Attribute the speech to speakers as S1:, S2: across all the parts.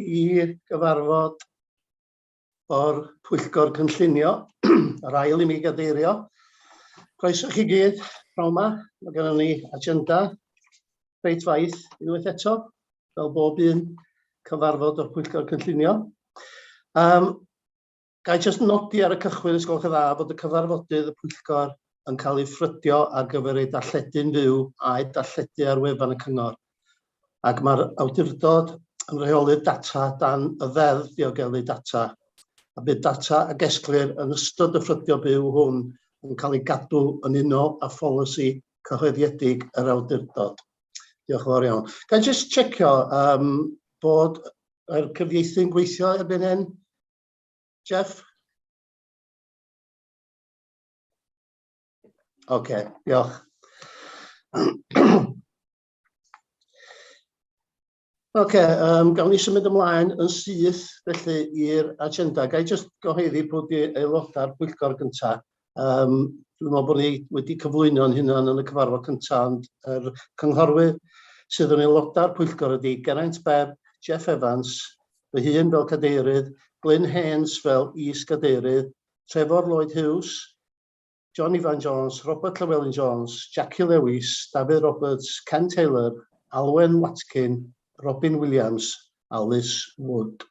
S1: i gyfarfod o'r Pwyllgor Cynllunio, yr ail i mi gadeirio. Croeso chi gyd, pnawn 'ma. Mae gennym ni agenda reit faith unwaith eto, fel bob un cyfarfod o'r Pwyllgor Cynllunio. Um, Ga i jyst nodi ar y cychwyn, os gwelwch yn dda, fod y cyfarfodydd y pwyllgor yn cael eu ffrydio ar gyfer eu darlledu'n fyw a'u darlledu ar wefan y Cyngor, ac mae'r awdurdod yn rheoli'r data dan y Ddeddf Diogelu Data, a bydd data a gesglir yn ystod y ffrydio byw hwn yn cael ei gadw yn unol â pholisi cyhoeddiedig yr awdurdod. Diolch yn fawr iawn. Ga i jyst checio um, bod yr cyfieithu'n gweithio erbyn hyn? Jeff? Oce, okay, diolch. Oce, okay, um, gawn ni symud ymlaen yn syth felly i'r agenda. Ga i jyst gyhoeddi pwy di aelodau'r pwyllgor gyntaf. Um, dwi'n meddwl bod ni wedi cyflwyno'n hunan yn y cyfarfod cyntaf, ond yr cynghorwyr sydd yn aelodau'r pwyllgor ydy Geraint Bebb, Jeff Evans, fy hun fel cadeirydd, Glyn Haines fel is-gadeirydd, Trefor Lloyd Hughes, John Ifan Jones, Robert Llewelyn Jones, Jackie Lewis, Dafydd Roberts, Ken Taylor, Alwen Watkin, Robin Williams a Liz Wood.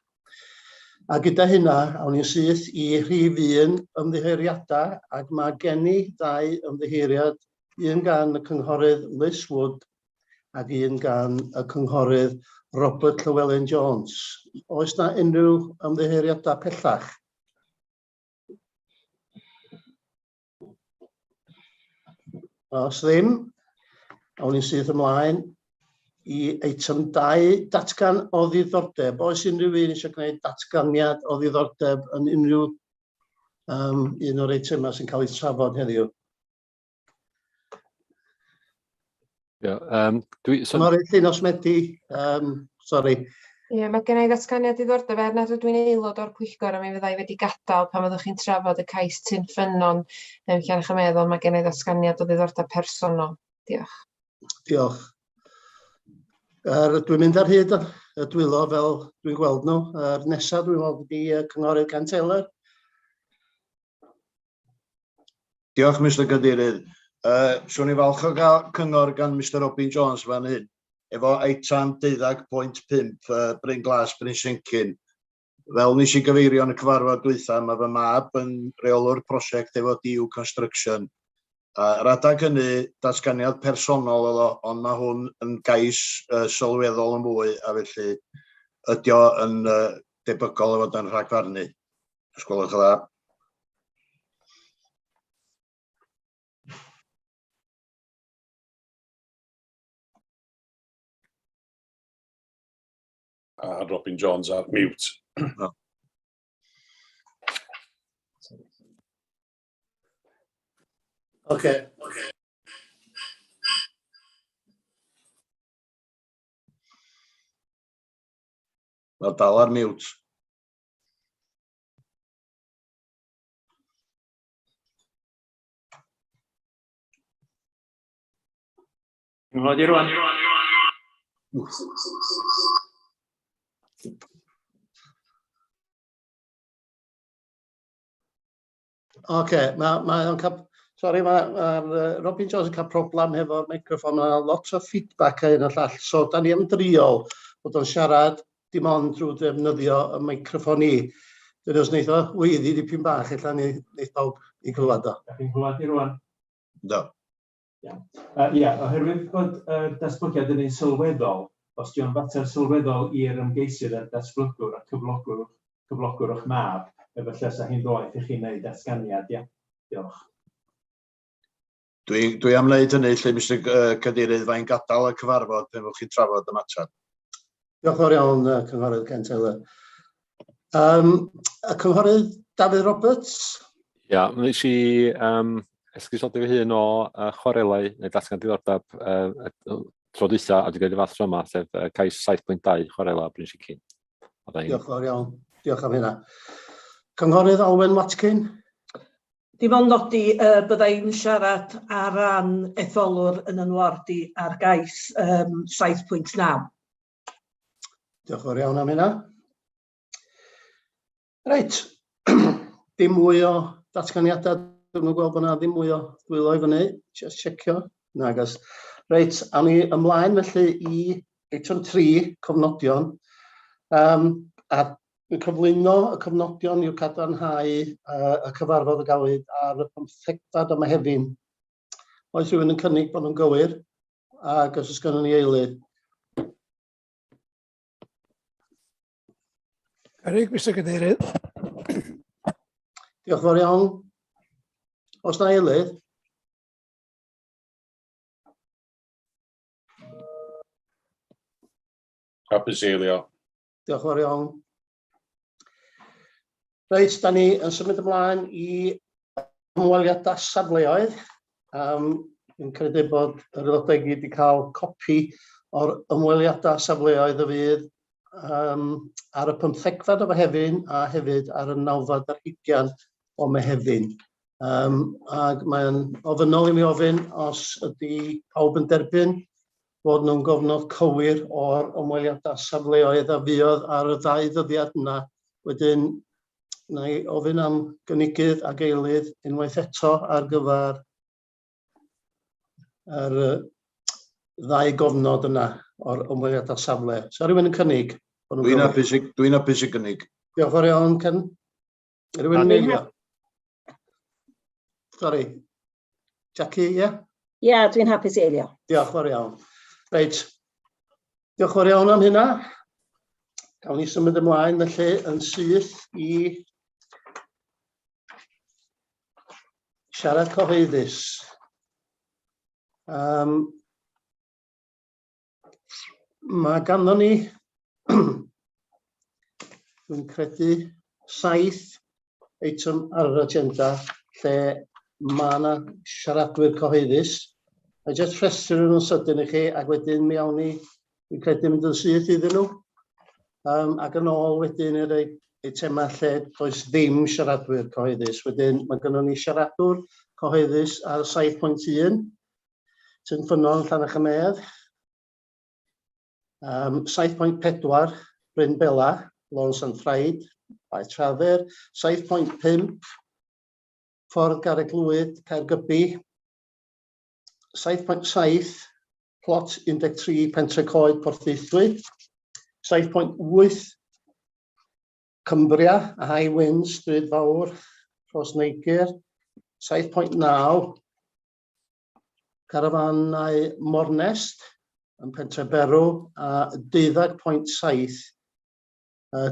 S1: A gyda hynna, awn ni'n syth i rhif un ymddiheuriadau, ac mae gen i ddau ymddiheuriad, un gan y Cynghorydd Liz Wood ac un gan y Cynghorydd Robert Llewelyn Jones. Oes na unrhyw ymddiheuriadau pellach? Os ddim, awn ni'n syth ymlaen i eitem 2, datgan o ddiddordeb. Oes unrhyw un eisiau gwneud datganiad o ddiddordeb yn unrhyw um, un o'r eitemau sy'n cael ei trafod heddiw?
S2: Ie, um, dwi... So...
S1: Cynghorydd Llinos Medi, um, sori.
S3: Ie, mae gen i ddatganiad diddordeb er nad ydw i'n aelod o'r pwyllgor a mi fydda i wedi gadael pan fyddwch chi'n trafod y cais Tyn Ffynnon yn Llannerch-y-medd, ond mae gen i ddatganiad o ddiddordeb personol. Diolch.
S1: Diolch. Er, dwi'n mynd ar hyd y dwylo fel dwi'n gweld nhw. Er, nesaf dwi'n weld ydi Cynghorydd Ken Taylor.
S4: Diolch, Mister Cadeirydd. Uh, swn i'n falch o gael cyngor gan Mister Robin Jones fan hyn, efo eitem 12.5, uh, Bryn Glas, Bryn Siencyn. Fel nes i gyfeirio yn y cyfarfod dwytha, mae fy mab yn reolwr prosiect efo DU Construction. Uh, yr adeg hynny, datganiad personol oedd o, ond mae hwn yn gais uh, sylweddol yn fwy, a felly ydy o yn uh, debygol o fod yn rhagfarnu. Os gwelwch yn dda.
S5: A Robin Jones ar mute.
S4: No.
S1: Oce.
S4: Mae dal ar mute.
S6: Nghlywed i rwan?
S1: Oce, mae mae o'n cael... Sori, mae ma Robin Jones yn cael problem hefo'r microffon. Mae lot o feedback a hyn a llall. So, da ni am driol bod o'n siarad dim ond drwy ddefnyddio y meicroffon i. Dyna os wneith o weiddi dipyn bach, ella ni wneith pawb i glywed o.
S6: Da chi'n glywed i rwan?
S4: Do.
S6: Iawn. Uh, ia, oherwydd bod y uh, datblygiad yn un sylweddol, os di o'n fater sylweddol i'r ymgeisydd a'r datblygwr a cyflogwr, cyflogwr o'ch mab, efallai sa hi'n ddoeth i chi wneud datganiad, ia. Diolch.
S4: Dwi, dwi am wneud hynny lle, Mister Cadeirydd, fai'n gadael y cyfarfod pan fyddwch chi'n trafod y mater.
S1: Diolch yn fawr iawn, Cynghorydd Ken Taylor. Um, y Cynghorydd Dafydd Roberts?
S2: Ia, wnes i um, esgusodi fy hun o uh, chwarelau neu datgan diddordeb uh, tro dwytha, a dwi'n gwneud y fath tro yma, sef uh, cais 7.2 chwarelau Bryn Sicin.
S1: Diolch yn fawr iawn. Diolch am hynna. Cynghorydd Alwen Watkin?
S7: Dim ond nodi y bydda i'n siarad ar ran etholwr yn 'y ward i ar gais yym 7.9.
S1: Diolch yn fawr iawn am hynna. Reit, dim mwy o ddatganiadau. Dwi'm yn gweld bod yna ddim mwy o dwylo i fyny. Just checio. Nag oes. Reit, awn ni ymlaen felly i eitem 3, cofnodion. A dwi'n cyflwyno y cofnodion i'w cadarnhau y cyfarfod a gafwyd ar y pymthegfad o Mehefin. Oes rhywun yn cynnig bod nhw'n gywir? Ac os oes gennym ni eilydd?
S8: Cynnig, Mr Cadeirydd.
S1: Diolch yn fawr iawn. Oes na eilydd?
S5: Hapus i eilio.
S1: Diolch yn fawr iawn. Reit, da ni yn symud ymlaen i ymweliadau safleoedd. Dwi'n credu bod yr aelodau i gyd wedi cael copi o'r ymweliadau safleoedd y fydd ar y pymthegfed o Fehefin a hefyd ar y nawfed ar hugain o Mehefin. Ac mae'n ofynnol i mi ofyn os ydy pawb yn derbyn bod nhw'n gofnod cywir o'r ymweliadau safleoedd a fuodd ar y ddau ddyddiad yna. Wedyn, na i ofyn am gynigydd ac eilydd unwaith eto ar gyfer yr ddau gofnod yna o'r ymweliadau safle. So rhywun yn cynnig?
S4: Dwi'n hapus i, dwi'n hapus i gynnig.
S1: Diolch yn fawr iawn, Ken. Rhywun yn eilio? Sorry. Jackie, ie? Yeah?
S9: Ie, yeah, dwi'n hapus i eilio.
S1: Diolch fawr iawn. Reit. Diolch fawr iawn am hynna. Gawn ni symud ymlaen felly yn syth i siarad cyhoeddus. Mae ganddo ni, dwi'n credu, 7 eitem ar yr agenda lle mae yna siaradwyr cyhoeddus. A jyst rhestr nhw'n sydyn i chi, ac wedyn mi awn ni, dwi'n credu, mynd yn syth iddyn nhw. Ac yn ôl wedyn i'r eitemau lle does ddim siaradwyr cyhoeddus. Wedyn mae gynnon ni siaradwr cyhoeddus ar 7.1, Tyn Ffynnon, Llannerch-y-medd. 7.4, Bryn Bela, Lôn Sant Ffraid, Bae Trafer. 7.5, Ffordd Garreg Lwyd, Caergybi. 7.7, Plot 13, Pentre Coed, Porthaethwy. 7.8, Cumbria a High Winds, Stryd Fawr, Rhos Neigr. 7.9, Carafanau Mornest yn Pentre Berw a 12.7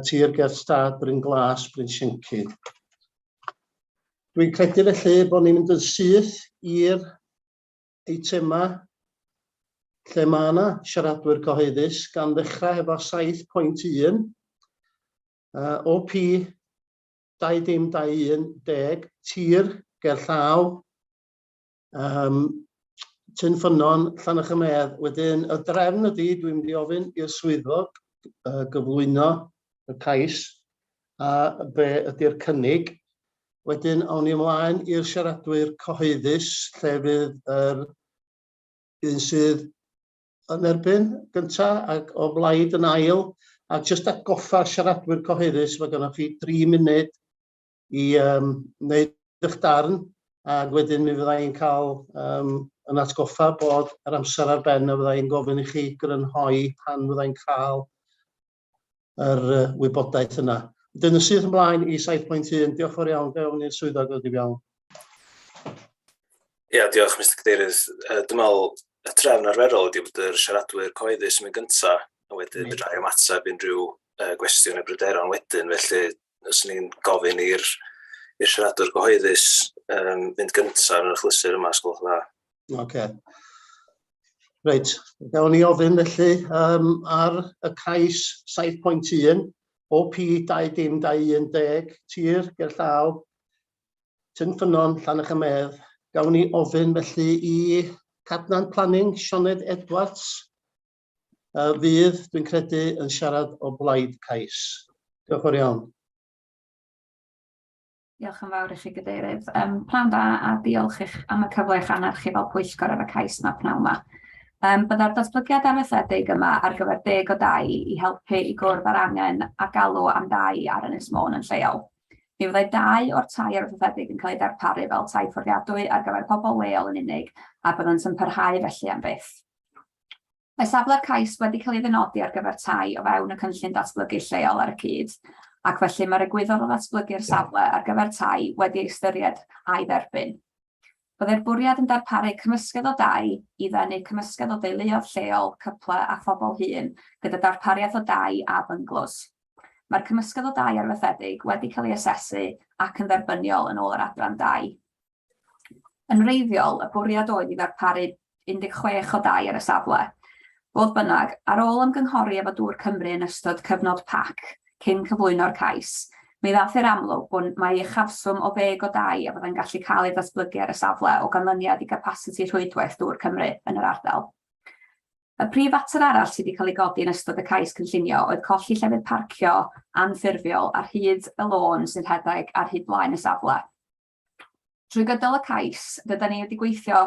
S1: tir ger stad Bryn Glas, Bryn Siencyn. Dwi'n credu felly bod ni'n mynd yn syth i'r eitemau lle mae yna siaradwyr cyhoeddus, gan ddechrau efo 7.1, OP 2 dim 2 1 deg, tir ger llaw, Tyn Ffynnon, Llannerch-y-medd. Wedyn, y drefn ydy, dwi'n mynd i ofyn i'r swyddog gyflwyno y cais a be ydy'r cynnig. Wedyn, awn ni ymlaen i'r siaradwyr cyhoeddus, lle fydd yr un sydd yn erbyn gynta ac o blaid yn ail. A jyst atgoffa siaradwyr cyhoeddus, mae gennych chi 3 munud i wneud eich darn, ac wedyn mi fydda i'n cael yn atgoffa bod yr amser ar ben a fydda i'n gofyn i chi grynhoi pan fydda i'n cael yr wybodaeth yna. Wedyn yn syth ymlaen i 7.1, diolch fawr iawn, ga i ofyn i'r swyddog ddod i fewn.
S10: Ia, diolch Mr Cadeirydd. Dwi'n meddwl y trefn arferol ydy bod yr siaradwyr cyhoeddus yn mynd gyntaf, a wedyn fedra i ymateb unrhyw gwestiwn neu bryderon wedyn, felly os ni'n gofyn i'r i'r siaradwr gyhoeddus fynd gyntaf yn yr achlysur yma, os gwelwch yn dda.
S1: Oce. Reit, gawn ni ofyn felly ar y cais 7.1, OP 2 dim 2 1 deg, tir ger llaw, Tyn Ffynnon, Llannerch-y-medd. Gawn ni ofyn felly i Cadnant Planning, Sioned Edwards, fydd, dwi'n credu, yn siarad o blaid cais. Diolch yn fawr iawn.
S11: Diolch yn fawr i chi, Gadeirydd. Pnawn da a diolch i'ch am y cyfle i'ch annerch chi fel pwyllgor ar y cais yma pnawn yma. Byddai'r datblygiad arfaethedig yma ar gyfer 10 o dai i helpu i gwrdd â'r angen a galw am dai ar Ynys Môn yn lleol. Mi fyddai dau o'r tai arfaethedig yn cael eu darparu fel tai fforddiadwy ar gyfer pobl leol yn unig, a byddant yn parhau felly am byth. Mae safle'r cais wedi cael ei ddynodi ar gyfer tai o fewn y cynllun datblygu lleol ar y cyd, ac felly mae'r egwyddor o ddatblygu'r safle ar gyfer tai wedi ei ystyried a'i dderbyn. Byddai'r bwriad yn darparu cymysgedd o dai i ddenu cymysgedd o deuluoedd lleol, cyplau a phobl hŷn, gyda darpariaeth o dai a bynglos. Mae'r cymysgedd o dai arfaethedig wedi cael ei asesu ac yn dderbyniol yn ôl yr adran dai. Yn wreiddiol, y bwriad oedd i ddarparu 16 o dai ar y safle. Fodd bynnag, ar ôl ymgynghori efo Dŵr Cymru yn ystod cyfnod pac cyn cyflwyno'r cais, mi ddaeth i'r amlwg bod mai uchafswm o ddeg o dai a fyddai'n gallu cael ei ddatblygu ar y safle o ganlyniad i gapasiti rhwydwaith Dŵr Cymru yn yr ardal. Y prif fater arall sydd wedi cael ei godi yn ystod y cais cynllunio oedd colli llefydd parcio anffurfiol ar hyd y lôn sy'n rhedeg ar hyd blaen y safle. Trwy gydol y cais, rydan ni wedi gweithio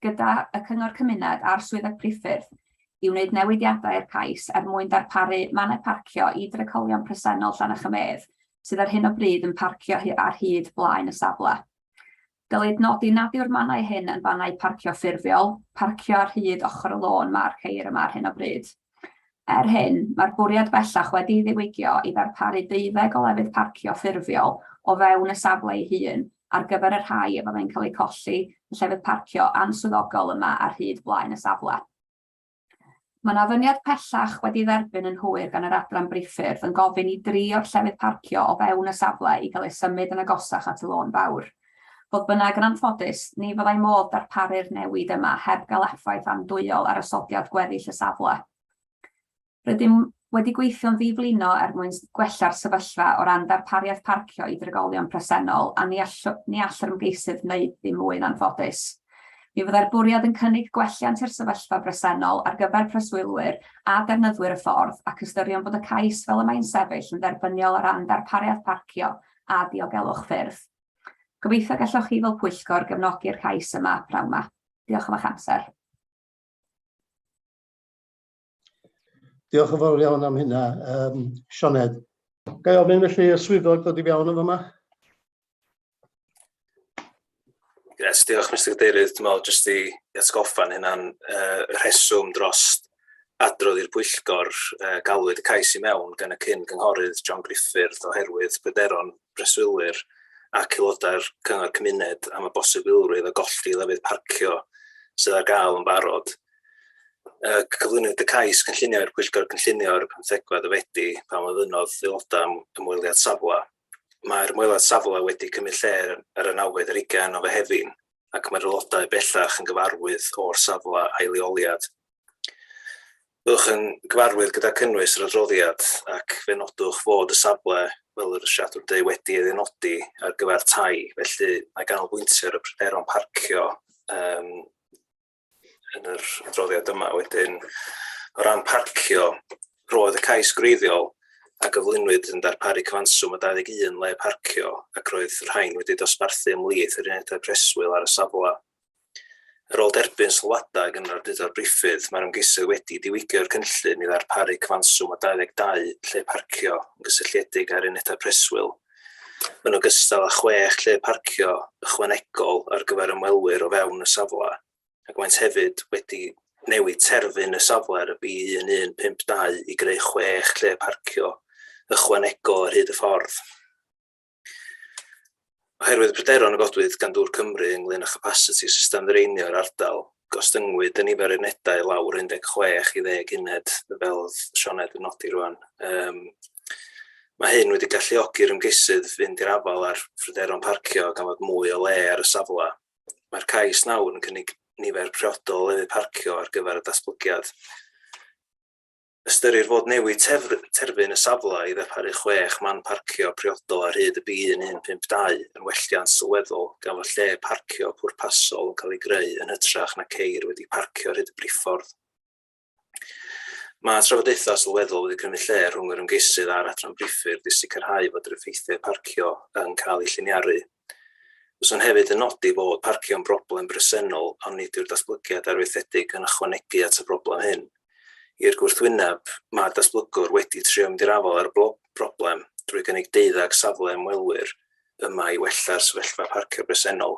S11: gyda y Cyngor Cymuned a'r Swyddog Priffyrdd i wneud newidiadau i'r cais er mwyn darparu mannau parcio i drigolion presennol Llannerch-y-medd sydd ar hyn o bryd yn parcio ar hyd blaen y safle. Dylid nodi nad yw'r mannau hyn yn fannau parcio ffurfiol, parcio ar hyd ochr y lôn mae'r ceir yma ar hyn o bryd. Er hyn, mae'r bwriad bellach wedi'i ddiwygio i ddarparu deuddeg o lefydd parcio ffurfiol o fewn y safle ei hun ar gyfer y rhai a fyddai'n cael eu colli, y llefydd parcio answyddogol yma ar hyd blaen y safle. Mae 'na ofyniad pellach wedi'i dderbyn yn hwyr gan yr Adran Briffyrdd yn gofyn i dri o'r llefydd parcio o fewn y safle i gael eu symud yn agosach at y lôn fawr. Fodd bynnag, yn anffodus, ni fyddai modd darparu'r newid yma heb gael effaith andwyol ar osodiad gweddill y safle. Rydym wedi gweithio'n ddi-flino er mwyn gwella'r sefyllfa o ran darpariaeth parcio i drigolion presennol a ni all, ni all yr ymgeisydd wneud ddim mwy yn anffodus. Mi fyddai'r bwriad yn cynnig gwelliant i'r sefyllfa bresennol ar gyfer preswylwyr a defnyddwyr y ffordd ac ystyriwn bod y cais fel y mae'n sefyll yn dderbyniol o ran darpariaeth parcio a diogelwch ffyrdd. Gobeithio gallwch chi fel pwyllgor gefnogi'r cais yma pnawn 'ma. Diolch am eich amser.
S1: Diolch yn fawr iawn am hynna, Sioned. Ga i ofyn felly y swyddog ddod i fewn yn fama?
S10: Yes, diolch Mr Cadeirydd. Dwi'n meddwl jyst i atgoffa'n hynna'n rheswm dros adrodd i'r pwyllgor, galwyd y cais i mewn gan y cyn gynghorydd John Griffith oherwydd pryderon breswylwyr ac aelodau'r cyngor cymuned am y bosibilrwydd o golli lefydd parcio sydd ar gael yn barod. Cyflwynwyd y cais cynllunio i'r Pwyllgor Cynllunio ar y pymthegfed o Fedi pan ofynnodd aelodau am ymweliad safle. Mae'r ymweliad safle wedi cymryd lle ar y nawfed ar hugain o Fehefin ac mae'r aelodau bellach yn gyfarwydd o'r safle a'i leoliad. Byddwch yn gyfarwydd gyda cynnwys yr adroddiad ac fe nodwch fod y safle, fel yr siaradwr dweud, wedi ei ddynodi ar gyfer tai, felly mae ganolbwyntio ar y pryderon parcio yn yr adroddiad yma. Wedyn, o ran parcio, roedd y cais gwreiddiol a gyflwynwyd yn darparu cyfanswm o 21 le parcio ac roedd rhain wedi dosbarthu ymhlith yr unedau preswyl ar y safle. Ar ôl derbyn sylwadau gan yr Awdurdod Briffyrdd, mae'r ymgeisydd wedi diwygio'r cynllun i ddarparu cyfanswm o 22 lle parcio yn gysylltiedig â'r unedau preswyl, yn ogystal â chwech lle parcio ychwanegol ar gyfer ymwelwyr o fewn y safle, ac maent hefyd wedi newid terfyn y safle ar y B1152 i greu chwech lle parcio ychwanegol ar hyd y ffordd. Oherwydd pryderon a godwyd gan Dŵr Cymru ynglŷn â chapasiti system ddraenio'r ardal, gostyngwyd y nifer o unedau i lawr o 16 i ddeg uned, fel oedd Sioned yn nodi rwan. Um, mae hyn wedi galluogi'r ymgeisydd fynd i'r afael â'r phryderon parcio gan fod mwy o le ar y safle. Mae'r cais nawr yn cynnig nifer priodol o lefydd parcio ar gyfer y datblygiad. Ystyrir fod newid terfyn y safle i ddarparu chwech man parcio priodol ar hyd y B1152 yn welliant sylweddol gan fod lle parcio pwrpasol yn cael ei greu yn hytrach na ceir wedi parcio ar hyd y briffordd. Mae trafodaethau sylweddol wedi cymryd lle rhwng yr ymgeisydd a'r Adran Briffyrdd i sicrhau fod yr effeithiau parcio yn cael eu lliniaru. Fyswn hefyd yn nodi fod parcio yn broblem bresennol ond nid yw'r datblygiad arfaethedig yn ychwanegu at y broblem hyn. I'r gwrthwyneb, mae'r datblygwr wedi trio mynd i'r afael â'r broblem drwy gynnig deuddag safle ymwelwyr yma i wella'r sefyllfa parcio bresennol.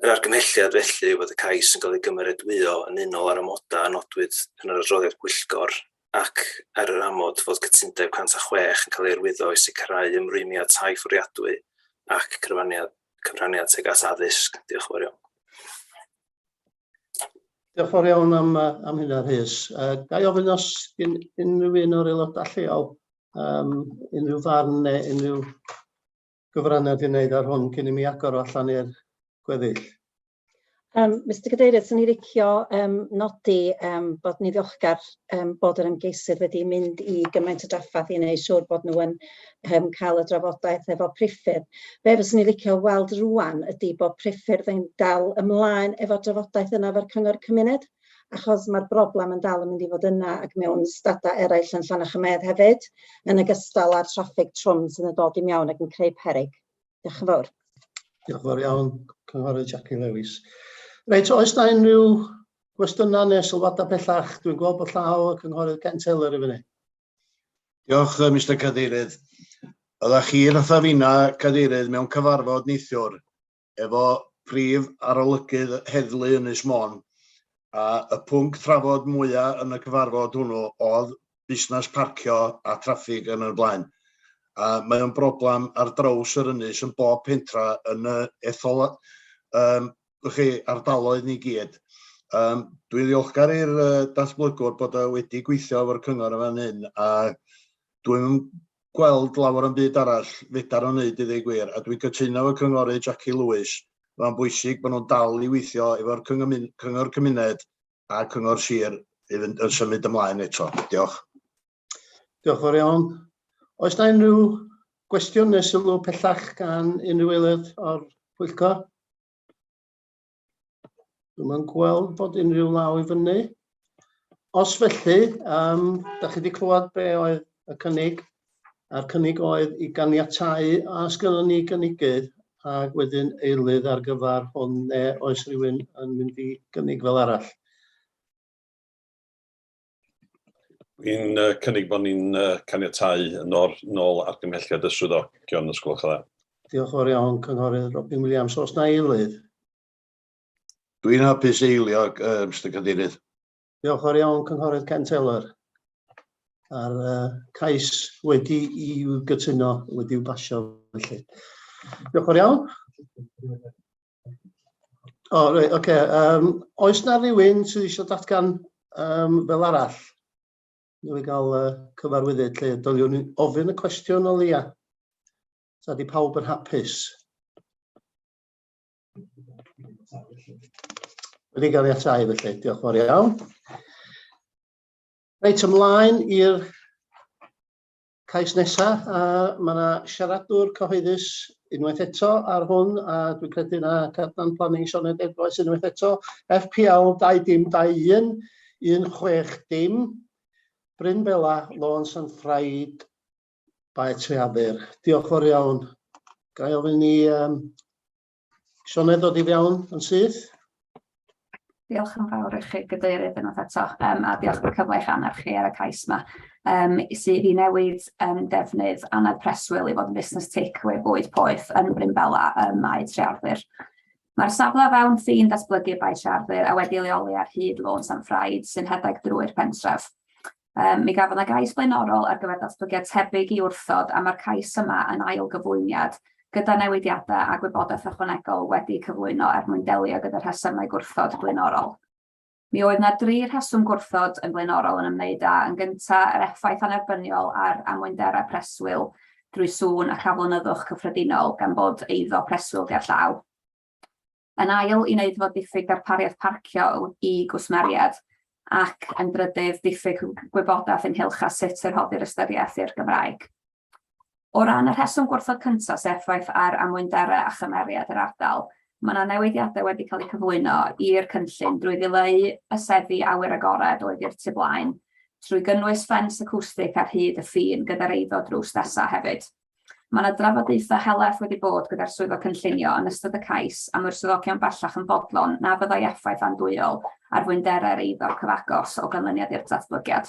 S10: Yr argymhelliad felly yw fod y cais yn cael ei gymeradwyo yn unol â'r amodau a nodwyd yn yr adroddiad pwyllgor ac ar yr amod fod cytundeb 106 yn cael ei arwyddo i sicrhau ymrwymiad tai fforddiadwy ac cyfraniad, cyfraniad tuag at addysg. Diolch yn fawr iawn.
S1: Diolch yn fawr iawn am, am hynna, Rhys. Ga i ofyn os gen unrhyw un o'r aelodau lleol um, unrhyw farn neu unrhyw gyfraniad i wneud ar hwn cyn i mi agor o allan i'r gweddill?
S9: Mr Cadeirydd, swn i licio nodi bod ni ddiolchgar bod yr ymgeisydd wedi mynd i gymaint o drafferth i wneud siŵr bod nhw yn cael y drafodaeth efo priffyrdd. Be fyswn i licio weld rŵan ydy bod priffyrdd yn dal ymlaen efo'r drafodaeth yna efo'r cyngor cymuned, achos mae'r broblem yn dal yn mynd i fod yna ac mewn stadau eraill yn Llannerch-y-medd hefyd, yn ogystal â'r traffig trwm sydd yn dod i mewn ac yn creu peryg. Diolch yn fawr.
S1: Diolch yn fawr iawn, Cynghorydd Jackie Lewis. Reit, oes na unrhyw gwestiynau neu sylwadau pellach? Dwi'n gweld bod llaw y Cynghorydd Ken Taylor i fyny.
S4: Diolch, Mr Cadeirydd. Oeddech chi fatha finna, Cadeirydd, mewn cyfarfod neithiwr efo prif arolygydd heddlu Ynys Môn, a y pwnc trafod mwyaf yn y cyfarfod hwnnw oedd busnes parcio a traffig yn y blaen. A mae o'n broblem ar draws yr ynys yn bob pentra yn y ethol, chi, ardaloedd ni gyd. Dwi'n ddiolchgar i'r datblygwr bod o wedi gweithio efo'r cyngor yn fan hyn, a dwi'n gweld lawer o'm byd arall fedar o wneud i ddweud gwir, a dwi'n cytuno efo cynghorydd Jackie Lewis, mae'n bwysig bod nhw'n dal i weithio efo'r cyngor cymuned a cyngor sir i fynd yn symud ymlaen eto. Diolch.
S1: Diolch yn fawr iawn. Oes na unrhyw gwestiwn neu sylw pellach gan unrhyw aelod o'r pwyllgor? Dwi'm yn gweld bod unrhyw law i fyny. Os felly, da chi wedi clywed be oedd y cynnig, a'r cynnig oedd i ganiatáu a os gynnon ni gynigydd ac wedyn eilydd ar gyfer hwn neu oes rhywun yn mynd i gynnig fel arall?
S5: Dwi'n cynnig bod ni'n caniatáu yn o'r nôl argymhelliad y swyddogion, os gwelwch yn dda.
S1: Diolch yn fawr iawn, Cynghorydd Robin Williams. Oes na eilydd?
S4: Dwi'n hapus eilio, Mr Cadeirydd.
S1: Diolch yn fawr iawn, Cynghorydd Ken Taylor. A'r cais wedi i'w gytuno, wedi'w basio felly. Diolch yn fawr iawn. O, reit, oce. Okay. Oes na rhywun sydd eisiau datgan fel arall? Neu i gael cyfarwyddyd lle dyliwn ni ofyn y cwestiwn o leia. Ta di pawb yn hapus? Wedi gael ei atáu felly, diolch yn fawr iawn. Reit, ymlaen i'r cais nesaf, a mae yna siaradwr cyhoeddus unwaith eto ar hwn, a dwi'n credu na Cadnan Planning Sioned Edwards unwaith eto, FPL 2021 160, Bryn Bela, Lôn San Ffraid, Bae Treaddur. Diolch fawr iawn. Ga i ofyn i Sioned ddod i fewn yn syth?
S11: Diolch yn fawr i chi Gadeirydd unwaith eto, a diolch am y cyfle i'ch annerch chi ar y cais yma, sydd i newid defnydd annedd preswyl i fod yn busnes takeaway bwyd poeth yn Bryn Bela ym Mae Trearddur. Mae'r safle o fewn ffin datblygu Bae Trearddur a wedi leoli ar hyd Lôn Sant Ffraid sy'n rhedeg drwy'r pentref. Mi gafodd 'na gais blaenorol ar gyfer datblygiad tebyg i wrthod a mae'r cais yma yn ail gyflwyniad gyda newidiadau a gwybodaeth ychwanegol wedi cyflwyno er mwyn delio gyda'r rhesymau gwrthod blaenorol. Mi oedd 'na dri rheswm gwrthod yn flaenorol yn ymwneud â, yn gyntaf, yr effaith annerbyniol ar amwynderau preswyl drwy sŵn ac aflonyddwch cyffredinol gan bod eiddo preswyl gerllaw. Yn ail, i wneud fod diffyg darpariaeth parcio i gwsmeriaid, ac yn drydydd, diffyg gwybodaeth ynghylch â sut y rhoddir ystyriaeth i'r Gymraeg. O ran y rheswm gwrthod cyntaf, sef effaith ar amwynderau a chymeriad yr ardal, mae yna newidiadau wedi cael eu cyflwyno i'r cynllun drwy ddileu y seddi awyr agored oedd i'r tu blaen, trwy gynnwys ffens acwstig ar hyd y ffin gyda'r eiddo drws nesaf hefyd. Mae yna drafodaethau helaeth wedi bod gyda'r swyddog cynllunio yn ystod y cais a mae'r swyddogion bellach yn fodlon na fyddai effaith andwyol ar fwynderau'r eiddo cyfagos o ganlyniad i'r datblygiad.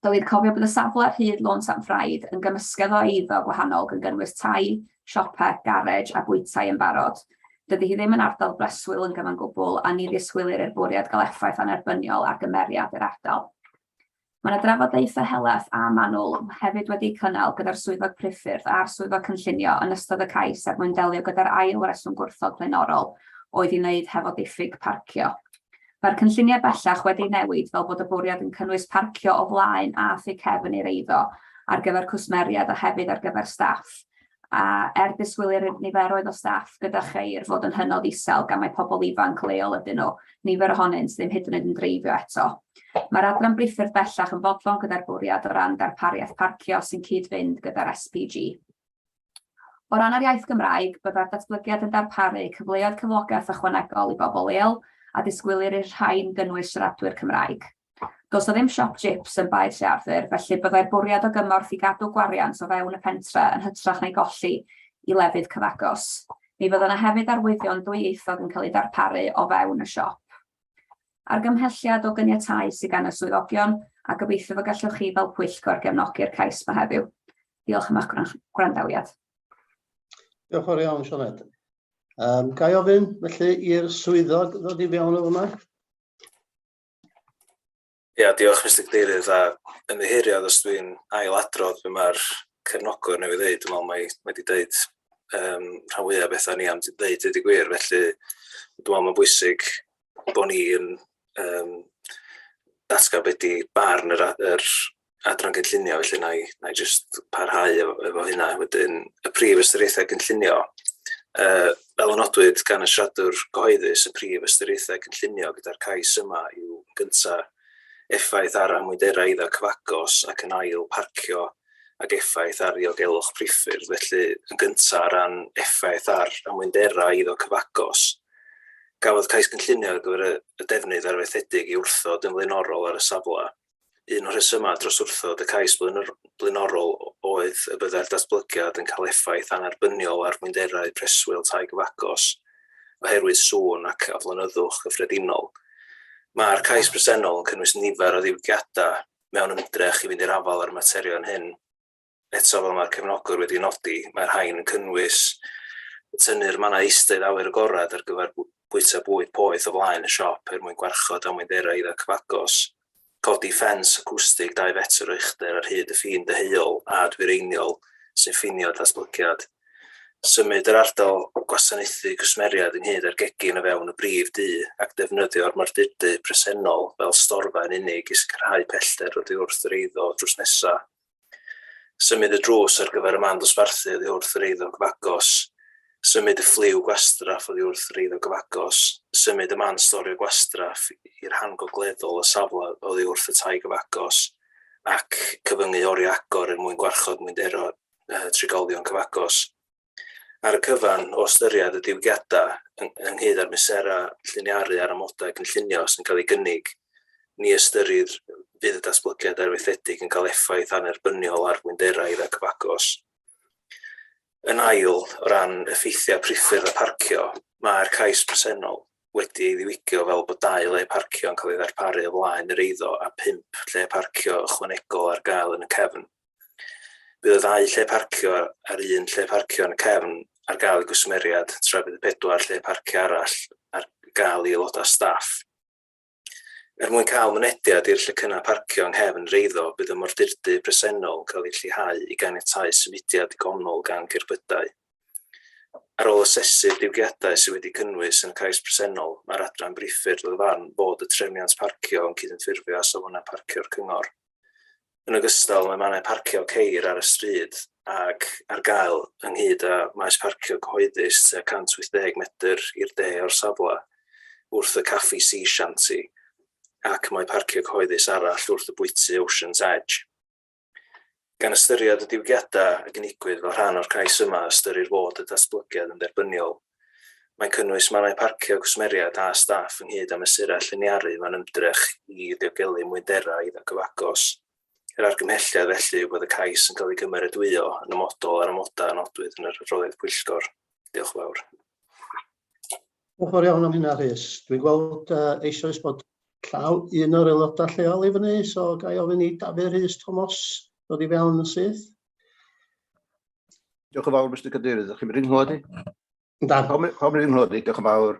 S11: Dylid cofio bod y safle ar hyd Lôn Sant Ffraid yn gymysgedd o eiddo gwahanol gan gynnwys tai, siopau, garej a bwytai yn barod. Dydy hi ddim yn ardal breswyl yn gyfan gwbl a ni ddisgwylir i'r bwriad gael effaith annerbyniol ar gymeriad yr ardal. Mae yna drafodaethau helaeth a manwl hefyd wedi'u cynnal gyda'r Swyddog Priffyrdd a'r Swyddog Cynllunio yn ystod y cais er mwyn delio gyda'r ail reswm gwrthod blaenorol oedd i wneud hefo diffyg parcio. Mae'r cynlluniau bellach wedi newid fel bod y bwriad yn cynnwys parcio o flaen a thu cefn i'r eiddo ar gyfer cwsmeriaid a hefyd ar gyfer staff a er disgwylir i'r niferoedd o staff gyda cheir fod yn hynod isel gan mai pobl ifanc leol ydyn nhw, nifer ohonynt ddim hyd yn oed yn dreifio eto. Mae'r adran briffyrdd bellach yn fodlon gyda'r bwriad o ran darpariaeth parcio sy'n cyd-fynd gyda'r SPG. O ran yr iaith Gymraeg, byddai'r datblygiad yn darparu cyfleoedd cyflogaeth ychwanegol i bobl leol a disgwylir i'r rhain gynnwys siaradwyr Cymraeg. Does 'na ddim siop jips yn Bae Trearddur, felly byddai'r bwriad o gymorth i gadw gwariant o fewn y pentre yn hytrach na'i golli i lefydd cyfagos. Mi fydda 'na hefyd arwyddion dwyieithog yn cael eu darparu o fewn y siop. Argymhelliad o gyniatáu sydd gan y swyddogion, a gobeithio y gallwch chi fel pwyllgor gefnogi'r cais 'ma heddiw. Diolch am eich gwrandawiad.
S1: Diolch yn fawr iawn, Sioned. Ga i ofyn, felly, i'r swyddog ddod i fewn o fyma?
S10: Ia, diolch Mister Cadeirydd, a ymddiheuriad os dwi'n ailadrodd be mae'r cefnogwr newydd ddeud, dwi'n meddwl mae wedi deud rhan fwyaf o bethau ni am ddeud, deud y gwir, felly dwi'n meddwl mae'n bwysig bod ni yn datgan be di barn yr adran gynllunio, felly na i, na i jyst parhau efo hynna. Wedyn, y prif ystyriaethau gynllunio, fel y nodwyd gan y siaradwr gyhoeddus, y prif ystyriaethau gynllunio gyda'r cais yma yw gyntaf effaith ar amwynderau eiddo cyfagos ac yn ail parcio ac effaith ar ddiogelwch priffyrdd. Felly, yn gyntaf o ran effaith ar amwynderau eiddo cyfagos, gafodd cais gynllunio ar gyfer y defnydd arfaethedig ei wrthod yn flaenorol ar y safle. Un o'r rhesymau dros wrthod y cais blaenorol oedd y byddai'r datblygiad yn cael effaith annerbyniol ar fwynderau preswyl tai gyfagos oherwydd sŵn ac aflonyddwch cyffredinol. Mae'r cais presennol yn cynnwys nifer o ddiwygiadau mewn ymdrech i fynd i'r afael â'r materion hyn. Eto, fel mae'r cefnogwr wedi nodi, mae'r rhain yn cynnwys tynnu'r mannau eistedd awyr agored ar gyfer bwyta bwyd poeth o flaen y siop er mwyn gwarchod amwynderau eiddo cyfagos, codi ffens acwstig 2 fetr o uchder ar hyd y ffin deheuol a dwyreiniol sy'n ffinio datblygiad, symud yr ardal gwasanaethu cwsmeriaid ynghyd â'r gegin o fewn y brif dŷ ac defnyddio'r mordurdy presennol fel storfa yn unig i sicrhau pellter oddi wrth yr eiddo drws nesaf. Symud y drws ar gyfer y man dosbarthu oddi wrth yr eiddo gyfagos, symud y ffliw gwastraff oddi wrth yr eiddo gyfagos, symud y man storio gwastraff i'r rhan gogleddol y safle oddi wrth y tai gyfagos, ac cyfyngu oriau agor er mwyn gwarchod mwynderau trigolion cyfagos. Ar y cyfan, o ystyried y diwygiadau, ynghyd â'r mesurau lliniaru a'r amodau cynllunio sy'n cael ei gynnig, ni ystyrir fydd y datblygiad arfaethedig yn cael effaith annerbyniol ar fwynderau eiddo cyfagos. Yn ail, o ran effeithiau priffyrdd a parcio, mae'r cais presennol wedi ei ddiwygio fel bod 2 le parcio yn cael ei ddarparu o flaen yr eiddo a 5 lle parcio ychwanegol ar gael yn y cefn. Bydd y ddau lle parcio a'r un lle parcio yn y cefn ar gael i gwsmeriaid, tra bydd y 4 lle parcio arall ar gael i aelodau staff. Er mwyn cael mynediad i'r llecynnau parcio yng nghefn yr eiddo, bydd y mordurdy presennol yn cael ei lleihau i ganiatáu symudiad digonol gan gerbydau. Ar ôl asesu'r diwygiadau sydd wedi cynnwys yn y cais presennol, mae'r adran briffyrdd o'r farn bod y trefniant parcio yn cydymffurfio â safonau parcio'r cyngor. Yn ogystal, mae mannau parcio ceir ar y stryd ac ar gael ynghyd â maes parcio cyhoeddus tua 180 medr i'r de o'r safle, wrth y caffi Sea Shanty, ac mae parcio cyhoeddus arall wrth y bwyty Ocean's Edge. Gan ystyried y diwygiadau a gynigwyd fel rhan o'r cais yma, ystyrir fod y datblygiad yn dderbyniol. Mae'n cynnwys mannau parcio cwsmeriaid a staff ynghyd â mesurau lliniaru mewn ymdrech i ddiogelu mwynderau eiddo cyfagos. Yr argymhelliad felly yw bod y cais yn cael ei gymeradwyo yn amodol ar amodau a nodwyd yn yr adroddiad pwyllgor. Diolch yn fawr.
S1: Diolch yn fawr iawn am hynna, Rhys. Dwi'n gweld eisoes bod llaw un o'r aelodau lleol i fyny, so ga i ofyn i Dafydd Rhys Thomas ddod i fewn yn syth.
S12: Diolch yn fawr, Mr Cadeirydd. Ydych chi'n mynd i'n nghlywed i?
S1: Yndan.
S12: Pawb yn nghlywed i, diolch yn fawr.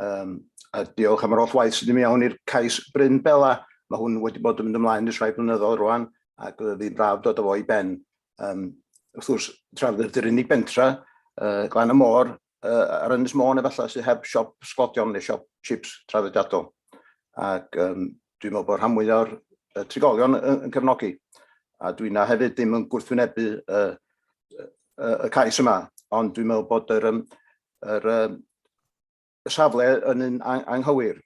S12: Um, a diolch am yr holl waith sydd wedi mewn i'r cais Bryn Bela. Mae hwn wedi bod yn mynd ymlaen ers rhai blynyddoedd rwan, ac fydd braf dod â fo i ben. Um, wrth gwrs, Trafydd ydy'r unig bentra uh, glan y môr uh, ar Ynys Môn efallai sydd heb siop sglodion neu siop chips traddodiadol. Ac um, dwi'n meddwl bod rhan mwyaf o'r uh, trigolion yn, yn cefnogi. A dwi'n na hefyd ddim yn gwrthwynebu uh, uh, y cais yma, ond dwi'n meddwl bod yr, um, yr, um, y safle yn un anghywir.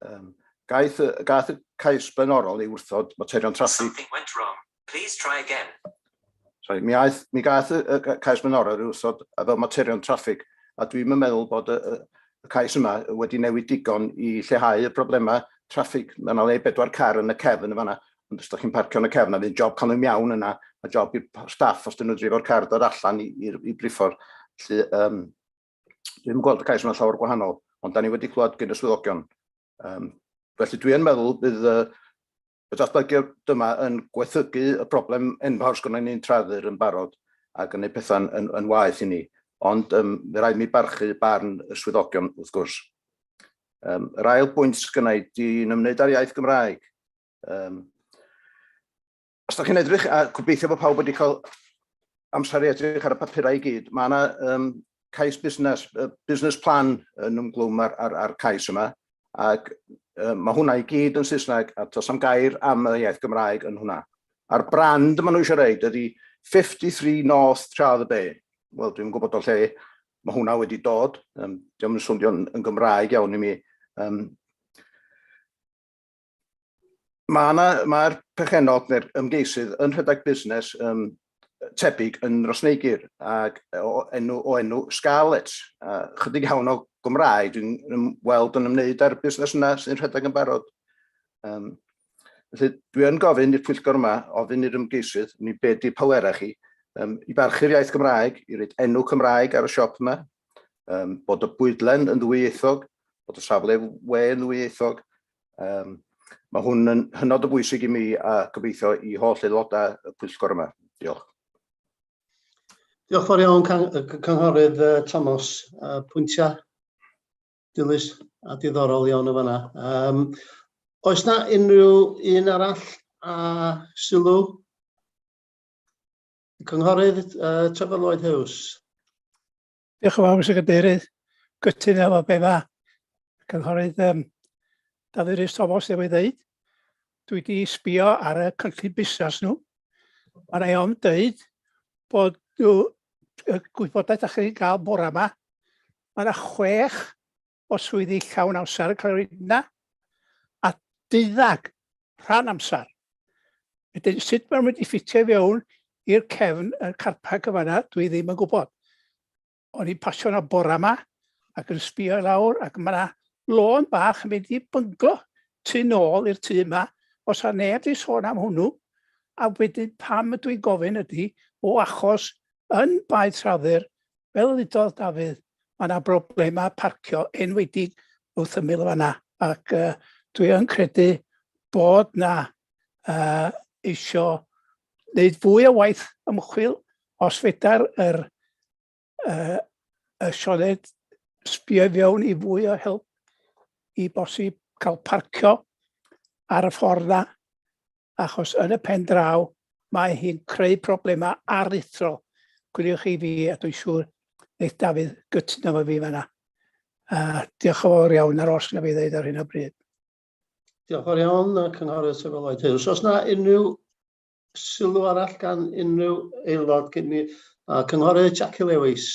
S12: Um, gaeth, gaeth y cais blaenorol ei wrthod materion traffig.
S13: Something went wrong. Please try again.
S12: Sorry, mi, aeth, mi gaeth y, y cais blaenorol ei wrthod fel materion traffig, a dwi'n meddwl bod y, y, y cais yma wedi newid digon i lleihau y problemau traffig. Mae yna le bedwar car yn y cefn yn fanna, ond os ydych chi'n parcio yn y cefn, a fydd job cael nhw mewn yna, a job i'r staff os dyn nhw'n drifo'r car dod allan i, i, i briffordd. Felly, um, dwi'n gweld y cais yma llawer gwahanol, ond da ni wedi clywed gyda swyddogion. Um, felly dwi yn meddwl bydd uh, y datblygiad yma yn gwaethygu y broblem enfawr sgynnon ni'n traddur yn barod ac yn ei pethau'n yn, yn waeth i ni. Ond um, fe rhaid mi barchu barn y swyddogion wrth gwrs. Um, yr ail bwynt sgynna i di'n ymwneud â'r iaith Gymraeg. Um, os da chi'n edrych, a gobeithio bod pawb wedi cael amser i edrych ar y papurau i gyd, mae yna um, cais busnes, business plan yn ymglwm ar, ar, ar cais yma, ac um, mae hwnna i gyd yn Saesneg, a does am gair am y iaith Gymraeg yn hwnna. A'r brand maen nhw eisiau reid ydy 53 North Trearddur Bay. Wel, dwi'n gwybod o lle mae hwnna wedi dod. Um, Diolch yn swnio'n yn Gymraeg iawn i mi. Um, Mae yna, mae'r perchennog neu'r ymgeisydd yn rhedeg busnes um, tebyg yn Rosneigr ac o enw, o enw Scarlett. A chydig iawn o Gymraeg dwi'n weld yn ymwneud â'r busnes yna sy'n rhedeg yn barod. Um, felly dwi yn gofyn i'r pwyllgor yma, ofyn i'r ymgeisydd, ni be di pawera chi, um, i barchu'r iaith Gymraeg, i roed enw Cymraeg ar y siop yma, um, bod y bwydlen yn ddwyieithog, bod y safle we yn ddwyieithog. Um, mae hwn yn hynod o bwysig i mi a gobeithio i holl aelodau y pwyllgor yma. Diolch.
S1: Diolch fawr iawn, Cynghorydd Thomas. Pwyntiau dilys a diddorol iawn o fanna. Um, oes na unrhyw un arall a sylw? Cynghorydd Trevor Lloyd Hughes.
S8: Diolch yn fawr, Mr Cadeirydd. Gytun efo be mae Cynghorydd um, Dafydd Rhys Thomas newydd ddeud. Dwi wedi sbio ar y cynllun busnes nhw. Mae rhai o'n dweud bod nhw, y gwybodaeth ydych chi'n gael bore yma, mae yna chwech o swyddi llawn amser yn cael eu yna, a deuddag rhan amser. Wedyn, sut mae'n mynd i ffitio i fewn i'r cefn y carpag y fanna, dwi ddim yn gwybod. O'n i'n pasio yna bora yma ac yn sbio i lawr ac mae yna lôn bach yn mynd i bynglo tu nôl i'r tŷ yma. Os a neb di sôn am hwnnw, a wedyn pam ydw i'n gofyn ydy, o achos yn Bae Traddur, fel ddudodd Dafydd, mae yna broblemau parcio enwedig wrth ymyl y fanna ac uh, dwi yn credu bod na uh, eisio wneud fwy o waith ymchwil os fedar yr, uh, y Sioned sbio i fewn i fwy o help i bosib cael parcio ar y ffordd na achos yn y pen draw mae hi'n creu problemau aruthrol. Gwiriwch chi fi a dwi'n siŵr wneith Dafydd gytuno efo fi fanna. Uh, diolch yn fawr iawn ar os na fi ddeud ar hyn o bryd.
S1: Diolch yn fawr iawn, Cynghorydd Trevor Lloyd Hughes. Os na unrhyw sylw arall gan unrhyw aelod cyn mi, uh, Cynghorydd Jackie Lewis.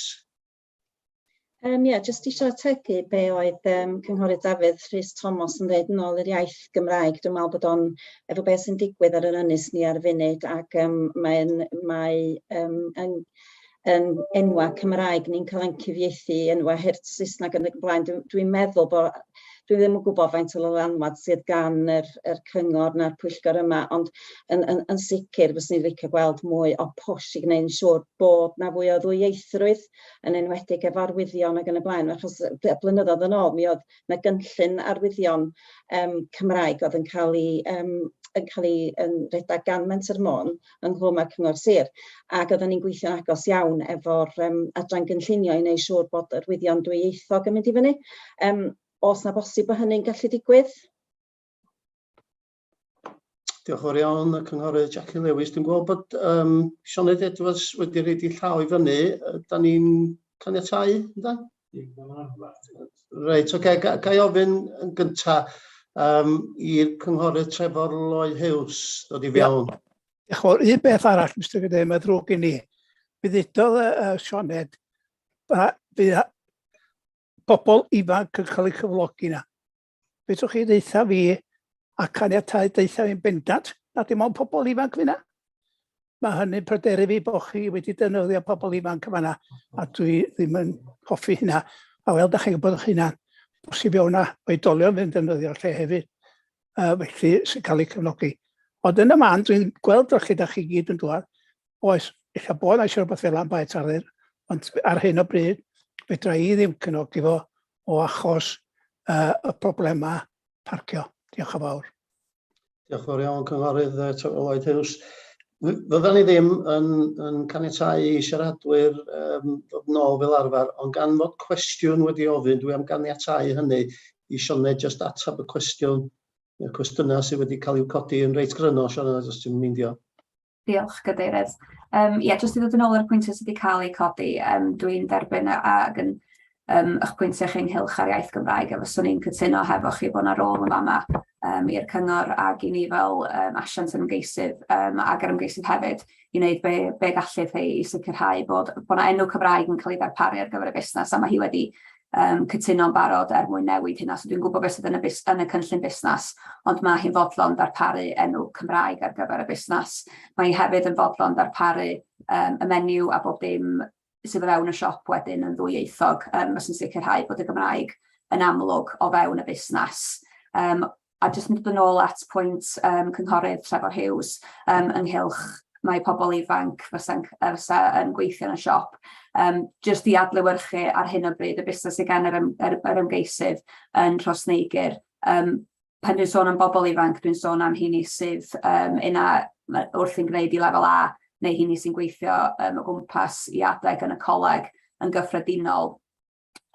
S9: Um, yeah, jyst eisiau ategu be oedd um, Cynghorydd Dafydd Rhys Thomas yn dweud yn ôl i'r iaith Gymraeg. Dwi'n meddwl bod o'n efo beth sy'n digwydd ar yr ynys ni ar y funud ac um, mae'n mae, um, yn, yn enwa Cymraeg ni'n cael ein cyfieithu enwa hurt Saesneg yn y blaen. Dwi'n dwi meddwl bod Dwi ddim yn gwybod faint o dylanwad sydd gan yr, yr cyngor na'r pwyllgor yma, ond yn, yn, yn sicr fyswn i'n licio gweld mwy o push i gwneud yn siŵr bod 'na fwy o ddwyieithrwydd, yn enwedig efo arwyddion ac yn y blaen, achos blynyddoedd yn ôl mi oedd 'na gynllun arwyddion um, Cymraeg oedd yn cael ei, um, yn cael ei yn rhedeg gan Menter Môn ynghlwm â'r Cyngor Sir, ac oedden ni'n gweithio'n agos iawn efo'r um, adran gynllunio i wneud siŵr bod arwyddion dwyieithog yn mynd i fyny. Um, oes 'na bosib bod hynny'n gallu digwydd?
S1: Diolch yn fawr iawn, y cynghorydd Jackie Lewis. Dwi'n gweld bod um, Sioned Edwards wedi rhaid i llaw i fyny. Da ni'n caniatáu, ynda? Reit, oce. Okay. Ga, ga i ofyn yn gyntaf um, i'r cynghorydd Trefor Lloyd Hughes ddod i fewn.
S8: Diolch yn fawr. Un beth arall, Mr Cadeirydd, mae ddrwg gen i. Mi ddudodd uh, Sioned, bydd pobl ifanc yn cael eu cyflogi na. Fedrwch chi ddeutha fi a caniatáu deutha fi'n bendant na dim ond pobl ifanc fyna? Mae hynny'n pryderu fi bod chi wedi defnyddio pobl ifanc yn fanna, a dwi ddim yn hoffi hynna. A wel, da chi'n gwybod eich hunan, bosib iawn na oedolion fy'n defnyddio'r lle hefyd, felly sy'n cael eu cefnogi. Ond yn y man, dwi'n gweld o'r lle da chi gyd yn dŵad, oes, ella bod 'na eisiau rhywbeth fel 'na yn Bae ond ar hyn o bryd, fedra i ddim cefnogi fo o achos uh, y problemau parcio. Diolch yn fawr.
S1: Diolch yn fawr iawn, Cynghorydd Trevor Lloyd Hughes. Fyddan ni ddim yn, yn caniatáu i siaradwyr um, ddod nôl fel arfer, ond gan fod cwestiwn wedi ofyn, dwi am ganiatáu hynny i Sioned just atab y cwestiwn, y cwestiynau sydd wedi cael i'w codi yn reit gryno, Sioned, os ti'n meindio.
S11: Diolch, Gadeirydd. Um, ie, jyst i ddod yn ôl ar y pwyntiau sydd wedi cael eu codi, um, dwi'n derbyn ac yn um, eich pwyntiau chi ynghylch ar iaith Gymraeg, a fyswn i'n cytuno hefo chi bod yna rôl yn fama um, i'r cyngor ac i ni fel um, asiant yr ymgeisydd um, ac yr ymgeisydd hefyd i wneud be, be gallu chi i sicrhau bod, bod yna enw Cymraeg yn cael ei ddarparu ar gyfer y busnes, a mae hi wedi um, cytuno'n barod er mwyn newid hynna. So dwi'n gwybod beth sydd yn y, bus, yn y cynllun busnes, ond mae hi'n fodlon darparu enw Cymraeg ar gyfer y busnes. Mae hi hefyd yn fodlon darparu um, y menu a bob dim sydd o fewn y siop wedyn yn ddwyieithog, um, sy'n sicrhau bod y Gymraeg yn amlwg o fewn y busnes. Um, a jyst yn dod yn ôl at pwynt um, cynghorydd Trefor Hughes um, ynghylch mae pobl ifanc fysa'n fysa yn gweithio yn y siop. Um, jyst i adlewyrchu ar hyn o bryd y busnes sydd gan yr, yr, yr ymgeisydd yn Rhosneigr. Um, pan dwi'n sôn am bobl ifanc, dwi'n sôn am hynny sydd um, una wrth yn gwneud i lefel A neu hynny sy'n gweithio um, o gwmpas i adeg yn y coleg yn gyffredinol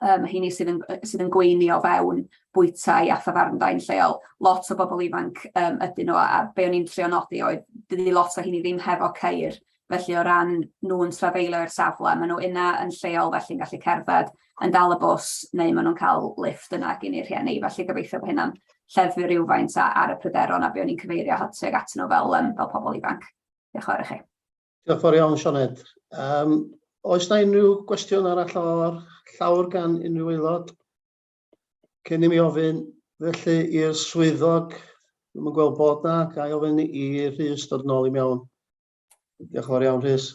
S11: um, rheini sydd yn, sydd yn gweini o fewn bwytai a thafarndai'n lleol. Lot o bobl ifanc um, ydyn nhw, a be o'n i'n trio nodi oedd, dydy lot o hynny ddim hefo ceir, felly o ran nhw'n trafeilio i'r safle, maen nhw yna yn lleol felly'n gallu cerdded yn dal y bws, neu maen nhw'n cael lift yna gen i'r rhieni, felly gobeithio bod hynna'n lleddfu rhywfaint ar y pryderon a be o'n i'n cyfeirio tuag atyn nhw fel, um, fel pobl ifanc. Diolch yn fawr i chi.
S1: Diolch yn fawr iawn, Sioned. Um, oes na unrhyw gwestiwn arall o'r llawr gan unrhyw aelod? Cyn i mi ofyn, felly, i'r swyddog, dwi'm yn gweld bod na, ga i ofyn i Rhys dod nôl i mewn. Diolch yn fawr iawn, Rhys.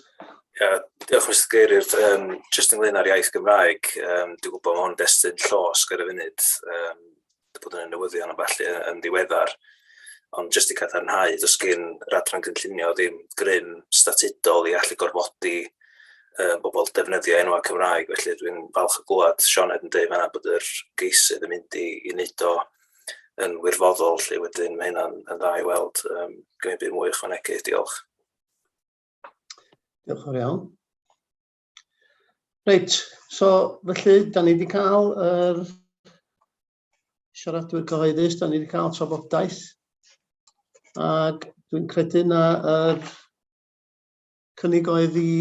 S10: Ia, diolch Mr Cadeirydd. Um, just ynglyn â'r iaith Gymraeg, um, dwi'n gwybod mae hwn destun llosg ar y funud, um, bod yn y newyddion a ballu yn ddiweddar, ond jyst i cadarnhau, does gen yr adran gynllunio ddim grym statudol i allu gorfodi um, bobl defnyddio enwau Cymraeg, felly dwi'n falch o glywed Sioned yn dweud fanna bod yr geisydd yn mynd i, i wneud o yn wirfoddol, lle wedyn mae hynna'n yn dda i weld. Um, Gwneud byd mwy ychwanegu, diolch.
S1: Diolch yn fawr iawn. Reit, so felly, da ni wedi cael yr siaradwyr cyhoeddus, da ni wedi cael trafodaeth, ac dwi'n credu na yr cynnig oedd i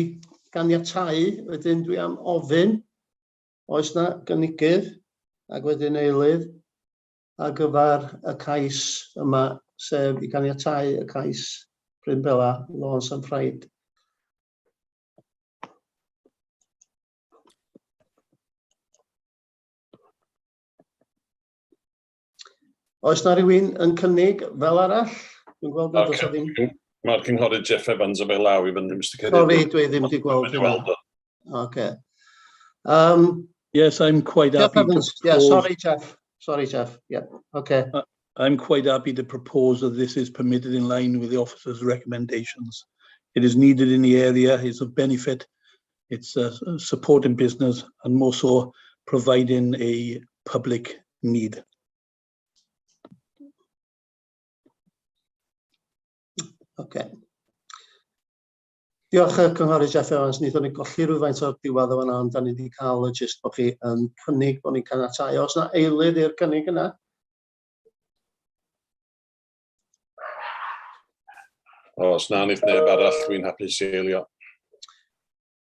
S1: ganiatáu, wedyn dwi am ofyn, oes na gynigydd ac wedyn eilydd ar gyfer y cais yma, sef i ganiatáu y cais Bryn Bela, Lôn San Ffraid. Oes na rhywun yn cynnig fel arall? Dwi'n gweld bod oes ddim...
S5: Mae'r cynghorydd Jeff Evans efo law i fyny, Mr
S1: Cadeirydd. Sorry, dwi ddim wedi gweld hynna. Okay.
S14: Yes, I'm quite
S1: Jeff
S14: happy
S1: Evans.
S14: to
S1: Yeah, sorry, Jeff. Sorry, Jeff. Yeah, okay.
S14: I'm quite happy to propose that this is permitted in line with the officer's recommendations. It is needed in the area, it's of benefit, it's supporting business and more so providing a public need.
S1: Okay. Diolch y Cynghorydd Jeff Evans. Wnaethon ni golli rhywfaint o'r diwedd o fan'na, ond da ni wedi cael y gist bod chi yn cynnig bod ni'n caniatáu. Oes na eilydd i'r cynnig yna?
S5: Os na, nid neb arall, dwi'n hapus i eilio.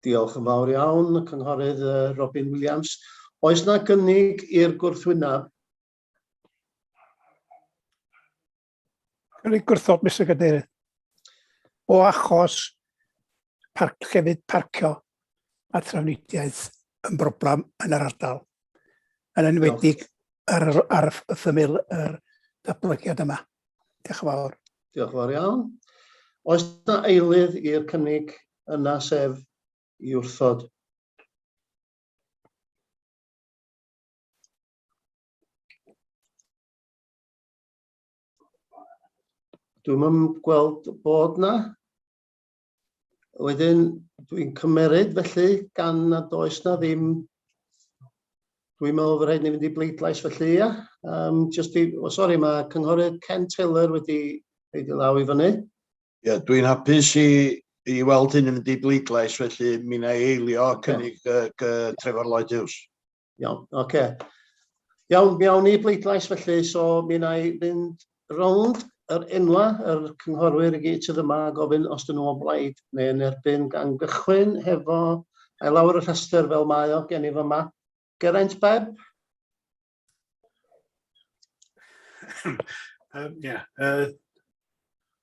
S1: Diolch yn fawr iawn, Cynghorydd Robin Williams. Oes na gynnig i'r gwrthwyneb?
S8: Cynnig gwrthod, Mr Cadeirydd. O achos parc, llefydd parcio a trafnidiaeth yn broblem yn yr ardal. Yn enwedig ar, ar y ymyl yr datblygiad yma. Diolch yn fawr.
S1: Diolch yn fawr iawn. Oes na eilydd i'r cynnig yna, sef i wrthod? Dwi'm yn gweld bod na. Wedyn, dwi'n cymeryd felly, gan nad oes na ddim, dwi'n meddwl fy rhaid ni fynd i bleidlais felly, ia. Just i, oh, sorry, mae cynghorydd Ken Taylor wedi rhaid i law i fyny.
S4: Ie, yeah, dwi'n hapus i, i weld hyn yn mynd i bleidlais, felly mi wna i eilio okay. cynnig Trevor Lloyd Hughes.
S1: Iawn, oce. Okay. Iawn, mi awn ni bleidlais felly, so mi wna i fynd rownd yr enwa, yr cynghorwyr i gyd sydd yma a gofyn os dyn nhw o blaid neu yn erbyn, gan gychwyn hefo, a'i lawr y rhestr fel mae o gen i fyma. Geraint Bebb?
S15: Yeah,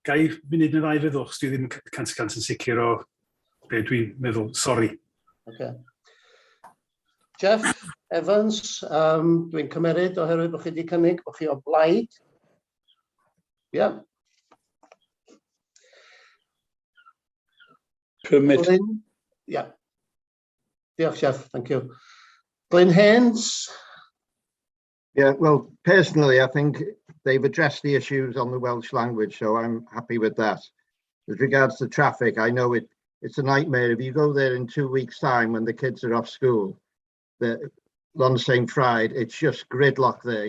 S15: ga i funud neu ddau feddwl, chos dwi ddim 100% yn sicr o be dwi'n meddwl, sori.
S1: Okay. Jeff Evans, dwi'n cymeryd oherwydd bod chi wedi cynnig bod chi o blaid. Ie. Yeah.
S14: Permit.
S1: Glyn, yeah. Diolch, Jeff. Thank you. Glyn Haynes.
S16: Yeah, well, personally, I think they've addressed the issues on the Welsh language, so I'm happy with that. With regards to traffic, I know it's a nightmare. If you go there in 2 weeks' time when the kids are off school, the Llansantffraid, it's just gridlock there.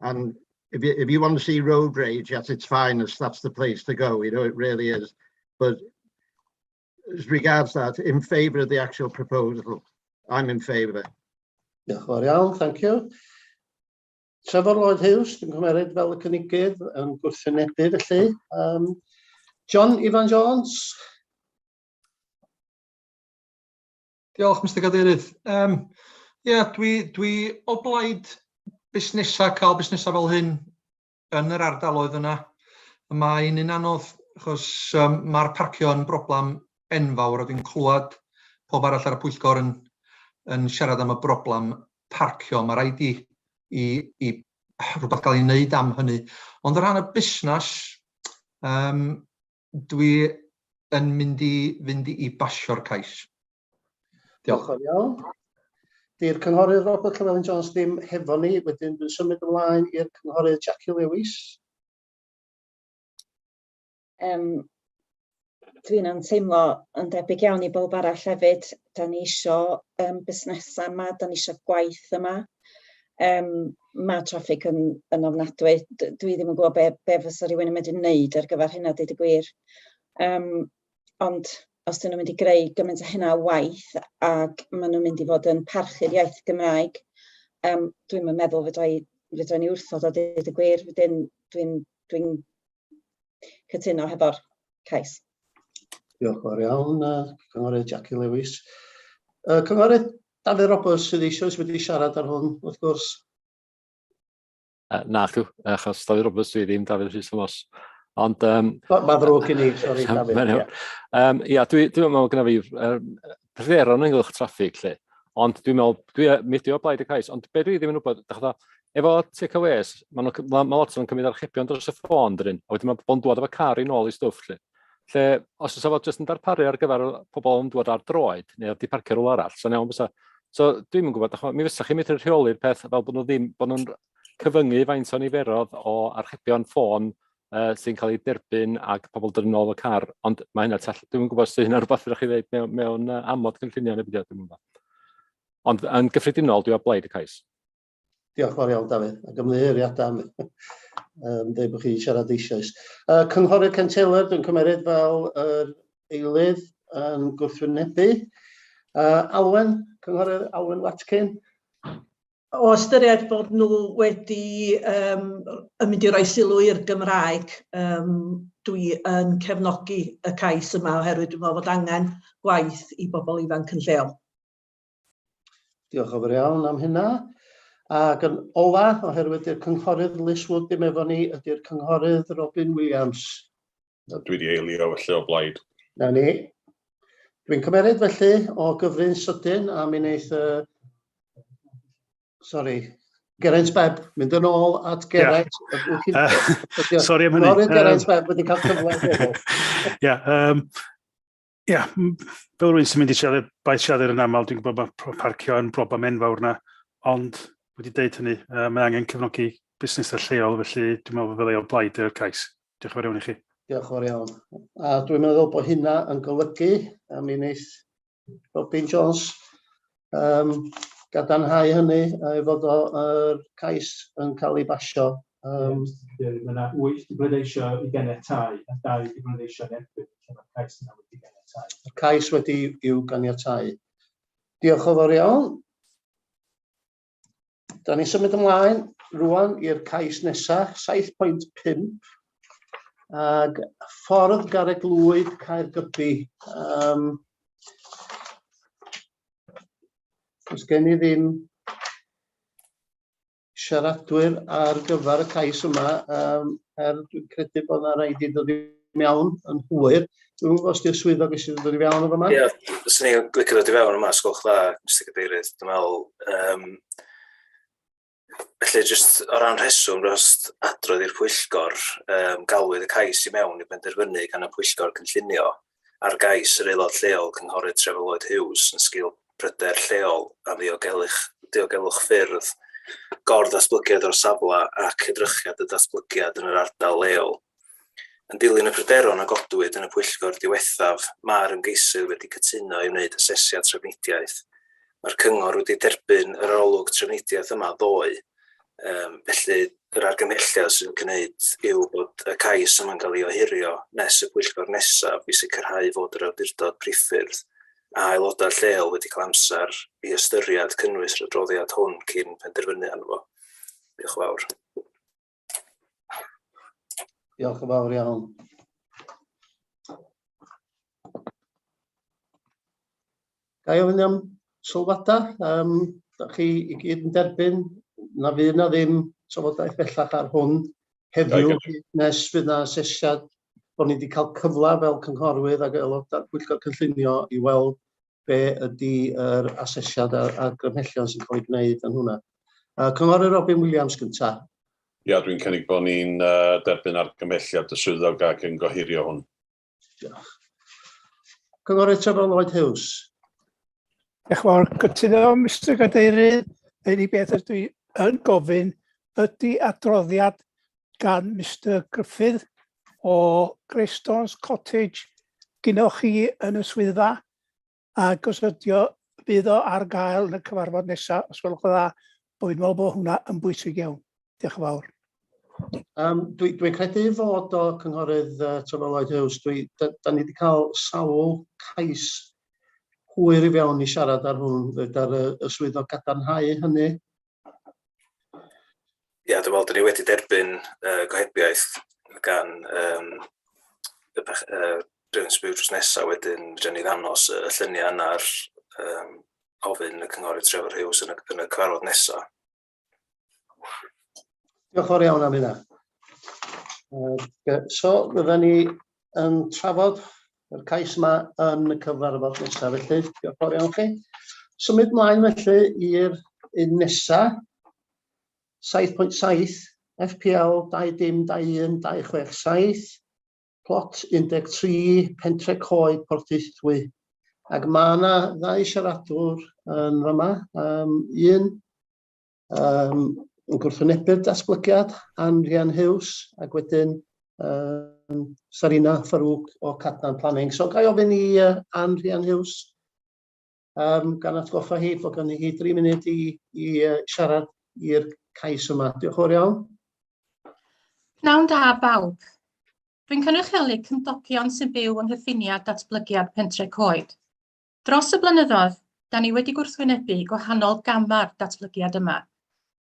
S16: And if you want to see road rage at its finest, that's the place to go. It really is. But as regards that, in favour of the actual proposal, I'm in favour.
S1: Diolch yn fawr iawn, thank you. Trevor Lloyd Hughes, dwi'n cymeryd fel y cynigydd yn gwrthwynebu felly. John Ifan Jones.
S17: Diolch, Mr Cadeirydd. Yeah, dwi o blaid busnesau, cael busnesau fel hyn yn yr ardaloedd yna. Mae'n un anodd, achos mae'r parcio yn broblem enfawr, a dwi'n clywed pob arall ar y pwyllgor yn siarad am y broblem parcio. Mae rhaid i rhywbeth gael ei wneud am hynny. Ond o ran y busnes, dwi yn mynd i fynd i basio'r cais.
S1: Diolch yn iawn. Di'r cynghorydd Robert Llewellyn Jones ddim hefo ni, wedyn dwi'n symud ymlaen i'r cynghorydd Jackie Lewis.
S9: Dwi'n yn teimlo yn debyg iawn i bawb arall hefyd. Da ni isio busnesau yma, da ni isio gwaith yma. Mae traffig yn ofnadwy. Dwi ddim yn gwybod be fysa rhywun yn mynd i wneud ar gyfer hynna, deud y gwir. Ond os dyn nhw'n mynd i greu gymaint o hynna o waith ac maen nhw'n mynd i fod yn parchu'r iaith Gymraeg, dwi'n meddwl fedra ni wrthod o deud y gwir. Wedyn dwi'n cytuno hefo'r cais.
S1: Diolch yn fawr iawn, Cynghorydd Jackie Lewis. Cynghorydd Dafydd Roberts sydd eisoes wedi siarad ar hwn, wrth gwrs.
S2: Na, chw, achos Dafydd Roberts dwi ddim Dafydd Rhys Thomas. Ond...
S1: Mae ddrwg gen i, sori Dafydd.
S2: Ia, yeah, dwi meddwl gyda fi pryderon ynghylch traffig, lle. Ond dwi'n meddwl, mi dwi o blaid y cais, ond be dwi ddim yn wybod, dach efo takeaways, ma lot o'n cymryd archebion dros y ffôn, dyn, a wedyn mae pobl yn dŵad efo car i nôl i stwff, lle. Lle, os oes efo jyst yn darparu ar gyfer pobl yn dŵad ar droed, neu wedi parcio rhywle arall, so iawn fysa. So, dwi'n yn gwybod, mi fysa chi'n medru rheoli'r peth fel bod nhw ddim, bod nhw'n cyfyngu faint o niferodd o archebion ffôn sy'n cael ei derbyn ac pobl dod yn ôl y car, ond mae hynna, dwi'm yn gwybod os hynna rhywbeth fedrwch chi ddeud mewn, mewn amod cynllunio neu beidio, dwi'm yn gwybod. Ond yn gyffredinol, dwi o blaid y cais.
S1: Diolch yn fawr iawn, Dafydd, ac ymddiheuriadau am dweud bod chi siarad eisoes. Cynghorydd Ken Taylor, dwi'n cymeryd fel yr eilydd yn gwrthwynebu. Alwen, Cynghorydd Alwen Watkin.
S7: O ystyried bod nhw wedi um, yn mynd i roi sylw i'r Gymraeg, um, dwi yn cefnogi y cais yma oherwydd dwi'n meddwl bod angen gwaith i bobl ifanc yn lleol.
S1: Diolch yn fawr iawn am hynna. Ac yn ola, oherwydd di'r cynghorydd Liz Wood ddim efo ni, ydy'r cynghorydd Robin Williams.
S5: Na, dwi wedi eilio felly o blaid.
S1: Na ni. Dwi'n cymeryd felly o gyfrin sydyn a mi wneith uh, sorry, Geraint Bebb, mynd yn ôl at Geraint.
S15: Yeah. Sorry am hynny.
S1: Cynghorydd Geraint Bebb wedi cael cyfle.
S15: Ie, ia, fel rhywun sy'n mynd i siarad, bae siarad yn aml, dwi'n gwybod bod parcio yn broblem enfawr na, ond wedi deud hynny, mae angen cefnogi busnesau lleol, felly dwi'n meddwl fyddai o blaid i'r cais. Diolch yn fawr iawn i chi.
S1: Diolch yn fawr iawn. A dwi'n meddwl bod hynna yn golygu, a mi wneith Robin Jones um, gadarnhau hynny, ei fod o'r cais yn cael ei basio.
S6: Mae yna 8 di bleidleisio i ganiatáu a 2 di bleidleisio yn erbyn, felly mae'r cais yna wedi ganiatáu.
S1: Y cais wedi i'w ganiatáu. Diolch yn fawr iawn. Da ni'n symud ymlaen rwan i'r cais nesaf, 7.5, ag ffordd Garreg Lwyd Caergybi. Um, Os gen i ddim siaradwyr ar gyfer y cais yma, um, er dwi'n credu bod yna rhaid i ddod i mewn yn hwyr. Dwi'n gwybod os di'r swyddog eisiau dod i fewn o fyma.
S10: Ie, yeah, swn i'n licio dod i fewn yma, sgwch dda, Mr Cadeirydd. Dwi'n meddwl, um, felly jyst o ran rheswm dros adrodd i'r pwyllgor, um, galwyd y cais i mewn i benderfynu gan y pwyllgor cynllunio ar gais yr aelod lleol Cynghorydd Trevor Lloyd Hughes yn sgil pryder lleol am ddiogelwch, diogelwch ffyrdd, gor-ddatblygiad o'r safle ac edrychiad y datblygiad yn yr ardal leol. Yn dilyn y pryderon a godwyd yn y pwyllgor diwethaf, mae'r ymgeisydd wedi cytuno i wneud asesiad trafnidiaeth. Mae'r cyngor wedi derbyn yr arolwg trafnidiaeth yma ddoe, um, felly yr argymhelliad sy'n gwneud yw bod y cais yma'n cael ei ohirio nes y pwyllgor nesaf i sicrhau fod yr awdurdod priffyrdd a aelodau lleol wedi cael amser i ystyried cynnwys yr adroddiad hwn cyn penderfynu arno fo. Diolch yn fawr.
S1: Diolch yn fawr iawn. Ga i ofyn am sylwadau? Um, da chi i gyd yn derbyn na fydd na ddim trafodaeth bellach ar hwn heddiw nes fydd na asesiad bod ni wedi cael cyfle fel cynghorwyr ac aelodau'r pwyllgor cynllunio i weld be ydy yr asesiad a'r argymhellion sy'n cael ei gwneud yn hwnna. Cynghorydd Robin Williams gyntaf.
S5: Ia, dwi'n cynnig bod ni'n uh, derbyn argymhelliad y swyddog ac yn gohirio hwn.
S1: Diolch. Cynghorydd Trevor Lloyd Hughes.
S8: Diolch yn fawr. Cytuno, Mr Gadeirydd. Yr unig beth ydw i yn gofyn ydy adroddiad gan Mr Gruffydd o Greystones Cottage gynnwch chi yn y swyddfa ac os ydy o, fydd o ar gael yn y cyfarfod nesaf, os gwelwch yn dda, bo fi'n meddwl bod hwnna yn bwysig iawn. Diolch yn fawr.
S1: Um, Dwi'n dwi credu fod o cynghorydd Trevor Lloyd Hughes, dwi, da, da ni wedi cael sawl cais hwyr i fewn i siarad ar hwn, fedar y, y swyddog gadarnhau hynny.
S10: Ia, dwi'n meddwl, dyn ni wedi derbyn uh, gohebiaeth gan um, y uh, rhywun sy'n byw drws nesaf wedyn, fedrwn ni ddangos y lluniau yna ar um, ofyn y cynghorydd Trevor Hughes yn y, yn y cyfarfod nesaf.
S1: Diolch yn fawr iawn am hynna. So, fydden ni yn trafod yr cais yma yn y cyfarfod nesaf, felly diolch yn fawr iawn chi. Symud mlaen felly i'r un nesaf, 7.7 FPL 20 21 267, plot 13, Pentre Coed, Porthaethwy. Ac mae yna ddau siaradwr yn fama. Um, un, um, yn gwrthwynebu'r datblygiad, Ann Rhian Hughes, ac wedyn Sarina Farouk o Cadnant Planning. So ga i ofyn i Ann Rhian Hughes, gan atgoffa hi bod ganddi hi 3 munud i siarad i'r cais yma. Diolch yn fawr iawn.
S18: Pnawn da bawb. Dwi'n cynrychioli cymdogion sy'n byw yng nghyffiniad datblygiad Pentre Coed. Dros y blynyddoedd, da ni wedi gwrthwynebu gwahanol gamau'r datblygiad yma.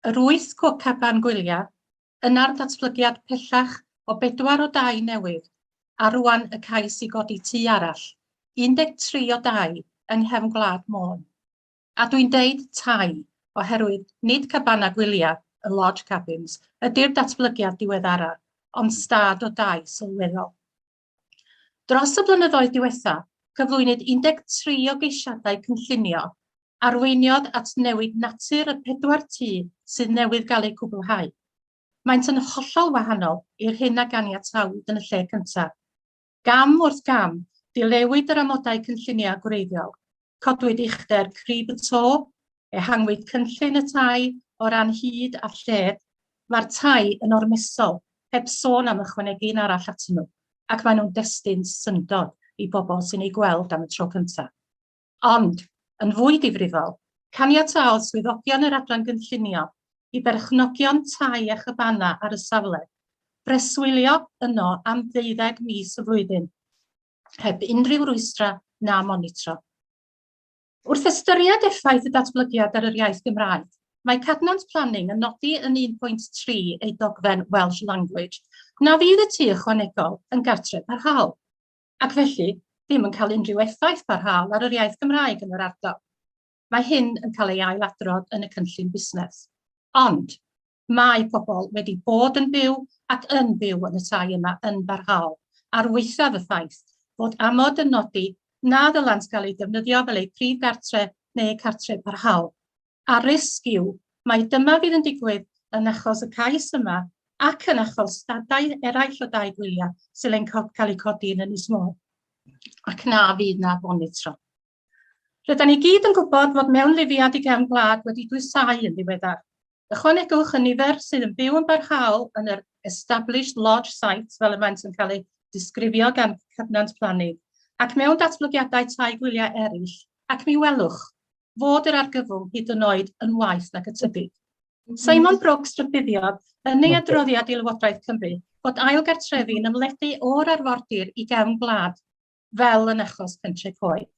S18: Yr 8 caban gwyliau, yna'r datblygiad pellach o 4 o dai newydd, a rwan y cais i godi tŷ arall, 13 o dai yng nghefn gwlad Môn. A dwi'n deud tai, oherwydd nid cabana gwyliau, y lodge cabins, ydy'r datblygiad diweddara, ond stad o dai sylweddol. Dros y blynyddoedd diwetha, cyflwynwyd 13 o geisiadau cynllunio, arweiniodd at newid natur y 4 tŷ sydd newydd gael eu cwblhau. Maent yn hollol wahanol i'r hyn a ganiatawyd yn y lle cyntaf. Gam wrth gam, dilewyd yr amodau cynllunio gwreiddiol. Codwyd uchder crib y to, ehangwyd cynllun y tai o ran hyd a lled. Mae'r tai yn ormesol, heb sôn am ychwanegu un arall atyn nhw, ac maen nhw'n destun syndod i bobl sy'n eu gweld am y tro cyntaf. Ond, yn fwy difrifol, caniataodd swyddogion yr adran gynllunio i berchnogion tai a chabana ar y safle breswylio yno am 12 mis y flwyddyn, heb unrhyw rwystrau na monitro. Wrth ystyried effaith y datblygiad ar yr iaith Gymraeg, mae Cadnant Planning yn nodi yn 1.3 ei dogfen Welsh Language na fydd y tŷ ychwanegol yn gartref parhaol, ac felly ddim yn cael unrhyw effaith parhaol ar yr iaith Gymraeg yn yr ardal. Mae hyn yn cael ei ailadrodd yn y cynllun busnes. Ond mae pobl wedi bod yn byw ac yn byw yn y tai yma yn barhaol, ar waethaf y ffaith fod amod yn nodi na ddylant gael eu defnyddio fel eu prif gartre neu eu cartre parhaol. A'r risg yw mai dyma fydd yn digwydd yn achos y cais yma ac yn achos stadau eraill o dai gwyliau sy'n ein cael eu codi yn Ynys Môn, ac na fydd na fonitro. Rydan ni gyd yn gwybod fod mewnlifiad i gefn gwlad wedi dwysáu yn ddiweddar. Ychwanegwch y nifer sydd yn byw yn barhaol yn yr established lodge sites fel y maent yn cael eu disgrifio gan Cadnant Planning, ac mewn datblygiadau tai gwyliau eraill, ac mi welwch fod yr argyfwng hyd yn oed yn waeth nag y tybid. Simon Brooks rhybuddiodd yn ei adroddiad i Lywodraeth Cymru fod ail gartrefi'n ymledu o'r arfordir i gefn gwlad, fel yn achos Pentre Coed.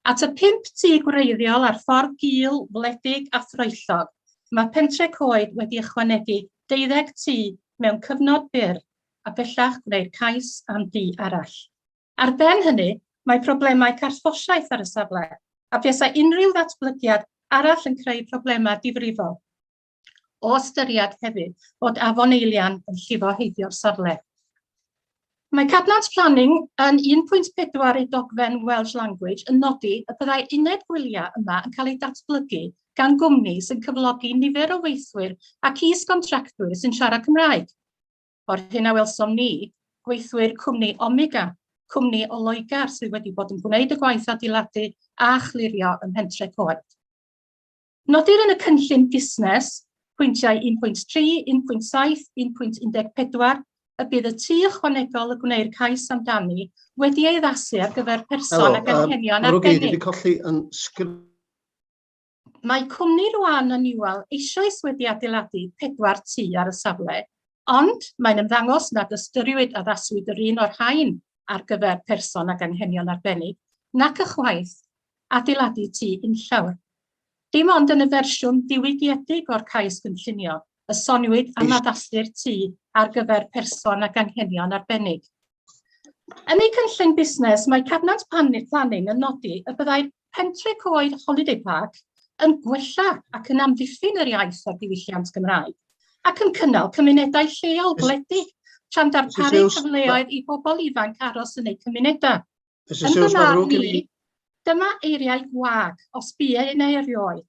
S18: At y 5 tŷ gwreiddiol ar ffordd gul, wledig a throellog, mae Pentre Coed wedi ychwanegu 12 tŷ mewn cyfnod byr a bellach gwneir cais am dŷ arall. Ar ben hynny, mae problemau carthffosiaeth ar y safle, a buasai unrhyw ddatblygiad arall yn creu problemau difrifol, o ystyried hefyd bod Afon Eilian yn llifo heibio'r safle. Mae Cadnant Planning yn 1.4 ei dogfen Welsh Language yn nodi y byddai uned gwyliau yma yn cael ei datblygu gan gwmni sy'n cyflogi nifer o weithwyr ac is-gontractwyr sy'n siarad Cymraeg. O'r hyn a welsom ni, gweithwyr cwmni Omega, cwmni o Loegr sydd wedi bod yn gwneud y gwaith adeiladu a chlirio ym Mhentre Coed. Nodir yn y cynllun busnes, pwyntiau 1.3, 1.7, 1.14, y bydd y tŷ ychwanegol y gwneir cais amdani wedi ei addasu ar gyfer person ag anghenion arbennig. Mae cwmni Roan a Newell eisoes wedi adeiladu 4 tŷ ar y safle, ond mae'n ymddangos nad ystyriwyd addaswyd yr un o'r rhain ar gyfer person ag anghenion arbennig, nac ychwaith adeiladu tŷ unllawr. Dim ond yn y fersiwn diwygiedig o'r cais gynllunio y soniwyd am addasu'r tŷ ar gyfer person ag anghenion arbennig. Yn eu cynllun busnes, mae Cadnant Planning yn nodi y byddai'r Pentre Coed Holiday Park yn gwella ac yn amddiffyn yr iaith a'r diwylliant Gymraeg, ac yn cynnal cymunedau lleol gwledig, tra'n darparu cyfleoedd i bobl ifanc aros yn eu cymunedau. Yn fy marn i, dyma eiriau gwag, os bu e neu erioed.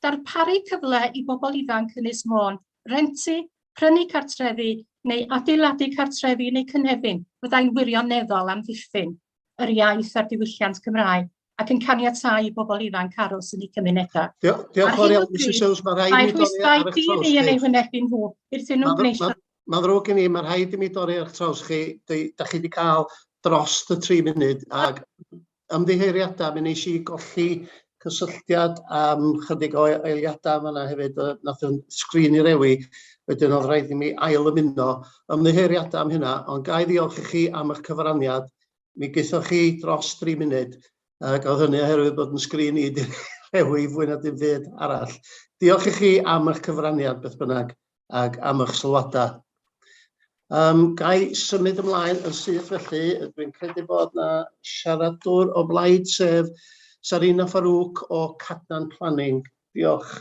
S18: Darparu cyfle i bobl ifanc Ynys Môn rentu, prynu cartrefi neu adeiladu cartrefi neu cynefin fyddai'n wirioneddol amddiffyn yr iaith a'r diwylliant Cymraeg. ac yn caniatáu i bobl ifanc aros yn eu cymunedau.
S1: Diolch yn fawr iawn, Mrs Sills, mae rhaid i mi dorri ar eich traws chi.
S18: Mae rhwystrau yn eu hwynebu nhw wrth iddyn nhw gwneud...
S1: Mae'n ddrwg gen i, mae rhaid i mi dorri ar eich traws chi. Da chi wedi cael dros y 3 munud, ac ymddiheuriadau, mi wnes i golli cysylltiad am chydig o eiliadau fan'na hefyd, nath yn sgrin i rewi, wedyn oedd rhaid i mi ail ymuno. Ymddiheuriadau am hynna, ond ga i ddiolch i chi am eich cyfraniad. Mi gaethoch chi dros 3 munud, ac oedd hynny oherwydd bod yn sgrin i wedi rhewi fwy na dim byd arall. Diolch i chi am eich cyfraniad beth bynnag, ac am eich sylwadau. Ga i symud ymlaen yn syth felly, dwi'n credu bod na siaradwr o blaid, sef Sarina Farouk o Cadnan Planning. Diolch.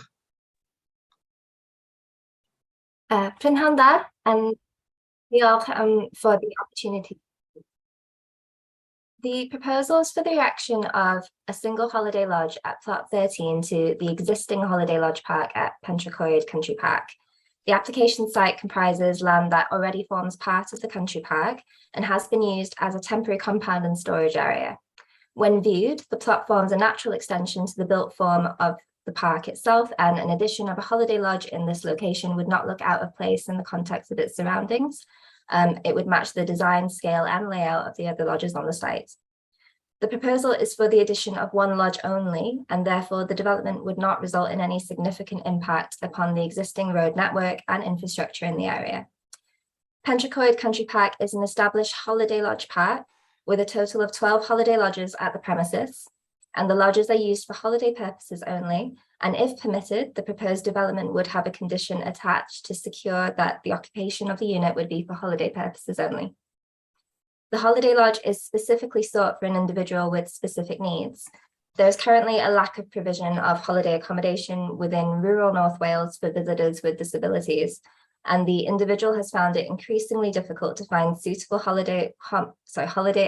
S19: Prynhawn da, and diolch for the opportunity. The proposals for the erection of a single holiday lodge at plot 13 to the existing holiday lodge park at Pentrecoed Country Park. The application site comprises land that already forms part of the country park and has been used as a temporary compound and storage area. When viewed, the plot forms a natural extension to the built form of the park itself, and an addition of a holiday lodge in this location would not look out of place in the context of its surroundings. It would match the design, scale and layout of the other lodges on the site. The proposal is for the addition of one lodge only, and therefore the development would not result in any significant impact upon the existing road network and infrastructure in the area. Pentrecoed Country Park is an established holiday lodge park with a total of 12 holiday lodges at the premises, and the lodges are used for holiday purposes only, and if permitted, the proposed development would have a condition attached to secure that the occupation of the unit would be for holiday purposes only. The holiday lodge is specifically sought for an individual with specific needs. There is currently a lack of provision of holiday accommodation within rural North Wales for visitors with disabilities, and the individual has found it increasingly difficult to find suitable holiday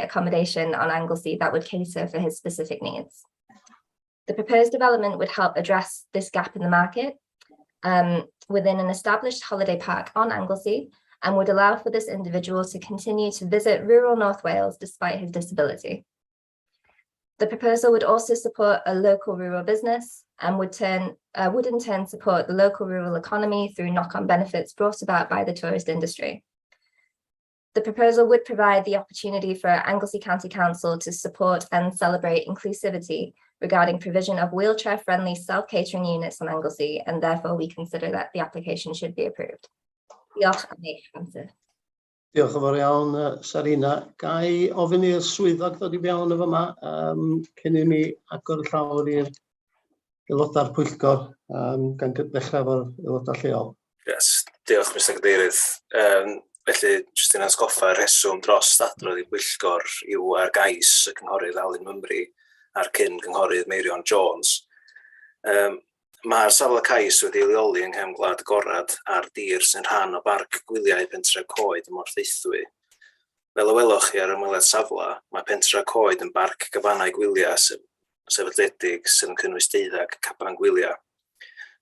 S19: accommodation on Anglesey that would cater for his specific needs. The proposed development would help address this gap in the market within an established holiday park on Anglesey, and would allow for this individual to continue to visit rural North Wales despite his disability. The proposal would also support a local rural business and would in turn support the local rural economy through knock-on benefits brought about by the tourist industry. The proposal would provide the opportunity for Anglesey County Council to support and celebrate inclusivity regarding provision of wheelchair-friendly self-catering units on Anglesey, and therefore we consider that the application should be approved. Diolch am eich amser.
S1: Diolch yn fawr iawn, Sarina. Ga i ofyn i'r swyddog ddod i mewn yn fyma cyn i mi agor y llawr i'r aelodau'r pwyllgor, gan ddechrau efo'r aelodau lleol.
S10: Yes, diolch, Mr Cadeirydd. Felly, jyst yn atgoffa, rheswm dros adrodd i bwyllgor yw ar gais y cynghorydd Alun Mymru a'r cyn gynghorydd Meirion Jones. Mae'r safle cais wedi ei leoli yng nghefn gwlad Gorad ar dir sy'n rhan o barc gwyliau Pentre Coed ym Mhorthaethwy. Fel y welwch chi ar ymweliad safle, mae Pentre Coed yn barc cabanau gwyliau sefydliedig sydd yn cynnwys 12 caban gwyliau.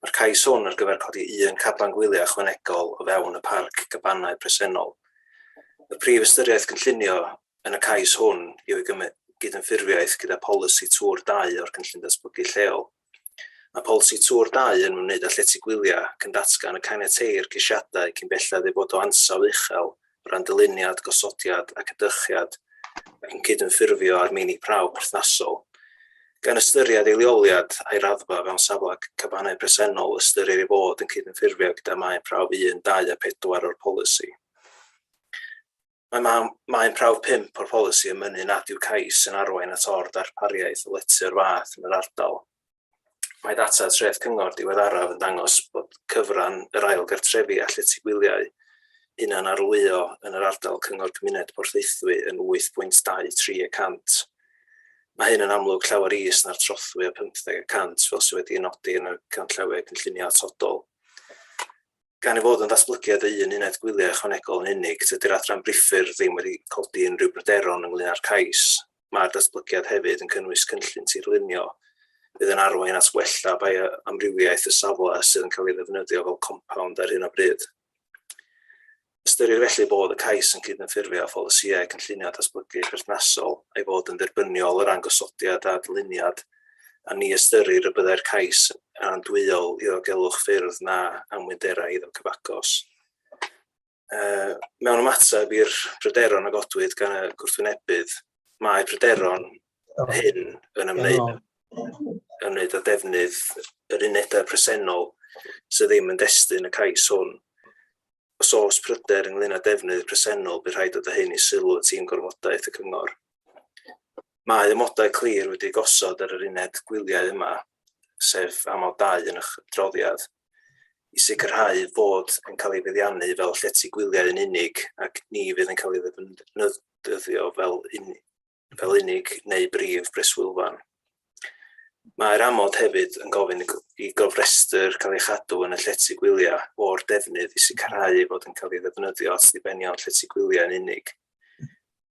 S10: Mae'r cais hwn ar gyfer codi un caban gwyliau ychwanegol o fewn y parc cabanau presennol. Y prif ystyriaeth gynllunio yn y cais hwn yw ei gydymffurfiaeth gyda polisi Tŵr 2 o'r cynllun datblygu lleol. Mae polisi Tŵr 2 yn ymwneud â llety gwyliau ac yn datgan y caniateir ceisiadau cyn belled eu bod o ansawdd uchel o ran dyluniad, gosodiad ac edrychiad ac yn cydymffurfio â'r meini prawf perthnasol. Gan ystyried ei leoliad a'i raddfa fewn safle cabanau presennol, ystyrir ei fod yn cydymffurfio gyda maen prawf 1, 2 a 4 o'r polisi. Mae maen prawf 5 o'r polisi yn mynnu nad yw cais yn arwain at or-darpariaeth o lety o'r fath yn yr ardal. Mae data treth cyngor diweddaraf yn dangos bod cyfran yr ail gartrefi a llety gwyliau hunan arlwyo yn yr ardal Cyngor Cymuned Porthaethwy yn 8.23%. Mae hyn yn amlwg llawer is na'r trothwy o 50% fel sydd wedi'i nodi yn y canllawiau cynllunio atodol. Gan ei fod yn ddatblygiad o un uned gwyliau ychwanegol yn unig, tydi'r adran briffyrdd ddim wedi codi unrhyw bryderon ynglŷn â'r cais. Mae'r datblygiad hefyd yn cynnwys cynllun tirlunio fydd yn arwain at wella bioamrywiaeth y safle sydd yn cael ei ddefnyddio fel compownd ar hyn o bryd. Ystyrir felly bod y cais yn cydymffurfio â pholisïau cynllunio datblygu perthnasol a'i fod yn dderbyniol o ran gosodiad a dyluniad, a ni ystyrir y byddai'r cais yn andwyol i ddiogelwch ffyrdd na amwynderau eiddo cyfagos. Uh, mewn ymateb i'r pryderon a godwyd gan y gwrthwynebydd, mae pryderon hyn yn ymwneud, ymwneud â defnydd yr unedau presennol sydd ddim yn destun y cais hwn. Os oes pryder ynglŷn â defnydd presennol, bydd rhaid dod â hyn i sylw y tîm gorfodaeth y cyngor. Mae amodau clir wedi'u gosod ar yr uned gwyliau yma, sef amod 2 yn eich adroddiad, i sicrhau fod yn cael ei feddiannu fel llety gwyliau yn unig ac ni fydd yn cael ei ddefnyddio fel un, fel unig neu brif breswylfan. Mae'r amod hefyd yn gofyn i gofrestr cael ei chadw yn y llety gwyliau o'r defnydd i sicrhau ei fod yn cael ei ddefnyddio at ddibenion llety gwyliau yn unig.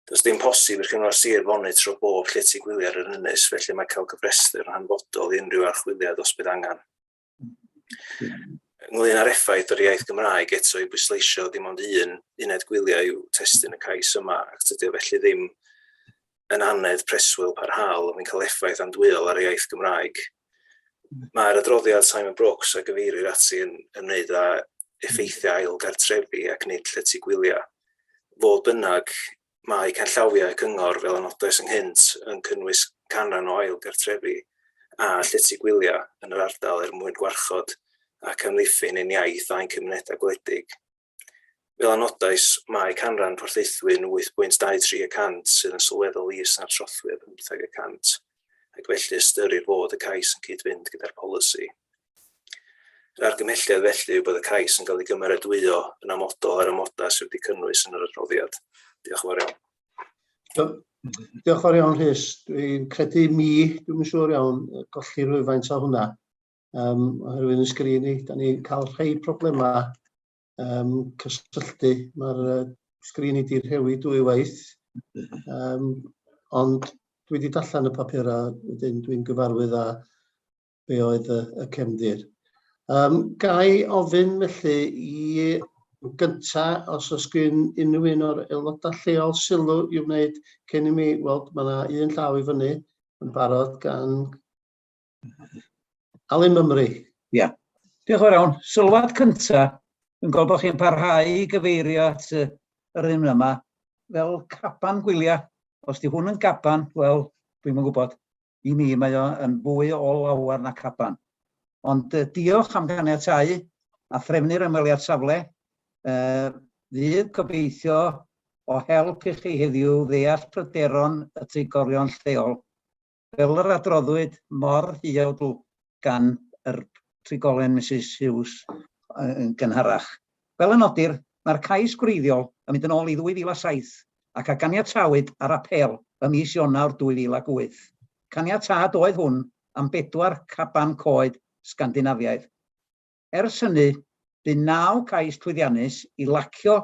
S10: Does dim posib i'r Cyngor Sir fonitro bob llety gwyliau ar yr ynys, felly mae cael cofrestr yn hanfodol i unrhyw archwiliad os bydd angen. Ynglŷn â'r effaith o'r iaith Gymraeg, eto i bwysleisio dim ond un uned gwyliau yw testun y cais yma, ac tydi o felly ddim yn annedd preswyl parhaol, ond mae'n cael effaith andwyol ar y iaith Gymraeg. Mae'r adroddiad Simon Brooks a gyfeirir ati yn ymwneud â effeithiau ail gartrefi ac nid llety gwyliau. Fodd bynnag, mae canllawiau cyngor, fel a nodais ynghynt, yn cynnwys canran o ail gartrefi a llety gwyliau yn yr ardal er mwyn gwarchod ac amddiffyn ein iaith a'n cymunedau gwledig. Fel a nodais, mae canran Porthaethwy'n 8.23 y cant, sydd yn sylweddol is na'r trothwy o 15 y cant, ac felly ystyrir fod y cais yn cyd-fynd gyda'r polisi. Yr argymhelliad felly yw bod y cais yn cael ei gymeradwyo yn amodol ar amodau sydd wedi cynnwys yn yr adroddiad. Diolch yn fawr iawn.
S1: Diolch yn fawr iawn, Rhys. Dwi'n credu mi, dwi'n yn siŵr iawn, golli rhywfaint o hwnna. Um, oherwydd yn sgrin i, da ni'n cael rhai problemau um, cysylltu. Mae'r uh, sgrin i di rhewi dwy waith. Um, ond dwi wedi darllen y papurau, wedyn dwi'n gyfarwydd â be oedd y, y cefndir. Um, gai ofyn felly i gynta, os oes gen unrhyw un o'r aelodau lleol sylw i'w wneud cyn i mi weld, mae yna un llaw i fyny yn barod gan Alun Mymru.
S20: Ia. Diolch yn fawr iawn. Sylwad cynta, dwi'n gweld bod chi'n parhau i gyfeirio at yr un yma fel caban gwyliau. Os di hwn yn gaban, wel, dwi'm yn gwybod. I mi, mae o yn fwy o lawer na caban. Ond diolch am ganiatáu a threfnu'r ymweliad safle. Fydd gobeithio o help i chi heddiw ddeall pryderon y trigolion lleol fel yr adroddwyd mor huawdl gan yr trigolyn Misus Hughes yn gynharach. Fel y nodir, mae'r cais gwreiddiol yn mynd yn ôl i 2007 ac a ganiatawyd ar apêl ym mis Ionawr 2008. Caniatâd oedd hwn am bedwar caban coed Sgandinafiaidd. Ers hynny, bu naw cais llwyddiannus i lacio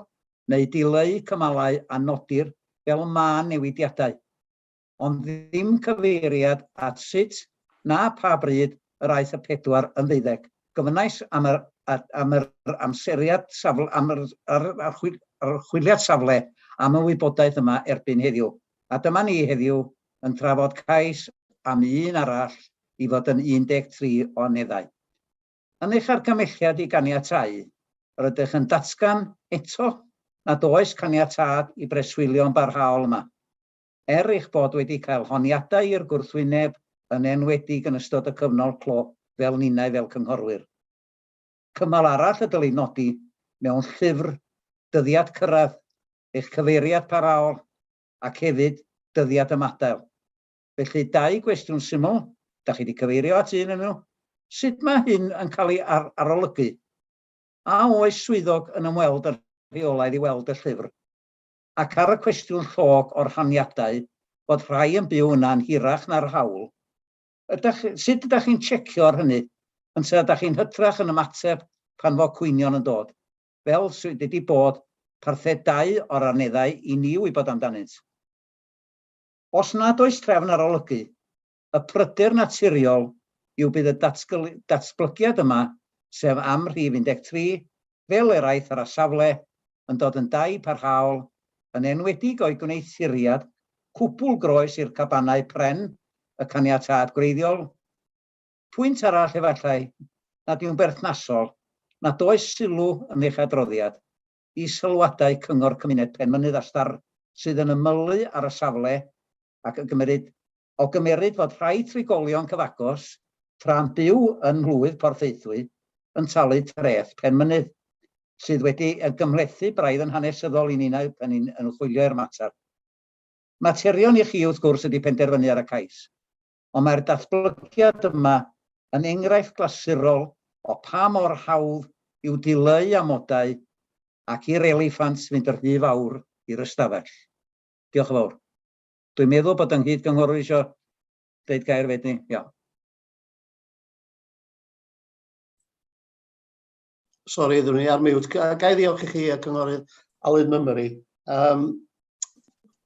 S20: neu dileu cymalau a nodir fel mân newidiadau. ond ddim cyfeiriad at sut na pha bryd yr aeth y pedwar yn ddeuddeg. Gofynnais am yr, am yr amseriad safle, am yr archwiliad safle am y wybodaeth yma erbyn heddiw. A dyma ni heddiw yn trafod cais am un arall i fod yn 13 o aneddau. Yn eich argymhelliad i ganiatáu, rydych yn datgan eto nad oes caniatâd i breswylio'n barhaol yma. er eich bod wedi cael honiadau i'r gwrthwyneb, yn enwedig yn ystod y cyfnod clo, fel ninnau fel cynghorwyr. Cymal arall y dylid nodi mewn llyfr dyddiad cyrraedd, eich cyfeiriad parhaol ac hefyd dyddiad ymadael. Felly, dau gwestiwn syml, da chi wedi cyfeirio at un yn nhw, sut mae hyn yn cael ei ar arolygu? A oes swyddog yn ymweld yn rheolaidd i weld y llyfr? Ac ar y cwestiwn llog o'r rhaniadau bod rhai yn byw yna yn hirach na'r hawl, ydach, sut ydach chi'n checio ar hynny? Ynte ydach chi'n hytrach yn ymateb pan fo cwynion yn dod, fel sydd wedi bod parthed dau o'r aneddau i ni wybod amdanynt? Os nad oes trefn arolygu, y pryder naturiol yw bydd y datblygiad yma, sef am rhif 13, fel eraill ar y safle, yn dod yn dai parhaol, yn enwedig o'i gwneuthuriad cwbl groes i'r cabanau pren, y caniatâd gwreiddiol. Pwynt arall efallai nad yw'n berthnasol, nad oes sylw yn eich adroddiad i sylwadau Cyngor Cymuned Penmynydd a Star sydd yn ymylu ar y safle ac yn gymeryd o gymeryd fod rhai trigolion cyfagos tra'n byw yn mhlwyf Porthaethwy yn talu treth Penmynydd, sydd wedi gymhlethu braidd yn hanesyddol i ninnau pan ni'n ymchwilio i'r mater. Materion i chi wrth gwrs ydy penderfynu ar y cais, ond mae'r datblygiad yma yn enghraifft glasurol o pa mor hawdd yw dileu amodau ac i'r eliffant fynd yn rhy fawr i'r ystafell. Diolch yn fawr. Dwi'n meddwl bod yng nghyd-gynghorwyr eisiau deud gair fyd ni. Iawn.
S1: Sori, ddwn i ar mute. Ga i ddiolch i chi, y cynghorydd Alun Mummery. Um,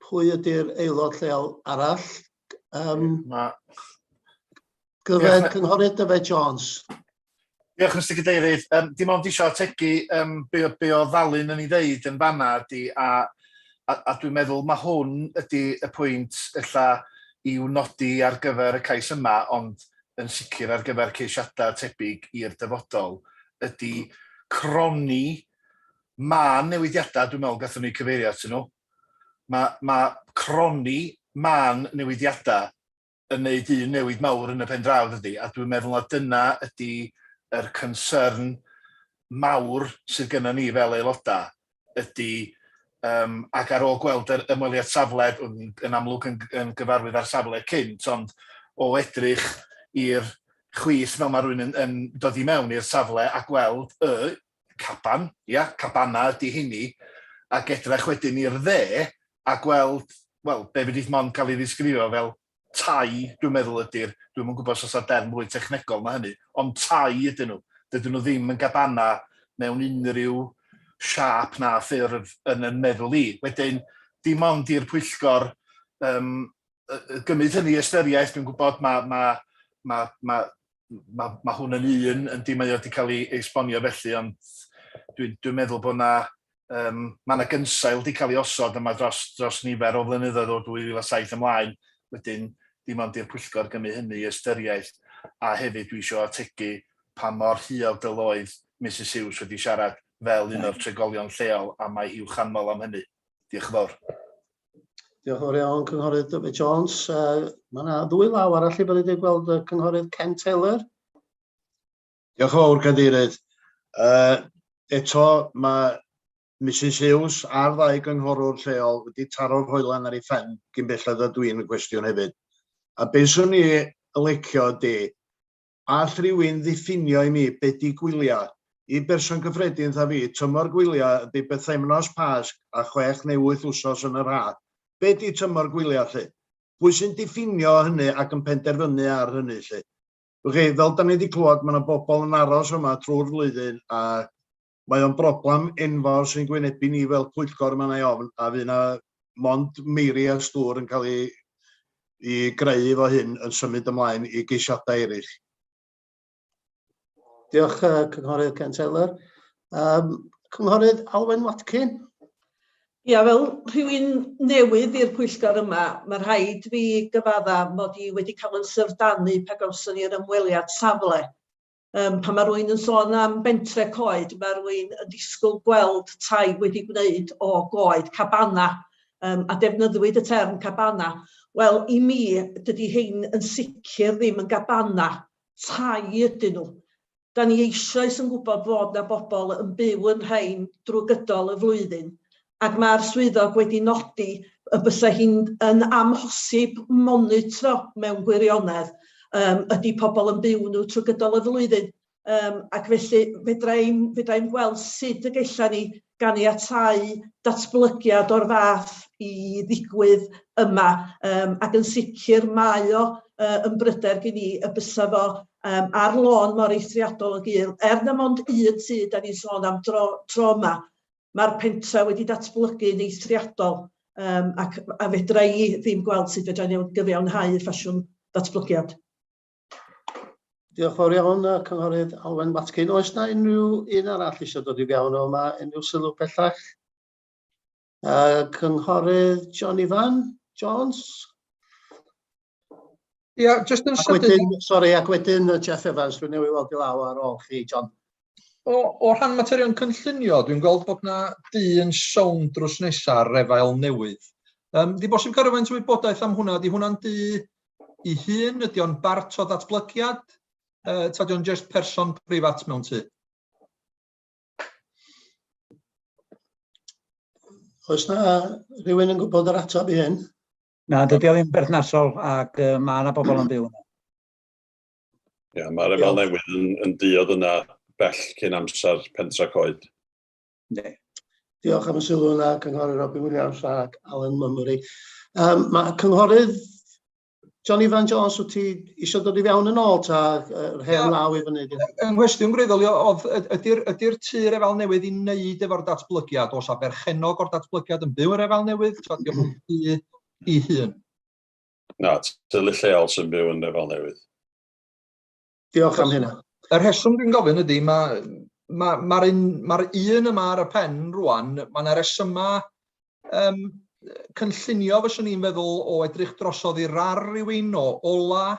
S1: pwy ydy'r aelod lleol arall? Um, Ma... Gyfed, cynghorydd Dyfed Jones.
S21: Diolch, Mr Cadeirydd. Um, dim ond eisiau ategu um, be, be o ddalun yn ei ddeud yn fanna ydy, a, a, a dwi'n meddwl mae hwn ydy y pwynt ella i'w nodi ar gyfer y cais yma, ond yn sicr ar gyfer ceisiadau tebyg i'r dyfodol, ydy cronni mân newidiadau, dwi'n meddwl gathon ni cyfeirio atyn nhw. Mae, mae cronni mân newidiadau yn neud un newid mawr yn y pen draw, dydy? A dwi'n meddwl na dyna ydy yr concern mawr sydd gynnon ni fel aelodau, ydy, um, ac ar ôl gweld yr ymweliad safle, yn, yn amlwg yn, yn gyfarwydd â'r safle cynt, ond o edrych i'r chwith fel mae rhywun yn, yn dod i mewn i'r safle a gweld y caban, ia, cabana ydy hynny, ac edrych wedyn i'r dde a gweld, wel, be fedrith mond cael ei ddisgrifio fel tai, dwi'n meddwl ydy'r, dwi'm yn gwybod os oes 'na derm mwy technegol na hynny, ond tai ydyn nhw. Dydyn nhw ddim yn gabana mewn unrhyw siâp na ffurf yn yn meddwl i. Wedyn, dim ond i'r pwyllgor um, gymryd hynny i ystyriaeth, dwi'n gwybod mae ma, ma, ma, ma, ma hwn yn un, yndi, mae o wedi cael ei esbonio felly, ond dwi'n dwi meddwl bod na, um, mae yna gynsail wedi cael ei osod yma dros, dros nifer o flynyddoedd o 2007 ymlaen, wedyn dim ond i'r pwyllgor gymryd hynny i ystyriaeth, a hefyd dwi eisiau ategu pa mor huog dyl oedd Misus Hughes wedi siarad fel un o'r trigolion lleol, a mae hi'w chanmol am hynny. Diolch yn fawr.
S1: Diolch yn fawr iawn, Cynghorydd David Jones. Uh, mae yna ddwy law arall i bod wedi gweld y Cynghorydd Ken Taylor.
S4: Diolch yn fawr, Cadeirydd. Uh, eto, mae Mrs Hughes a'r ddau gynghorwr lleol wedi taro'r hoelan ar ei phen gyn belled a dwi'n y cwestiwn hefyd. A be swn i yn licio ydy, All rhywun ddiffinio i mi be 'di gwyliau? I berson cyffredin 'tha fi, tymor gwyliau ydi bythefnos Pasg a chwech neu wyth wsos yn yr ha. Be 'di tymor gwyliau 'lly? Pwy sy'n diffinio hynny ac yn penderfynu ar hynny 'lly? Wch chi, fel 'dan ni 'di clywed, ma' 'na bobl yn aros yma trwy'r flwyddyn a mae o'n broblam enfawr sy'n gwynebu ni fel pwyllgor ma' 'na i ofn, a fydd 'na mond meiri a stŵr yn cael ei i greu efo hyn yn symud ymlaen i geisiadau eraill.
S1: Diolch, uh, Cynghorydd Ken Taylor. Um, Cynghorydd Alwen Watkin.
S7: Ia, fel rhywun newydd i'r pwyllgor yma, mae rhaid fi gyfadda mod i wedi cael yn syfrdanu pa gawson ni'r ymweliad safle. Um, pan mae rhywun yn sôn am bentre coed, mae rhywun yn disgwyl gweld tai wedi gwneud o goed, cabana, um, a defnyddwyd y term cabana. Wel, i mi, dydy hein yn sicr ddim yn gabana, tai ydyn nhw. Da ni eisoes yn gwybod fod na bobl yn byw yn rhain drwy gydol y flwyddyn, ac mae'r swyddog wedi nodi y bysa hi'n yn amhosib monitro mewn gwirionedd um, ydy pobl yn byw nhw trwy gydol y flwyddyn. Um, ac felly fedra i'm, fedra i'm gweld sut y gella ni ganiatáu datblygiad o'r fath i ddigwydd yma. Um, ac yn sicr mae o uh, yn bryder gen i y bysa fo um, ar lôn mor eithriadol o gul. Er na mond un tŷ da ni'n sôn am dro, tro yma, Mae'r pentre wedi datblygu'n eithriadol um, ac a fedra i ddim gweld sut fedra ni gyfiawnhau y ffasiwn ddatblygiad.
S1: Diolch fawr iawn, Cynghorydd Alwen Watkin. Oes na unrhyw un arall eisiau dod i fewn o yma, unrhyw sylw pellach? Cynghorydd John Ifan Jones?
S17: Ia, yeah, just yn
S1: sydyn... Wedyn, sori, ac wedyn Jeff Evans, dwi'n newydd weld i law ar ôl chi, John.
S17: O rhan materion cynllunio, dwi'n gweld bod na dŷ yn sownd drws nesaf ar Refail Newydd. Di bosib cael rhywfaint o wybodaeth am hwnna? Di hwnna'n dŷ i hun? Ydy o'n bart o ddatblygiad? Ta di o'n just person preifat mewn tŷ?
S1: Oes na rhywun yn gwybod yr ateb i hyn?
S20: Na, dydy o ddim berthnasol ac mae yna bobl yn byw yna.
S5: Ie, mae'r Refail Newydd yn diod yna bell cyn amser Pentra Coed.
S20: Ne.
S1: Diolch am y sylw yna, Cynghorydd Robin Williams ac Alan Mummery. Mae Cynghorydd John Ifan Jones, wyt ti eisiau dod i fewn yn ôl ta yr hen law i fyny?
S17: Yng nghwestiwn gwreiddiol, oedd ydy'r ydy tŷ Refail Newydd i wneud efo'r datblygiad? Oes a berchennog o'r datblygiad yn byw yn Refail Newydd? Ta ydy o'n tŷ i hun?
S5: Na, teulu lleol sy'n byw yn Refail Newydd.
S1: Diolch am hynna.
S17: Y rheswm dwi'n gofyn ydy, mae'r ma, ma, ma un, ma un yma ar y pen rwan, mae yna resymau cynllunio fyswn i'n feddwl o edrych drosodd i'r ar rywun, o ola,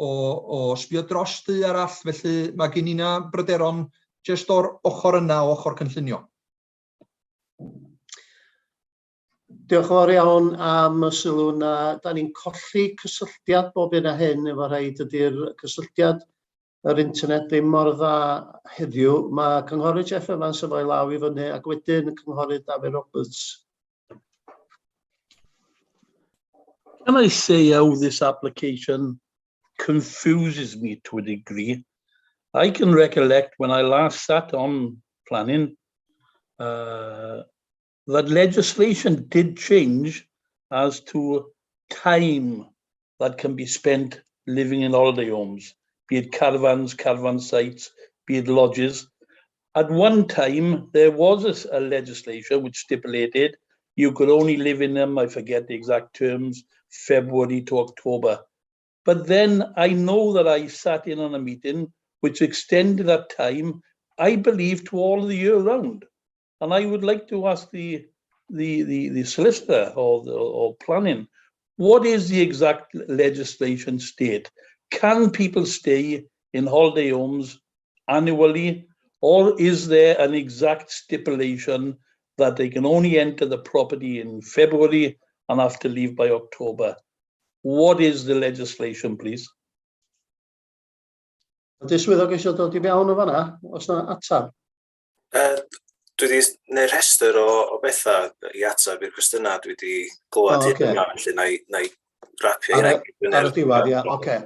S17: o sbio dros dŷ arall, felly mae gen i na bryderon jyst o'r ochr yna, o ochr cynllunio.
S1: Diolch yn fawr iawn am y sylw na. Da ni'n colli cysylltiad bob un a hyn efo rhai, dydy'r cysylltiad yr internet ddim mor dda heddiw. Mae Cynghorydd Jeff Evans efo'i law i fyny ac wedyn Cynghorydd David Roberts.
S14: Can I say how this application confuses me to a degree? I can recollect when I last sat on planning that legislation did change as to time that can be spent living in holiday homes, be it caravans, caravan sites, be it lodges. At one time, there was a legislation which stipulated you could only live in them, I forget the exact terms, February to October. But then I know that I sat in on a meeting which extended that time, I believe, to all the year round. And I would like to ask the solicitor or planning, what is the exact legislation state? Can people stay in holiday homes annually, or is there an exact stipulation that they can only enter the property in February and have to leave by October? What is the legislation, please?
S1: Ydy swyddog eisiau dod i fewn o fanna? Oes na atab?
S10: Dwi wedi gwneud rhestr o bethau i atab i'r cwestiynau dwi wedi glywed hyn yma, felly na i rapio
S1: hynna. Ar y diwedd, ia, oce.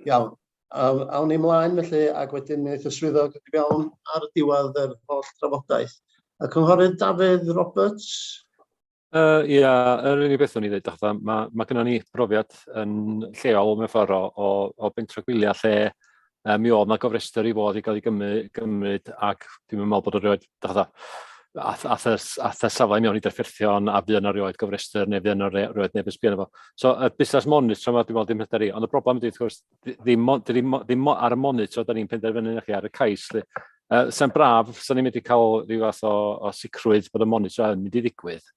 S1: Iawn. Awn ni ymlaen felly, ac wedyn wneith y swyddog dod i fewn ar y diwedd yr holl trafodaeth. Y Cynghorydd Dafydd Roberts?
S2: Ia, yr unig beth o'n i ddweud, mae gennym ni brofiad yn lleol mewn ffordd o bentra gwyliau lle mi oedd na gofrestr i fod i gael ei gymryd, ac dwi'n meddwl bod o rioed, ath y safle mewn i drafferthion a fydd yna rioed gofrestr neu fydd yna rioed neb yn sbio arno fo. So y busnes monitro yma, dwi'n meddwl dim hyder i, ond y broblem ydy, wrth gwrs, ddim ar y monitro da ni'n penderfynu chi ar y cais. Sa'n braf, sa'n ni'n mynd i cael rhyw fath o sicrwydd bod y monitro yn mynd i ddigwydd,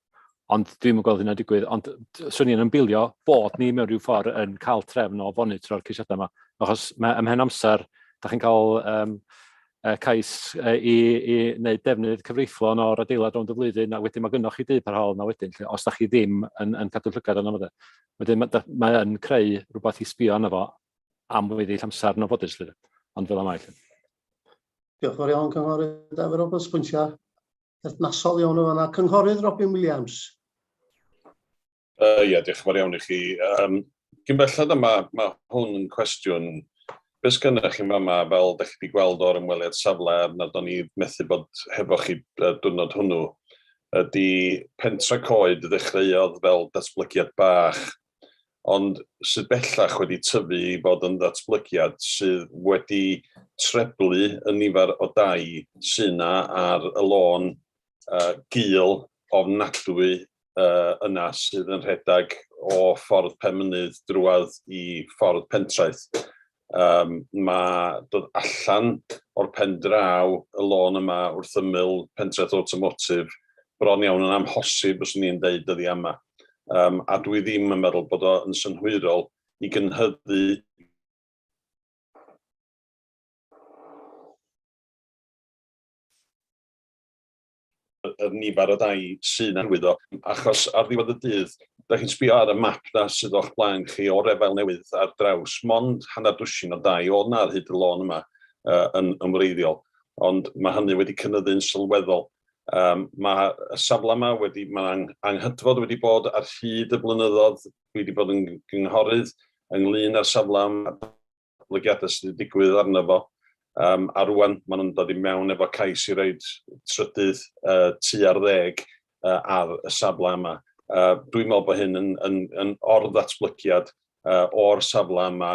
S2: ond dwi'n yn gweld hynna'n digwydd, ond swn i'n ymbilio bod ni mewn rhyw ffordd yn cael trefn o fonitro'r ceisiadau yma, achos ymhen amser, da chi'n cael cais i wneud defnydd cyfreithlon o'r adeilad rownd y flwyddyn, a wedyn mae gynnoch chi dŷ parhaol yna wedyn, lle, os da chi ddim yn cadw llygad arno fo. Wedyn mae yn creu rhywbeth i sbio arno fo am weddill amser yn anffodus, ond fel y mae.
S1: Diolch yn fawr iawn, Cynghorydd Dafydd Roberts, pwyntiau perthnasol iawn o fanna. Cynghorydd Robin Williams.
S5: Ie, diolch yn fawr iawn i chi. Cyn belled yma, mae hwn yn cwestiwn. Be sgynnoch chi fama, fel ydych chi wedi gweld o'r ymweliad safle, er nad o'n i methu bod hefo chi diwrnod hwnnw, ydy Pentra Coed ddechreuodd fel datblygiad bach, ond sydd bellach wedi tyfu i fod yn ddatblygiad sydd wedi treblu y nifer o dai sydd yna ar y lôn gul ofnadwy yna sydd yn rhedeg o ffordd Penmynydd drwadd i ffordd Pentraeth. Mae dod allan o'r pen draw y lôn yma wrth ymyl Pentraeth Automotive. bron iawn yn amhosib, os ni'n deud dyddi yma. A dwi ddim yn meddwl bod o'n synhwyrol i gynhyddu y nifer o dai sy'n arwyddo, achos ar ddiwedd y dydd, da chi'n sbio ar y map na sydd o'ch blaen chi o'r Efail Newydd ar draws, mond hanner dwsin o dai oedd na ar hyd y lôn yma yn ymwreiddiol, ond mae hynny wedi cynyddu'n sylweddol. Mae y safle yma wedi, mae anghydfod wedi bod ar hyd y blynyddoedd, dwi wedi bod yn gynghorydd ynglyn â'r safle yma, datblygiadau sydd wedi digwydd arno fo. A rwan maen nhw'n dod i mewn efo cais i roid trydydd tŷ ar ddeg ar y safle yma. Dwi'n meddwl bod hyn yn or-ddatblygiad o'r safle yma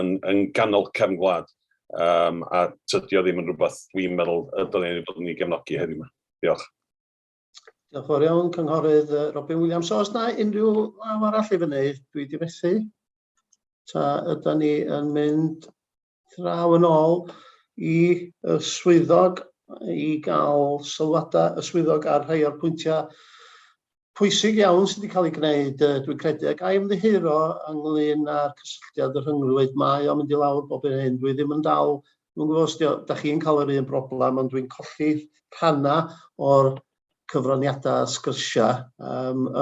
S5: yn ganol cefn gwlad. A tydi o ddim yn rhywbeth dwi'n meddwl y dylen ni fod yn ei gefnogi heddiw yma. Diolch.
S1: Diolch yn fawr iawn, Cynghorydd Robin Williams. Oes na unrhyw law arall i fyny? Dwi wedi methu. Ta ydy ni yn mynd draw yn ôl i y swyddog i gael sylwadau y swyddog ar rhai o'r pwyntiau pwysig iawn sydd wedi cael ei gwneud, dwi'n credu. Ac a i ymddiheuro ynglyn â'r cysylltiad y rhyngrwyd, mae o'n mynd i lawr bob yn hyn. Dwi ddim yn dal, dwi'n gwybod os da chi'n cael yr un broblem, ond dwi'n colli rhannau o'r cyfraniadau a sgyrsiau,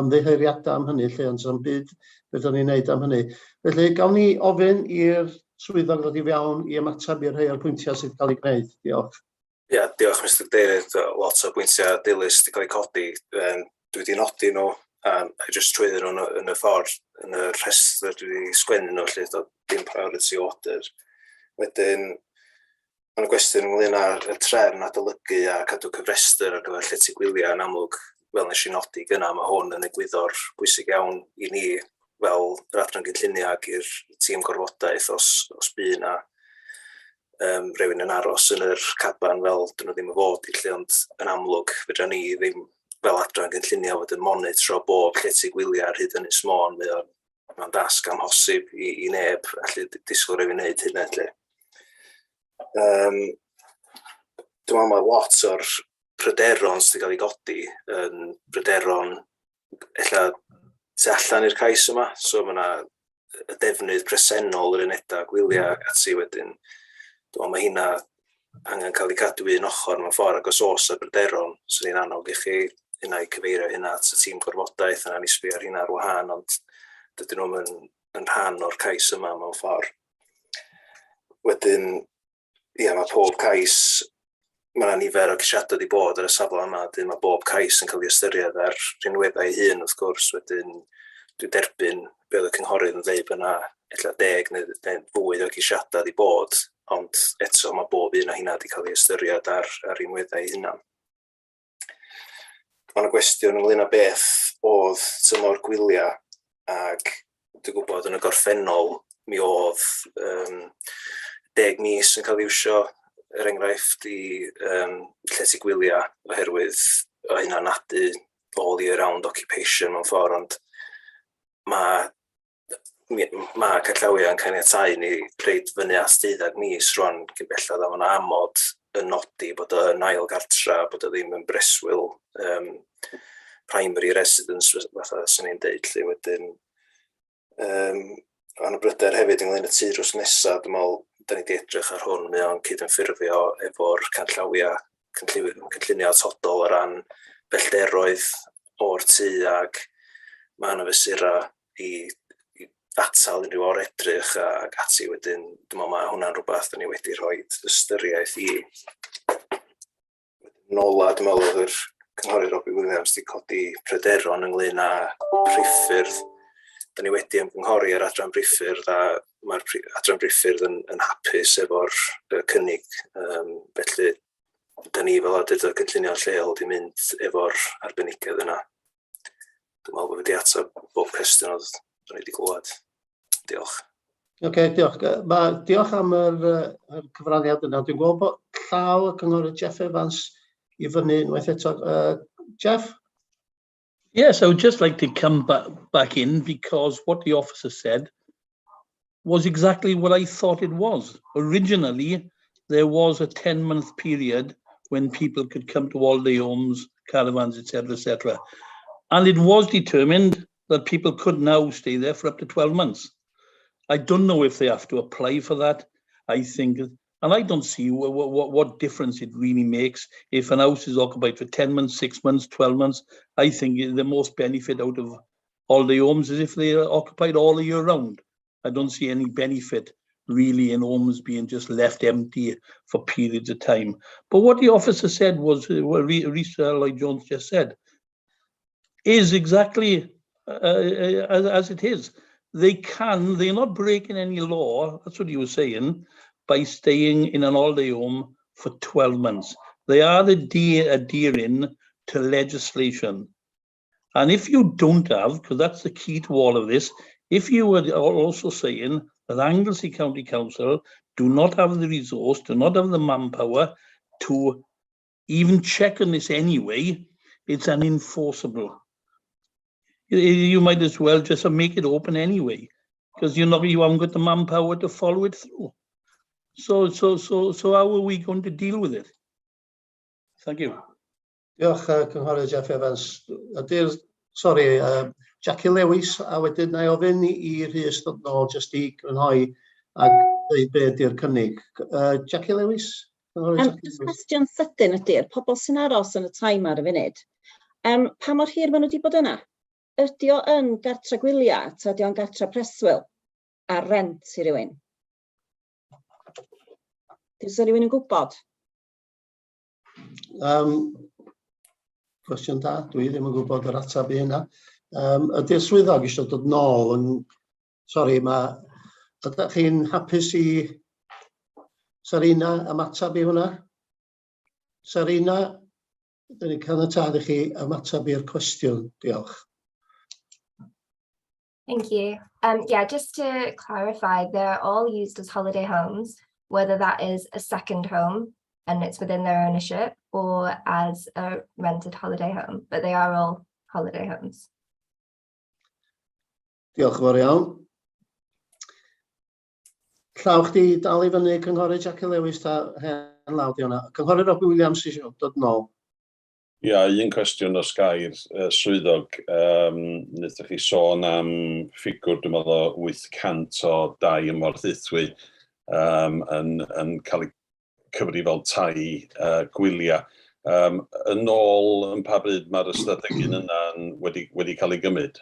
S1: ymddiheuriadau am hynny, lle, ond sy'n byd beth o'n i'n neud am hynny. Felly, gawn ni ofyn i'r swyddog ddod i fewn i ymateb i'r rhai o'r pwyntiau sydd wedi cael eu gwneud. Diolch.
S10: Ie, yeah, diolch Mr Cadeirydd. Lot o bwyntiau dilys wedi cael eu codi. Dwi wedi nodi nhw a jyst trwyddyn nhw yn y ffordd, yn y rhestr dwi wedi sgwennu nhw, lle dod dim priority order. Wedyn, mae yna gwestiwn ynglyn â'r trefn adolygu a cadw cyfrestr ar gyfer llety gwyliau. Yn amlwg, fel nes i nodi gynna, mae hwn yn egwyddor bwysig iawn i ni fel yr adran gynllunio ac i'r tîm gorfodaeth os bu yna rhywun yn aros yn yr caban fel dyn nhw ddim yn fod i lle, ond yn amlwg fedra ni ddim fel adran gynllunio fod yn monitro bob llety gwyliau ar hyd Ynys Môn. Mae o'n dasg amhosib i neb allu disgwyl rhywun wneud hynna lle. Dwi'n meddwl mae lot o'r pryderon sydd wedi cael ei godi yn bryderon ella tu allan i'r cais yma, so mae yna y defnydd presennol yr unedau gwyliau ac ati wedyn. Dwi'n meddwl mae hynna angen cael ei cadw un ochr mewn ffordd, ac os oes y bryderon, swn i'n annog i chi hynna i cyfeirio hynna at y tîm gorfodaeth, yna ni sbio ar hynna ar wahân, ond dydyn nhw'n yn rhan o'r cais yma mewn ffordd. Wedyn, ia, mae pob cais, mae yna nifer o ceisiadau wedi bod ar y safle yma, wedyn mae bob cais yn cael ei ystyried ar rhinweddau ei hun, wrth gwrs. Wedyn, dwi'n derbyn be oedd y cynghorydd yn dweud bod yna ella 10 neu fwy o ceisiadau wedi bod, ond eto mae bob un o hynna wedi cael ei ystyried ar rhinweddau ei hunan. Mae yna gwestiwn ynglyn â beth oedd tymor gwyliau, ac dwi'n gwybod yn y gorffennol mi oedd 10 mis yn cael ei iwsio, er enghraifft, i llety gwyliau, oherwydd o hynna'n nadu all year round occupation mewn ffordd, ond mae canllawiau yn caniatáu ni reit fyny at 12 mis rwan cyn belled a mae yna amod yn nodi bod o'n ail gartra, bod o ddim yn breswyl primary residence fatha sy'n ni'n deud lle wedyn. Mae yna bryder hefyd ynglyn â tŷ drws nesaf, dwi'n meddwl da ni wedi edrych ar hwn, mae o'n cydymffurfio efo'r canllawiau cynllunio atodol o ran bellteroedd o'r tŷ, ac mae yna fesurau i atal unrhyw or-edrych ac ati wedyn. Dwi'n meddwl mae hwnna'n rhywbeth da ni wedi rhoi ystyriaeth i. Yn ola, dwi'n meddwl oedd yr cynghorydd Robbie Williams wedi codi pryderon ynglyn â priffyrdd. Da ni wedi ymgynghori ar adran briffyrdd a mae'r adran briffyrdd yn hapus efo'r cynnig. Felly, da ni fel awdurdod cynllunio lleol wedi mynd efo'r arbenigedd yna. Dwi'n meddwl bod wedi ateb bob cwestiwn oedd o'n i wedi glywed. Diolch.
S1: Oce, okay, diolch. Diolch am yr cyfraniad yna. Dwi'n gweld bod llaw y cynghorydd Jeff Evans i fyny unwaith eto. Jeff?
S14: Yes, I would just like to come back in because what the officer said was exactly what I thought it was. Originally, there was a 10-month period when people could come to holiday homes, caravans, etc., etc. And it was determined that people could now stay there for up to 12 months. I don't know if they have to apply for that. I think, and I don't see what difference it really makes if an house is occupied for 10 months, 6 months, 12 months. I think the most benefit out of all the homes is if they are occupied all the year round. I don't see any benefit really in homes being just left empty for periods of time. But what the officer said was, what Rhys Lloyd Jones just said, is exactly as it is. They're not breaking any law, that's what he was saying, by staying in an holiday home for 12 months. They are adhering to legislation. And if you don't have, because that's the key to all of this, if you were also saying that Anglesey County Council do not have the resource, do not have the manpower to even check on this anyway, it's unenforceable. You might as well just make it open anyway, because you're not, you haven't got the manpower to follow it through. So how are we going to deal with it? Thank you.
S1: Diolch, Cynghorydd Jeff Evans. Ydy'r, sorry, Jackie Lewis, a wedyn na i ofyn i Rhys ddod nôl jyst i grynhoi a dweud be ydy'r cynnig. Jackie Lewis? Cynghorydd Jackie
S9: Just
S1: Lewis.
S9: Cwestiwn sydyn ydy'r pobl sy'n aros yn y tai 'ma ar y funud. Pa mor hir maen nhw wedi bod yna? Ydy o yn gartra gwyliau, ta ydy o'n gartra preswyl ar rent i rywun? Oes rhywun yn gwybod?
S1: Cwestiwn da, dwi ddim yn gwybod yr ateb i hynna. Ydy'r swyddog eisiau dod nôl yn... Sori, mae... Ydych chi'n hapus i Sarina ymateb i hwnna? Sarina, dyn ni'n caniatâd i chi ymateb i'r cwestiwn. Diolch.
S19: Thank you. Yeah, just to clarify, they're all used as holiday homes, whether that is a second home and it's within their ownership or as a rented holiday home, but they are all holiday homes.
S1: Diolch yn fawr iawn. Llaw chdi dal i fyny, Cynghorydd Jackie Lewis, ta hen law di hwnna. Cynghorydd Robbie Williams eisiau dod nôl.
S5: Ia, un cwestiwn os gair swyddog. Wnaethoch chi sôn am ffigwr, dwi'n meddwl, o 800 o dai ym Mhorthaethwy yn cael eu cyfri fel tai gwyliau. Yn ôl yn pa bryd mae'r ystadegyn yna wedi cael ei gymryd?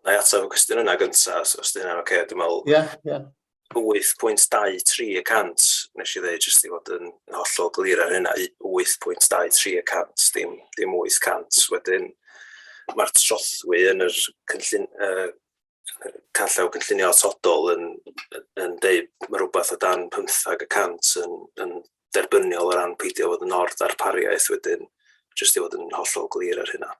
S10: Na i ateb y cwestiwn yna gyntaf, os di hynna'n oce, dwi'n meddwl
S1: Ie.
S10: 8.23% nes i ddweud, jyst i fod yn hollol glir ar hynna, 8.23%, dim 800. Wedyn mae'r trothwy yn yr cynllun, canllaw cynllunio atodol yn deud mae rhywbeth o dan 15% yn derbyniol o ran peidio fod yn or-ddarpariaeth wedyn, jyst i fod yn hollol glir ar hynna.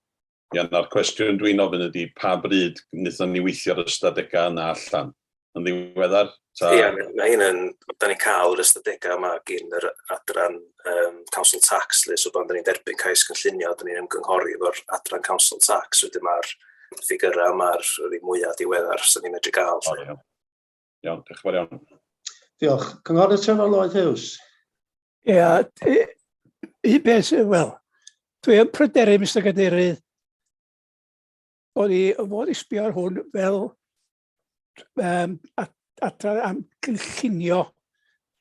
S5: Ia, na'r cwestiwn dwi'n ofyn ydy pa bryd wnaethon ni weithio'r ystadegau yna allan? Yn ddiweddar? Ta...
S10: Ia, mae hyn yn, da ni'n cael yr ystadegau yma gyn yr adran Council Tax, lle, so pan da ni'n derbyn cais cynllunio, da ni'n ymgynghori efo'r adran Council Tax, wedyn mae'r ffigyrau yma'r rhai mwyaf diweddar sy'n ni'n medru gael.
S5: O, iawn. Iawn, diolch yn fawr iawn.
S1: Diolch. Cynghorydd Trefor Lloyd Hughes.
S8: Ia, un peth, wel, dwi yn pryderu, Mr Cadeirydd, bod i fod i sbio ar hwn fel adran am gynllunio.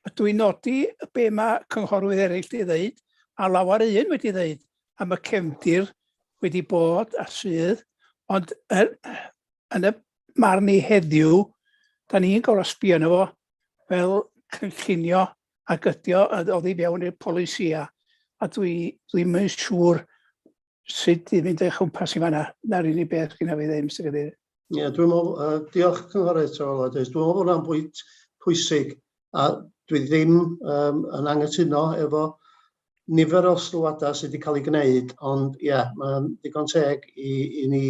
S8: A dwi'n nodi be mae cynghorwyr eraill wedi ddeud, a lawer un wedi ddeud am y cefndir wedi bod a sydd, ond yn y marn i heddiw, da ni'n gorfod sbio arno fo fel cynllunio ac ydi o oddi fewn i'r polisia. A dwi'n mynd siŵr sut i fynd o'i chwmpas i fanna. Na'r unig beth gyda fi ddim, Mr Cadeirydd.
S1: Ie, dwi'n meddwl, diolch Cynghorydd Trefor Lloyd Hughes. Dwi'n meddwl bod hwnna'n bwynt pwysig a dwi ddim yn anghytuno efo nifer o sylwadau sydd wedi cael ei gwneud, ond ie, mae'n digon teg i ni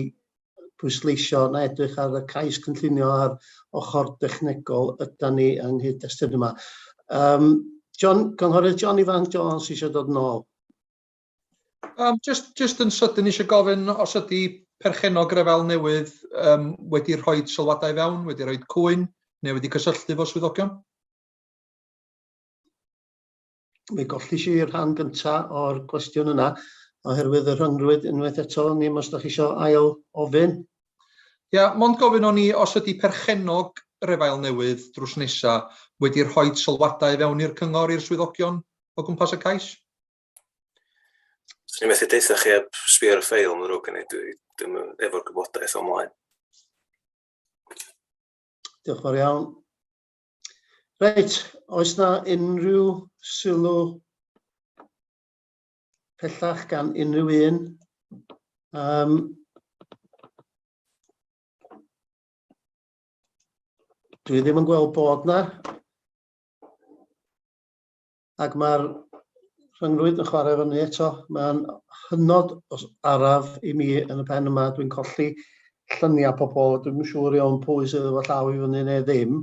S1: pwysleisio na edrych ar y cais cynllunio a'r ochr dechnegol ydan ni yng nghyd-destun yma. John, Cynghorydd John Ifan Jones eisiau dod nôl.
S17: Just yn sydyn eisiau gofyn os ydy perchennog Refel newydd wedi rhoi sylwadau fewn, wedi rhoi cwyn, neu wedi cysylltu efo swyddogion?
S1: Mi gollis i'r rhan gyntaf o'r cwestiwn yna, oherwydd y rhyngrwyd unwaith eto, ni os da chi eisiau ail ofyn.
S17: Ia, mond gofyn o'n i os ydy perchennog yr efail newydd drws nesa wedi rhoi sylwadau fewn i'r cyngor i'r swyddogion o gwmpas y cais?
S10: Swn i'n methu deutha chi heb sbio ar y ffeil, mae'n ddrwg gen i, dwi ddim efo'r gwybodaeth o mlaen.
S1: Diolch yn fawr iawn. Reit, oes na unrhyw sylw pellach gan unrhyw un? Dwi ddim yn gweld bod na. Ac mae'r rhyngrwyd yn chwarae fyny eto. Mae'n hynod araf i mi yn y pen yma. Dwi'n colli lluniau pobl. Dwi'm yn siŵr iawn pwy sydd efo llaw i fyny neu ddim.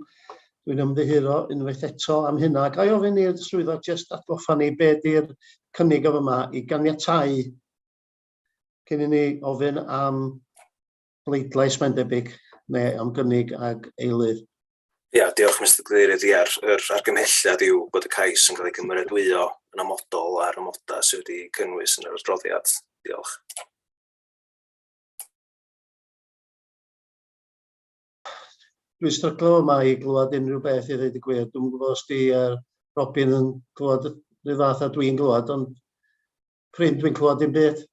S1: Dwi'n ymddiheuro unwaith eto am hynna. Ga i ofyn i'r swyddog jyst atgoffa ni be di'r cynnig o fyma i ganiatáu cyn i ni ofyn am bleidlais, mae'n debyg, neu am gynnig ag eilydd.
S10: Ia, diolch Mr Cadeirydd. Ia, yr argymhelliad yw bod y cais yn cael ei gymeradwyo yn amodol ar amodau sydd wedi cynnwys yn yr adroddiad. Diolch.
S1: Dwi'n stryglo yma i glywed unrhyw beth i ddweud y gwir. Dwi'n gwybod os di Robin yn clywed rhyw fath a dwi'n glywed, ond prin dwi'n clywed dim byd.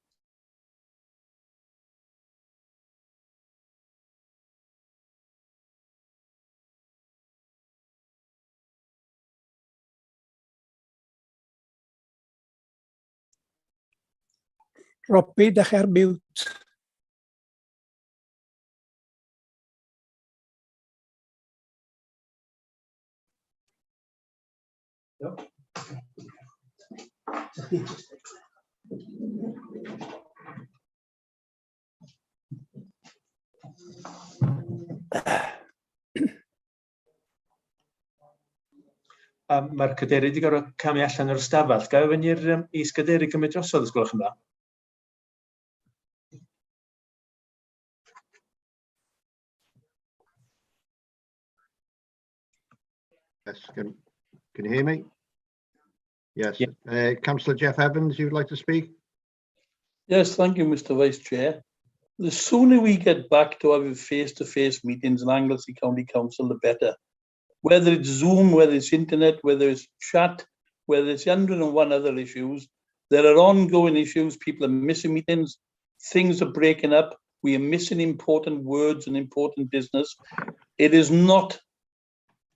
S8: Robin, da chi ar mute.
S6: Mae'r cadeirydd wedi gorfod camu allan o'r ystafell. Ga i ofyn i'r is-gadeirydd gymryd drosodd, os gwelwch yn dda?
S16: Yes, can you hear me? Yes. Yeah. Councillor Jeff Evans, you would like to speak?
S14: Yes, thank you, Mr. Vice Chair. The sooner we get back to having face-to-face meetings in Anglesey County Council, the better. Whether it's Zoom, whether it's internet, whether it's chat, whether it's 101 other issues, there are ongoing issues. People are missing meetings, things are breaking up. We are missing important words and important business. It is not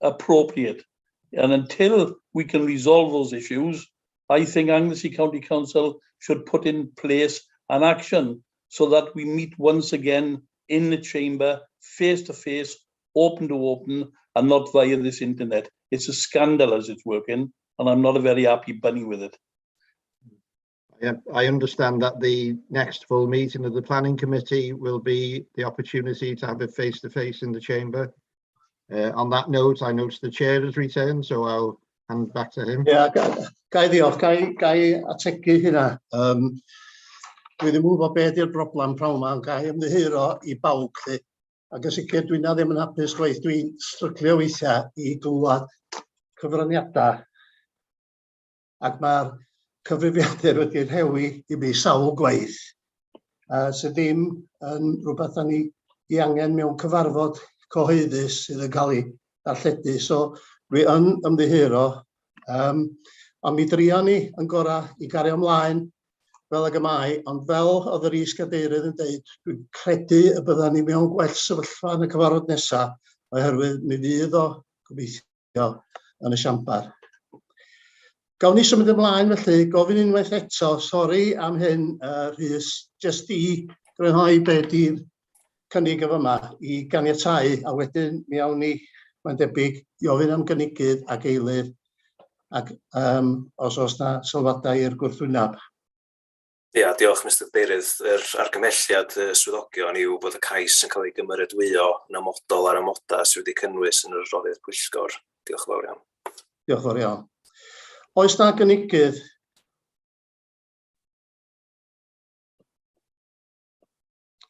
S14: appropriate. And until we can resolve those issues, I think Anglesey County Council should put in place an action so that we meet once again in the chamber, face to face, open to open, and not via this internet. It's a scandal as it's working, and I'm not a very happy bunny with it.
S16: Yeah, I understand that the next full meeting of the Planning Committee will be the opportunity to have it face-to-face in the chamber. On that note, I notice the chair has returned, so I'll hand back to him.
S1: Yeah, ga i ddiolch, ga i ategu hynna. Dwi ddim yn gwybod be di'r broblem prawn 'ma, ond ga i ymddiheuro i bawb lly. Ac yn sicr, dwi'n ddim yn hapus chwaith, dwi'n stryglio weithiau i glywed cyfraniadau. Ac mae'r cyfrifiadur wedi rhewi i mi sawl gwaith, sydd ddim yn rhywbeth da ni i angen mewn cyfarfod cyhoeddus sydd yn cael ei darlledu. So dwi yn ymddiheuro, ond mi drio ni yn gorau i gario ymlaen fel ag y mae, ond fel oedd yr is-gadeirydd yn deud, dwi'n credu y byddan ni mewn gwell sefyllfa yn y cyfarfod nesaf, oherwydd mi fydd o, gobeithio, yn y siambar. Gawn ni symud ymlaen felly, gofyn unwaith eto, sori am hyn, Rhys, jyst i grynhoi be di'r cynnig efo yma, i ganiatáu, a wedyn mi awn ni, mae'n debyg, i ofyn am gynigydd ac eilydd, ac os oes na sylwadau i'r gwrthwyneb.
S10: Ia, diolch Mr Cadeirydd. Yr argymhelliad swyddogion yw bod y cais yn cael ei gymeradwyo yn amodol ar amodau sydd wedi cynnwys yn yr adroddiad pwyllgor. Diolch yn fawr iawn.
S1: Diolch yn fawr iawn. Oes na gynigydd?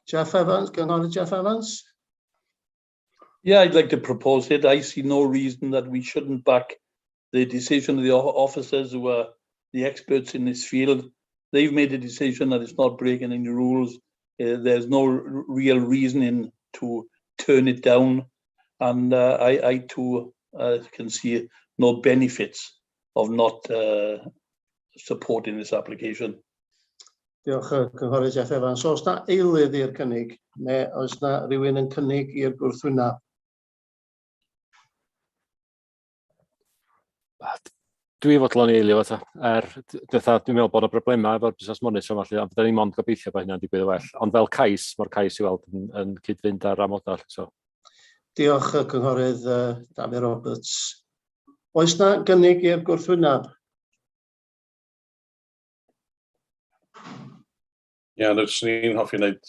S1: Jeff Evans, Cynghorydd Jeff Evans?
S14: Yeah, I'd like to propose it. I see no reason that we shouldn't back The decision of the officers who are the experts in this field, they've made a decision that it's not breaking any rules. There's no real reasoning to turn it down. And I too can see no benefits of not supporting this application.
S1: Diolch, Cynghorydd Jeff Evans. Oes na eilydd i'r cynnig, neu oes na rhywun yn cynnig i'r gwrthwyneb?
S2: Dwi fodlon i eilio fo ta. Dwi'n meddwl bod yna broblemau efo'r busnes monitro yma, felly, ond fydda ni mond gobeithio bod hynna'n digwydd yn well. Ond fel cais, mae'r cais i weld yn cyd-fynd â'r amodau. So.
S1: Diolch, Cynghorydd Dafydd Roberts. Oes na gynnig i'r gwrthwyneb?
S5: Ie, yeah, swn i'n hoffi wneud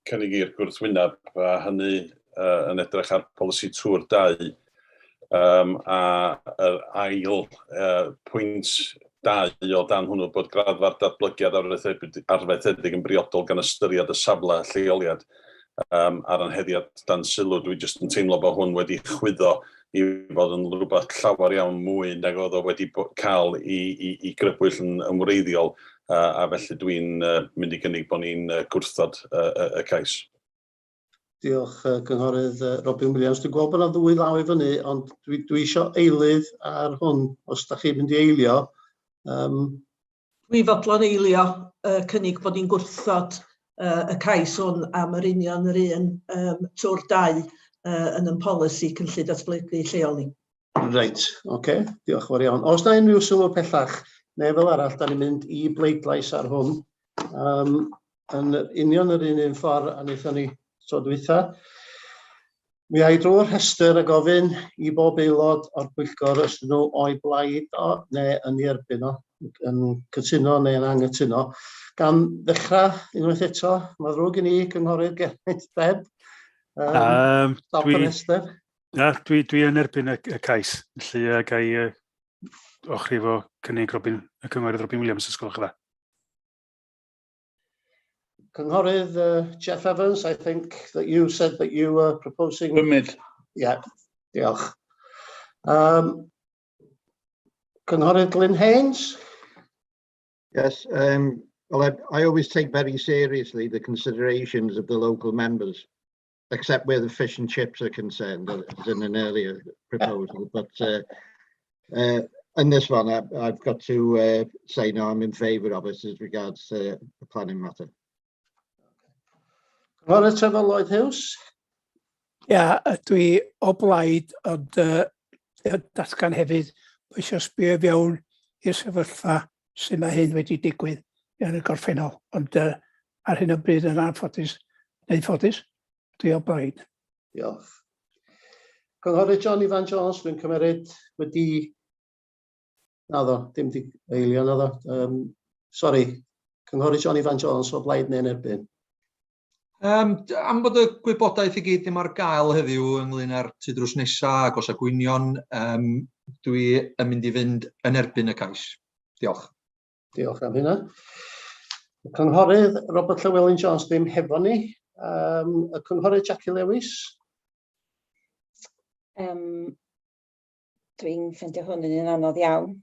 S5: cynnig i'r gwrthwyneb, a hynny yn edrych ar polisi tŵr 2, a yr ail pwynt 2 o dan hwnnw bod graddfa'r datblygiad arfaethedig yn briodol gan ystyried y safle lleoliad a'r anheddiad dan sylw. Dwi jyst yn teimlo bod hwn wedi chwyddo i fod yn rhywbeth llawer iawn mwy nag oedd o wedi cael i grybwyll yn wreiddiol, a felly dwi'n mynd i gynnig bod ni'n gwrthod y cais.
S1: Diolch, Cynghorydd Robin Williams. Dwi'n gweld bod yna ddwy law i fyny, ond dwi eisiau eilydd ar hwn, os da chi'n mynd i eilio.
S7: Dwi fodlon eilio cynnig bod ni'n gwrthod y cais hwn am yr union yr un tŵr 2 yn yn polisi cynllun datblygu lleol ni.
S1: Reit, oce, okay. Diolch yn fawr iawn. Oes na unrhyw sylw pellach, neu fel arall, da ni'n mynd i bleidlais ar hwn. Yn union yr un ffordd a wnaethon ni tro dwytha. Mi ai drwy'r rhestr a gofyn i bob aelod o'r pwyllgor os ydyn nhw o'i blaid o neu yn ei erbyn o, yn cytuno neu yn anghytuno. Gan ddechrau unwaith eto, mae ddrwg i ni, Cynghorydd Geraint Bebb. Stop y rhestr.
S15: Na, dwi yn erbyn y cais, felly ga i ochri efo cynnig Robin, y Cynghorydd Robin Williams, os gwelwch yn dda.
S1: Cynghorydd Jeff Evans, I think that you said that you were proposing...
S14: Permit.
S1: Yeah, diolch. Cynghorydd Glyn Haynes?
S16: Yes, well, I always take very seriously the considerations of the local members, except where the fish and chips are concerned, as in an earlier proposal. But in this one, I've got to say no, I'm in favour of it as regards the planning matter.
S1: Cynghorydd Trefor Lloyd Hughes?
S8: Ia, dwi o blaid, ond datgan hefyd, mae eisiau sbio fewn i'r sefyllfa sydd mae hyn wedi digwydd yn y gorffennol. Ond ar hyn o bryd yn anffodus, neu ffodus, dwi o blaid.
S1: Diolch. Cynghorydd John Ifan Jones, dwi'n cymeryd wedi... Naddo, dim di eilio, naddo. Sori, Cynghorydd John Ifan Jones o blaid neu'n erbyn?
S17: Am bod y gwybodaeth i gyd ddim ar gael heddiw ynglyn â'r tŷ drws nesa ac os a gwynion, dwi yn mynd i fynd yn erbyn y cais. Diolch.
S1: Diolch am hynna. Y Cynghorydd Robert Llywelyn Jones ddim hefo ni. Y Cynghorydd Jackie Lewis?
S9: Dwi'n ffeindio hwn yn un anodd iawn.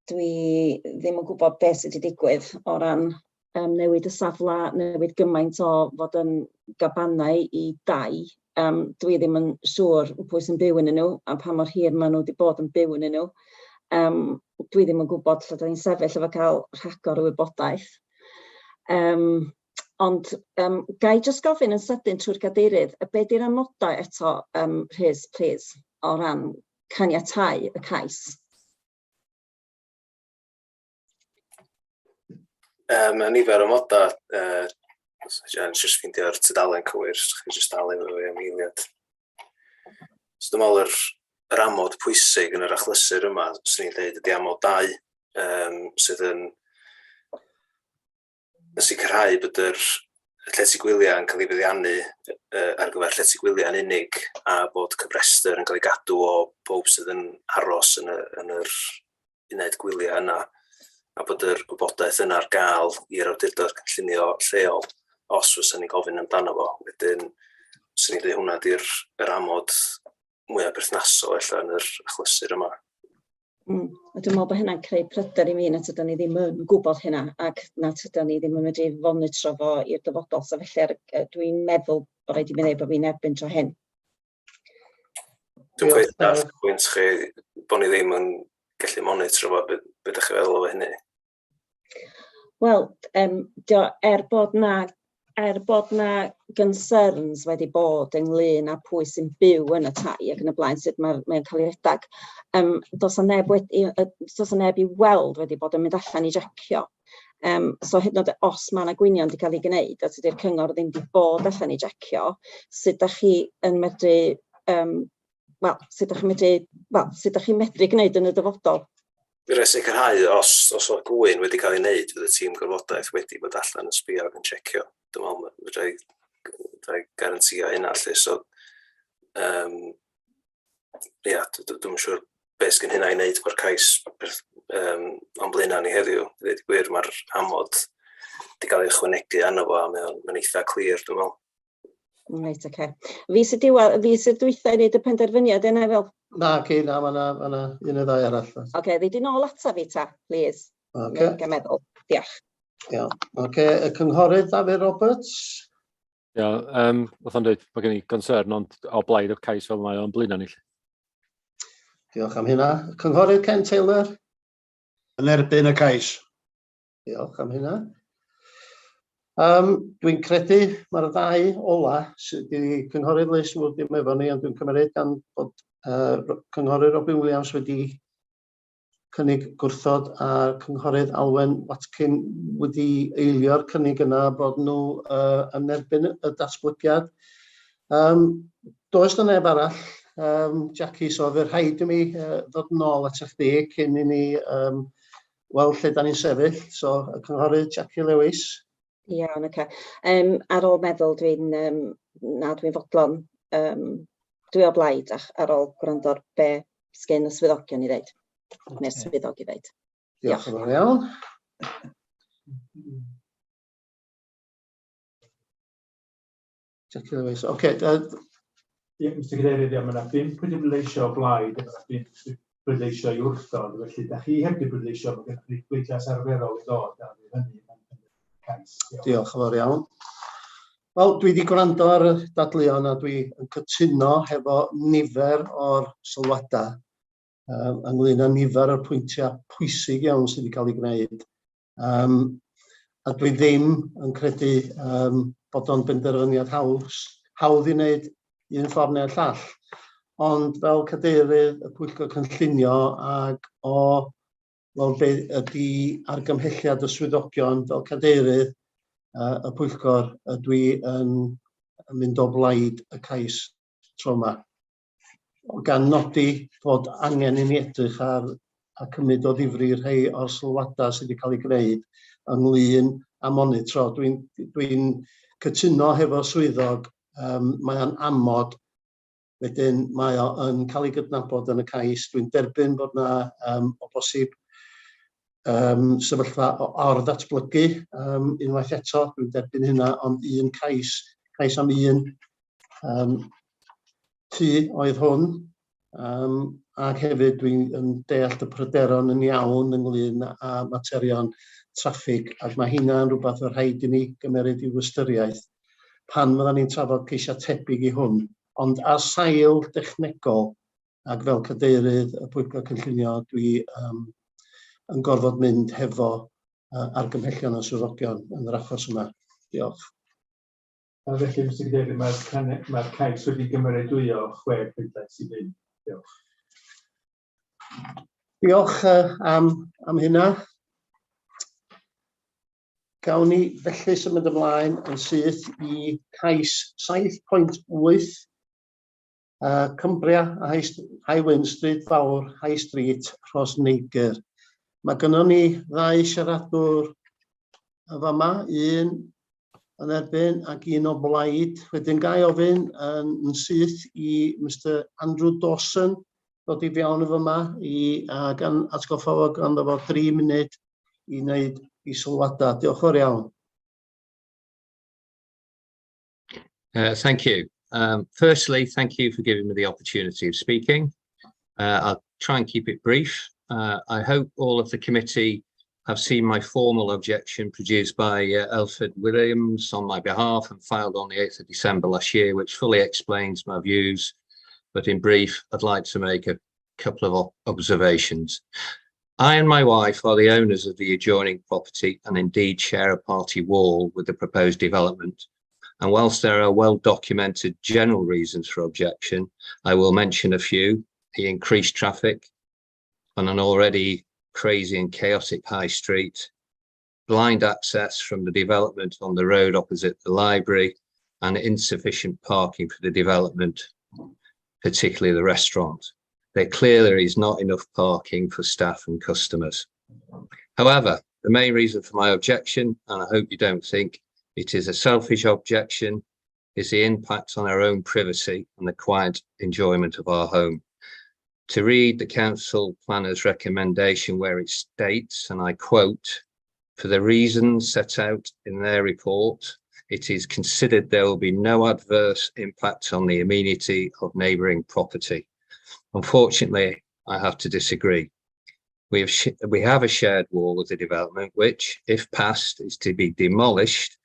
S9: Dwi ddim yn gwybod beth sydd wedi digwydd o ran newid y safle, newid gymaint o fod yn gabanau i dai. Dwi ddim yn siŵr pwy sy'n byw yn nhw a pa mor hir maen nhw wedi bod yn byw yn nhw. Dwi ddim yn gwybod lle dan ni'n sefyll efo cael rhagor o wybodaeth. Ond ga i jyst gofyn yn sydyn trwy'r gadeirydd, be di'r amodau eto, Rhys, please, o ran caniatáu y cais?
S10: Mae nifer o amodau, jyst ffeindio'r tudalen cywir, chi jyst dal efo fi am eiliad. So dwi'n meddwl yr amod pwysig yn yr achlysur yma, swn i'n dweud, ydy amod 2, sydd yn sicrhau bod yr llety gwyliau yn cael ei fuddiannu ar gyfer llety gwyliau yn unig, a bod cyfrestr yn cael ei gadw o bob sydd yn aros yn yr uned gwyliau yna, a bod yr gwybodaeth yna ar gael i'r awdurdod cynllunio lleol os fysa ni'n gofyn amdano fo. Wedyn, swn i'n dweud hwnna di'r yr amod mwyaf berthnasol ella yn yr achlysur yma.
S9: A dwi'n meddwl bod hynna'n creu pryder i mi nad ydyn ni ddim yn gwybod hynna ac nad ydyn ni ddim yn medru fonitro fo i'r dyfodol. So felly ar, dwi'n meddwl bod rhaid i mi ddeud bod fi'n erbyn tro hyn.
S10: Dwi'n gweud dallt pwynt chi bod ni ddim yn gallu monitro fo, be ydych chi feddwl o hynny?
S9: Wel, dio, er bod na concerns wedi bod ynglyn â pwy sy'n byw yn y tai ac yn y blaen, sut mae'n cael ei redag, does 'na neb wedi, does 'na neb i weld wedi bod yn mynd allan i jecio. So hyd yn oed os mae yna gwynion wedi cael ei gwneud, a tydi'r cyngor ddim wedi bod allan i jecio, sut dach chi yn medru, wel, sut dach chi'n medru, wel, sut dach chi'n medru gwneud yn y dyfodol?
S10: Fi rhaid sicrhau, os oedd gwyn wedi cael ei wneud, fydd y tîm gorfodaeth wedi bod allan yn sbio ac yn checio. Dwi'n meddwl, fedra i garantio hynna, lle. So, ia, dwi'n siŵr beth sgyn hynna i wneud efo'r cais o'n blaenau ni heddiw. I ddweud y gwir, mae'r amod wedi cael ei ychwanegu arno fo, a mae eitha clir, dwi'n meddwl.
S9: Reit, oce. Okay. Fi sydd diwedd, fi sydd dwytha i wneud y penderfyniad yna fel?
S1: Na, ci, na, mae yna ma un neu ddau arall.
S9: Oce, okay, ddei di nôl ata fi ta, please.
S1: Oce.
S9: Okay. Meddwl. Diolch.
S1: Iawn. Oce, okay. Y cynghorydd Dafydd Roberts.
S2: Ia, fatha'n dweud, mae gen i concern, ond o blaid o'r cais fel mae o'n blaenau ni.
S1: Diolch am hynna. Cynghorydd Ken Taylor.
S4: Yn erbyn y cais.
S1: Diolch am hynna. Dwi'n credu mae'r ddau ola sydd wedi cynghorydd Liz Wood ddim efo ni, ond dwi'n cymryd gan bod cynghorydd Robin Williams wedi cynnig gwrthod a cynghorydd Alwen Watkin wedi eilio'r cynnig yna bod nhw yn erbyn y datblygiad. Does na neb arall, Jackie, so fe rhaid i mi ddod yn ôl at chdi cyn i ni weld lle da ni'n sefyll. So, y cynghorydd Jackie Lewis.
S9: Iawn, oce. Okay. Ar ôl meddwl, na, dwi'n fodlon. Dwi o blaid ach, ar ôl gwrando ar be sgen y swyddogion i ddeud. Okay. Neu'r swyddog i ddeud.
S1: Diolch yn fawr iawn. Jackie Lewis. Oce. Okay,
S6: Ie, Mr Cadeirydd, ia, mae yna 5 wedi bleidleisio o blaid, a mae yna 5 bleidleisio i wrthod, felly da chi heb di bleidleisio, mae gennych chi bleidlais arferol i ddod, a fydd hynny yn cais.
S1: Diolch. Diolch yn fawr iawn. Wel, dwi wedi gwrando ar y dadleuon a dwi yn cytuno hefo nifer o'r sylwadau ynglyn â nifer o'r pwyntiau pwysig iawn sydd wedi cael ei gwneud. A dwi ddim yn credu bod o'n benderfyniad hawdd i wneud un ffordd neu'r llall. Ond fel cadeirydd y Pwyllgor Cynllunio ac o wel, be ydy argymhelliad y swyddogion fel cadeirydd y pwyllgor, ydw i yn mynd o blaid y cais tro yma. Gan nodi bod angen i ni edrych ar a cymryd o ddifri rhai o'r sylwadau sydd wedi cael eu gwneud ynglyn â monitro. Dwi'n dwi cytuno hefo swyddog, mae o'n amod, wedyn mae o yn cael ei gydnabod yn y cais. Dwi'n derbyn bod yna o bosib sefyllfa o or-ddatblygu unwaith eto, dwi'n derbyn hynna, ond un cais, cais am un tŷ oedd hwn, ac hefyd dwi'n yn deall y pryderon yn iawn ynglyn â materion traffig, ac mae hynna'n rhywbeth o rhaid i ni gymeryd i'w ystyriaeth pan fyddan ni'n trafod ceisiau tebyg i hwn. Ond ar sail dechnegol, ac fel cadeirydd y Pwyllgor Cynllunio, dwi yn gorfod mynd hefo argymhellion y swyddogion yn yr achos yma. Diolch.
S6: A felly, Mr Cadeirydd, mae'r mae cais wedi gymeradwyo 6 pleidlais i 0. Diolch.
S1: Diolch am hynna. Gawn ni felly symud ymlaen yn syth i cais 7.8, Cumbria a High Wind, Stryd Fawr, High Street, Rhosneigr. Mae gynnon ni ddau siaradwr yn fama, un yn erbyn ac un o blaid. Wedyn ga i ofyn yn syth i Mr Andrew Dawson ddod i fewn yn fama i, a gan atgoffa fo ganddo fo 3 munud i wneud i sylwadau. Diolch yn fawr iawn.
S3: Thank you. Firstly, thank you for giving me the opportunity of speaking. I'll try and keep it brief. I hope all of the committee have seen my formal objection produced by Elford Williams on my behalf and filed on the 8th of December last year, which fully explains my views. But in brief, I'd like to make a couple of observations. I and my wife are the owners of the adjoining property and indeed share a party wall with the proposed development. And whilst there are well-documented general reasons for objection, I will mention a few. The increased traffic on an already crazy and chaotic high street, blind access from the development on the road opposite the library, and insufficient parking for the development, particularly the restaurant. There clearly is not enough parking for staff and customers. However, the main reason for my objection, and I hope you don't think it is a selfish objection, is the impact on our own privacy and the quiet enjoyment of our home. To read the council planner's recommendation where it states, and I quote, "For the reasons set out in their report, it is considered there will be no adverse impact on the amenity of neighbouring property." Unfortunately, I have to disagree. We have a shared wall with the development, which, if passed, is to be demolished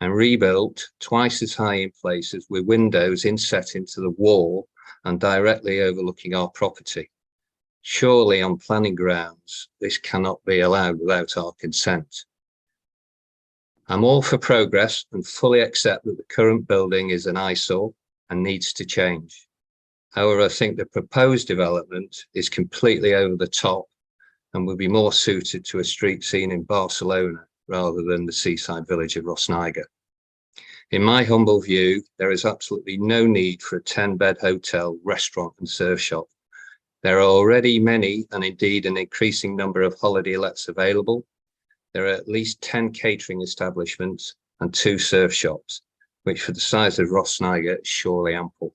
S3: and rebuilt twice as high in places with windows inset into the wall and directly overlooking our property. Surely on planning grounds, this cannot be allowed without our consent. I'm all for progress and fully accept that the current building is an eyesore and needs to change. However, I think the proposed development is completely over the top and would be more suited to a street scene in Barcelona rather than the seaside village of Rhosneigr. In my humble view, there is absolutely no need for a 10-bed hotel, restaurant and surf shop. There are already many and indeed an increasing number of holiday lets available. There are at least 10 catering establishments and 2 surf shops, which for the size of Rhosneigr is surely ample.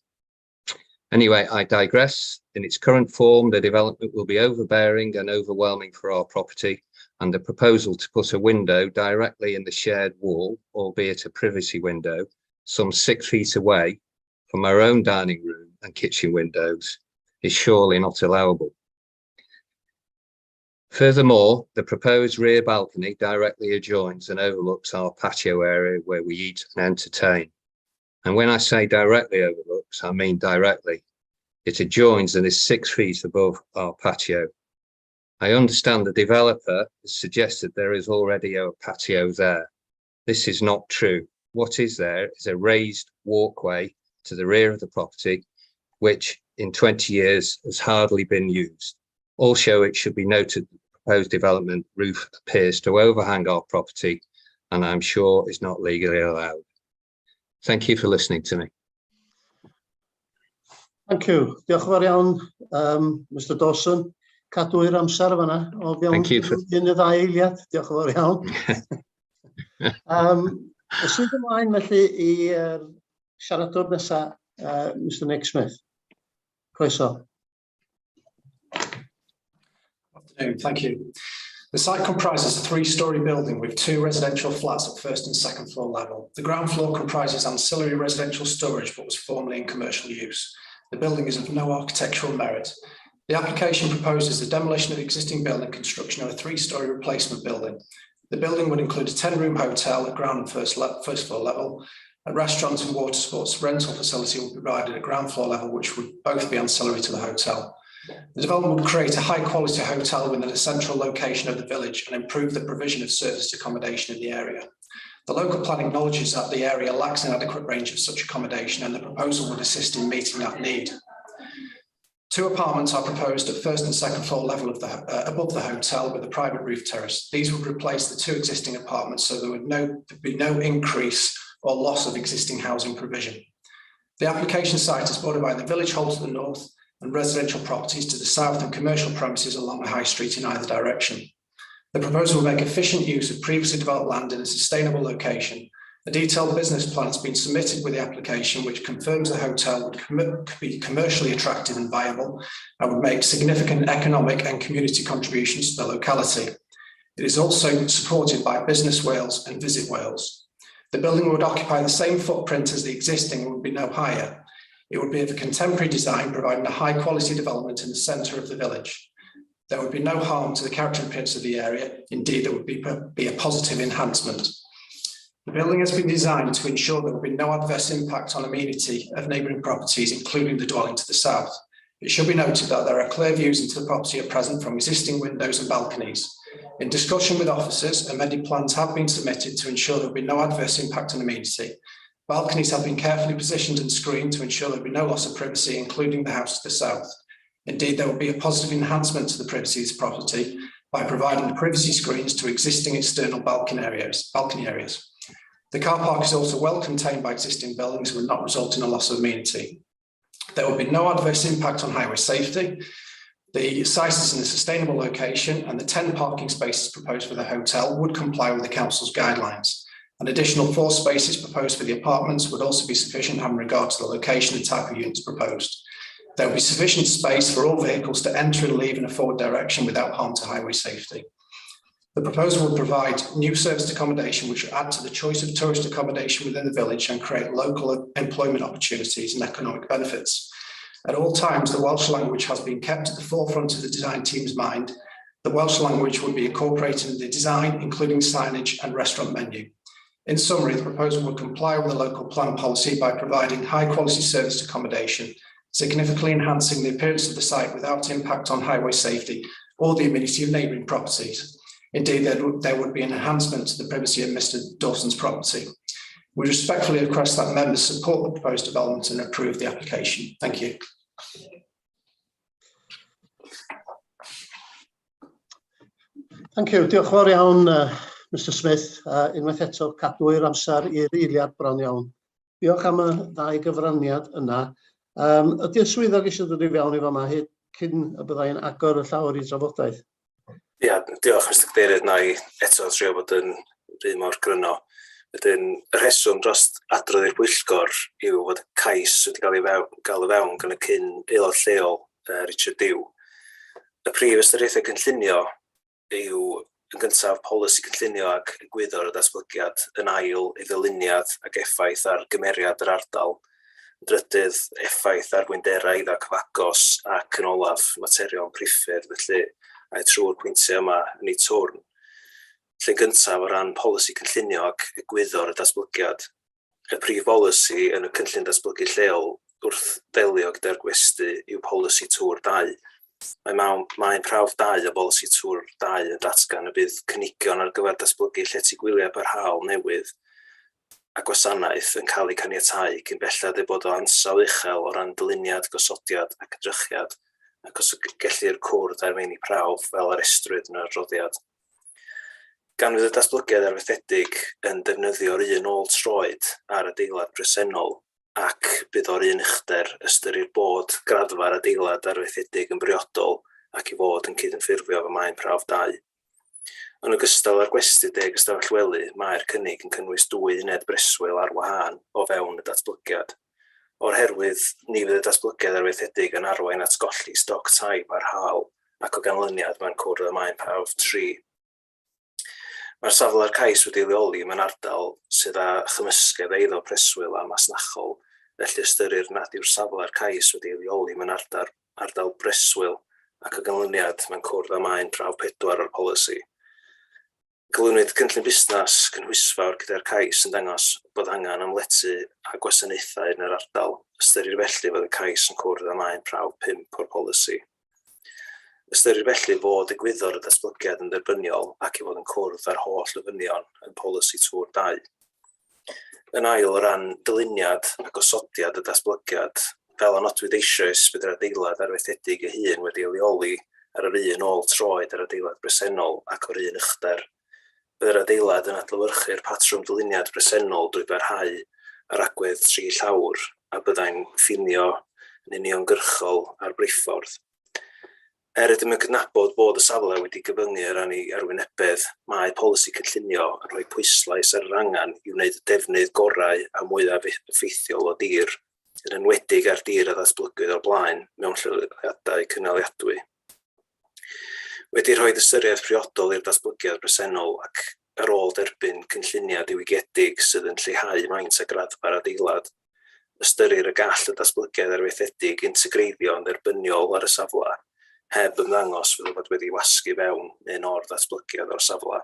S3: Anyway, I digress. In its current form, the development will be overbearing and overwhelming for our property, and the proposal to put a window directly in the shared wall, albeit a privacy window, some 6 feet away from our own dining room and kitchen windows, is surely not allowable. Furthermore, the proposed rear balcony directly adjoins and overlooks our patio area where we eat and entertain. And when I say directly overlooks, I mean directly. It adjoins and is 6 feet above our patio. I understand the developer has suggested there is already a patio there. This is not true. What is there is a raised walkway to the rear of the property, which in 20 years has hardly been used. Also, it should be noted that the proposed development roof appears to overhang our property, and I'm sure is not legally allowed. Thank you for listening to me.
S1: Thank you. Diolch yn fawr iawn, Mr Dawson. Cadw i'r amser fan'na o fewn un neu ddau eiliad. Diolch yn fawr iawn. Symud ymlaen felly i siaradwr nesaf, Mr Nick Smith. Croeso.
S22: Afternoon, thank you. The site comprises a 3-storey building with 2 residential flats at first and second floor level. The ground floor comprises ancillary residential storage but was formerly in commercial use. The building is of no architectural merit. The application proposes the demolition of the existing building and construction of a 3-storey replacement building. The building would include a 10-room hotel at ground and first floor level. A restaurant and water sports rental facility will be provided at ground floor level, which would both be ancillary to the hotel. The development would create a high-quality hotel within a central location of the village and improve the provision of serviced accommodation in the area. The local plan acknowledges that the area lacks an adequate range of such accommodation, and the proposal would assist in meeting that need. 2 apartments are proposed at first and second floor level of the, above the hotel with a private roof terrace. These would replace the 2 existing apartments, so there would be no increase or loss of existing housing provision. The application site is bordered by the village hall to the north and residential properties to the south and commercial premises along the high street in either direction. The proposal will make efficient use of previously developed land in a sustainable location. A detailed business plan has been submitted with the application, which confirms the hotel would be commercially attractive and viable and would make significant economic and community contributions to the locality. It is also supported by Business Wales and Visit Wales. The building would occupy the same footprint as the existing and would be no higher. It would be of a contemporary design, providing a high quality development in the centre of the village. There would be no harm to the character and appearance of the area. Indeed, there would be a positive enhancement. The building has been designed to ensure there will be no adverse impact on amenity of neighbouring properties, including the dwelling to the south. It should be noted that there are clear views into the property at present from existing windows and balconies. In discussion with officers, amended plans have been submitted to ensure there will be no adverse impact on amenity. Balconies have been carefully positioned and screened to ensure there will be no loss of privacy, including the house to the south. Indeed, there will be a positive enhancement to the privacy of this property by providing the privacy screens to existing external balcony areas. The car park is also well contained by existing buildings and would not result in a loss of amenity. There will be no adverse impact on highway safety. The site is in a sustainable location and the 10 parking spaces proposed for the hotel would comply with the council's guidelines. An additional 4 spaces proposed for the apartments would also be sufficient having regard to the location and type of units proposed. There will be sufficient space for all vehicles to enter and leave in a forward direction without harm to highway safety. The proposal would provide new serviced accommodation, which would add to the choice of tourist accommodation within the village and create local employment opportunities and economic benefits. At all times, the Welsh language has been kept at the forefront of the design team's mind. The Welsh language would be incorporated in the design, including signage and restaurant menu. In summary, the proposal would comply with the local plan policy by providing high quality serviced accommodation, significantly enhancing the appearance of the site without impact on highway safety or the amenity of neighbouring properties. Indeed, there would be an enhancement to the privacy of Mr. Dawson's property. We respectfully request that members support the proposed development and approve the application. Thank you.
S1: Thank you. Diolch yn fawr iawn, Mr Smith. Unwaith eto, cadw i'r amser i'r eiliad bron iawn. Diolch am y ddau gyfraniad yna. Ydy'r swyddog eisiau dod i fewn i fama hyd cyn y byddai'n agor y llawr i drafodaeth?
S10: Ia, diolch Mr Cadeirydd. Na i eto trio bod yn rhy mor gryno. Wedyn, y rheswm dros adrodd i'r pwyllgor yw fod y cais wedi cael ei gael ei fewn gan y cyn aelod lleol, Richard Dew. Y prif ystyriaethau cynllunio yw yn gyntaf polisi cynllunio ac egwyddor y datblygiad, yn ail ei ddyluniad ac effaith ar gymeriad yr ardal, yn drydydd effaith ar fwynderau eiddo cyfagos ac yn olaf materion priffyrdd, felly a'i trwy'r pwyntiau yma yn ei twrn. Lle gyntaf o ran polisi cynllunio ac egwyddor y datblygiad, y prif bolisi yn y cynllun datblygu lleol wrth ddelio gyda'r gwesty yw polisi tŵr 2. Mae maen prawf 2 o bolisi tŵr 2 yn datgan y bydd cynigion ar gyfer datblygu llety gwyliau parhaol newydd a gwasanaeth yn cael eu caniatáu cyn belled eu bod o ansawdd uchel o ran dyluniad, gosodiad ac edrychiad, ac os gellir cwrdd â'r meini prawf fel arestrwyd yn yr adroddiad. Gan fydd y datblygiad arfaethedig yn defnyddio'r un ôl troed ar adeilad presennol ac bydd o'r un uchder, ystyrir bod graddfa'r adeilad arfaethedig yn briodol ac i fod yn cydymffurfio efo maen prawf 2. Yn ogystal â'r gwesty 10 ystafell wely, mae'r cynnig yn cynnwys 2 uned breswyl ar wahân o fewn y datblygiad. O'r herwydd, ni fydd y datblygiad arfaethedig yn arwain at golli stoc tai parhaol ac o ganlyniad mae'n cwrdd â maen prawf 3. Mae'r safle a'r cais wedi ei leoli mewn ardal sydd â chymysgedd eiddo preswyl a masnachol, felly ystyrir nad yw'r safle a'r cais wedi ei leoli mewn ardal breswyl ac o ganlyniad mae'n cwrdd â maen prawf 4 o'r polisi. Cyflwynwyd cynllun busnes cynhwysfawr gyda'r cais yn dangos bod angen am lety a gwasanaethau yn yr ardal. Ystyrir felly fod y cais yn cwrdd â maen prawf 5 o'r polisi. Ystyrir felly fod egwyddor y datblygiad yn dderbyniol ac i fod yn cwrdd â'r holl ofynion yn polisi tŵr 2. Yn ail, o ran dyluniad a gosodiad y datblygiad, fel a nodwyd eisoes, bydd yr adeilad arfaethedig ei hun wedi ei leoli ar yr un ôl troed yr adeilad bresennol ac o'r un uchder. Bydd yr adeilad yn adlewyrchu'r patrwm dyluniad bresennol drwy barhau ar agwedd 3 llawr a byddai'n ffinio yn uniongyrchol ar briffordd. Er ydym yn cydnabod bod y safle wedi gyfyngu ar ran ei arwynebedd, mae polisi cynllunio yn rhoi pwyslais ar yr angen i wneud y defnydd gorau a mwyaf effeithiol o dir, yn enwedig ar dir a ddatblygwyd o'r blaen mewn lleoliadau cynaliadwy. Wedi rhoi ystyriaeth priodol i'r datblygiad presennol ac ar ôl derbyn cynlluniau diwygiedig sydd yn lleihau maint a graddfa'r adeilad. Ystyrir y gall y datblygiad arfaethedig integreiddio yn dderbyniol ar y safle, heb ymddangos fel ei fod wedi wasgu fewn neu'n or-ddatblygiad o'r safle.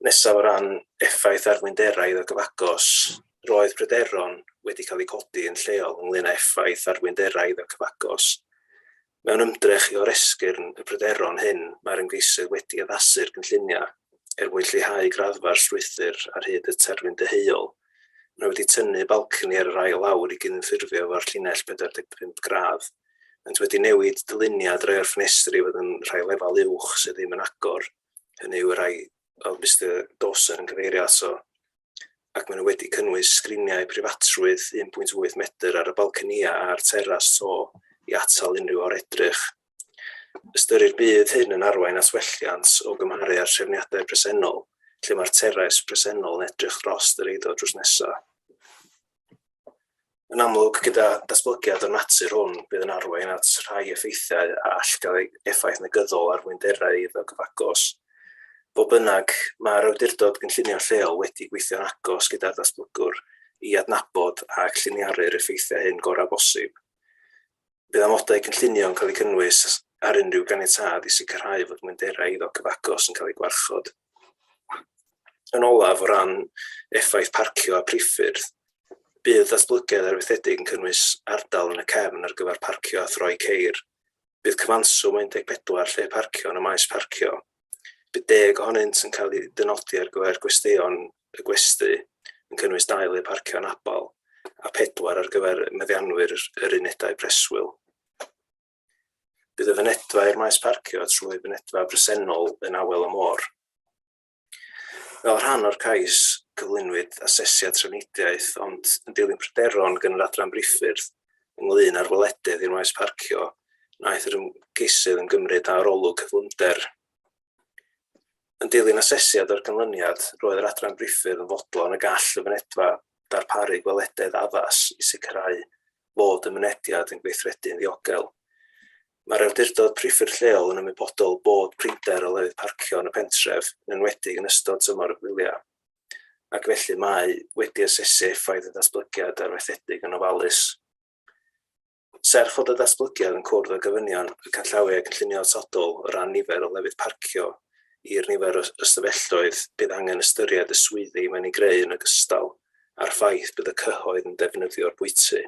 S10: Nesaf o ran effaith ar fwynderau iddo gyfagos, roedd pryderon wedi cael eu codi yn lleol ynglŷn â effaith ar fwynderau iddo cyfagos. Mewn ymdrech i oresgyrn y pryderon hyn, mae'r ymgeisydd wedi addasu'r cynlluniau er mwyn lleihau graddfa'r strwythur ar hyd y terfyn deheuol. Mae wedi tynnu balcony ar yr ail lawr i gydymffurfio efo'r llinell 45 gradd. Maent wedi newid dyluniad rhai o'r ffenestri i fod yn rhai lefel uwch sydd ddim yn agor, hynny yw y rhai oedd Mister Dawson yn cyfeirio ato, ac maen nhw wedi cynnwys sgriniau preifatrwydd 1.8 medr ar y balconïau a'r teras to i atal unrhyw oredrych. Ystyrir bydd hyn yn arwain at welliant o gymharu â'r trefniadau presennol, lle mae'r teras presennol yn edrych dros yr eiddo drws nesaf. Yn amlwg, gyda datblygiad o'r natur hwn, bydd yn arwain at rhai effeithiau a all gael effaith negyddol ar fwynderau eiddo cyfagos. Fodd bynnag, mae'r awdurdod gynllunio lleol wedi gweithio'n agos gyda'r datblygwr i adnabod ac lliniaru'r effeithiau hyn gorau bosib. Bydd amodau cynllunio yn cael eu cynnwys ar unrhyw ganiatâd i sicrhau fod mwynderau eiddo cyfagos yn cael eu gwarchod. Yn olaf, o ran effaith parcio a priffyrdd, bydd datblygiad arfaethedig yn cynnwys ardal yn y cefn ar gyfer parcio a throi ceir. Bydd cyfanswm o 14 lle parcio yn y maes parcio. Bydd deg ohonynt yn cael eu dynodi ar gyfer gwesteion y gwesty, yn cynnwys dau le parcio anabl, a phedwar ar gyfer meddianwyr yr unedau preswyl. Bydd y fynedfa i'r maes parcio trwy fynedfa bresennol yn awel y môr. Fel rhan o'r cais, cyflwynwyd asesiad trafnidiaeth, ond yn dilyn pryderon gan yr Adran Briffyrdd ynglŷn â'r welededd i'r maes parcio, wnaeth yr ymgeisydd ymgymryd â arolwg cyflymder. Yn dilyn asesiad o'r canlyniad, roedd yr Adran Briffyrdd yn fodlon y gall y fynedfa darparu gwelededd addas i sicrhau fod y mynediad yn gweithredu'n ddiogel. Mae'r awdurdod priffyrdd lleol yn ymwybodol bod prinder o lefydd parcio yn y pentref, yn enwedig yn ystod tymor y gwyliau, ac felly mae wedi asesu effaith y datblygiad arfaethedig yn ofalus. Serch fod y datblygiad yn cwrdd â gofynion y canllawiau cynllunio atodol o ran nifer o lefydd parcio i'r nifer o ystafelloedd, bydd angen ystyried y swyddi mae'n ei greu yn ogystal a'r ffaith bydd y cyhoedd yn defnyddio'r bwyty.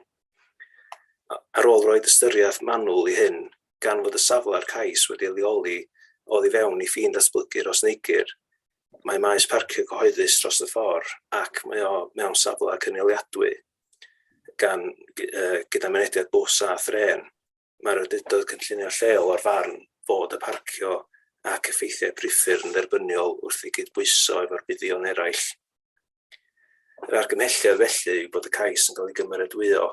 S10: Ar ôl rhoi ystyriaeth manwl i hyn, gan fod y safle a'r cais wedi ei leoli oddi fewn i ffin datblygu Rhosneigr, mae maes parcio cyhoeddus dros y ffordd ac mae o mewn safle cynaliadwy gan, gyda mynediad bws a thrên. Mae'r awdurdod cynllunio lleol o'r farn fod y parcio ac effeithiau priffyrdd yn dderbyniol wrth ei gydbwyso efo'r buddion eraill. Yr argymhelliad felly yw bod y cais yn cael ei gymeradwyo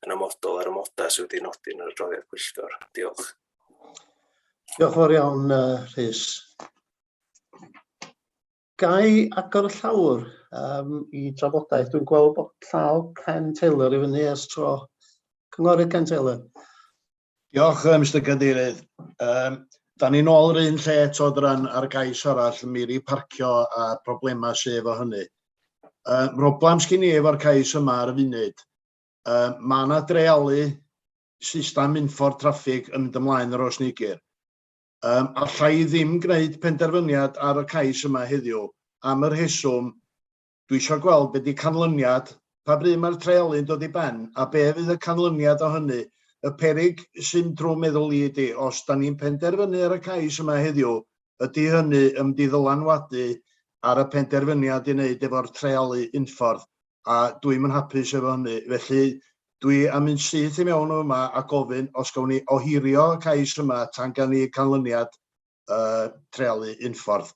S10: yn amodol ar amodau sydd wedi'u nodi yn yr adroddiad pwyllgor. Diolch.
S1: Diolch yn fawr iawn, Rhys. Ga i agor y llawr um, i drafodaeth? Dwi'n gweld bod llaw Ken Taylor i fyny ers tro. Cynghorydd Ken Taylor.
S4: Diolch, Mr Cadeirydd. Um, da ni'n ôl yr un lle eto dran ar gais arall, miri parcio a problemau sydd efo hynny. Problem sgyn i efo'r cais yma ar y funud, mae yna dreialu system unffordd traffig yn mynd ymlaen ar Rhosneigr. Um, alla i ddim gwneud penderfyniad ar y cais yma heddiw am yr rheswm dwi eisiau gweld be di canlyniad, pa bryd mae'r treialu'n dod i ben a be fydd y canlyniad o hynny. Y peryg sy'n drwy meddwl i ydi, os da ni'n penderfynu ar y cais yma heddiw, ydy hynny yn mynd i ddylanwadu ar y penderfyniad i wneud efo'r treialu unffordd, a dwi'm yn hapus efo hynny. Felly dwi am mynd syth i mewn yma a gofyn os gawn ni ohirio y cais yma tan gawn ni canlyniad uh, treialu unffordd.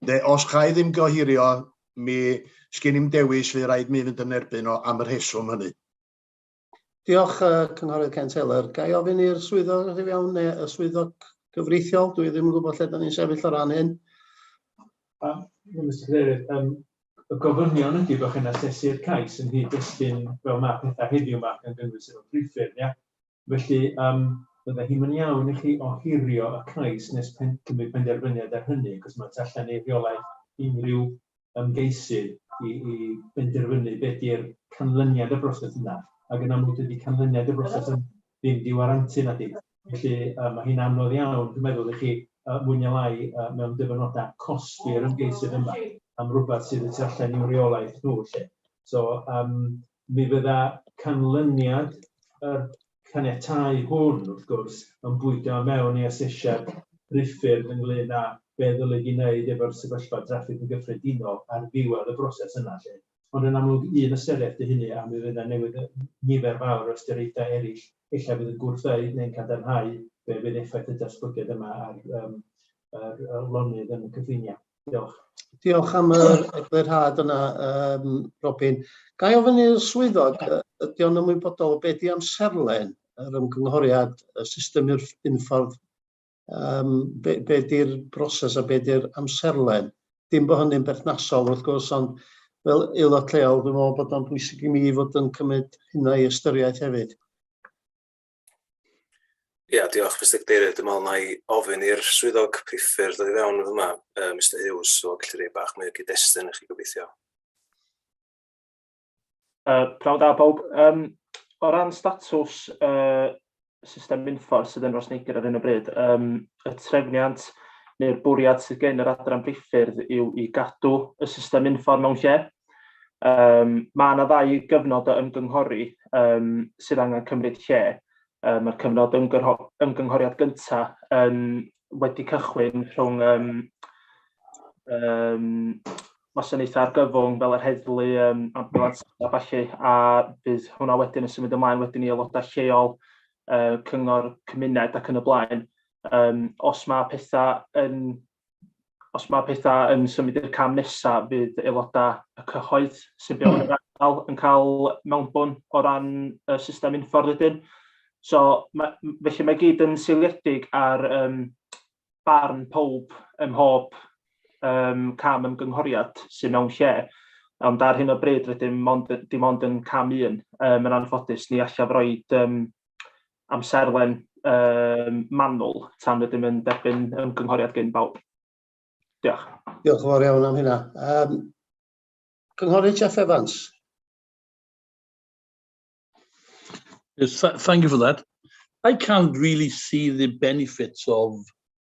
S4: De, os cha i ddim gohirio, mi sgyn i'm dewis, fydd rhaid mi fynd yn erbyn o am y rheswm hynny.
S1: Diolch, uh, Cynghorydd Ken Taylor. Ga i ofyn i'r swyddog ddod i fewn, neu y swyddog gyfreithiol? Dwi ddim yn gwybod lle da ni'n sefyll o ran hyn.
S6: Mr Cadeirydd, y gofynion ydy bod chi'n asesu'r cais yn nghyd-destun fel mae pethau heddiw yma, gan gynnwys efo priffyrdd, ia? Felly, um, bydde hi'n mynd iawn i chi ohirio y cais nes pen, cymryd penderfyniad ar hynny, cos mae tu allan i rheolaeth unrhyw ymgeisydd i, i benderfynu beth di'r canlyniad y broses yna. Ac yn amlwg dydy canlyniad y broses yna ddim di warantu na di. Felly uh, mae hi'n anodd iawn, dwi'n meddwl, i chi uh, mwy neu lai uh, mewn dyfynodau cosbi'r ymgeisydd yma am rhywbeth sydd y tu allan i'w reolaeth nhw. Lle. So, um, mi fydda canlyniad yr caniatáu hwn, wrth gwrs, yn bwydo mewn i asesiad priffyrdd ynglyn â be ddylid ei wneud efo'r sefyllfa draffig yn gyffredinol ar ddiwedd y broses yna. Lle. Ond yn amlwg un ystyriaeth dy hynny a mi fydd yna newid nifer fawr o ystyriaethau eraill ella fydd yn gwrthweud neu'n cadarnhau be fydd effaith y datblygiad yma ar um, yr lonydd yn y cyffiniau. Diolch.
S1: Diolch am yr eglurhad yna, um, Robin. Ga i ofyn i'r swyddog, ydy o'n ymwybodol o beth di amserlen yr ymgynghoriad, y system i'r unffordd, um, be, be di'r broses a be di'r amserlen? Dim bod hynny'n berthnasol wrth gwrs, ond fel aelod lleol, dwi'n meddwl bod o'n bwysig i mi fod yn cymryd hynna i ystyriaeth hefyd.
S10: Ia, diolch Mr Cadeirydd. Dwi'n meddwl na i ofyn i'r swyddog priffyrdd ddod i fewn yn fyma, uh, Mr Hughes, so gallu rhoi bach mwy o gyd-destun i chi gobeithio.
S12: Pnawn da bawb. Um, o ran statws uh, system unffordd sydd yn Rosneigr ar hyn o bryd, um, y trefniant neu'r bwriad sydd gen yr adran briffyrdd yw i gadw y system unffordd mewn lle. Um, mae yna ddau gyfnod o ymgynghori um, sydd angen cymryd lle. Um, Mae'r cyfnod ymgynghoriad gyntaf yn wedi cychwyn rhwng um, um, wasanaethau argyfwng fel yr heddlu, um, ambulance a ballu, a bydd hwnna wedyn yn symud ymlaen wedyn i aelodau lleol, uh, cyngor cymuned ac yn y blaen. Um, os mae pethau yn os mae pethau yn symud i'r cam nesaf, fydd aelodau y cyhoedd sy'n byw yn yr ardal yn cael mewnbwn o ran y system unffordd wedyn. So, ma, felly mae gyd yn seiliedig ar um, barn pob ym mhob um, cam ymgynghoriad sydd mewn lle. Ond ar hyn o bryd rydym mond, dim ond yn cam un. Um, yn anffodus, ni allaf roed um, amserlen um, manwl tan rydym yn derbyn ymgynghoriad gen bawb. Diolch.
S1: Diolch yn fawr iawn am hynna. Um, Cynghorydd Jeff Evans.
S14: Yes, th thank you for that. I can't really see the benefits of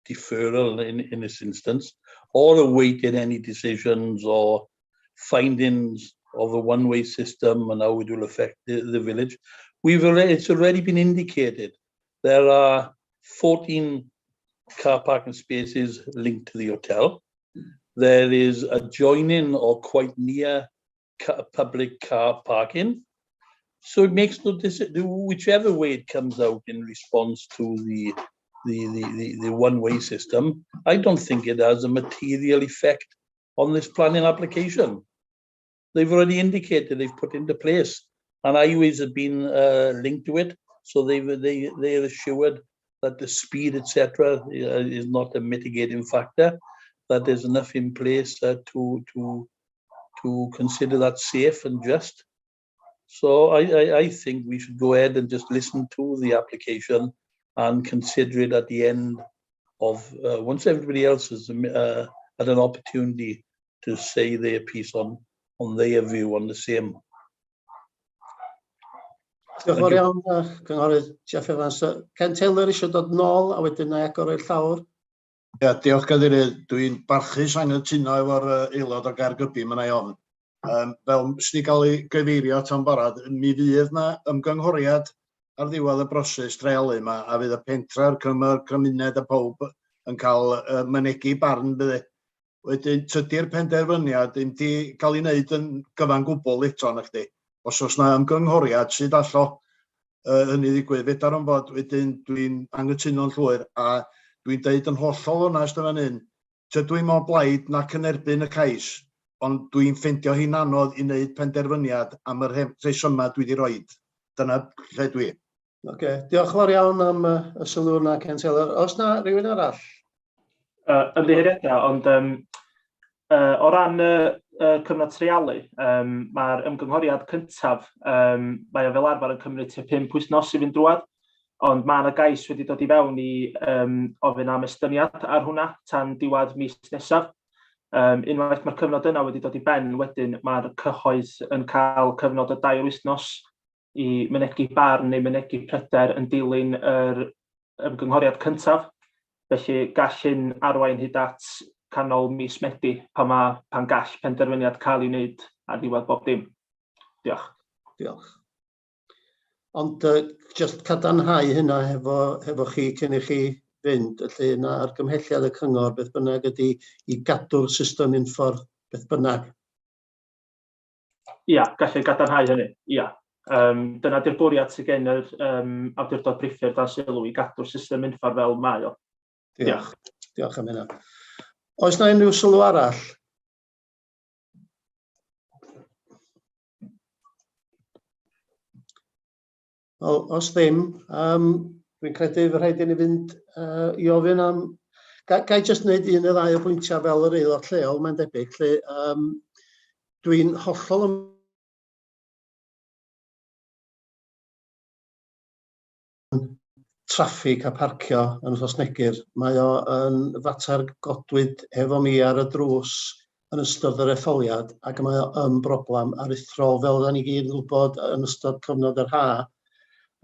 S14: deferral in, in this instance, or awaiting any decisions or findings of a one-way system and how it will affect the, the village. We've already, it's already been indicated there are 14 car parking spaces linked to the hotel. There is adjoining or quite near public car parking. So it makes no difference, whichever way it comes out in response to the the, the, the, the one-way system, I don't think it has a material effect on this planning application. They've already indicated they've put into place, and highways have been linked to it, so they they they're assured that the speed, etc., is not a mitigating factor. That there's enough in place to to to consider that safe and just. So I, I, I think we should go ahead and just listen to the application and consider it at the end of once everybody else has had an opportunity to say their piece on on their view on the same.
S1: Diolch yn fawr iawn, Cynghorydd Jeff Evans. Ken Taylor eisiau dod nôl a wedyn na i agor i'r llawr.
S4: Ia, diolch Gadeirydd. Dwi'n barchus anghytuno efo'r aelod o Gaergybi, mae'n ei ofn. Um, fel sydd wedi cael ei gyfeirio tan barod, mi fydd na ymgynghoriad ar ddiwedd y broses dreialu yma, a fydd y pentra'r cymr, cymuned a pawb yn cael uh, mynegi barn bydde. Wedyn, tydi'r penderfyniad ddim di cael ei wneud yn gyfan gwbl eto, na chdi. Os oes na ymgynghoriad, sydd allo uh, hynny ddigwydd, fedar o'n fod, wedyn dwi'n anghytuno'n llwyr, a dwi'n deud yn hollol onest yn fan hyn, tydw i'm o blaid nac yn erbyn y cais, ond dwi'n ffeindio hi'n anodd i wneud penderfyniad am yr rhesymau dwi wedi roed. Dyna lle dwi.
S1: Oce, okay. diolch yn fawr iawn am y sylw yna, Ken Taylor. Oes na rhywun arall?
S12: Ymddiheuriadau, ond um, o ran y uh, cyfnod treialu, um, mae'r ymgynghoriad cyntaf, um, mae o fel arfer yn cymryd tua 5 wythnos i fynd drwad, ond mae yna gais wedi dod i fewn i um, ofyn am estyniad ar hwnna tan diwedd mis nesaf. Unwaith mae'r cyfnod yna wedi dod i ben, wedyn mae'r cyhoedd yn cael cyfnod o 2 wythnos i mynegi barn neu mynegi pryder yn dilyn yr ymgynghoriad cyntaf. Felly gall hyn arwain hyd at canol mis Medi pan, mae, pan gall penderfyniad cael ei wneud ar ddiwedd bob dim. Diolch.
S1: Diolch. Ond uh, just cadarnhau hynna hefo, hefo chi cyn i chi fynd, felly yna argymhelliad y cyngor beth bynnag ydy i gadw'r system unffordd beth bynnag.
S12: Ia, gallai gadarnhau hynny, ia. Um, dyna di'r bwriad sydd gen yr um, awdurdod priffyrdd dan sylw i gadw'r system unffordd fel mae o.
S1: Diolch. Diolch am hynna. Oes na unrhyw sylw arall? Wel, os ddim, um, dwi'n credu fy rhaid i ni fynd uh, i ofyn am... Ga, ga i jyst wneud un neu ddau o bwyntiau fel yr aelod lleol, mae'n debyg, lle um, dwi'n hollol traffig a parcio yn Rhosneigr. Mae o yn fater godwyd efo mi ar y drws yn ystod yr etholiad ac mae o yn broblem aruthrol fel oedden ni gyd yn gwybod yn ystod cyfnod yr ha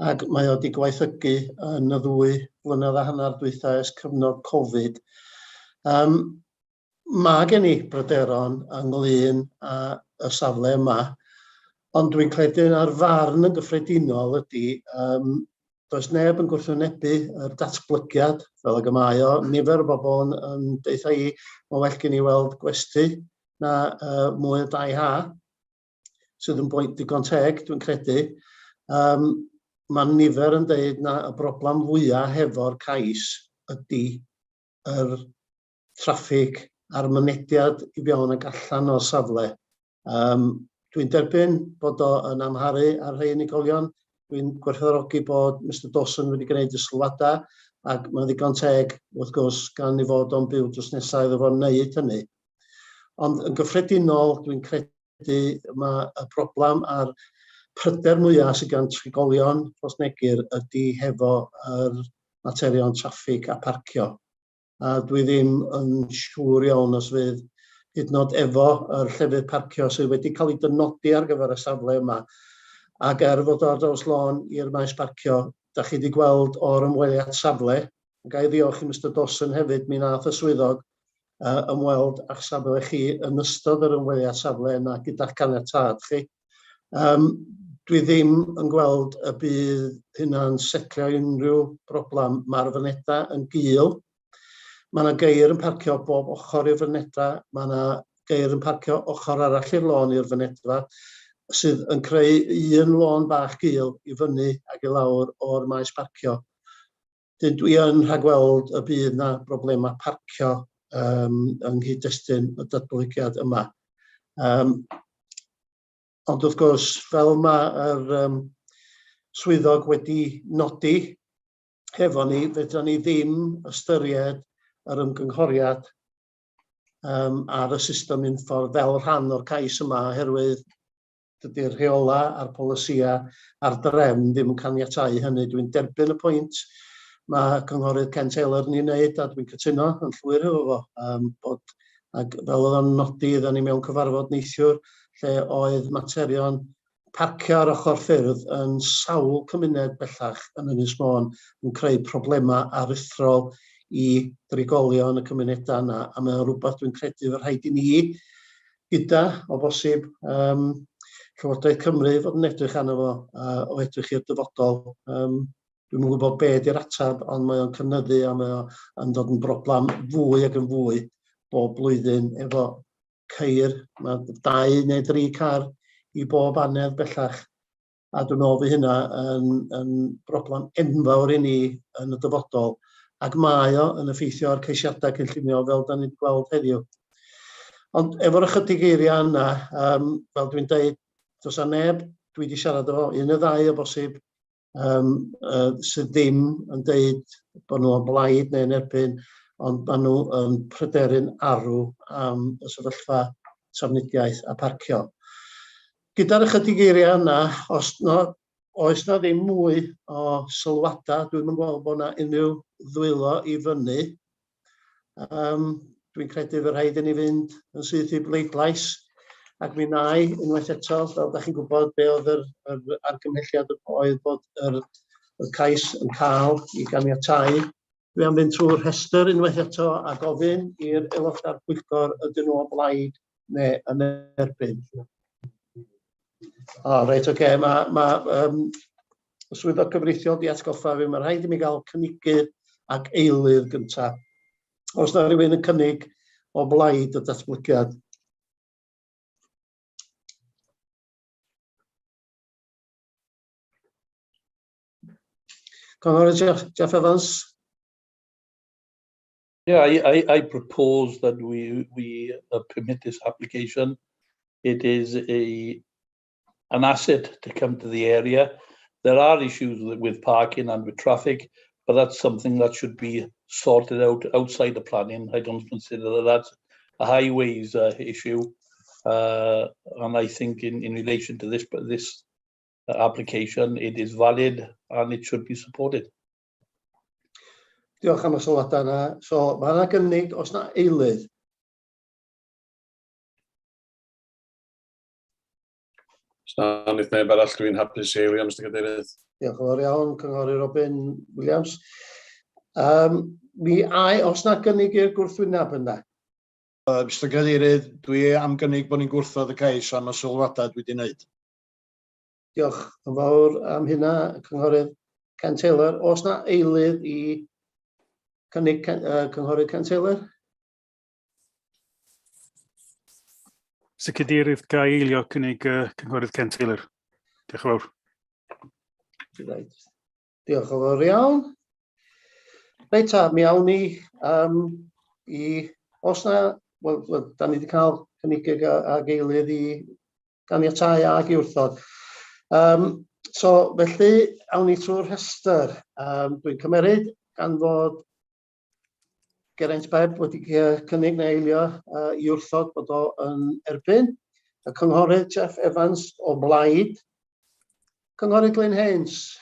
S1: ac mae o wedi gwaethygu yn y ddwy flynedd a hanner dwytha ers cyfnod Covid. Um, mae gen i bryderon ynglyn â y safle yma, ond dwi'n credu na'r farn yn gyffredinol ydy, um, does neb yn gwrthwynebu yr datblygiad fel ag y mae o. Nifer o bobl yn, yn deutha i, mae'n well gen i weld gwesty na uh, mwy o dai ha, sydd yn bwynt digon teg, dwi'n credu. Um, mae nifer yn deud na y broblem fwyaf hefo'r cais ydy yr traffig a'r mynediad i fewn ac allan o'r safle. Um, dwi'n derbyn bod o yn amharu ar rhai unigolion. Dwi'n gwerthfawrogi bod Mr Dawson wedi gwneud y sylwadau ac mae'n ddigon teg, wrth gwrs, gan ei fod o'n byw drws nesaf iddo fo wneud hynny. Ond yn gyffredinol, dwi'n credu mae y broblem a'r pryder mwyaf sydd gan trigolion Rhosneigr ydy hefo yr materion traffig a parcio. A dwi ddim yn siŵr iawn os fydd hyd yn oed efo yr llefydd parcio sydd wedi cael eu dynodi ar gyfer y safle yma, ac er fod o ar draws lôn i'r maes parcio, da chi wedi gweld o'r ymweliad safle, a ga i ddiolch i Mister Dawson hefyd, mi nath y swyddog uh, ymweld â'ch safle chi yn ystod yr ymweliad safle yna gyda'ch caniatâd chi. Um, dwi ddim yn gweld y bydd hynna'n setlio unrhyw broblem. Mae'r fynedfa yn gul. Mae yna geir yn parcio bob ochr i'r fynedfa. Mae yna geir yn parcio ochr arall i'r lôn i'r fynedfa, sydd yn creu un lôn bach gul i fyny ac i lawr o'r maes parcio. Dyn dwi yn rhagweld y bydd na broblemau parcio um, yng nghyd-destun y datblygiad yma. Um, ond wrth gwrs, fel mae'r um, swyddog wedi nodi hefo ni, fedra ni ddim ystyried yr ymgynghoriad um, ar y system unffordd fel rhan o'r cais yma, oherwydd Dydy'r rheolau a'r polisïau a'r drefn ddim yn caniatáu hynny. Dwi'n derbyn y pwynt mae Cynghorydd Ken Taylor yn ei wneud a dwi'n cytuno yn llwyr efo fo. Um, bod, ac fel oedd o'n nodi, oedden ni mewn cyfarfod neithiwr lle oedd materion parcio ar ochr ffyrdd yn sawl cymuned bellach yn Ynys Môn yn creu problemau aruthrol i drigolion y cymunedau yna, a mae o'n rhywbeth dwi'n credu fy rhaid i ni gyda, o bosib, um, Llywodraeth Cymru fod yn edrych arno fo uh, o edrych i'r dyfodol. Um, dwi'n yn gwybod be di'r ateb, ond mae o'n cynyddu a mae o'n dod yn broblem fwy ac yn fwy bob blwyddyn efo ceir. Mae dau neu dri car i bob anedd bellach. A dwi'n meddwl fydd hynna yn, yn broblem enfawr i ni yn y dyfodol. Ac mae o yn effeithio ar ceisiadau cynllunio fel da ni'n gweld heddiw. Ond efo'r ychydig eiriau yna, um, fel dwi'n deud, does 'na neb dwi wedi siarad efo, un neu ddau o bosib, um, uh, sydd ddim yn deud bod nhw o blaid neu yn erbyn, ond maen nhw yn pryderu'n arw am y sefyllfa trafnidiaeth a parcio. Gyda'r ychydig eiriau yna, os no, oes na ddim mwy o sylwadau, dwi'm yn gweld bod yna unrhyw ddwylo i fyny. Um, Dwi'n credu fy rhaid i ni fynd yn syth i bleidlais, ac mi wna i unwaith eto, fel da chi'n gwybod, be oedd yr, yr argymhelliad oedd bod yr, y cais yn cael i ganiatáu. Dwi am fynd trwy'r rhestr unwaith eto a gofyn i'r aelodau'r pwyllgor ydyn nhw o blaid neu yn erbyn. O, reit, oce. Okay. Mae ma, y swyddog cyfreithiol di atgoffa fi, mae rhaid i mi gael cynigydd ac eilydd gyntaf. Os na rhywun yn cynnig o blaid y datblygiad. Cynghorydd Jeff, Jeff Evans.
S14: Yeah, I, I, I propose that we, we permit this application. It is a an asset to come to the area. There are issues with, with parking and with traffic, but that's something that should be sorted out outside the planning. I don't consider that that's a highways issue. And I think in, in relation to this, this application, it is valid and it should be supported.
S1: Diolch am y sylwadau yna. So, mae yna gynnig, os na eilydd?
S5: Os na nid neb arall, dwi'n hapus i eilio, Mr Cadeirydd.
S1: Diolch yn fawr iawn, Cynghorydd Robin Williams. Um, mi ai, os na gynnig i'r gwrthwyneb yna?
S4: Mr Cadeirydd, dwi am gynnig bod ni'n gwrthod y cais am y sylwadau dwi wedi wneud.
S1: Diolch yn fawr am hynna, Cynghorydd Ken Taylor. Os na eilydd i cynnig Ken, Cynghorydd Ken Taylor?
S15: Mr Cadeirydd, ga i eilio cynnig Cynghorydd Ken Taylor. Diolch yn fawr.
S1: Right. Diolch yn fawr iawn. Reit ta, mi awn ni um, i... Os na... Wel, well, da ni wedi cael cynnig ag eilydd i ganiatáu ag i wrthod. Um, so, felly, awn ni trwy'r rhestr. Um, dwi'n cymeryd gan fod Geraint Bebb wedi cynnig neu eilio i wrthod bod o yn erbyn. Y cynghorydd Jeff Evans o blaid. Cynghorydd Glyn Haynes.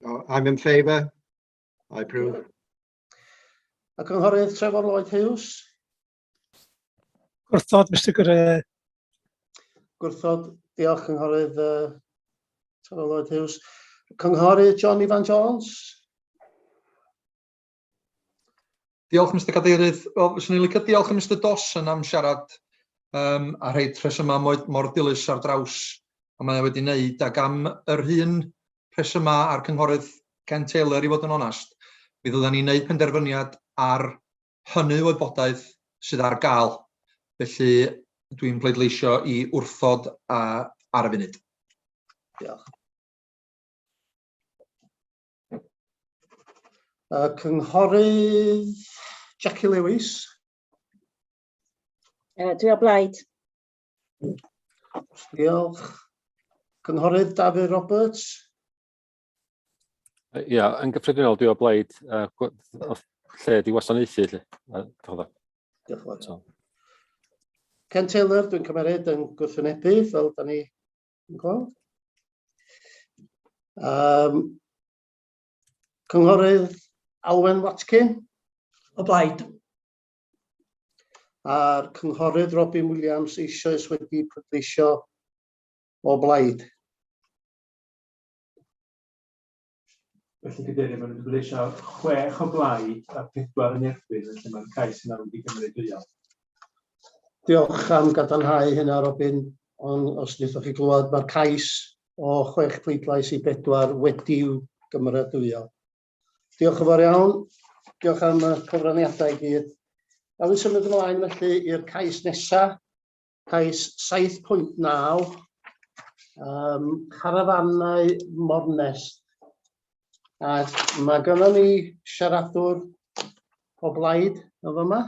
S16: Oh, I'm in favour. I approve.
S1: Y cynghorydd Trevor Lloyd Hughes.
S8: Gwrthod, Mr Cadeirydd.
S1: Gwrthod, diolch cynghorydd Trevor Lloyd Hughes. Cynghorydd John Ifan Jones.
S17: Diolch, Mr Cadeirydd. Wel, fyswn i'n licio diolch i Mr Dawson am siarad um, a rhaid rhesymau mor, mor dilys ar draws a mae o wedi wneud, ac am yr un rhesymau a'r cynghorydd Ken Taylor, i fod yn onast, mi ddylen ni wneud penderfyniad ar hynny o wybodaeth sydd ar gael. Felly dwi'n pleidleisio i wrthod a, ar y funud.
S1: Diolch. Cynghorydd Jackie Lewis.
S9: Dwi o blaid.
S1: Diolch. Cynghorydd Dafydd Roberts.
S2: Ia, yn gyffredinol dwi o blaid lle di wasanaethu. Lle.
S1: Diolch yn fawr. So. Ken Taylor, dwi'n cymeryd yn gwrthwynebu, fel da ni yn gweld. Um, Cynghorydd Alwen Watkin.
S7: O blaid.
S1: A'r cynghorydd Robin Williams eisoes wedi pleidleisio o blaid.
S6: Felly, Cadeirydd, maen nhw wedi pleidleisio 6 o blaid a 4 yn erbyn, felly mae'r cais yna wedi gymeradwyo.
S1: Diolch am gadarnhau hynna, Robin, ond os wnaethoch chi glywed, mae'r cais o 6 pleidlais i 4 wedi'w gymeradwyo. Diolch yn fawr iawn. Diolch am y cyfraniadau i gyd. A fi'n symud ymlaen felly i'r cais nesaf, cais 7.9, um, carafanau Mornest. Ac mae gynnon ni siaradwr o blaid yn fyma,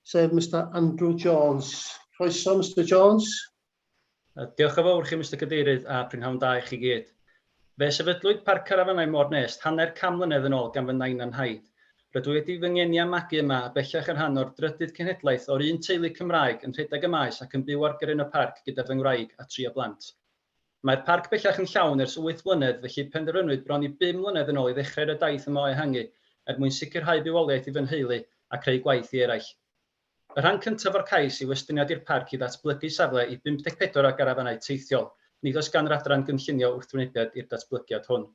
S1: sef Mr Andrew Jones. Croeso, Mr Jones.
S11: Diolch yn fawr chi, Mr Cadeirydd, a prynhawn da i chi gyd. Fe sefydlwyd Parc Carafanau Môr Nest hanner can mlynedd yn ôl gan fy nain a'n nhaid. Rydw i wedi fy ngeni a'm magu yma a bellach yn rhan o'r drydydd cenhedlaeth o'r un teulu Cymraeg yn rhedeg y maes ac yn byw ar gyrion y parc gyda fy ngwraig a thri o blant. Mae'r parc bellach yn llawn ers wyth mlynedd felly penderfynwyd bron i bum mlynedd yn ôl i ddechrau ar y daith yma o ehangu er mwyn sicrhau bywoliaeth i fy nheulu a creu gwaith i eraill. Y rhan cyntaf o'r cais yw estyniad i'r parc i ddatblygu safle i 54 o garafanau teithiol. Nid oes gan yr adran gynllunio wrthwynebiad i'r datblygiad hwn.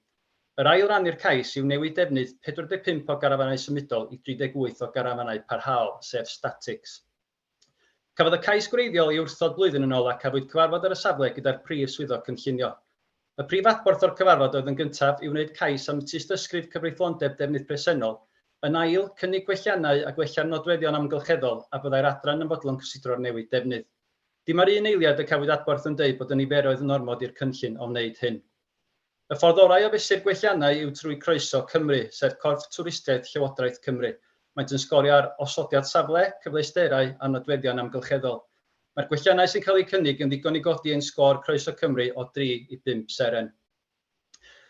S11: Yr ail ran i'r cais yw newid defnydd 45 o garafanau symudol i 38 o garafanau parhaol, sef statics. Cafodd y cais gwreiddiol ei wrthod blwyddyn yn ôl a cafwyd cyfarfod ar y safle gyda'r prif swyddog cynllunio. Y prif adborth o'r cyfarfod oedd yn gyntaf i wneud cais am tystysgrif cyfreithlondeb defnydd presennol, yn ail, cynnig gwelliannau a gwella'r nodweddion amgylcheddol a byddai'r adran yn fodlon cysidro'r newid defnydd. Dim ar un eiliad y cafwyd adborth yn dweud bod y niferoedd yn ormod i'r cynllun o wneud hyn. Y ffordd orau o fesur gwelliannau yw trwy Croeso Cymru, sef corff twristiaeth Llywodraeth Cymru. Maent yn sgorio ar osodiad safle, cyfleusterau a nodweddion amgylcheddol. Mae'r gwelliannau sy'n cael eu cynnig yn ddigon i godi ein sgôr Croeso Cymru o dri i bump seren.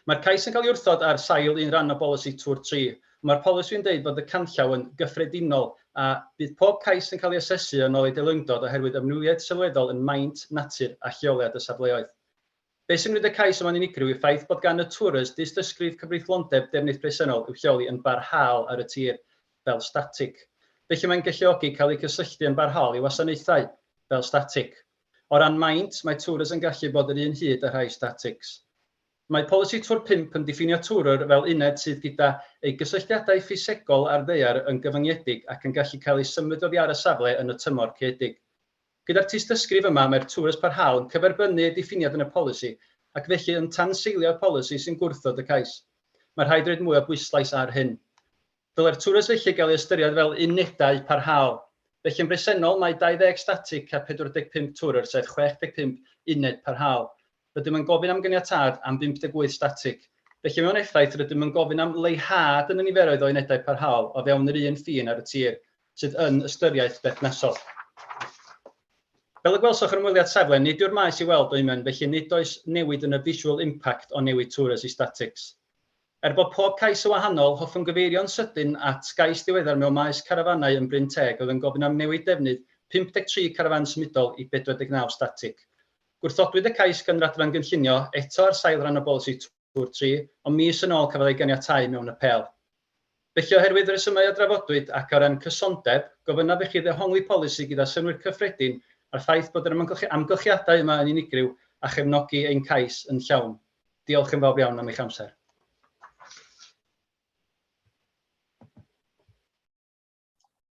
S11: Mae'r cais yn cael ei wrthod ar sail un ran o bolisi Tŵr 3. Mae'r polisi yn dweud bod y canllaw yn gyffredinol a bydd pob cais yn cael ei asesu yn ôl ei deilyngdod oherwydd amrywiaeth sylweddol yn maint, natur a lleoliad y safleoedd. Beth sy'n gwneud y cais yma'n unigryw yw'r ffaith bod gan y tourers dystysgrif cyfreithlondeb defnydd presennol i'w lleoli yn barhaol ar y tir, fel statig. Felly mae'n galluogi cael eu cysylltu yn barhaol i wasanaethau, fel statig. O ran maint, mae tourers yn gallu bod yr un hyd â rhai statics. Mae polisi Tŵr 5 yn diffinio tourer fel uned sydd gyda ei gysylltiadau ffisegol â'r ddaear yn gyfyngedig ac yn gallu cael ei symud oddi ar y safle yn y tymor caeedig. Gyda'r tystysgrif yma, mae'r tourist parhaol yn cyferbynnu y diffiniad yn y polisi ac felly yn tanseilio'r polisi sy'n gwrthod y cais. Mae rhaid rhoi mwy o bwyslais ar hyn. Dylai'r tourist felly gael ei ystyried fel unedau parhaol. Felly yn bresennol mae 20 static a 45 tourer, sef 65 uned parhaol. Rydym yn gofyn am gyniatâd am 58 static. Felly mewn effaith rydym yn gofyn am leihad yn y niferoedd o unedau parhaol o fewn yr un ffin ar y tir, sydd yn ystyriaeth berthnasol. Fel y gwelsoch yn ymweliad safle, nid yw'r maes i weld o unman, felly nid oes newid yn y visual impact o newid tourers i statics. Er bod pob cais yn wahanol, hoffwn gyfeirio'n sydyn at gais diweddar mewn maes carafanau yn Bryn Teg oedd yn gofyn am newid defnydd 53 carafán symudol i 49 static. Gwrthodwyd y cais gan yr adran gynllunio, eto ar sail rhan o bolisi Tŵr 3, ond mis yn ôl cafodd ei ganiatáu mewn apêl. Felly, oherwydd y rhesymau a drafodwyd ac o ran cysondeb, gofynnaf i chi ddehongli polisi gyda synnwyr cyffredin a'r ffaith bod yr amgylchiadau yma yn unigryw a chefnogi ein cais yn llawn. Diolch yn fawr iawn am eich amser.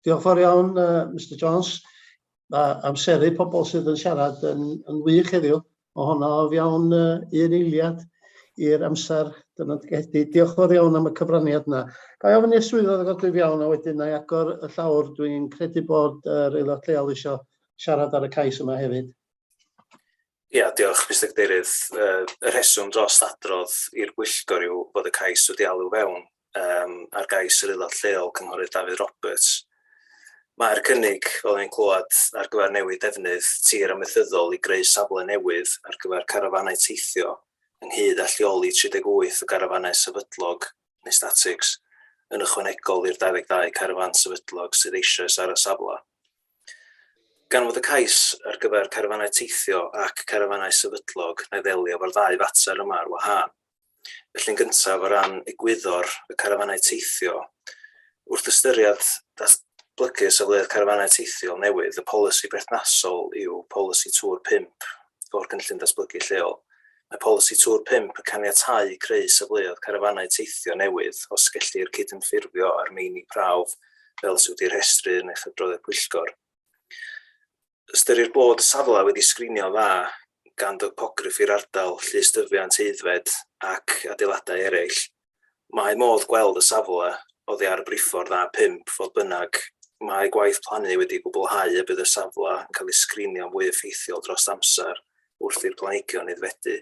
S1: Diolch fawr iawn, Mr Jones. Mae amseru pobl sydd yn siarad yn, yn wych heddiw. Mae hwnna o fewn un eiliad i'r amser dynodgedi. Diolch fawr iawn am y cyfraniad yna. Ga i ofyn i'r swyddog ddod i fewn a wedyn na i agor y llawr. Dwi'n credu bod yr aelod lleol eisiau siarad ar y cais yma hefyd.
S10: Ia, diolch, Mr Cadeirydd. Y rheswm dros adrodd i'r bwyllgor yw bod y cais wedi alw fewn um, ar gais yr aelod lleol, Cynghorydd Dafydd Roberts. Mae'r cynnig, fel ni'n clywed, ar gyfer newid defnydd tir amaethyddol i greu safle newydd ar gyfer carafanau teithio, ynghyd â lleoli 38 o garafanau sefydlog neu statics, yn ychwanegol i'r 22 carafán sefydlog sydd eisoes ar y safle. Gan fod y cais ar gyfer carafanau teithio ac carafanau sefydlog na ddelio efo'r ddau fater yma ar wahân. Felly'n gyntaf, o ran egwyddor y carafanau teithio, wrth ystyried datblygu safleoedd carafanau teithiol newydd, y polisi berthnasol yw polisi Tŵr 5 o'r Cynllun Datblygu Lleol. Mae polisi Tŵr 5 yn caniatáu creu safleoedd carafanau teithio newydd os gellir cydymffurfio â'r meini prawf fel sydd wedi'u rhestru yn eich adroddiad pwyllgor. Ystyrir bod y safle wedi sgrinio'n dda gan dopograffi'r ardal, llys-dyfiant aeddfed ac adeiladau eraill. Mae modd gweld y safle oddi ar y briffordd A5, fodd bynnag, mae gwaith plannu wedi gwblhau a bydd y safle yn cael ei sgrinio'n fwy effeithiol dros amser wrth i'r planhigion aeddfedu.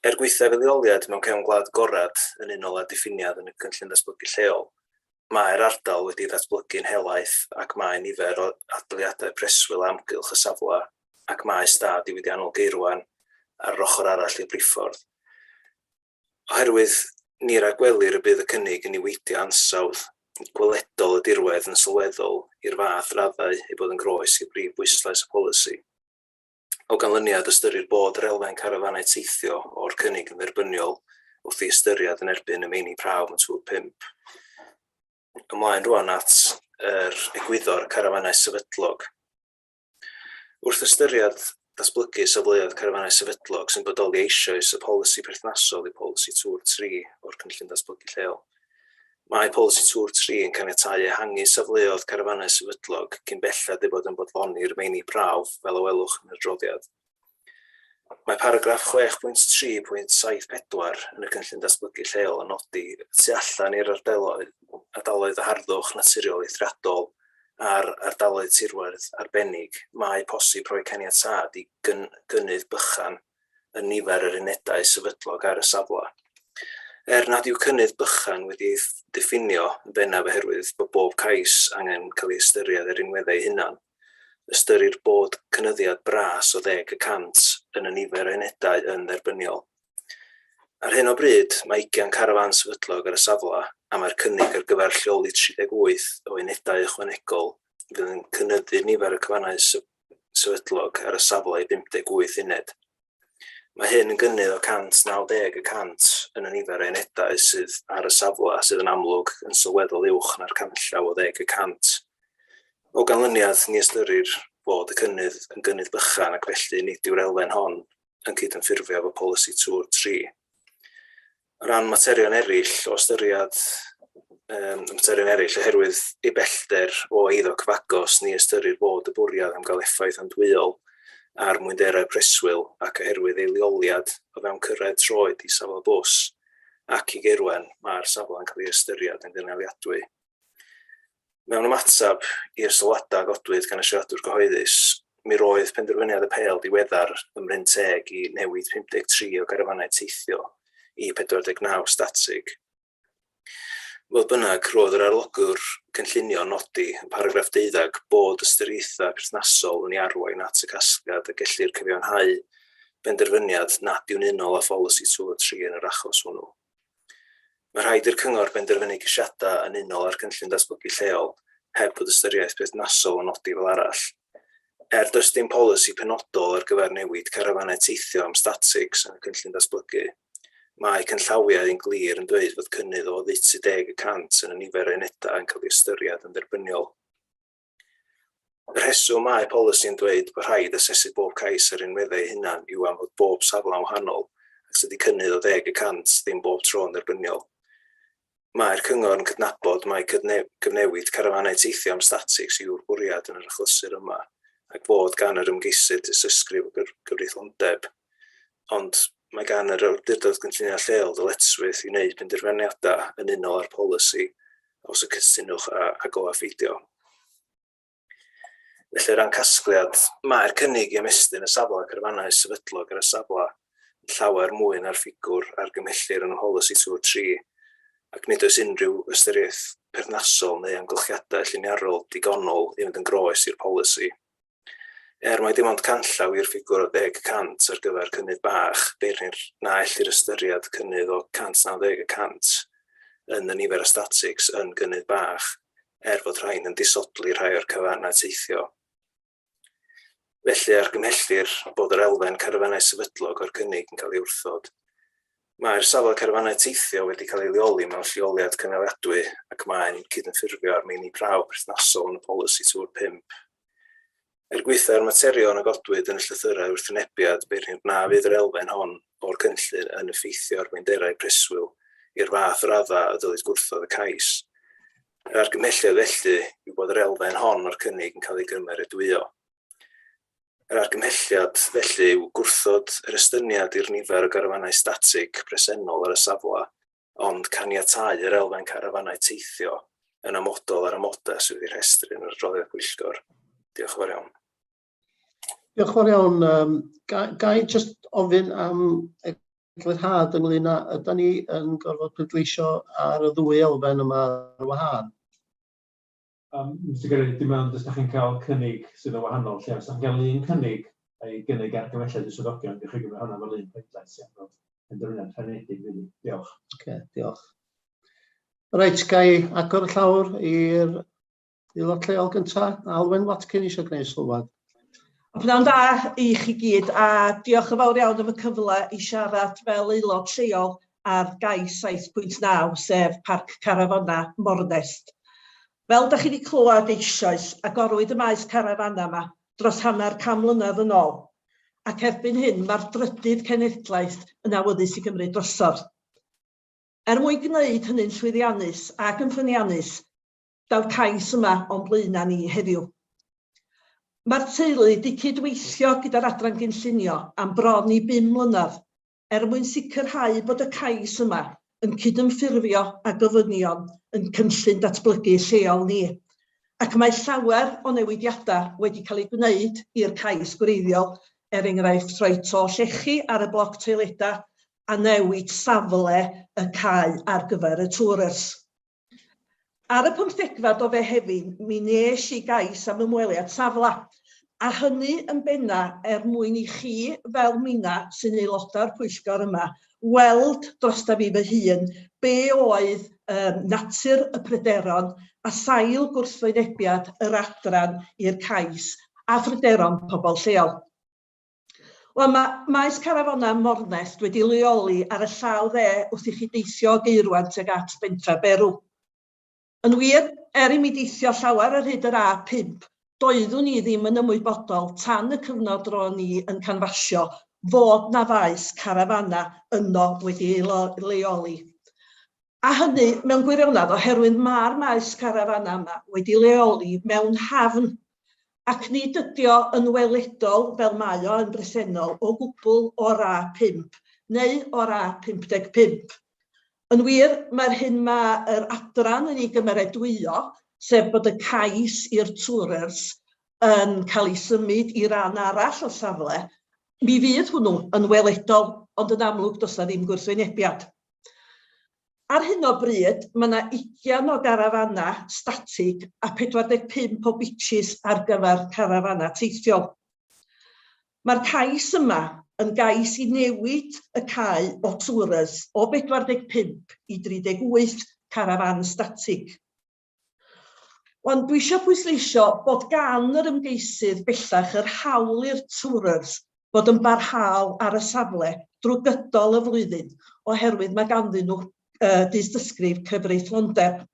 S10: Er gwaethaf ei leoliad mewn cefn gwlad agored yn unol â diffiniad yn y Cynllun Datblygu Lleol, mae'r ardal wedi ddatblygu'n helaeth ac mae nifer o adeiladau preswyl o amgylch y safle ac mae stad diwydiannol Gaerwen ar yr ochr arall i'r briffordd. Oherwydd ni ragwelir y bydd y cynnig yn niweidio ansawdd gweledol y dirwedd yn sylweddol i'r fath raddau ei bod yn groes i brif bwyslais y polisi. O ganlyniad, ystyrir bod yr elfen carafanau teithio o'r cynnig yn dderbyniol wrth ei ystyried yn erbyn y meini prawf yn Tŵr 5. Ymlaen rwan at yr egwyddor carafanau sefydlog. Wrth ystyried datblygu safleoedd carafanau sefydlog sy'n bodoli eisoes, y polisi perthnasol yw polisi Tŵr 3 o'r Cynllun Datblygu Lleol. Mae polisi Tŵr 3 yn caniatáu ehangu safleoedd carafanau sefydlog cyn belled ei bod yn bodloni'r meini prawf fel y welwch yn yr adroddiad. Mae paragraff 6.3.74 yn y Cynllun Datblygu Lleol yn nodi y tu allan i'r ardaloedd, ardaloedd o harddwch naturiol eithriadol a'r ardaloedd tirwedd arbennig, mae posib rhoi caniatâd i gyn gynnydd bychan yn nifer yr unedau sefydlog ar y safle. Er nad yw cynnydd bychan wedi ei ddiffinio yn bennaf oherwydd bod bob cais angen cael ei ystyried ar rinweddau ei hunan, Ystyrir bod cynyddiad bras o 10% yn y nifer o unedau yn dderbyniol. Ar hyn o bryd, mae ugain carafán sefydlog ar y safle a mae'r cynnig ar gyfer lleoli 38 o unedau ychwanegol fydd yn cynyddu nifer y cyfannau sefydlog ar y safle i 58 uned. Mae hyn yn gynnydd o 190% yn y nifer o unedau sydd ar y safle, sydd yn amlwg yn sylweddol uwch na'r canllaw o 10%. O ganlyniad, ni ystyrir fod y cynnydd yn gynnydd bychan ac felly nid yw'r elfen hon yn cydymffurfio efo polisi Tŵr 3. O ran materion eraill, o ystyried um, materion eraill, oherwydd ei bellter o eiddo cyfagos, ni ystyrir bod y bwriad am gael effaith andwyol ar mwynderau preswyl ac oherwydd ei leoliad o fewn cyrraedd troed i safle bws ac i Gaerwen, mae'r safle yn cael ei ystyried yn gynaliadwy. Mewn ymateb i'r sylwadau a godwyd gan y siaradwr cyhoeddus, mi roedd penderfyniad apêl diweddar ym Mryn Teg i newid 53 o garafannau teithio i 49 statig. Fodd bynnag, roedd yr arolygwr cynllunio yn nodi yn paragraff 12 bod ystyriaethau perthnasol yn ei arwain at y casgliad y gellir cyfiawnhau penderfyniad nad yw'n unol â pholisi Tŵr 3 yn yr achos hwnnw. Mae rhaid i'r Cyngor benderfynu ceisiadau yn unol â'r Cynllun Datblygu Lleol heb fod ystyriaeth berthnasol yn nodi fel arall. Er does dim polisi penodol ar gyfer newid carafanau teithio am statics yn y Cynllun Datblygu, Mae canllawiau yn glir yn dweud fod cynnydd o oddeutu 10% yn y nifer o unedau yn cael ei ystyried yn dderbyniol. Y rheswm mae polisi yn dweud bod rhaid asesu bob cais ar rinweddau ei hunan yw am fod bob safle'n wahanol ac tydi cynnydd o 10% ddim bob tro yn dderbyniol. Mae'r Cyngor yn cydnabod mai cyfnewid carafanau teithio am statics yw'r bwriad yn yr achlysur yma, ac fod gan yr ymgeisydd dystysgrif o gyfreithlondeb, ond mae gan yr Awdurdod Gynlluniau Lleol ddyletswydd i wneud penderfyniadau yn unol â'r polisi, os y cytunwch ag o a pheidio. Felly, o ran casgliad, mae'r cynnig i ymestyn y safle carafanau sefydlog ar y safle yn llawer mwy na'r ffigwr argymhellir yn y Mholisi Tŵr 3, ac nid oes unrhyw ystyriaeth perthnasol neu amgylchiadau lliniarol digonol i fynd yn groes i'r polisi. Er mai dim ond canllaw i'r ffigwr o 10% ar gyfer cynnydd bach, bernir na ellir ystyried cynnydd o 190 y cant yn y nifer o statics yn gynnydd bach, er fod rhain yn disodli rhai o'r cyfannau teithio. Felly, argymhellir bod yr elfen carafanau sefydlog o'r cynnig yn cael ei wrthod. Mae'r safle carafanau teithio wedi cael ei leoli mewn lleoliad cynaliadwy ac mae'n cydymffurfio â'r meini prawf perthnasol yn y polisi Tŵr 5. Er gwaetha'r materion a godwyd yn y llythyrau wrthwynebiad, bernir na fydd yr elfen hon o'r cynllun yn effeithio ar fwynderau preswyl i'r fath raddau y dylid gwrthod y cais. Yr argymhelliad felly yw bod yr elfen hon o'r cynnig yn cael ei gymeradwyo. Yr argymhelliad felly yw gwrthod yr estyniad i'r nifer o garafanau statig presennol ar y safle ond caniatáu yr elfen carafanau teithio yn amodol ar amodau sydd wedi'u rhestru yn yr adroddiad pwyllgor. Diolch yn fawr iawn.
S1: Diolch yn fawr iawn. Um, ga, ga i just ofyn am eglurhad ynglyn â ydy ni yn gorfod pleidleisio ar y ddwy elfen yma ar wahân?
S6: Mr Cadeirydd, dim ond os da chi'n cael cynnig sydd yn wahanol, lle os da chi'n cael un cynnig ei gynnig argymhelliad y swyddogion, gewch chi gymryd hwnna fel un pleidlais, ia, fel penderfyniad rhanedig, really. Diolch.
S1: Oce, diolch. Reit, ga i agor y llawr i'r aelod lleol gyntaf, Alwen Watkin eisiau gwneud sylwad.
S7: Pnawn da i chi gyd, a diolch yn fawr iawn am y cyfle i siarad fel aelod lleol ar gais 7.9, sef Parc Carafana Mornest. Fel da chi wedi clywed eisoes, agorwyd y maes carafana yma dros hanner can mlynedd yn ôl, ac erbyn hyn mae'r drydydd cenhedlaeth yn awyddus i gymryd drosodd. Er mwyn gwneud hynny'n llwyddiannus ac yn ffyniannus, daw'r cais yma o'n blaenau ni heddiw. Mae'r teulu wedi cydweithio gyda'r Adran Gynllunio am bron i bum mlynedd er mwyn sicrhau bod y cais yma yn cydymffurfio â gofynion yn cynllun datblygu lleol ni, ac mae llawer o newidiadau wedi cael eu gwneud i'r cais gwreiddiol, er enghraifft rhoi to llechi ar y bloc toiledau a newid safle y cae ar gyfer y tourers. Ar y pymthegfed o Fehefin, mi wnes i gais am ymweliad safle, a hynny yn benna er mwyn i chi, fel minna sy'n aelodau'r pwyllgor yma, weld drosta fi fy hun be oedd um, natur y pryderon a sail gwrthwynebiad yr adran i'r cais a phryderon pobl lleol. Wel, mae maes carafanau Mornest wedi leoli ar y llaw dde wrth i chi deithio o Gaerwen tuag at Bentre Berw. Yn wir, er i mi deithio llawer ar hyd yr A5, doeddwn i ddim yn ymwybodol tan y cyfnod ro'n i yn canfasio fod 'na faes carafanau yno wedi ei leoli. A hynny mewn gwirionedd oherwydd mae'r maes carafanau yma wedi leoli mewn hafn ac nid ydi o yn weledol fel mae o yn bresennol o gwbl o'r A5 neu o'r A55. Yn wir, mae'r hyn mae'r adran yn ei gymeradwyo, sef bod y cais i'r tourers yn cael ei symud i ran arall o'r safle, mi fydd hwnnw yn weledol, ond yn amlwg does 'na ddim gwrthwynebiad. Ar hyn o bryd, mae yna ugian o garafanau statig a 45 o bitches ar gyfer carafanau teithiol. Mae'r cais yma yn gais i newid y cae o tourers o 45 i 38 carafán statig. Wan, dwi eisiau pwysleisio bod gan yr ymgeisydd bellach yr hawl i'r tourers fod yn barhaol ar y safle drwy gydol y flwyddyn oherwydd mae ganddyn nhw uh, dystysgrif cyfreithlondeb.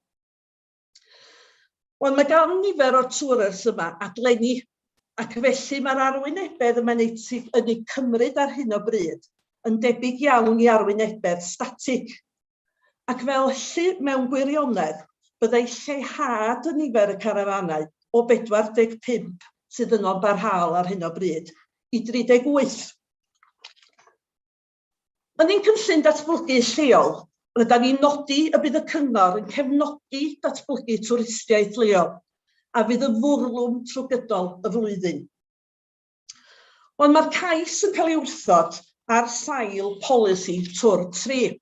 S7: Wan, mae gan nifer o'r tourers yma adlenni ac felly mae'r arwynebedd y mae'n ei, yn ei cymryd ar hyn o bryd yn debyg iawn i arwynebedd statig. Ac felly, mewn gwirionedd, byddai lleihad yn nifer y carafanau o 45 sydd yno'n barhaol ar hyn o bryd, i 38. Yn ein cynllun datblygu lleol, rydan ni'n nodi y bydd y Cyngor yn cefnogi datblygu twristiaeth leol a fydd yn fwrlwm trwy gydol y flwyddyn. Ond mae'r cais yn cael ei wrthod ar sail polisi Twr 3,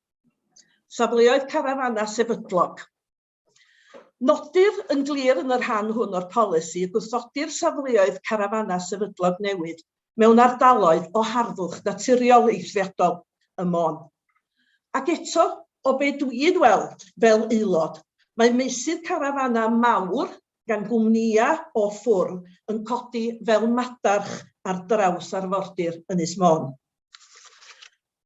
S7: safleoedd carafanau sefydlog. Nodir yn glir yn y rhan hwn o'r polisi y gwrthodir safleoedd carafanau sefydlog newydd mewn ardaloedd o harddwch naturiol eithriadol ym Môn. Ac eto, o be dwi'n weld fel aelod, mae meysydd carafanau mawr gan gwmnïau o ffwrdd yn codi fel madarch ar draws arfordir Ynys Môn.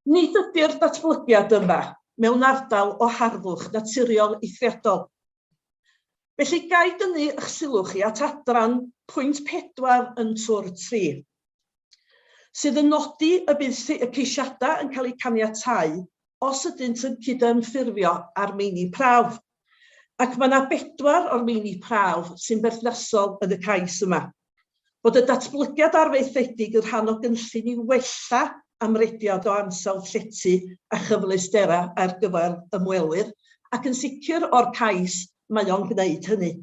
S7: Nid ydy'r datblygiad yma mewn ardal o harddwch naturiol eithriadol. Felly, ga i dynnu eich sylw chi at adran pwynt 4 yn Twr 3, sydd yn nodi y bydd y ceisiadau yn cael eu caniatáu os ydynt yn cydymffurfio â'r meini prawf. Ac mae yna bedwar o'r meini prawf sy'n berthnasol yn y cais yma. Bod y datblygiad arfaethedig yn rhan o gynllun i wella amrediad o ansawdd llety a chyfleusterau ar gyfer ymwelwyr, ac yn sicr o'r cais mae o'n gwneud hynny.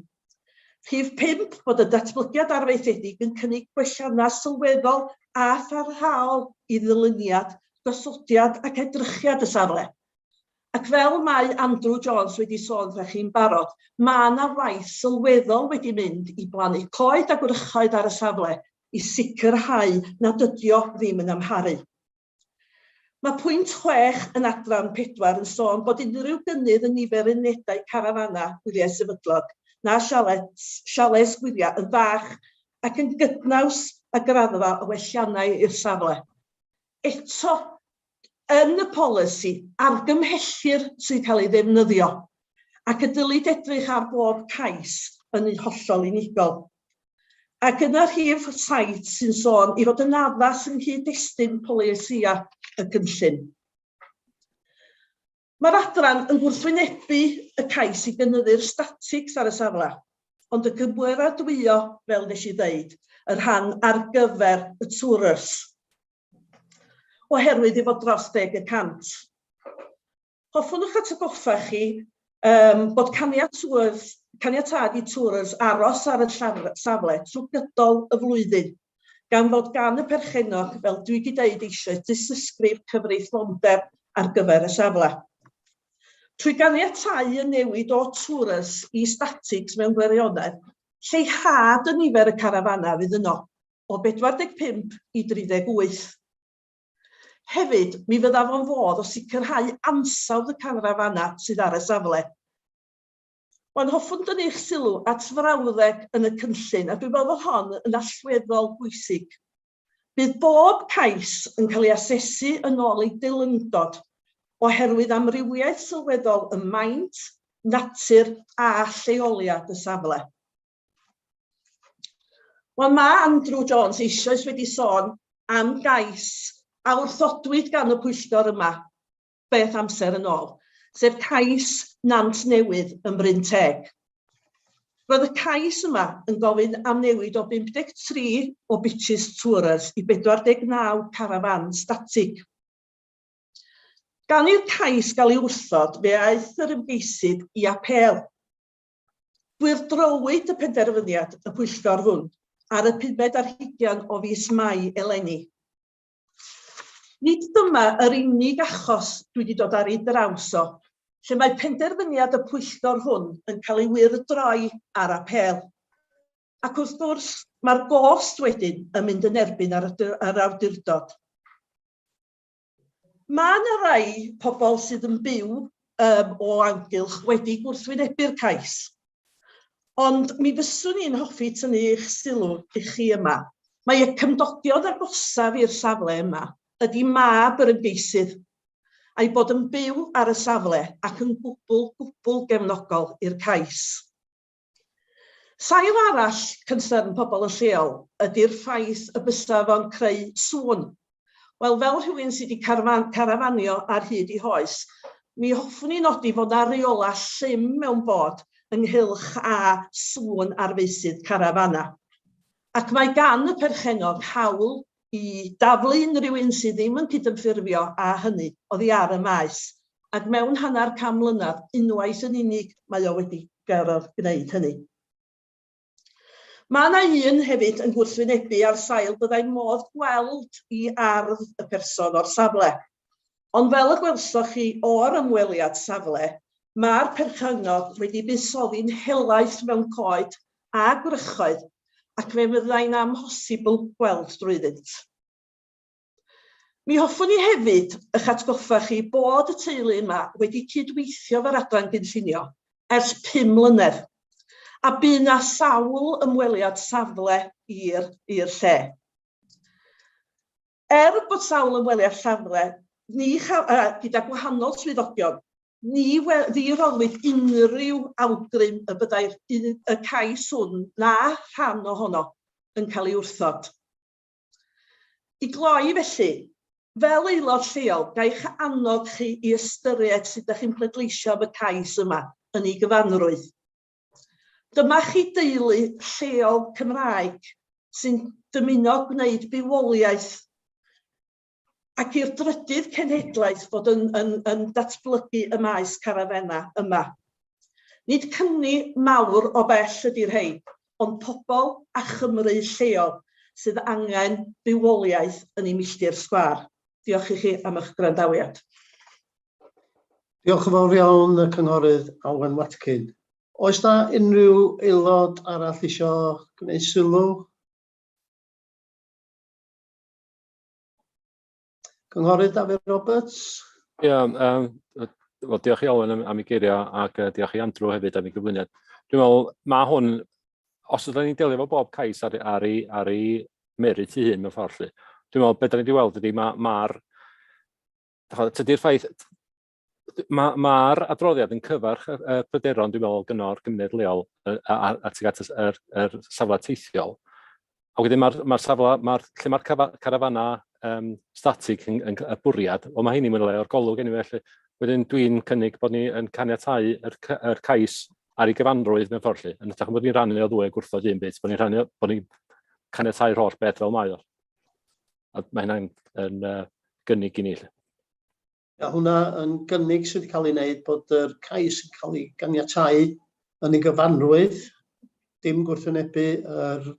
S7: Rhif 5, bod y datblygiad arfaethedig yn cynnig gwelliannau sylweddol a pharhaol i ddyluniad, gosodiad ac edrychiad y safle. Ac fel mae Andrew Jones wedi sôn wrthych chi'n barod, mae yna waith sylweddol wedi mynd i blannu coed a gwrychoedd ar y safle i sicrhau nad ydi o ddim yn amharu. Mae pwynt 6 yn adran 4 yn sôn bod unrhyw gynnydd yn nifer unedau carafanau gwyliau sefydlog na sialets, sialés gwyliau yn fach ac yn gydnaws â graddfa o welliannau i'r safle. Eto, Yn y polisi, argymhellir sy'n cael ei ddefnyddio, ac y dylid edrych ar bob cais yn ei hollol unigol. Ac yna rhif 7 sy'n sôn ei fod yn addas yng nghyd-destun polisïau y cynllun. Mae'r adran yn gwrthwynebu y cais i gynyddu'r statics ar y safle, ond yn cymeradwyo, fel nes i ddeud, y rhan ar gyfer y tourers, oherwydd ei fod dros 10 y cant. Hoffwn eich atgoffa chi um, bod caniatâd i tourers aros ar y safle trwy gydol y flwyddyn, gan fod gan y perchennog, fel dwi wedi dweud eisoes, dystysgrif cyfreithlondeb ar gyfer y safle. Trwy ganiatáu y newid o tourers i statics mewn gwirionedd, lleihad y nifer y carafanau fydd yno, o 45 i 38. Hefyd, mi fyddaf o'n fodd o sicrhau ansawdd y carafanau sydd ar y safle. Wan hoffwn dynnu eich sylw at frawddeg yn y cynllun, a dwi'n meddwl fod hon yn allweddol bwysig. Bydd bob cais yn cael ei asesu yn ôl ei deilyngdod, oherwydd amrywiaeth sylweddol ym maint, natur a lleoliad y safle. Wel, mae Andrew Jones eisoes wedi sôn am gais a wrthodwyd gan y pwyllgor yma beth amser yn ôl, sef cais Nant Newydd ym Mryn Teg. Roedd y cais yma yn gofyn am newid o 53 o bitches tourers i 49 carafán statig. Gan i'r cais gael ei wrthod, fe aeth yr ymgeisydd i apêl. Gwyrdrowyd y penderfyniad y pwyllgor hwn ar y pumed ar hugain o fis Mai eleni. Nid dyma yr unig achos dwi wedi dod ar ei draws o, lle mae penderfyniad y pwyllgor hwn yn cael ei wyrdroi ar apêl. Ac wrth gwrs, mae'r gost wedyn yn mynd yn erbyn ar yr awdurdod. Mae yna rai pobl sydd yn byw um, o amgylch wedi gwrthwynebu'r cais. Ond mi fyswn i'n hoffi tynnu eich sylw i chi yma. Mae y cymdogion agosaf i'r safle yma ydy mab yr ymgeisydd, a'i bod yn byw ar y safle ac yn gwbl, gwbl gefnogol i'r cais. Sail arall concern pobl yn lleol ydy'r ffaith y bysa fo'n creu sŵn. Wel, fel rhywun sydd wedi carafanio ar hyd ei hoes, mi hoffwn i nodi fod 'na reolau llym mewn bod ynghylch â sŵn ar feysydd carafanau. Ac mae gan y perchennog hawl i daflu unrhyw un sydd ddim yn cydymffurfio â hynny oddi ar y maes, ac mewn hanner can mlynedd, unwaith yn unig mae o wedi gorfod gwneud hynny. Mae yna un hefyd yn gwrthwynebu ar sail byddai modd gweld i ardd y person o'r safle. Ond fel y gwelsoch chi o'r ymweliad safle, mae'r perchennog wedi buddsoddi'n helaeth mewn coed a gwrychoedd ac fe fyddai'n amhosibl gweld drwyddynt. Mi hoffwn i hefyd eich atgoffa chi bod y teulu yma wedi cydweithio efo'r adran gynllunio ers 5 mlynedd, a bu 'na sawl ymweliad safle i'r i'r lle. Er bod sawl ymweliad safle, ni cha- uh, gyda gwahanol swyddogion, ni, ni roddwyd unrhyw awgrym y byddai'r y cais hwn na rhan ohono yn cael ei wrthod. I gloi felly, fel aelod lleol, ga i'ch annog chi i ystyried sut ydych chi'n pleidleisio am y cais yma yn ei gyfanrwydd. Dyma chi deulu lleol Cymraeg sy'n dymuno gwneud bywoliaeth ac i'r drydydd cenhedlaeth fod yn, yn, yn datblygu y maes carafenau yma. Nid cymni mawr o bell ydy'r rhein, ond pobl a Chymru lleol sydd angen bywoliaeth yn eu milltir sgwâr. Diolch i chi am eich gwrandawiad.
S1: Diolch yn fawr iawn y Cynghorydd Alwen Watkin. Oes na unrhyw aelod arall eisiau gwneud sylw? Cynghorydd Dafydd Roberts.
S2: Ie, yeah, wel, diolch i Olwen am, am ei geiriau ac diolch i Andrew hefyd am ei gyflwyniad. Dwi'n meddwl, mae hwn, os ydym ni'n delio efo bob cais ar, ar, ei, ar ei merit ei hun mewn ffordd, lly, dwi'n meddwl, beth da ni wedi weld ydy, mae'r ma Tydi'r ffaith, mae'r ma adroddiad yn cyfarch y pryderon, dwi'n meddwl, gyno'r gymuned leol a tuag at yr safle teithiol. A wedyn mae'r ma safle, ma lle mae'r carafana statig yn y bwriad, wel mae hynny'n mynd le o'r golwg anyway, felly wedyn dwi'n cynnig bod ni yn caniatáu yr cais ar ei gyfanrwydd mewn ffordd lle, yn hytrach bod ni'n rhannu o ddwy a gwrthod un bit, bod ni'n rhannu, bod ni'n caniatáu'r holl beth fel mae o. A mae hynna'n yn, gynnig i ni. Lle.
S1: A hwnna yn gynnig sydd wedi cael ei wneud bod yr cais yn cael ei ganiatáu yn ei gyfanrwydd, dim gwrthwynebu yr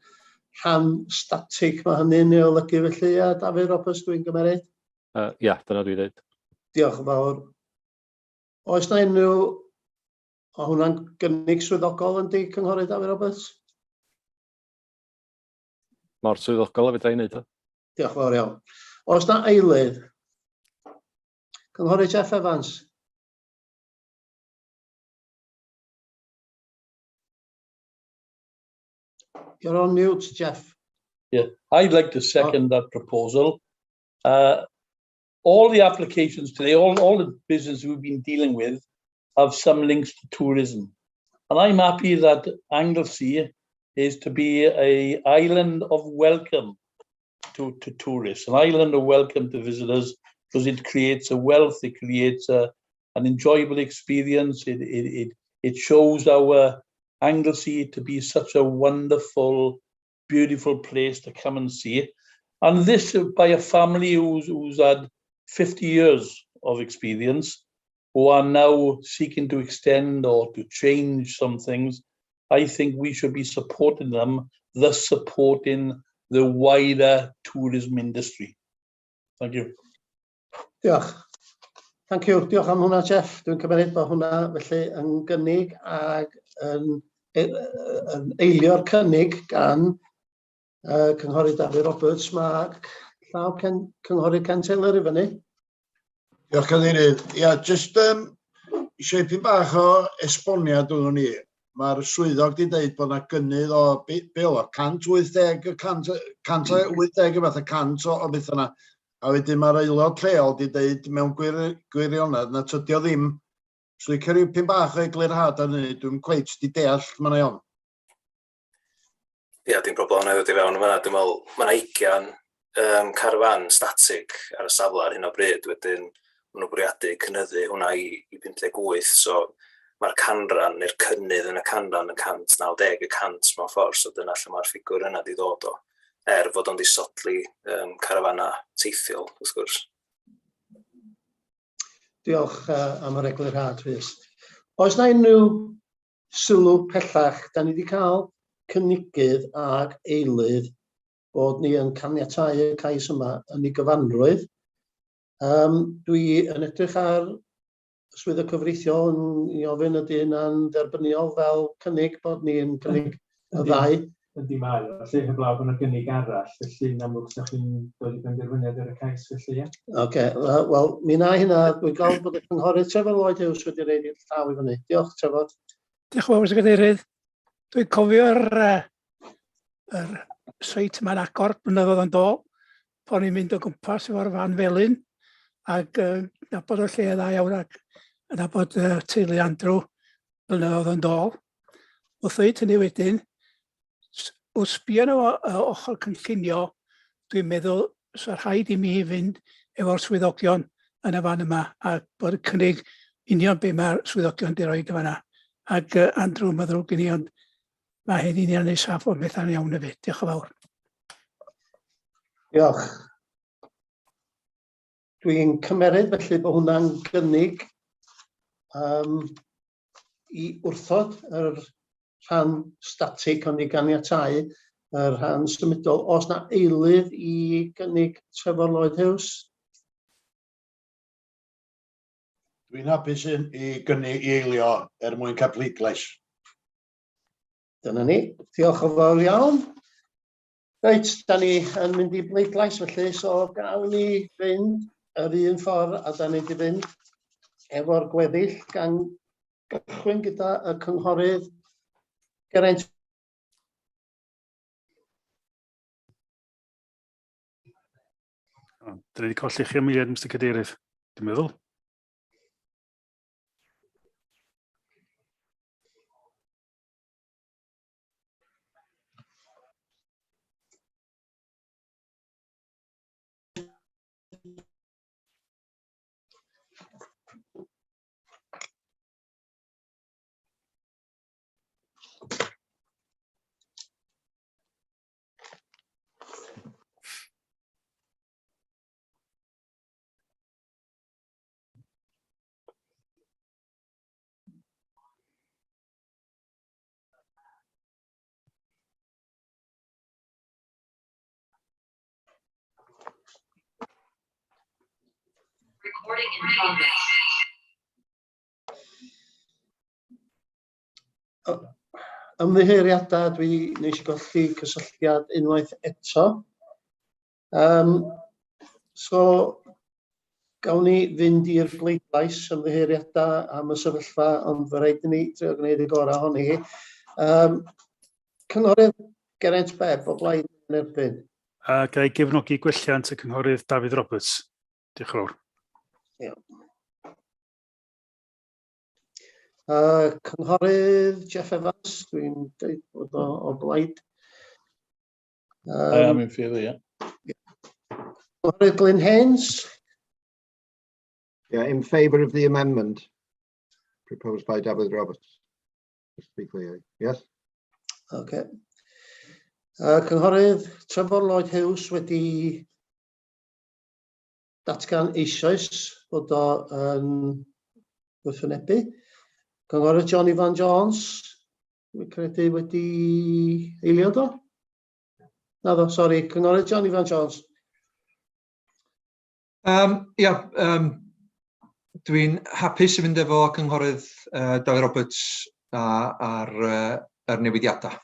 S1: rhan statig mae hynny'n ei olygu felly, a Dafydd Roberts dwi'n gymeryd?
S2: Ia, dyna dwi'n dweud.
S1: Diolch yn fawr. Oes na unrhyw, o hwnna'n gynnig swyddogol yndi, Cynghorydd Dafydd Roberts?
S2: Mor swyddogol a fedra i wneud o.
S1: Diolch yn fawr iawn. Oes na eilydd? Cynghorydd Jeff Evans. You're on mute, Jeff.
S14: Yeah, I'd like to second that proposal. All the applications today, all the business we've been dealing with have some links to tourism. And I'm happy that Anglesey is to be a island of welcome to tourists, an island of welcome to visitors, because it creates a wealth, it creates an enjoyable experience, it shows our Anglesey to be such a wonderful, beautiful place to come and see. And this by a family who's had 50 years of experience, who are now seeking to extend or to change some things. I think we should be supporting them, thus supporting the wider tourism industry. Thank you.
S1: Diolch. Thank you. Diolch am hwnna, Jeff. Dwi'n cymryd bod hwnna felly yn gynnig ac yn eilio'r cynnig gan Cynghorydd Dafydd Roberts. Mae llaw Cynghorydd Ken Taylor i fyny.
S4: Diolch, Cadeirydd. Ia, jyst eisiau ipyn bach o esboniad oeddwn i. Mae'r swyddog wedi dweud bod yna gynnydd o, be oedd o, 180, 180 y fath y 100 o beth yna. A wedyn mae'r aelod lleol wedi dweud mewn gwirionedd na tydi o ddim. So dwi'n cael rhywun bach o eglurhad ar hynny, dwi'n cweit di deall ma'n iawn.
S10: Ia, dim problem na i ddod i fewn yn fan'na. Dwi'n meddwl, mae yna 20 carafan statig ar y safle ar hyn o bryd, wedyn maen nhw'n bwriadu cynyddu hwnna i 58, so mae'r canran neu'r cynnydd yn y canran yn 190% mewn ffordd, so dyna lle mae'r ffigwr yna di ddod o, er fod o'n disodli carafana teithiol, wrth gwrs.
S1: Diolch am yr eglurhad, Rhys. Oes na unrhyw sylw pellach? Da ni wedi cael cynigydd ag eilydd bod ni yn caniatáu y cais yma yn ei gyfanrwydd. Dwi yn edrych ar swyddog cyfreithiol yn i ofyn ydy hynna'n dderbyniol fel cynnig bod ni'n cynnig y ddau.
S6: Yndi mae o, felly heblaw bod yna gynnig arall, felly yn amlwg sa chi'n dod i benderfyniad ar y cais felly, ie?
S1: Oce, wel, mi na hynna, dwi'n gweld bod y cynghorydd Trefor Lloyd Hughes wedi rhoid i'r llaw i fyny. Diolch, Trefor.
S8: Diolch yn fawr, Mr Cadeirydd. Dwi'n cofio'r yr seit yma'n agor blynyddoedd yn dôl, pan i'n mynd o gwmpas efo'r fan felyn, ac nabod y lle dda iawn ac nabod teulu Andrew blynyddoedd yn dôl. Wrth ddweud hynny wedyn, wrth sbio arno fo ochr cynllunio, dwi'n meddwl sa rhaid i mi fynd efo'r swyddogion yn y fan yma a bod y cynnig union be mae'r swyddogion wedi rhoi yn fan'na. Ac Andrew, mae ddrwg gen i, ond mae hyn union ei saff o'r pethau'n iawn hefyd. Diolch yn fawr.
S1: Diolch. Dwi'n cymeryd felly bod hwnna'n gynnig i wrthod yr rhan statig ond i ganiatáu y rhan symudol. Oes na eilydd i gynnig Trefor Lloyd Hughes?
S4: Dwi'n hapus i gynnig i eilio er mwyn cael pleidlais.
S1: Dyna ni. Diolch yn fawr iawn. Reit, da ni yn mynd i bleidlais felly, so gawn ni fynd yr un ffordd a da ni wedi fynd efo'r gweddill gan gychwyn gyda y cynghorydd Geraint.
S15: O, dyn ni wedi colli chi am eiliad, Mr Cadeirydd. Dwi'n meddwl.
S1: Recording in progress. Ymddiheuriadau, dwi nes i golli cysylltiad unwaith eto. Um, so, gawn ni fynd i'r bleidlais ymddiheuriadau am y sefyllfa, ond fe rhaid i ni drio gwneud y gorau ohoni hi. Um, Cynghorydd Geraint Bebb o blaid yn erbyn.
S15: A ga i gefnogi gwelliant y Cynghorydd Dafydd Roberts. Diolch yn fawr.
S1: Iawn. Cynghorydd Jeff Evans, dwi'n dweud bod o o blaid.
S14: I am in favour, yeah.
S1: Cynghorydd Glyn Haynes.
S16: Yeah, in favour of the amendment proposed by David Roberts. Just to be clear, yes?
S1: Okay. Cynghorydd Trevor Lloyd Hughes wedi datgan eisoes bod o yn gwrthwynebu. Cynghorydd John Ifan Jones, dwi'n credu wedi eilio do? Na ddo, sori, Cynghorydd John Ifan Jones.
S17: Um, ia, um, dwi'n hapus i fynd efo Cynghorydd Dafydd Roberts ar yr newidiadau.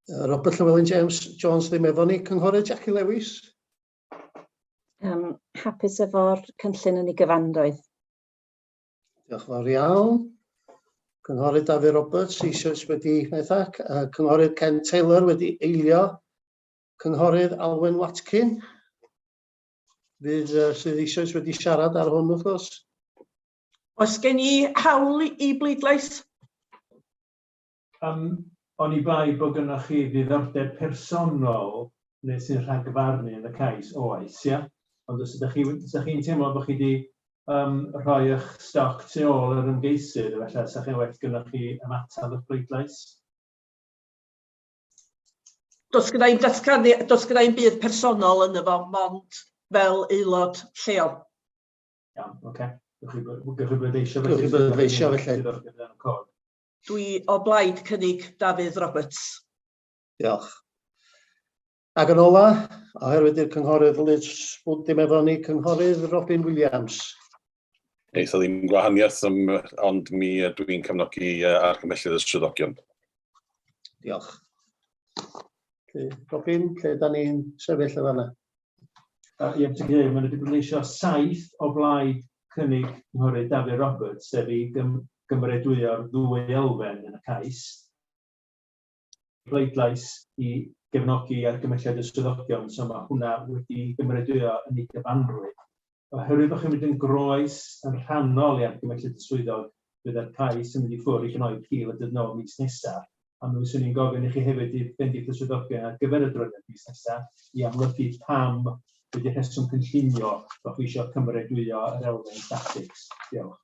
S1: Robert Llewellyn James Jones ddim efo ni. Cynghorydd Jackie Lewis?
S9: Hapus efo'r cynllun yn ei gyfanrwydd.
S1: Diolch yn fawr iawn. Cynghorydd Dafydd Roberts eisoes wedi gwneud ac. Cynghorydd Ken Taylor wedi eilio. Cynghorydd Alwyn Watkin, fydd, sydd eisoes wedi siarad ar hwn wrth gwrs.
S7: Oes gen i hawl i bleidlais?
S6: Oni bai bod gennych chi ddiddordeb personol neu sy'n rhagfarnu yn y cais, oes, ia? Ond os ydych chi, os ydych chi'n teimlo bod chi wedi rhoi eich stoc tu ôl yr ymgeisydd, efallai sa chi'n well gennych chi ymateb eich bleidlais.
S7: Does gyda i'm datganu, does gyda i'm byd personol ynddo fo, mond fel aelod lleol.
S6: Iawn, oce. Gewch chi bleidleisio
S1: felly. Gewch chi bleidleisio felly.
S7: Dwi o blaid cynnig Dafydd Roberts.
S1: Diolch. Ac yn ola, oherwydd i'r cynghorydd Liz Wood ddim efo ni, cynghorydd Robin Williams.
S5: Neith o ddim gwahaniaeth, ond mi dwi'n cefnogi argymhelliad y swyddogion.
S1: Diolch. Robin, lle da ni'n sefyll yn fanna?
S6: Ie, ti'n gwneud, maen nhw wedi bleidleisio 7 o blaid cynnig cynghorydd Dafydd Roberts, sef i gymeradwyo'r ddwy elfen yn y cais. Pleidlais i gefnogi argymhelliad y swyddogion, so mae hwnna wedi gymeradwyo yn ei gyfanrwydd. Oherwydd bod chi'n mynd yn groes yn rhannol i argymhelliad y swyddog, bydd y cais yn mynd i ffwrdd i gnoi cil y dydd nôl mis nesaf. A mi fyswn i'n gofyn i chi hefyd i bendith y swyddogion ar gyfer y drwydded mis nesaf i amlygu pam wedi rheswm cynllunio bod chi eisiau cymeradwyo yr elfen statics. Diolch.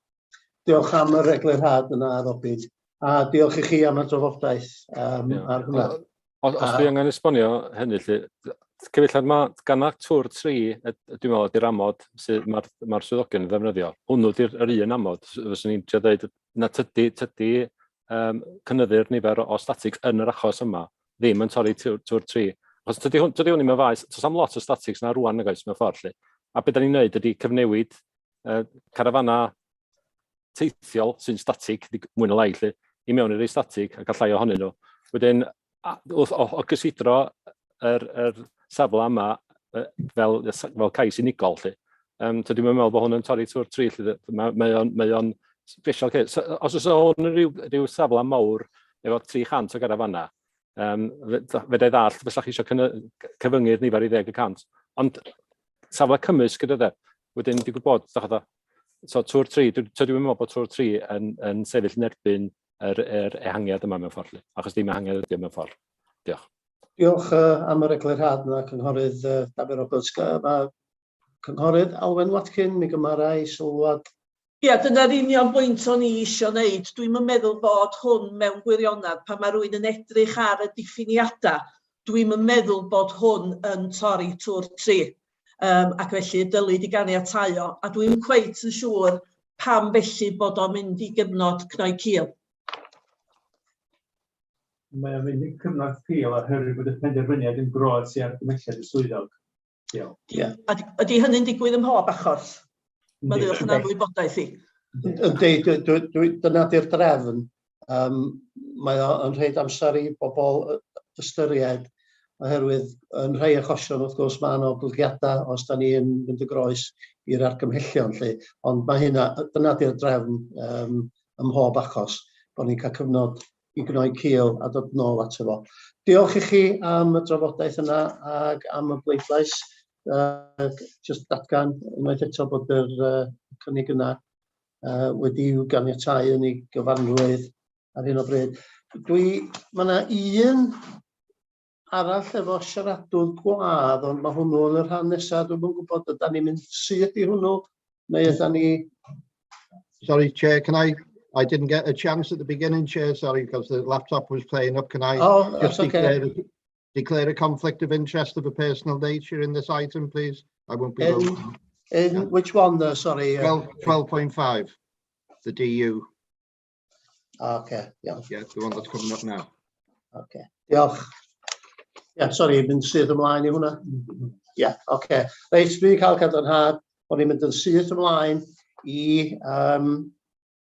S1: Diolch am yr eglurhad yna, Robin. A diolch i chi am y drafodaeth ar hwnna.
S2: Os dwi angen esbonio hynny, lle, cyfeillad, mae gan tŵr 3, dwi'n meddwl, ydy'r amod sydd mae'r ma swyddogion yn ddefnyddio. Hwnnw ydy'r yr un amod. Fyswn i'n trio dweud na tydi, tydi cynyddu'r nifer o statics yn yr achos yma ddim yn torri tŵr 3. Achos tydi hwn, tydi hwn ddim yn faes, does am lot o statics na rwan nag oes mewn ffordd. Lle. A beth da ni'n neud ydy cyfnewid carafana teithiol sy'n statig, mwy na lai, lle, i mewn i'r statig a cael llai ohonyn nhw. Wedyn, wrth o gysidro yr safle yma fel cais unigol, lle. Dwi ddim yn meddwl bod hwn yn torri tŵr 3, lle. Mae o'n special case. So, os oes hwn yn rhyw safle mawr efo 300 o garafana, fedra i ddallt fysa chi eisiau cyfyngu'r nifer i 10%. Ond safle cymysg gyda de. Wedyn, dwi'n gwybod, da chod, so tŵr 3, dwi'n dwi meddwl bod tŵr 3 yn, yn sefyll yn erbyn yr, yr ehangiad yma mewn ffordd, achos dim ehangiad ydy mewn ffordd. Diolch.
S1: Diolch uh, am yr eglurhad yna, Cynghorydd uh, Dafydd Roberts. Mae Cynghorydd Alwen Watkin, mi gymara i sylwad.
S7: Ia, dyna'r union bwynt o'n i isio wneud. Dwi'm yn meddwl bod hwn mewn gwirionedd, pan mae rhywun yn edrych ar y diffiniadau, dwi'm yn meddwl bod hwn yn torri tŵr 3. Um, ac felly dylid i ganiatáu o. A dwi'm cweit yn siŵr pam felly bod o'n mynd i gyfnod cnoi cil.
S6: Mae o'n mynd i cyfnod cil oherwydd bod y penderfyniad yn groes i argymhelliad y swyddog.
S1: Diolch. Yeah.
S7: Ydy hynny'n digwydd ym mhob achos? Maddeuwch yn anwybodaeth i.
S1: Yndi, dyna di'r drefn. Um, mae o'n rhaid amser i bobl ystyried, oherwydd yn rhai achosion, wrth gwrs, mae yna oblygiadau os da ni'n mynd y groes i'r argymhellion, lle. Ond mae hynna, dyna di'r drefn um, ym mhob achos, bod ni'n cael cyfnod i gnoi cil a dod nôl ato fo. Diolch i chi am y drafodaeth yna ac am y bleidlais. Uh, just datgan unwaith eto bod yr uh, cynnig yna uh, wedi'w ganiatáu yn ei gyfanrwydd ar hyn o bryd. Dwi, mae yna un arall efo siaradwr gwadd, ond mae hwnnw yn y rhan nesaf. Dwi'm yn gwybod, ydy ni'n mynd syth i hwnnw, neu ydy ni...
S16: Sorry, Chair, can I... I didn't get a chance at the beginning, Chair, sorry, because the laptop was playing up. Can I
S1: oh,
S16: just
S1: okay.
S16: declare, declare a conflict of interest of a personal nature in this item, please? I won't be
S1: In,
S16: voting.
S1: in yeah. which one, though? Sorry.
S16: 12.5, the DU.
S1: Okay, iawn.
S16: Yeah, the one that's coming up now.
S1: Okay, diolch. Yeah, sorry, mynd syth ymlaen i hwnna. Yeah, okay. Reit, dwi'n cael cadarnhad bod ni'n mynd yn syth ymlaen i um,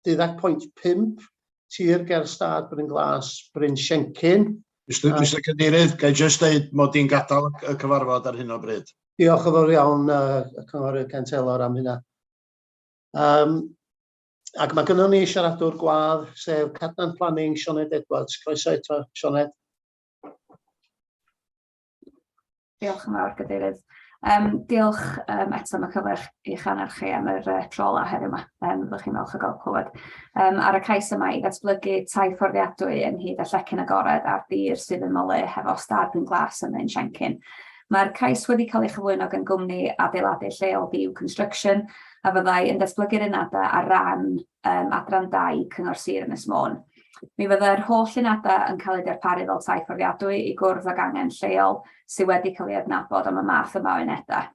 S1: 12.5 tir ger stad Bryn Glas, Bryn Siencyn.
S4: Mr, Mr Cadeirydd, ga i jyst deud mod i'n gadael y cyfarfod ar hyn o bryd.
S1: Diolch yn fawr iawn, uh, Cynghorydd Ken Taylor am hynna. Um, Ac mae gynnon ni siaradwr gwadd, sef Cadnant Planning, Sioned Edwards. Croeso eto, Sioned.
S13: Diolch yn fawr, Gadeirydd. Um, diolch um, eto am y cyfle i'ch annerch chi am yr uh, tro ola heddiw yma. Um, fyddwch chi'n falch o gael clywed. Um, ar y cais yma i ddatblygu tai fforddiadwy ynghyd â llecyn agored ar dir sydd yn mole hefo stad yn glas ym Mhen Siencyn. Mae'r cais wedi cael ei chyflwyno gan gwmni adeiladu lleol DU Construction a fyddai yn datblygu'r unedau ar ran um, adran dai Cyngor Sir Ynys Môn. Mi fyddai'r holl unedau yn cael eu darparu fel tai fforddiadwy i gwrdd ag angen lleol sydd wedi cael ei adnabod am y math yma o unedau.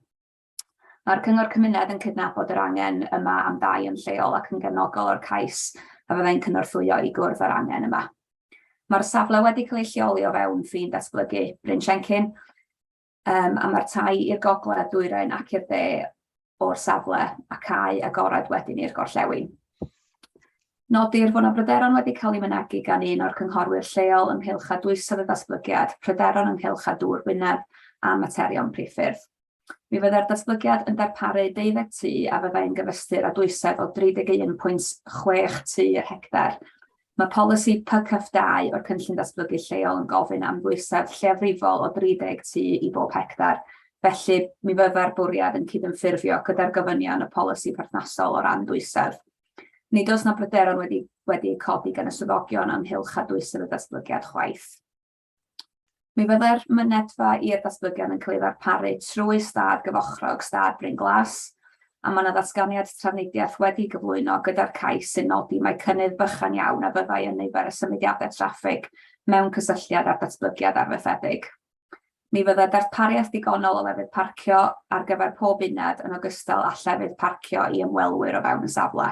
S13: Mae'r Cyngor Cymuned yn cydnabod yr angen yma am dai yn lleol ac yn gefnogol o'r cais a fyddai'n cynorthwyo i gwrdd â'r angen yma. Mae'r safle wedi cael ei lleoli o fewn ffin datblygu Bryn Siencyn, um, a mae'r tai i'r gogledd, dwyrain ac i'r dde o'r safle a cae agored wedyn i'r gorllewin. Nodir fod 'na bryderon wedi cael eu mynegi gan un o'r cynghorwyr lleol ynghylch â dwysedd y datblygiad, pryderon ynghylch â dŵr wyneb a materion priffyrdd. Mi fyddai'r datblygiad yn darparu deuddeg tŷ a fyddai'n gyfystyr â dwysedd o 31.6 tŷ yr hectar. Mae polisi PCF2 o'r Cynllun Datblygu Lleol yn gofyn am ddwysedd lleiafrifol o 30 tŷ i bob hectar, felly mi fyddai'r bwriad yn cydymffurfio gyda'r gofynion y polisi perthnasol o ran dwysedd. Nid oes 'na bryderon wedi wedi eu codi gan y swyddogion ynghylch â dwysedd y datblygiad chwaith. Mi fyddai'r mynedfa i'r datblygiad yn cael ei ddarparu trwy stad gyfochrog stad Bryn Glas, a mae yna ddatganiad trafnidiaeth wedi'i gyflwyno gyda'r cais sy'n nodi mai cynnydd bychan iawn a fyddai yn nifer y symudiadau traffig mewn cysylltiad â'r datblygiad arfaethedig. Mi fyddai darpariaeth digonol o lefydd parcio ar gyfer pob uned yn ogystal â llefydd parcio i ymwelwyr o fewn y safle.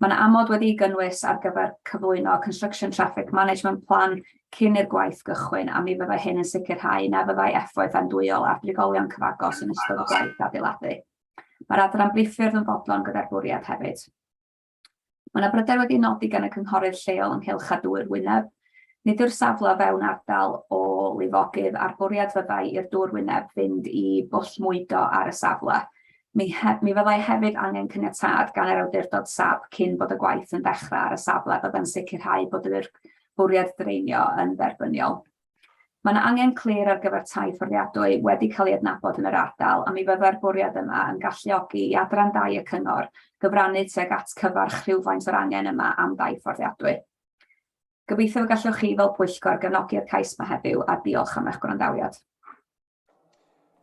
S13: Mae yna amod wedi'i gynnwys ar gyfer cyflwyno Construction Traffic Management Plan cyn i'r gwaith gychwyn, a mi fyddai hyn yn sicrhau na fyddai effaith andwyol ar drigolion cyfagos yn ystod y gwaith adeiladu. Mae'r adran briffyrdd yn fodlon gyda'r bwriad hefyd. Mae yna bryder wedi nodi gan y cynghorydd lleol ynghylch â dŵr wyneb. Nid yw'r safle o fewn ardal o lifogydd a'r bwriad fyddai i'r dŵr wyneb fynd i bwll mwydo ar y safle. Mi, he mi fyddai hefyd angen caniatâd gan yr awdurdod SAB cyn bod y gwaith yn dechrau ar y safle fyddai'n sicrhau bod yr bwriad draenio yn dderbyniol. Mae yna angen clir ar gyfer tai fforddiadwy wedi cael ei adnabod yn yr ardal a mi fyddai'r bwriad yma yn galluogi i adran dai y cyngor gyfrannu tuag at cyfarch rhywfaint o'r angen yma am dai fforddiadwy. Gobeithio y gallwch chi fel pwyllgor gefnogi'r cais yma heddiw a diolch am eich gwrandawiad.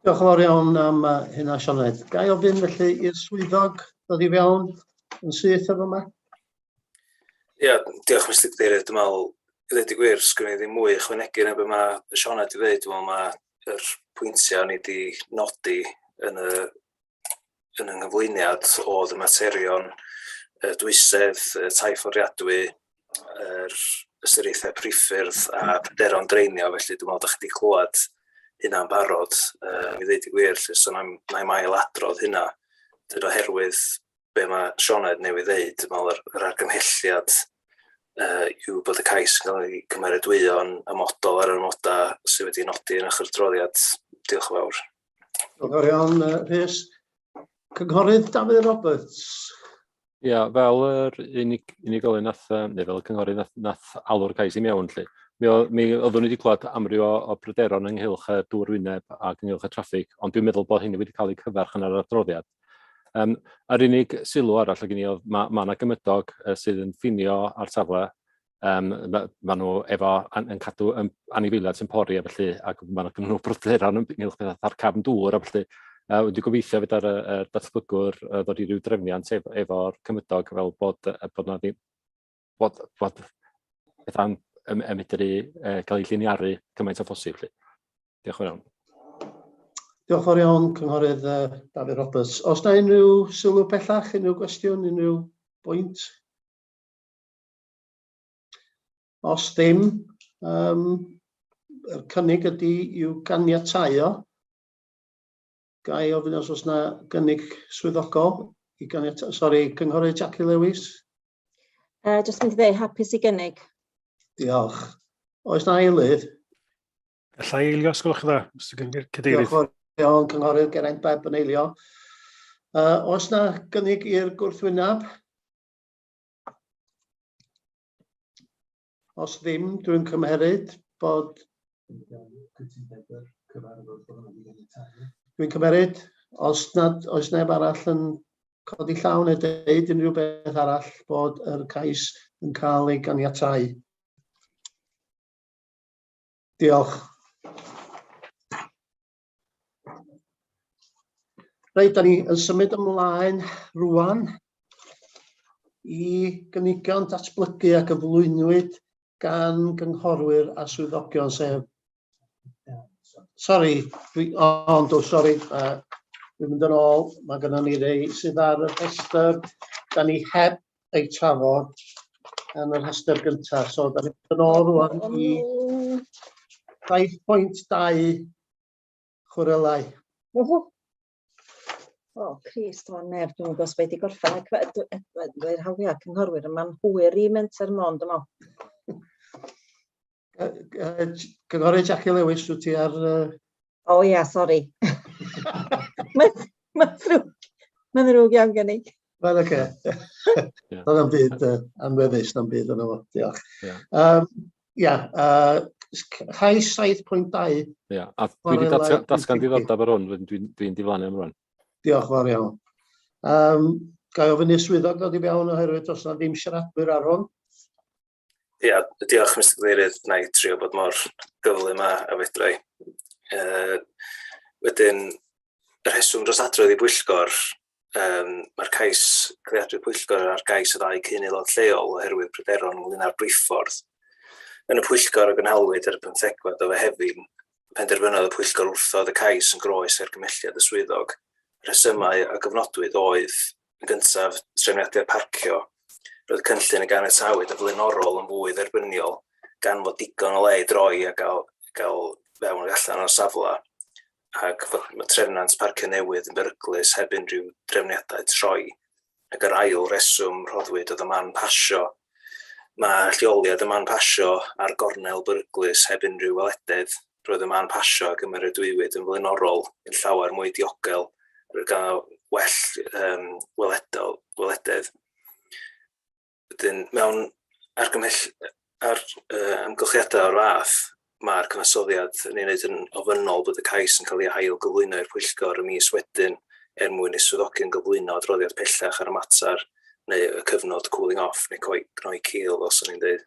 S1: Diolch yn fawr iawn am hynna, Sioned. Ga i ofyn felly i'r swyddog ddod i fewn yn syth efo yma?
S10: Ia, diolch Mr Cadeirydd. Dwi'n meddwl, i ddweud y gwir, sgwn i ddim mwy ychwanegu na beth mae Sioned wedi dweud. Dwi'n meddwl mae yr pwyntiau o'n i wedi nodi yn y yn yng nghyflwyniad oedd y materion y dwysedd, y tai fforddiadwy, yr ystyriaethau priffyrdd a pryderon dreinio, felly dwi'n meddwl da chi wedi clywed hynna'n barod, i ddweud y gwir, lle, so na i'm ail adrodd hynna, dyd oherwydd be mae Sioned newydd ddeud, dwi'n meddwl yr, yr argymhelliad uh, yw bod y cais yn cael ei cymeradwyo'n amodol ar yr amodau sydd wedi nodi yn eich adroddiad. Diolch yn fawr.
S1: Diolch yn fawr iawn, Rhys. Cynghorydd Dafydd Roberts.
S2: Ia, fel yr unig, unigolyn nath, neu fel y cynghorydd nath, nath alw'r cais i mewn, lle. Mi, o, mi oeddwn i wedi clywed amryw o, o bryderon ynghylch y dŵr wyneb ac ynghylch y traffig, ond dwi'n meddwl bod hynny wedi cael eu cyfarch yn yr adroddiad. Um, a'r unig sylw arall ag i ni oedd mae ma yna gymydog uh, sydd yn ffinio ar safle. Um, ma, ma nhw efo an, yn cadw um, anifeiliaid sy'n pori a felly, ac mae nhw bryderon ynghylch pethau fatha'r cafn dŵr a felly. Uh, wedi gobeithio fyd ar y, y datblygwr uh, ddod i ryw drefniant efo, efo'r cymydog fel bod, uh, bod na ddim, bod, bod pethau'n yn, yn medru uh, cael ei lliniaru cymaint o phosib. Lly. Diolch yn fawr iawn.
S1: Diolch yn fawr iawn, Cynghorydd uh, Dafydd Roberts. Os na unrhyw sylw pellach, unrhyw gwestiwn, unrhyw bwynt? Os ddim, um, yr cynnig ydy i'w ganiatau o. Ga i ofyn os oes na gynnig swyddogol i ganiatau... Sori, Cynghorydd Jackie Lewis?
S9: Just mynd i ddweud, hapus i gynnig.
S1: Diolch. Oes na eilydd?
S15: Alla i eilio, os gwelwch yn dda, Mr Cadeirydd.
S1: Diolch yn fawr iawn, Cynghorydd Geraint Bebb yn eilio. Uh, oes na gynnig i'r gwrthwyneb? Os ddim, dwi'n cymheryd bod... Dwi'n cymheryd, os nad oes neb arall yn codi llaw neu deud unrhyw beth arall, bod yr cais yn cael ei ganiatáu. Diolch. Reit, da ni yn symud ymlaen rwan i gynigion datblygu a gyflwynwyd gan gynghorwyr a swyddogion, sef... Sori, dwi... O, oh, oh, sori, uh, dwi'n mynd yn ôl. Mae gennym ni rei sydd ar y rhestr. Da ni heb eu trafod yn y rhestr gyntaf. So, da ni'n mynd yn ôl rwan i 7.2 chwrelau.
S9: O, oh, Christ, o'n nerf, dwi'n gwybod beth i gorffen. Dwi'n hawliau cynghorwyr yma'n hwyr i Menter Môn, dwi'n meddwl.
S1: Cynghorydd Jackie Lewis, wyt ti ar...
S9: O ia, sori. Mae'n ma ddrwg. Mae'n ddrwg iawn gen i.
S1: Wel, oce. Doedd am byd uh, anweddus, am byd yno fo. Diolch. Ia, um, yeah, uh, chais 7.2.
S2: Ia, a dwi wedi datgan, datgan diddordeb ar hwn, dwi'n dwi, dwi diflannu am rwan.
S1: Diolch fawr iawn. Um, ga i ofyn i'r swyddog ddod i fewn oherwydd does na ddim siaradwyr ar hwn.
S10: Ia, diolch Mr Cadeirydd, na i trio bod mor gyflym a, a fedra i. Uh, wedyn, y rheswm dros adrodd i bwyllgor, um, mae'r cais creadwy pwyllgor ar gais y ddau cyn aelod lleol oherwydd pryderon ynglyn â'r briffordd. Yn y pwyllgor a gynhalwyd ar y pymthegfed o Fehefin, penderfynodd y pwyllgor wrthod y cais yn groes i argymhelliad y swyddog. Rhesymau a gyfnodwyd oedd, yn gyntaf, trefniadau parcio. Roedd cynllun y ganiatawyd yn flaenorol yn fwy dderbyniol gan fod digon o le i droi a gael, gael fewn ac allan o'r safle, ac fod mae trefnant parcio newydd yn beryglus heb unrhyw drefniadau troi. Ac yr ail reswm rhoddwyd oedd y man pasio. Mae lleoliad y man pasio ar gornel beryglus heb unrhyw welededd. Roedd y man pasio a gymeradwywyd yn flaenorol yn llawer mwy diogel, roedd gan well um, weledol, welededd. Wedyn, mewn argymhell ar uh, amgylchiadau o'r fath, Mae'r cyfansoddiad yn ei wneud yn ofynnol bod y cais yn cael ei ail gyflwyno i'r pwyllgor y mis wedyn er mwyn i swyddogion gyflwyno adroddiad pellach ar y mater neu y cyfnod cooling off neu cnoi cil fel 'swn i'n dweud.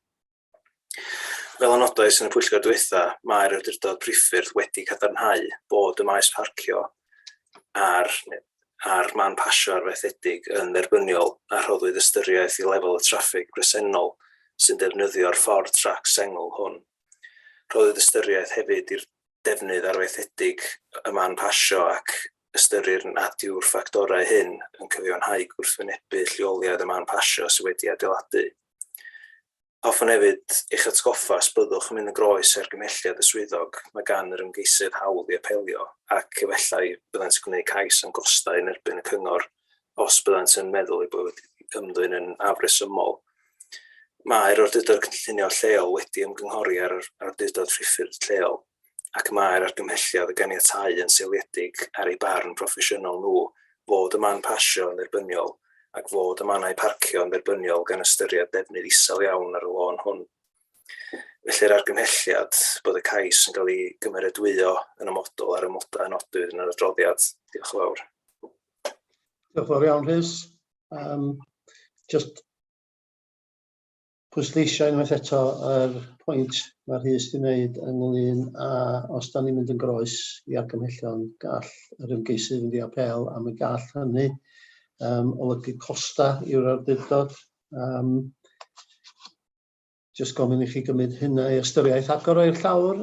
S10: Fel y nodais yn y pwyllgor diwetha, mae'r Awdurdod Priffyrdd wedi cadarnhau bod y maes parcio a'r, a'r man pasio arfaethedig yn dderbyniol a rhoddwyd ystyriaeth i lefel y traffig bresennol sy'n defnyddio'r ffordd trac sengl hwn. Rhoddwyd ystyriaeth hefyd i'r defnydd arfaethedig y man pasio ac ystyrir nad yw'r ffactorau hyn yn cyfiawnhau gwrthwynebu lleoliad y man pasio sydd wedi adeiladu. Hoffwn hefyd eich atgoffa os byddwch yn mynd yn groes i argymhelliad y swyddog, mae gan yr ymgeisydd hawl i apelio ac efallai byddant yn gwneud cais am gostau yn erbyn y cyngor os byddant yn meddwl eu bod wedi ymddwyn yn afresymol. Mae'r Awdurdod Cynllunio Lleol wedi ymgynghori ar yr Awdurdod Priffyrdd Lleol ac mae'r argymhelliad o ganiatáu yn seiliedig ar eu barn proffesiynol nhw fod y man pasio yn dderbyniol ac fod y mannau parcio yn dderbyniol gan ystyried defnydd isel iawn ar y lôn hwn. Felly'r argymhelliad bod y cais yn cael ei gymeradwyo yn amodol ar amodau a nodwyd yn yr adroddiad. Diolch yn fawr.
S1: Diolch yn fawr iawn, Rhys. Just pwysleisio unwaith eto yr pwynt mae Rhys wedi wneud ynglyn â os da ni'n mynd yn groes i argymhellion, gall yr ymgeisydd fynd i apêl a mi gall hynny olygu costa i'r awdurdod. Just gofyn i chi gymryd hynna i ystyriaeth. Agor o'r llawr.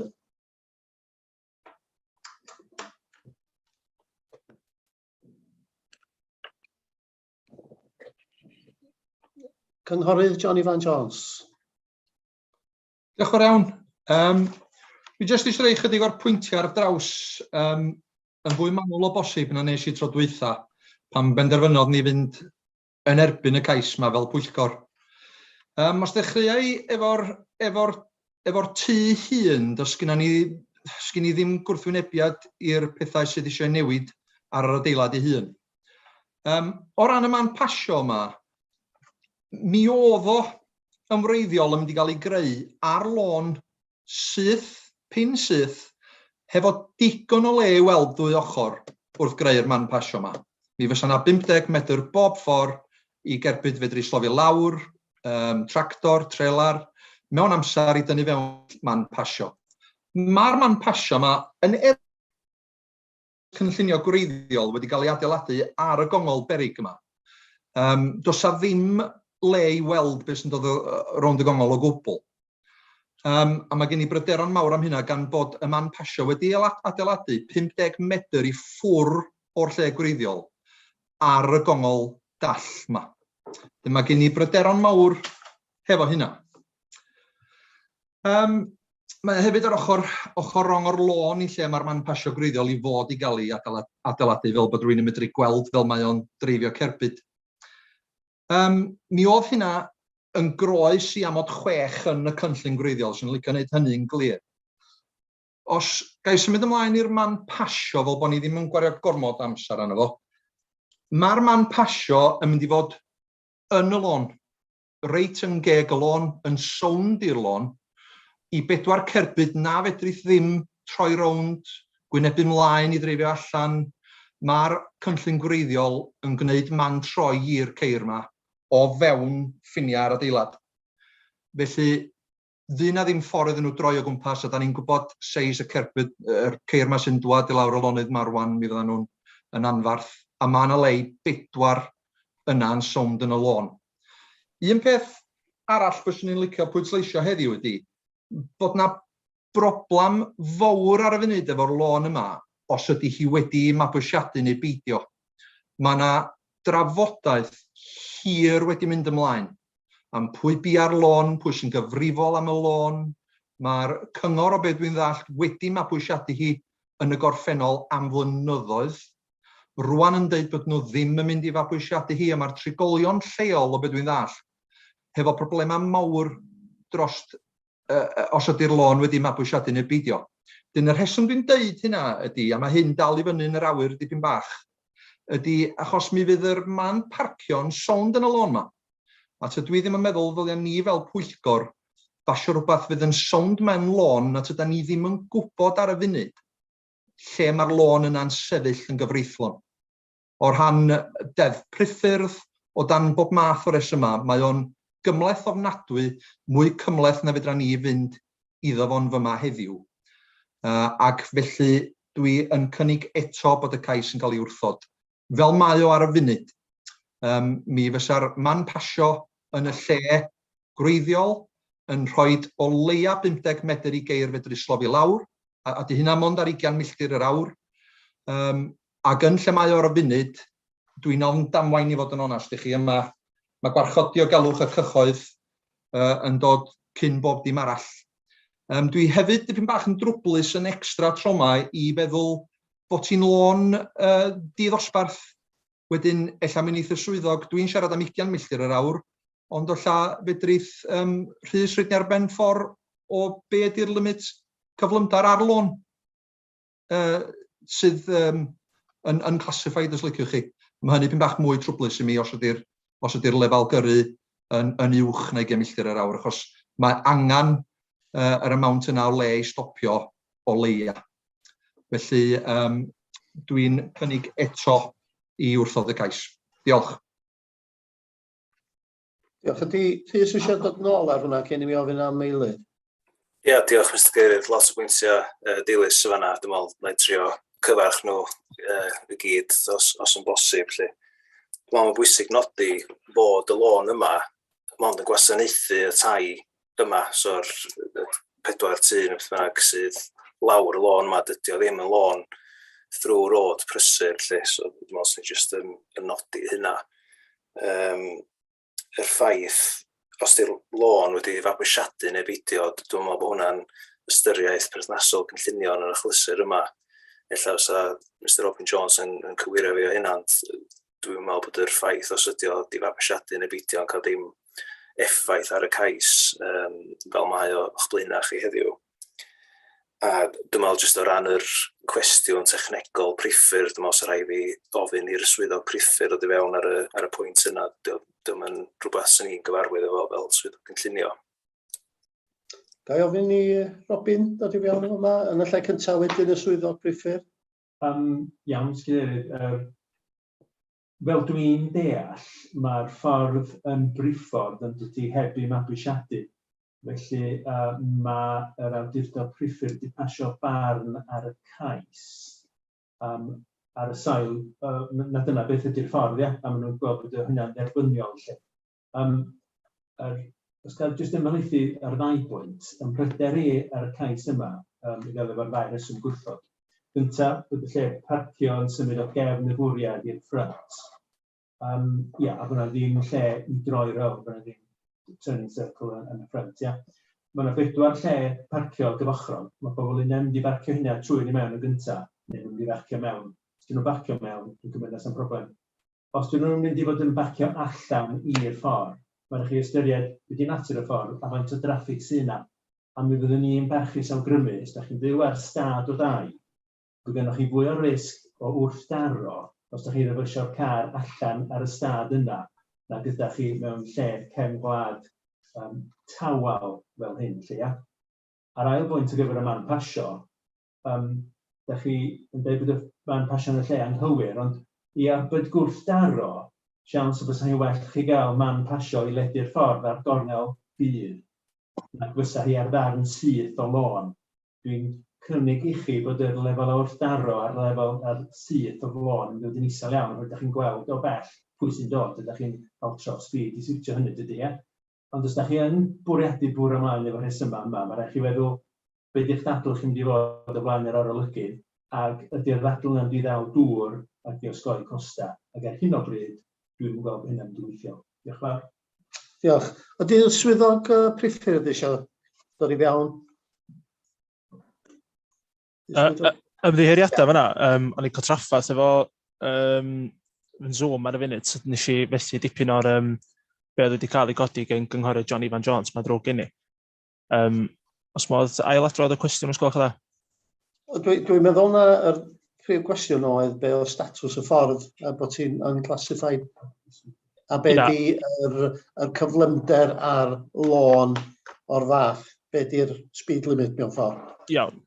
S1: Cynghorydd John Ifan Jones.
S17: Diolch yn fawr iawn. Dwi jyst eisiau rhoi chydig o'r pwyntiau ar draws yn fwy manwl o bosib na nes i tro dwytha, pan benderfynodd ni fynd yn erbyn y cais yma fel pwyllgor. Os ddechreuai efo'r efo efo tŷ hun, does gynna ni, sgyn i ddim gwrthwynebiad i'r pethau sydd eisiau newid ar yr adeilad ei hun. O ran y man pasio yma, mi oedd o yn wreiddiol yn mynd i gael ei greu ar lôn syth, pin syth, hefo digon o le i weld ddwy ochr wrth greu'r man pasio yma. Mi fysa 'na 50 medr bob ffordd i gerbyd fedru slofi lawr, tractor, trelar, mewn amser i dynnu fewn man pasio. Mae'r man pasio yma yn cynllunio gwreiddiol wedi cael ei adeiladu ar y gongol berig yma. Does 'na ddim le i weld beth sy'n dod rownd y gongol o gwbl. A mae gen i bryderon mawr am hynna gan bod y man pasio wedi ei adeiladu 50 medr i ffwr o'r lle gwreiddiol ar y gongol dall yma. Mae gen i bryderon mawr hefo hynna. Mae e hefyd ar ochr, ochr rong o'r lôn i lle mae'r man pasio gwreiddiol i fod i gael ei adeiladu fel bod rhywun yn medru gweld fel mae o'n dreifio cerbyd. Mi oedd hynna yn groes i amod 6 yn y cynllun gwreiddiol, swn i'n licio gwneud hynny'n glir. Os ga i symud ymlaen i'r man pasio fel bod ni ddim yn gwario gormod amser arno fo, mae'r man pasio yn mynd i fod yn y lôn, reit yn geg y lôn, yn sownd i'r lôn, i bedwar cerbyd na fedrith ddim troi rownd, gwynebu mlaen i dreifio allan. Mae'r cynllun gwreiddiol yn gwneud man troi i'r ceir 'ma o fewn ffiniau'r adeilad. Felly, fydd 'na ddim ffordd iddyn nhw droi o gwmpas, a 'dan ni'n gwybod seis y cerbyd, yr ceir 'ma sy'n dŵad i lawr y lonydd 'ma rŵan, mi fyddan nhw'n yn anfarth, a ma' 'na le i bedwar yna yn sownd yn y lôn. Un peth arall fyswn i'n licio pwysleisio heddiw ydy bod 'na broblam fawr ar y funud efo'r lôn yma os ydy hi wedi mabwysiadu neu beidio. Mae 'na drafodaeth hir wedi mynd ymlaen am pwy bia'r lôn, pwy sy'n gyfrifol am y lôn. Mae'r cyngor, o be dwi'n ddallt, wedi mabwysiadu hi yn y gorffennol am flynyddoedd. Rwan yn deud bod nhw ddim yn mynd i fabwysiadu hi, a mae'r trigolion lleol, o be dwi'n ddallt, hefo problemau mawr dros os ydy'r lôn wedi mabwysiadu neu beidio. Dyna'r rheswm dwi'n deud hynna ydy, a mae hyn dal i fyny yn yr awyr dipyn bach, ydy achos mi fydd yr man parcio'n sownd yn y lôn 'ma. A tydw i ddim yn meddwl ddylia ni fel pwyllgor basio rhywbeth fydd yn sownd mewn lôn na tydan ni ddim yn gwybod ar y funud lle mae'r lôn yna'n sefyll yn gyfreithlon. O rhan Deddf Priffyrdd, o dan bob math o resymau, mae o'n gymhleth ofnadwy, mwy cymhleth na fedra ni fynd iddo fo'n fyma heddiw. Ac felly dwi yn cynnig eto bod y cais yn cael ei wrthod. Fel mae o ar y funud, um, mi fysa'r man pasio yn y lle gwreiddiol yn rhoi o leia 50 medr i geir fedru slofi lawr, a, a di hynna mond ar 20 milltir yr awr. Um, ac yn lle mae o ar y funud, dwi'n ofn damwain i fod yn onast i chi, yma mae gwarchod diogelwch y cyhoedd uh, yn dod cyn bob dim arall. Um, dwi hefyd dipyn bach yn drwblus yn extra troma i feddwl bod ti'n lôn uh, di-ddosbarth. Wedyn, ella mi wneith y swyddog, dwi'n siarad am 20 milltir yr awr, ond olla fedrith um, Rhys rhaid ni ar ben ffordd o be ydy'r limit cyflymder ar lôn uh, sydd um, yn, yn classified os liciwch chi. Mae hynny pyn bach mwy trwblus i mi os ydy'r os ydy'r lefel gyrru yn, yn uwch na 20 milltir yr awr, achos mae angen uh, yr amount yna o le i stopio o leia. Felly um, dwi'n cynnig eto i wrthod y cais. Diolch.
S1: Diolch. Ydy Rhys eisiau dod nôl ar hwnna cyn i mi ofyn am eilydd?
S10: Ie, yeah, diolch Mr Cadeirydd. Lot o bwyntiau dilys yn fanna. Dwi'n meddwl na i trio cyfarch nhw i gyd os, os yn bosib. Lly. Dwi'n meddwl mae'n bwysig nodi bod y lôn yma mond yn gwasanaethu y tai yma, so'r pedwar tŷ neu beth bynnag sydd lawr y lôn yma, dydy o ddim yn lôn through road prysur, lle, so dwi'n meddwl sy'n just yn, yn nodi hynna. Um, yr ffaith, os di'r lôn wedi fabwysiadu neu beidio, dwi'n meddwl bod hwnna'n ystyriaeth perthnasol cynllunio yn yr achlysur yma. Ella fysa Mr Robin Jones yn, yn cywiro fi o hynna, ond dwi'n meddwl bod yr ffaith os ydy o wedi fabwysiadu neu beidio yn cael dim effaith ar y cais um, fel mae o o'ch blaenau chi heddiw. A dwi'n meddwl jyst o ran yr cwestiwn technegol priffyrdd, dwi'n meddwl sy'n rhaid fi ofyn i'r swyddog priffyrdd ddod i fewn ar y, ar y pwynt yna. Dwi'n yn rhywbeth sy'n ni'n gyfarwydd efo fel swyddog cynllunio.
S1: Ga i ofyn i Robin dod i fewn yma yn y lle cyntaf wedyn y swyddog priffyrdd?
S6: Um, iawn, Sgydeirydd. Uh, Fel dwi'n deall, mae'r ffordd yn briffordd yn dydy heb ei mabwysiadu. Felly uh, mae yr awdurdod priffyrdd wedi pasio barn ar y cais um, ar y sail uh, na dyna beth ydy'r ffordd, ia, a maen nhw'n gweld bod hynna'n dderbyniol. Lle. Um, er, os gael jyst ymhelaethu ar ddau bwynt, yn pryder i ar y cais yma, um, i gael efo'r ddau reswm gwrthod. Gyntaf, bod y lle parcio yn symud o gefn y bwriad i'r ffrynt. Um, ia, a bod yna ddim lle i droi rownd, bod yna ddim turning circle yn, yn y ffrynt, ia. Mae yna bedwar lle parcio gyfochrog. Mae pobl yn mynd i barcio hynna trwy i mewn yn gyntaf, neu mynd i barcio mewn. Os dyn nhw'n barcio mewn, dwi'n cymryd na problem. Os dyn nhw'n mynd i fod yn bacio allan i'r ffordd, mae'n rhaid chi ystyried be di natur y ffordd a faint o draffig sydd yna. A mi fyddwn ni'n barchus awgrymu, os da chi'n byw ar stad o dai, fydd gennych chi fwy o risg o wrthdaro os da chi'n rhyfysio'r car allan ar y stad yna na gyda chi mewn lle cefn gwlad um, tawel fel hyn, lle, ia? A'r ail bwynt ar gyfer y man pasio, um, da chi yn dweud bod y man pasio yn y lle anghywir, ond i arbed gwrthdaro, siawns y bysa hi'n well chi gael man pasio i ledu'r ffordd ar gornel byr, nag fysa hi ar ddarn syth o lôn. Dwi'n cynnig i chi bod yr lefel o wrthdaro ar lefel ar syth o lôn yn dod yn isel iawn, oherwydd da chi'n gweld o bell pwy sy'n dod, ydych chi'n altro speed i siwtio hynny, dydy, ie? Ond os da chi yn bwriadu bwrw ymlaen efo rhesymau yma, mae rhaid chi feddwl be di'ch dadl chi'n mynd i fod o flaen yr arolygydd, ac ydy'r ddadl yna'n mynd i ddal dŵr ac i osgoi costau. Ac ar hyn o bryd, dwi'm yn gweld bod hynna'n mynd i weithio. Diolch yn fawr.
S1: Diolch. Ydy'r swyddog uh, priffyrdd eisiau dod i fewn?
S12: Uh, ymddiheuriadau fyna, um, o'n i'n cael traffath efo um, yn Zoom ar y funud, nes i fethu dipyn o'r um, be oedd wedi cael ei godi gen gynghorydd John Ifan Jones, mae'n ddrwg gen i. Um, os modd ail adrodd y cwestiwn os gwelwch yn dda?
S1: Dwi'n dwi meddwl na yr prif gwestiwn oedd be oedd statws y ffordd a bod ti'n unclassified a be di yr, yr cyflymder ar lôn o'r fath? Be di'r speed limit mewn ffordd?
S12: Iawn.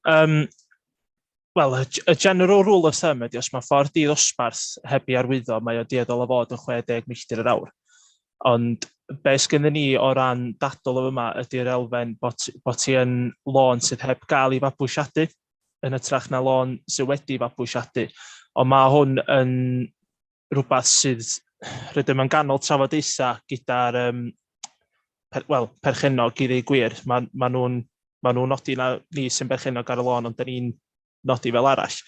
S12: Wel, y general rule of thumb ydy, os mae ffordd di-ddosbarth heb ei arwyddo, mae o dueddol o fod yn 60 milltir yr awr. Ond be sgynnon ni o ran dadl o yma ydy'r elfen bod ti yn lôn sydd heb gael ei fabwysiadu yn hytrach na lôn sydd wedi fabwysiadu. Ond mae hwn yn rhywbeth sydd rydym yn ganol trafodaethau gyda'r wel, perchennog i ddweud gwir. Ma nhw'n nodi na ni sy'n berchennog ar y lôn, ond dyn ni'n nodi fel arall.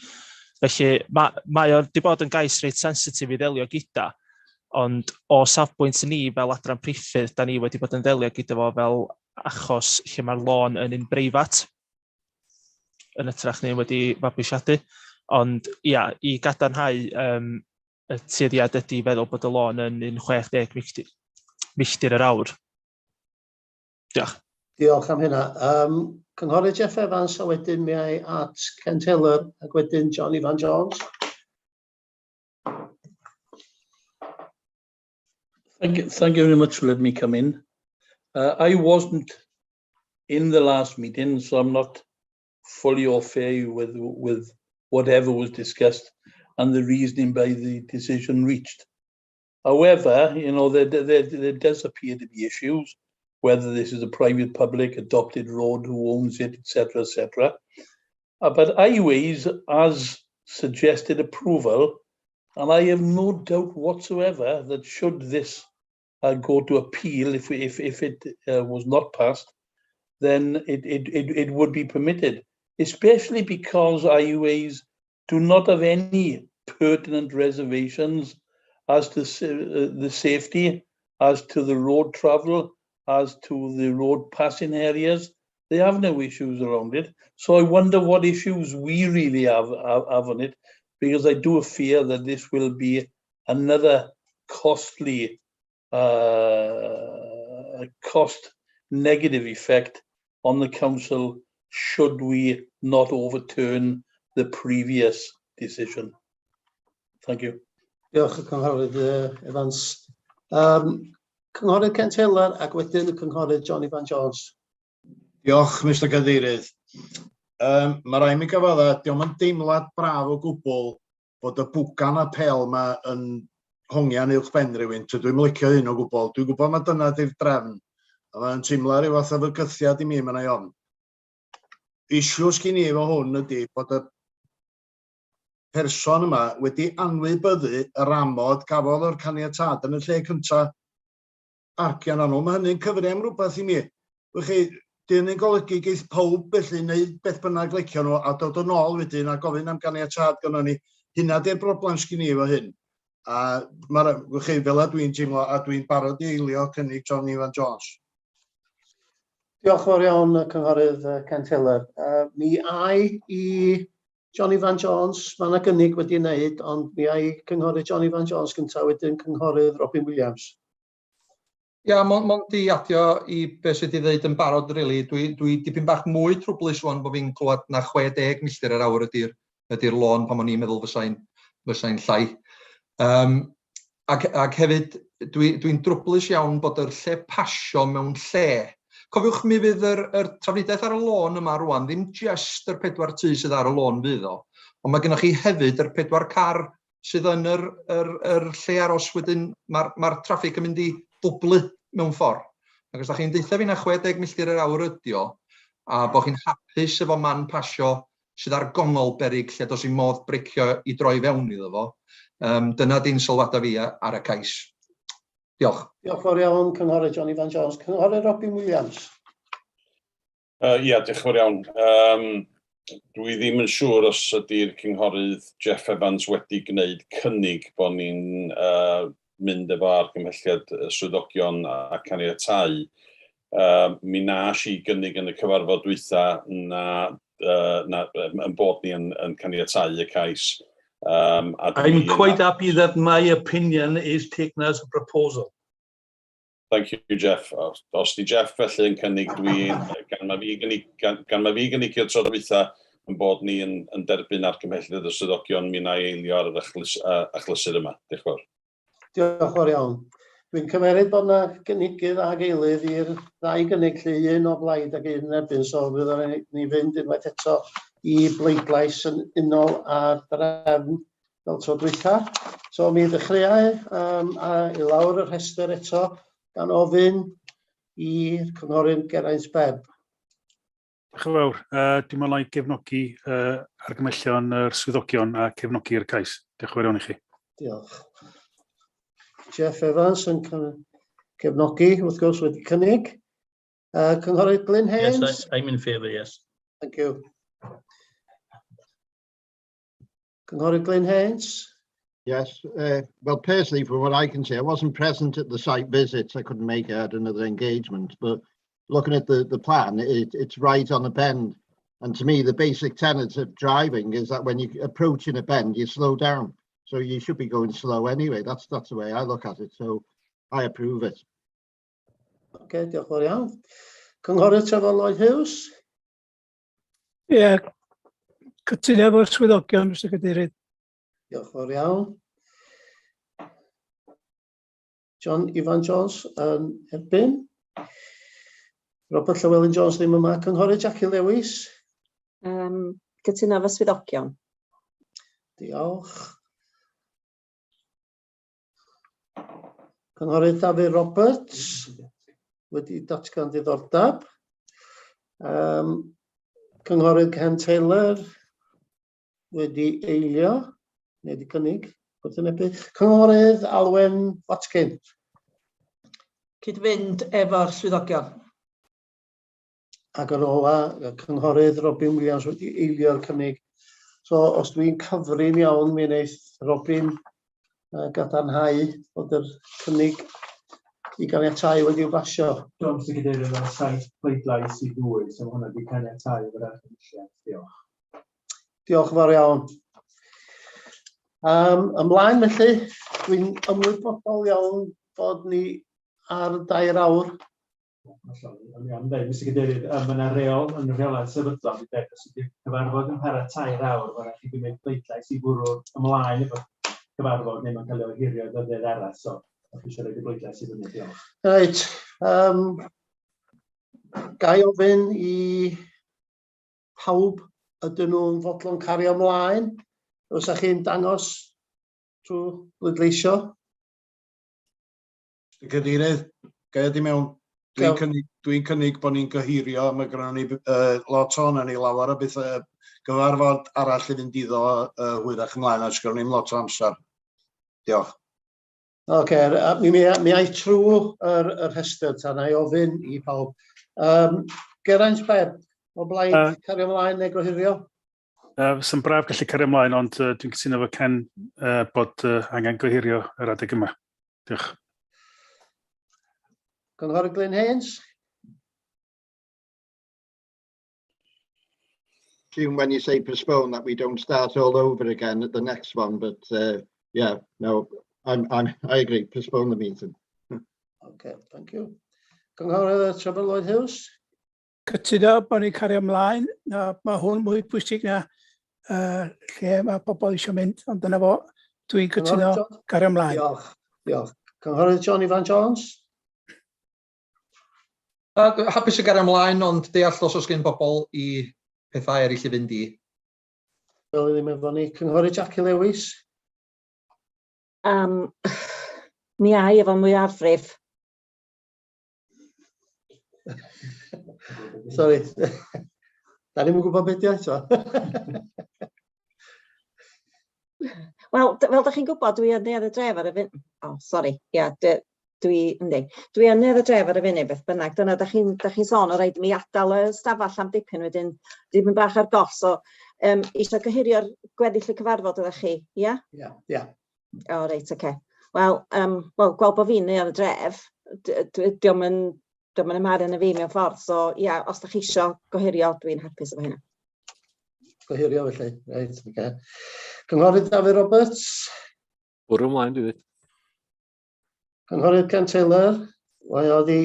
S12: Felly mae o wedi bod yn gais reit sensitif i ddelio gyda, ond o safbwynt ni fel adran priffyrdd, da ni wedi bod yn delio gyda fo fel achos lle mae'r lôn yn un breifat, yn hytrach ni wedi fabwysiadu. Ond ia, i gadarnhau y tueddiad ydy feddwl bod y lôn yn un 60 milltir yr awr. Diolch.
S1: Diolch am hynna. Cynghorydd Jeff Evans, a wedyn mi ai at Ken Taylor, ac wedyn John Ifan Jones.
S14: Thank you very much for letting me come in. I wasn't in the last meeting, so I'm not fully au fait with whatever was discussed and the reasoning by the decision reached. However, you know, there does appear to be issues, whether this is a private public adopted road, who owns it, etc., etc. But Highways has suggested approval, and I have no doubt whatsoever that should this go to appeal, if it was not passed, then it would be permitted, especially because Highways do not have any pertinent reservations as to the safety, as to the road travel, as to the road passing areas. They have no issues around it. So I wonder what issues we really have on it, because I do fear that this will be another costly, cost negative effect on the council should we not overturn the previous decision. Thank you.
S1: Diolch y Cynghorydd Evans. Cynghorydd Ken Taylor ac wedyn y Cynghorydd John Ifan Jones.
S4: Diolch, Mr Cadeirydd. Mae rhaid mi gyfadda, dio'm yn deimlad braf o gwbl bod y bwgan apêl yma yn hongian uwch ben rhywun. Tydw i'm licio hyn o gwbl. Dwi'n gwybod mai dyna di'r drefn. A mae'n teimlo rhyw fath o fygythiad i mi, mae'n ei ofn. Issue sgyn i efo hwn ydy bod y person yma wedi anwybyddu yr amod gafodd o'r caniatâd yn y lle cyntaf. Argian anw, mae hynny'n cyfri am rhywbeth i mi. Wch chi, di hynny'n golygu geith pawb felly wneud beth bynnag licio nhw a dod yn ôl wedyn a gofyn am ganiatâd gynnon ni. Hynna di'r broblem sgyn i efo hyn. A mae'r, wch chi, fel a dwi'n teimlo, a dwi'n barod i eilio cynnig John Ifan Jones.
S1: Diolch yn fawr iawn, Cynghorydd Ken Taylor. Mi ai i John Ifan Jones, mae yna gynnig wedi wneud, ond mi ai Cynghorydd John Ifan Jones gyntaf, wedyn Cynghorydd Robin Williams.
S17: Ia, mond i adio i beth sydd wedi dweud yn barod, really. Dwi dipyn bach mwy trwblus rwan bod fi'n clywed na 60 milltir yr awr ydy'r lôn pan o'n i'n meddwl fysai'n llai. Ac hefyd, dwi'n drwblus iawn bod yr lle pasio mewn lle. Cofiwch mi fydd yr trafnidiaeth ar y lôn yma rwan, ddim jyst yr 4 tŷ sydd ar y lôn fydd o, ond mae gennych chi hefyd yr 4 car sydd yn yr lle aros wedyn, mae'r traffig yn mynd i ddwblu mewn ffordd. Ac os da chi'n deutha fi na 60 milltir yr awr ydi o, a bod chi'n hapus efo man pasio sydd ar gongol beryg lle does dim modd brecio i droi fewn iddo fo, dyna di'n sylwadau fi ar y cais. Diolch.
S1: Diolch fawr iawn, Cynghorydd John Ifan Jones. Cynghorydd Robin Williams.
S5: Ia, diolch fawr iawn. Dwi ddim yn siŵr os ydy'r Cynghorydd Jeff Evans wedi gwneud cynnig bod ni'n mynd efo argymhelliad swyddogion a caniatáu. Mi nas i gynnig yn y cyfarfod dwytha na yn bod ni yn caniatáu y cais. A dwi
S14: I'm
S5: yn
S14: quite happy that my opinion is taken as a proposal.
S5: Thank you, Jeff. Os di Jeff felly yn cynnig, dwi, gan ma fi gynnig, gan ma fi gynigio tro dwytha yn bod ni yn derbyn argymhelliad y swyddogion, mi wna i eilio ar yr achlysur yma. Diolch yn fawr.
S1: Diolch yn fawr iawn. Dwi'n cymeryd bod yna gynigydd ag eilydd i'r ddau gynnig lle un o blaid ac un yn erbyn, so fydd ni fynd unwaith eto i bleidlais yn unol â'r drefn fel tro dwytha. So mi ddechreuai um, a i lawr y rhestr eto gan ofyn i'r cynghorydd Geraint Bebb.
S15: Diolch yn fawr. Uh, dwi'n meddwl i gefnogi uh, argymellion yr swyddogion a cefnogi'r cais. Diolch yn fawr iawn i chi.
S1: Diolch. Jeff Evans yn cefnogi, wrth gwrs, wedi cynnig. Cynghorydd Glyn Haynes?
S18: Yes, I'm in favour, yes.
S1: Thank you. Cynghorydd Glyn Haynes?
S16: Yes, well, personally, from what I can see, I wasn't present at the site visits. I couldn't make it, I had another engagement. But looking at the, the plan, it, it's right on a bend. And to me, the basic tenet of driving is that when you're approaching a bend, you slow down. So you should be going slow anyway. That's, that's the way I look at it. So I approve it.
S1: Okay, diolch yn fawr iawn. Cynghorydd Trevor Lloyd Hughes?
S8: Ie, yeah, cytuno efo'r swyddogion, Mr Cadeirydd.
S1: Diolch yn fawr iawn. John Ifan Jones yn erbyn. Robert Llywelyn Jones ddim yma. Cynghorydd Jackie Lewis.
S9: Um, cytuno efo swyddogion.
S1: Diolch. Cynghorydd Dafydd Roberts wedi datgan diddordeb. Um, Cynghorydd Ken Taylor wedi eilio, neu wedi cynnig, gwrthwynebu. Cynghorydd Alwen Watkin.
S7: Cyd-fynd efo'r swyddogion.
S1: Ac yn ola, y cynghorydd Robin Williams wedi eilio'r cynnig. So, os dwi'n cyfri'n iawn, mi wneith Robin uh, gadarnhau bod yr cynnig i ganiatáu wedi'w basio.
S6: Do, Mr Cadeirydd, mae saith pleidlais i ddwy, so mae hwnna wedi caniatáu efo'r argymhelliad. Diolch.
S1: Diolch yn fawr iawn. Um, ymlaen felly, dwi'n ymwybodol iawn bod ni ar dair awr.
S6: O'n i am dweud, Mr Cadeirydd, mae yna reol yn y rheolau sefydlog yn dweud os ydy'r cyfarfod yn para tair awr, mae'n rhaid chi gymryd pleidlais i fwrw ymlaen efo cyfarfod neu mae'n cael ei ohirio ddyddiad arall. So, os chi eisiau rhoi y bleidlais i fyny, diolch.
S1: Reit. Um, gai ofyn i pawb ydyn nhw'n fodlon cario ymlaen? Os ydych chi'n dangos trwy bleidleisio?
S4: Mr Cadeirydd, ga i ddod i mewn? Dwi'n cynnig, dwi cynnig bod ni'n gohirio, mae gennym ni uh, lot o'n ni lawer o beth uh, gyfarfod arall i fynd iddo uh, hwyrach ymlaen, a sgynnon ni'm lot o amser. Diolch.
S1: Oce, okay, mi, mi, mi ai trwy yr, yr rhestr ta, na i ofyn i pawb. Um, Geraint Bebb, o blaid uh, cario ymlaen neu gohirio?
S15: Uh, Sy'n braf gallu cario ymlaen, ond uh, dwi'n cytuno efo Ken uh, bod uh, angen gohirio yr adeg yma. Diolch.
S1: Cynghorydd Glyn Haynes?
S16: Assume when you say postpone that we don't start all over again at the next one, but yeah, no, I agree, postpone the meeting.
S1: Okay, thank you. Cynghorydd Trevor Lloyd Hughes?
S8: Cytuno bod ni'n cario ymlaen, na mae hwn mwy pwysig na uh, lle mae pobl eisiau mynd, ond dyna fo, dwi'n cytuno cario ymlaen.
S1: Diolch, diolch. Cynghorydd John Ifan Jones?
S17: Uh, hapus i gario ymlaen, ond deall os oes gen bobl i pethau eraill i fynd i.
S1: Fel i ddim efo ni. Cynghorydd Jackie Lewis?
S9: Um, mi ai efo mwyafrif.
S1: Sorry. Da ni'n gwybod beth di eto.
S9: Wel, fel da chi'n gwybod, dwi yn neuadd y dref ar y funud. Oh, sorry. Ia, yeah, dwi, yndi. Dwi yn neuadd y dref ar y funud, beth bynnag. Dyna, da chi'n chi sôn o rhaid i mi adael y stafell am dipyn wedyn, dipyn bach ar goll. So, um, eisiau gohirio'r gweddill y cyfarfod ydych chi, ia?
S1: Ia, ia.
S9: O, reit, oce. Okay. Wel, um, wel, gweld bod fi'n neuadd y dref, diolch yn diolch yn amharu arna fi mewn ffordd. So, ia, os da chi isio gohirio, dwi'n hapus efo hynna.
S1: Gohirio felly, reit, oce. Okay. Cynghorydd Dafydd Roberts?
S2: Bwrw ymlaen, dwi dweud.
S1: Cynghorydd Ken Taylor? Mae o di...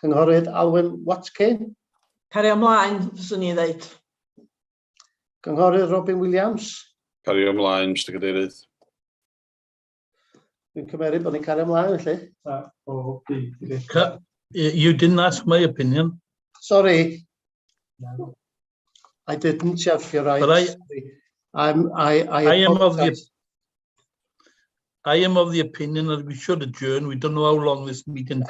S1: Cynghorydd Alwyn Watkin?
S7: Cario ymlaen, fyswn i ddeud.
S1: Cynghorydd Robin Williams?
S5: Cario ymlaen, Mr Cadeirydd.
S1: Dwi'n cymeryd bod ni'n cario ymlaen felly.
S6: O, B.
S14: You didn't ask my opinion.
S1: Sorry. I didn't, Jeff, you're right.
S14: But I,
S1: I
S14: am of the
S1: apologise.
S14: I am of the opinion that we should adjourn. We don't know how long this meeting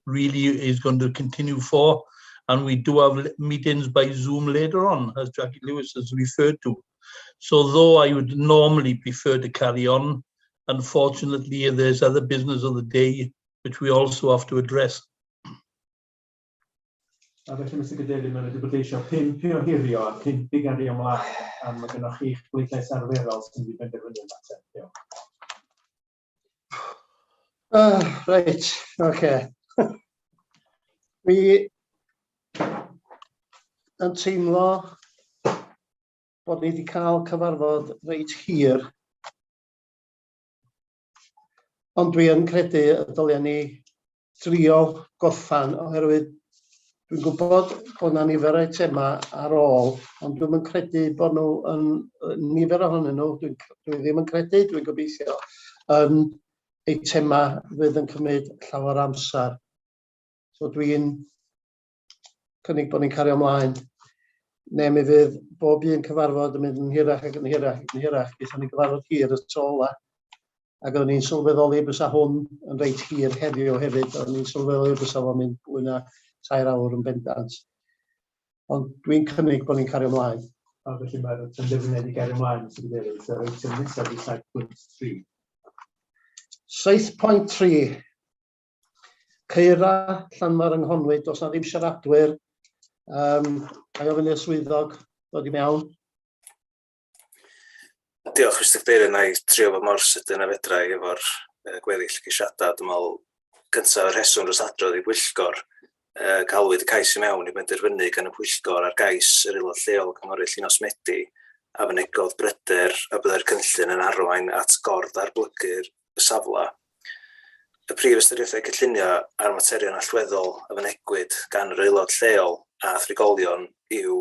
S14: really is going to continue for, and we do have meetings by Zoom later on, as Jackie Lewis has referred to. So though I would normally prefer to carry on, unfortunately there's other business of the day which we also have to address.
S6: A felly, Mr Cadeirydd, maen nhw wedi bleidleisio 5 i ohirio a 5 i gario ymlaen, a mae gennych chi'ch bleidlais arferol sy'n mynd i benderfynu'r mater. Diolch.
S1: Reit, oce. Dwi yn teimlo bod ni wedi cael cyfarfod reit hir, ond dwi yn credu y dylia ni drio gorffan, oherwydd dwi'n gwybod bod 'na nifer o eitemau ar ôl, ond dwi'm yn credu bod nhw yn, nifer ohonyn nhw, dwi ddim yn credu, dwi'n gobeithio, yn eitemau fydd yn cymryd llawer o amser. So dwi'n cynnig bod ni'n cario ymlaen. Neu mi fydd bob un cyfarfod yn mynd yn hirach ac yn hirach ac yn hirach. Gaethon ni gyfarfod hir y tro ola. Ac oeddwn i'n sylweddoli bysa hwn yn reit hir heddiw hefyd. Oeddwn i'n sylweddoli bysa fo'n mynd fwy na 3 awr yn bendant. Ond dwi'n cynnig bod ni'n cario ymlaen.
S6: A felly mae'r penderfyniad i gario ymlaen, Mr Cadeirydd. So eitem nesaf i 7.3.
S1: 7.3. Caerau, Llanfair yng Nghonwy, does na ddim siaradwyr. Ga i ofyn i'r swyddog ddod i mewn.
S10: Diolch, Mr Cadeirydd. Na i trio fod mor sydyn a fedra i efo'r gweddill ceisiadau. Dwi'n meddwl cyntaf y rheswm dros adrodd i bwyllgor. Galwyd y cais i mewn i benderfynu gan y pwyllgor ar gais yr aelod lleol Cynghorydd Llinos Medi a fynegodd bryder a byddai'r cynllun yn arwain at gor-ddatblygu'r safle. Y prif ystyriaethau cynllunio a'r materion allweddol a fynegwyd gan yr aelod lleol a thrigolion yw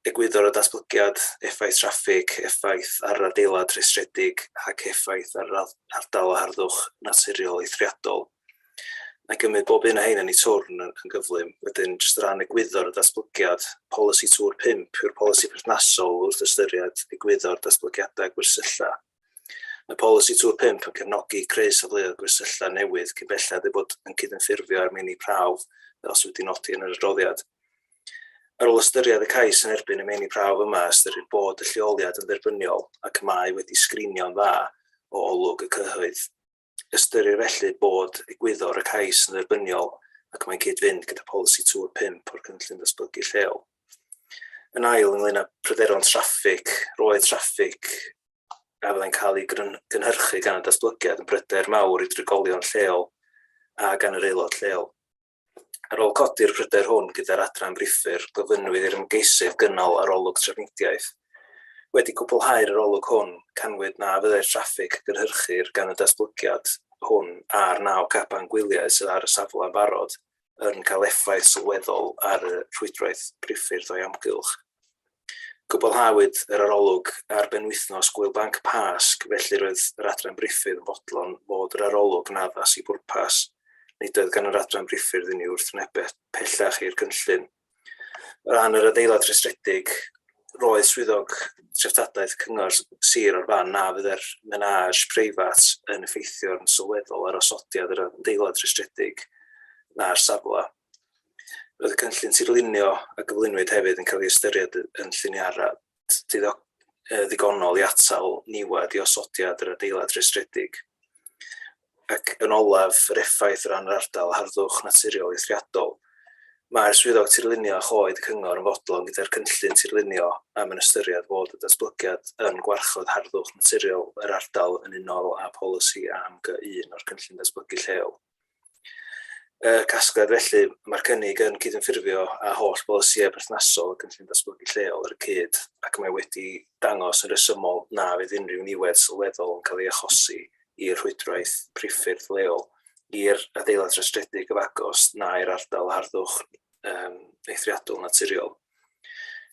S10: egwyddor y datblygiad, effaith traffig, effaith ar yr adeilad rhestredig ac effaith ar yr ardal o harddwch naturiol eithriadol. Mae gymryd bob un o hein yn ei twrn yn gyflym. Wedyn, jyst o ran egwyddor y datblygiad, polisi tŵr 5 yw'r polisi perthnasol wrth ystyried egwyddor datblygiadau gwersylla. Mae polisi tŵr 5 yn cefnogi creu safleoedd gwersylla newydd cyn belled ei bod yn cydymffurfio â'r meini prawf fel sydd wedi nodi yn yr adroddiad. Ar ôl ystyried y cais yn erbyn y meini prawf yma, ystyrir bod y lleoliad yn dderbyniol ac mae wedi sgrinio'n dda o olwg y cyhoedd. Ystyrir felly bod egwyddor y cais yn dderbyniol ac mae'n cyd-fynd gyda polisi tŵr 5 o'r cynllun datblygu lleol. Yn ail, ynglyn â pryderon traffig, roedd traffig a fyddai'n cael ei gynhyrchu gan y datblygiad yn bryder mawr i drigolion lleol a gan yr aelod lleol. Ar ôl codi'r pryder hwn gyda'r adran briffyrdd, gofynnwyd i'r ymgeisydd gynnal arolwg trafnidiaeth. Wedi cwblhau'r arolwg hwn, canwyd na fyddai'r traffig a gynhyrchir gan y datblygiad hwn a'r naw caban gwyliau sydd ar y safle yn barod yn cael effaith sylweddol ar y rhwydwaith priffyrdd o'i amgylch. Cwblhawyd yr arolwg ar benwythnos Gŵyl Banc Pasg, felly roedd yr adran briffyrdd yn fodlon fod yr arolwg yn addas i bwrpas. Nid oedd gan yr adran briffyrdd unrhyw wrthwynebedd pellach i'r cynllun. O ran yr adeilad rhestredig, roedd swyddog treftadaeth cyngor sir o'r fan na fyddai'r menage preifat yn effeithio'n sylweddol ar osodiad yr adeilad rhestredig na'r safle. Roedd y cynllun tirlunio a gyflwynwyd hefyd yn cael ei ystyried yn lliniara ddigonol i atal niwed i osodiad yr adeilad rhestredig. Ac yn olaf, yr effaith o ran yr ardal harddwch naturiol eithriadol. Mae'r swyddog tirlunio a choed y cyngor yn fodlon gyda'r cynllun tirlunio am yn ystyried fod y datblygiad yn gwarchod harddwch naturiol yr ardal yn unol â polisi AMG1 o'r cynllun datblygu lleol. Y casgliad felly, mae'r cynnig yn cydymffurfio â holl bolisïau perthnasol y cynllun datblygu lleol ar y cyd ac mae wedi dangos yn rhesymol na fydd unrhyw niwed sylweddol yn cael ei achosi i'r rhwydwaith priffyrdd leol, i'r adeilad rhestredig gyfagos na i'r ardal harddwch eithriadol naturiol.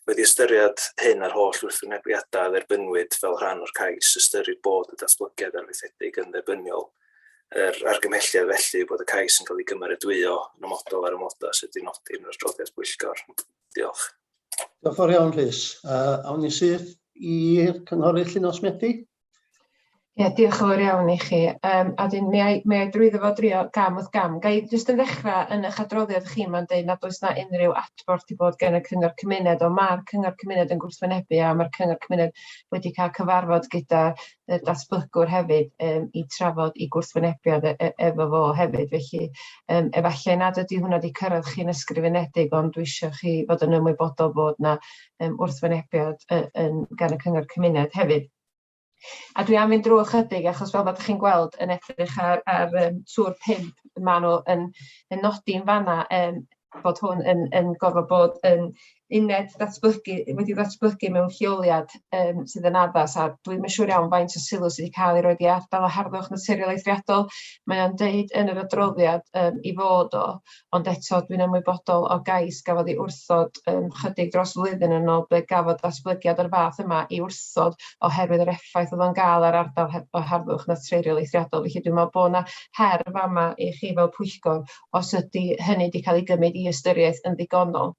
S10: Wedi ystyried hyn a'r holl wrthwynebiadau a dderbynnwyd fel rhan o'r cais, ystyrir bod y datblygiad arfaethedig yn dderbyniol. Yr argymhelliad felly yw bod y cais yn cael ei gymeradwyo yn amodol ar amodau sydd wedi nodi yn yr adroddiad pwyllgor. Diolch.
S1: Diolch yn fawr iawn, Rhys. Awn ni syth i'r cynghorydd Llinos Medi.
S18: Ie, diolch yn fawr iawn i chi. Um, a dyn, mi ai, mi ai drwyddo fo drio gam wrth gam. Ga i jyst yn ddechrau yn eich adroddiad chi, mae'n dweud nad oes na unrhyw adborth i bod gen y Cyngor Cymuned, ond mae'r Cyngor Cymuned yn gwrthwynebu a mae'r Cyngor Cymuned wedi cael cyfarfod gyda y datblygwr hefyd um, i trafod i gwrthwynebiad e, e, efo fo hefyd. Felly, um, efallai nad ydy hwnna wedi cyrraedd chi'n ysgrifenedig, ond dwi eisiau chi fod yn ymwybodol bod na um, wrthwynebiad yn, gan y Cyngor Cymuned hefyd. A dwi am fynd drwy ychydig, achos fel ydych chi'n gweld yn edrych ar, ar um, tŵr 5, maen nhw yn, yn nodi'n fanna um, bod hwn yn, yn gorfod bod yn uned ddatblygu, wedi ddatblygu mewn lleoliad um, sydd yn addas, a dwi'n yn siŵr iawn faint o sylw sydd wedi cael ei roed i ardal o harddwch naturiol eithriadol. Mae o'n deud yn yr adroddiad um, i fod o, ond eto dwi'n ymwybodol o gais gafodd ei wrthod um, chydig dros flwyddyn yn ôl ble gafodd datblygiad o'r fath yma ei wrthod oherwydd yr effaith oedd o'n gael ar ardal o harddwch naturiol eithriadol. Felly dwi'n meddwl bod yna her fama i chi fel pwyllgor os ydy hynny wedi cael ei gymryd i ystyriaeth yn ddigonol.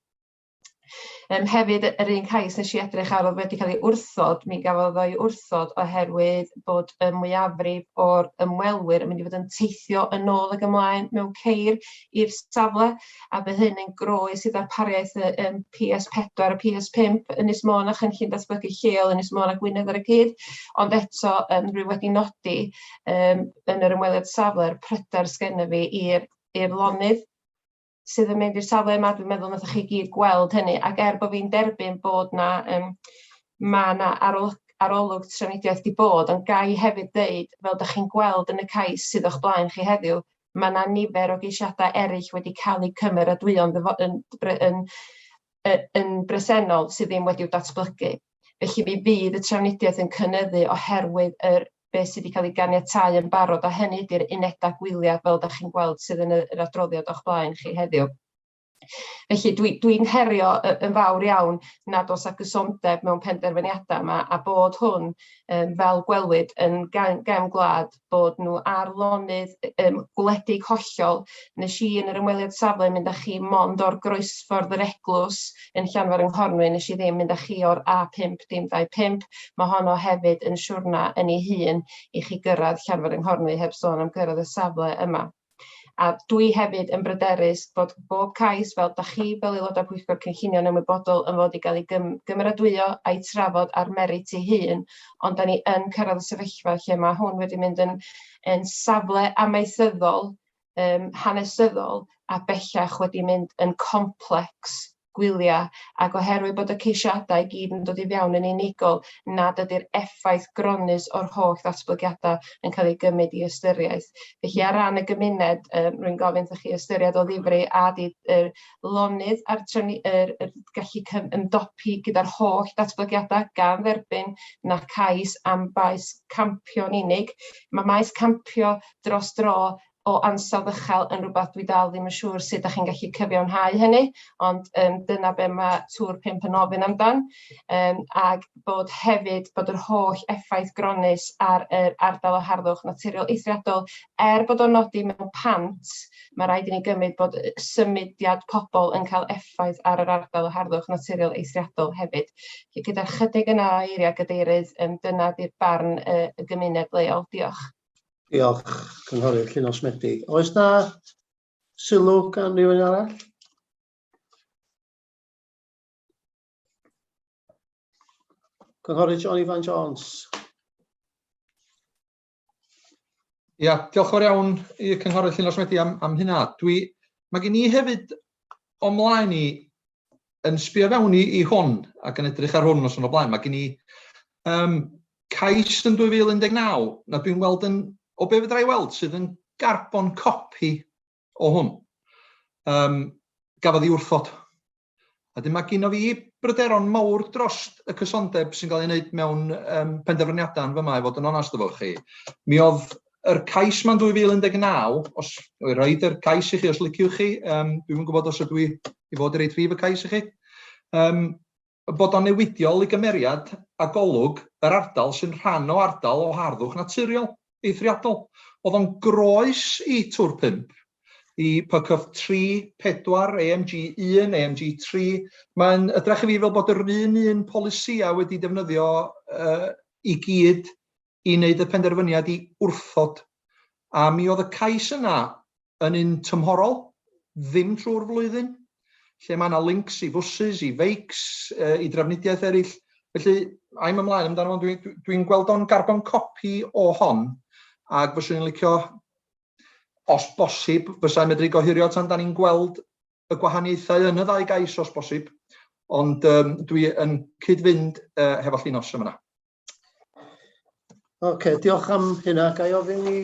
S18: Um, hefyd, yr un cais nes i edrych ar oedd wedi cael ei wrthod, mi gafodd o'i wrthod oherwydd bod y mwyafrif o'r ymwelwyr yn mynd i fod yn teithio yn ôl ac ymlaen mewn ceir i'r safle, a bydd hyn yn groes i ddarpariaeth y um, PS4 a PS5 Ynys Môn a chynllun datblygu lleol Ynys Môn a Gwynedd ar y cyd, ond eto um, rwy wedi nodi um, yn yr ymweliad safle'r pryder sgenna fi i'r lonydd sydd yn mynd i'r safle yma. Dwi'n meddwl nathoch chi gyd gweld hynny, ac er bod fi'n derbyn bod na, um, mae na arolwg, arolwg trafnidiaeth di bod, ond gai hefyd ddeud, fel da chi'n gweld yn y cais sydd o'ch blaen chi heddiw, mae na nifer o geisiadau eraill wedi cael eu cymeradwyo'n yn, yn, yn, yn bresennol sydd ddim wedi'w datblygu. Felly mi fydd y trafnidiaeth yn cynyddu oherwydd yr beth sydd wedi cael ei ganiatáu yn barod, a hynny ydy'r unedau gwyliau fel da chi'n gweld sydd yn yr adroddiad o'ch blaen chi heddiw. Felly dwi'n dwi, herio yn fawr iawn nad oes a gysondeb mewn penderfyniadau yma, a bod hwn, um, fel gwelwyd, yn gefn gwlad, bod nhw ar lonydd um, gwledig hollol. Nes i yn yr ymweliad safle mynd â chi mond o'r groesffordd yr eglwys yn Llanfair yng Nghornwy, nes i ddim mynd â chi o'r A5 dim 25. Mae honno hefyd yn siwrna yn ei hun i chi gyrraedd Llanfair yng Nghornwy, heb sôn am gyrraedd y safle yma. A dwi hefyd yn bryderus bod bob cais, fel da chi fel aelodau pwyllgor cynllunio yn ymwybodol, yn fod i gael ei gym gymeradwyo a'i trafod ar merit ei hun, ond da ni yn cyrraedd y sefyllfa lle mae hwn wedi mynd yn, yn safle amaethyddol, um, hanesyddol, a bellach wedi mynd yn complex gwyliau, ac oherwydd bod y ceisiadau i gyd yn dod i fewn yn unigol, nad ydy'r effaith gronnus o'r holl ddatblygiadau yn cael ei gymryd i ystyriaeth. Felly ar ran y gymuned, um, rwy'n gofyn wrthych chi ystyried o ddifri a di yr lonydd a'r trefnu, yr, yr gallu ymdopi gyda'r holl datblygiadau gan dderbyn na cais am faes campio'n unig. Mae maes campio dros dro o ansawdd uchel yn rhywbeth dwi dal ddim yn siŵr sut dach chi'n gallu cyfiawnhau hynny, ond um, dyna be mae Tŵr 5 yn ofyn amdan. Um, ac bod hefyd bod yr holl effaith gronnus ar yr ardal o harddwch naturiol eithriadol, er bod o'n nodi mewn pant, mae rhaid i ni gymryd bod symudiad pobl yn cael effaith ar yr ardal o harddwch naturiol eithriadol hefyd. Felly gyda'r chydig yna o eiriau gadeirydd, um, dyna di'r barn y gymuned leol. Diolch.
S1: Diolch, Cynghorydd Llinos Medi. Oes na sylw gan rhywun arall? Cynghorydd John Ifan Jones.
S17: Ia, diolch yn fawr iawn i Cynghorydd Llinos Medi am, am hynna. Dwi, mae gen i hefyd o mlaen i yn sbio fewn i, i hwn ac yn edrych ar hwn os yn o blaen, mae gen i um, cais yn 2019 na dwi'n weld yn, o be fedra i weld, sydd yn garbon copi o hwn. Um, gafodd ei wrthod. A dyn mae gynno fi bryderon mawr dros y cysondeb sy'n cael ei wneud mewn um, penderfyniadau yn fyma, i fod yn onast efo chi. Mi oedd yr cais ma'n 2019, os o'i roed yr cais i chi, os liciwch chi, um, dwi'm yn gwybod os ydw i i fod i reid rhif y cais i chi, um, bod o'n newidiol i gymeriad a golwg yr ardal sy'n rhan o ardal o harddwch naturiol. eithriadol. Oedd o'n groes i Tŵr 5, i PCF 3, 4, AMG 1, AMG 3. Mae'n edrych i fi fel bod yr un un polisïau wedi defnyddio uh, i gyd i wneud y penderfyniad i wrthod. A mi oedd y cais yna yn un tymhorol, ddim trwy'r flwyddyn, lle mae yna links i fwsys, i feics, i drafnidiaeth eraill. Felly, i'm ymlaen amdano fo, dwi'n dwi, dwi gweld o'n garbon copi o hon, ac fyswn i'n licio, os bosib, fysai'n medru gohirio tan da ni'n gweld y gwahaniaethau yn y ddau gais os bosib, ond um, dwi yn cyd-fynd uh, hefo Llinos yma.
S1: Oce, okay, diolch am hynna. Ga i ofyn i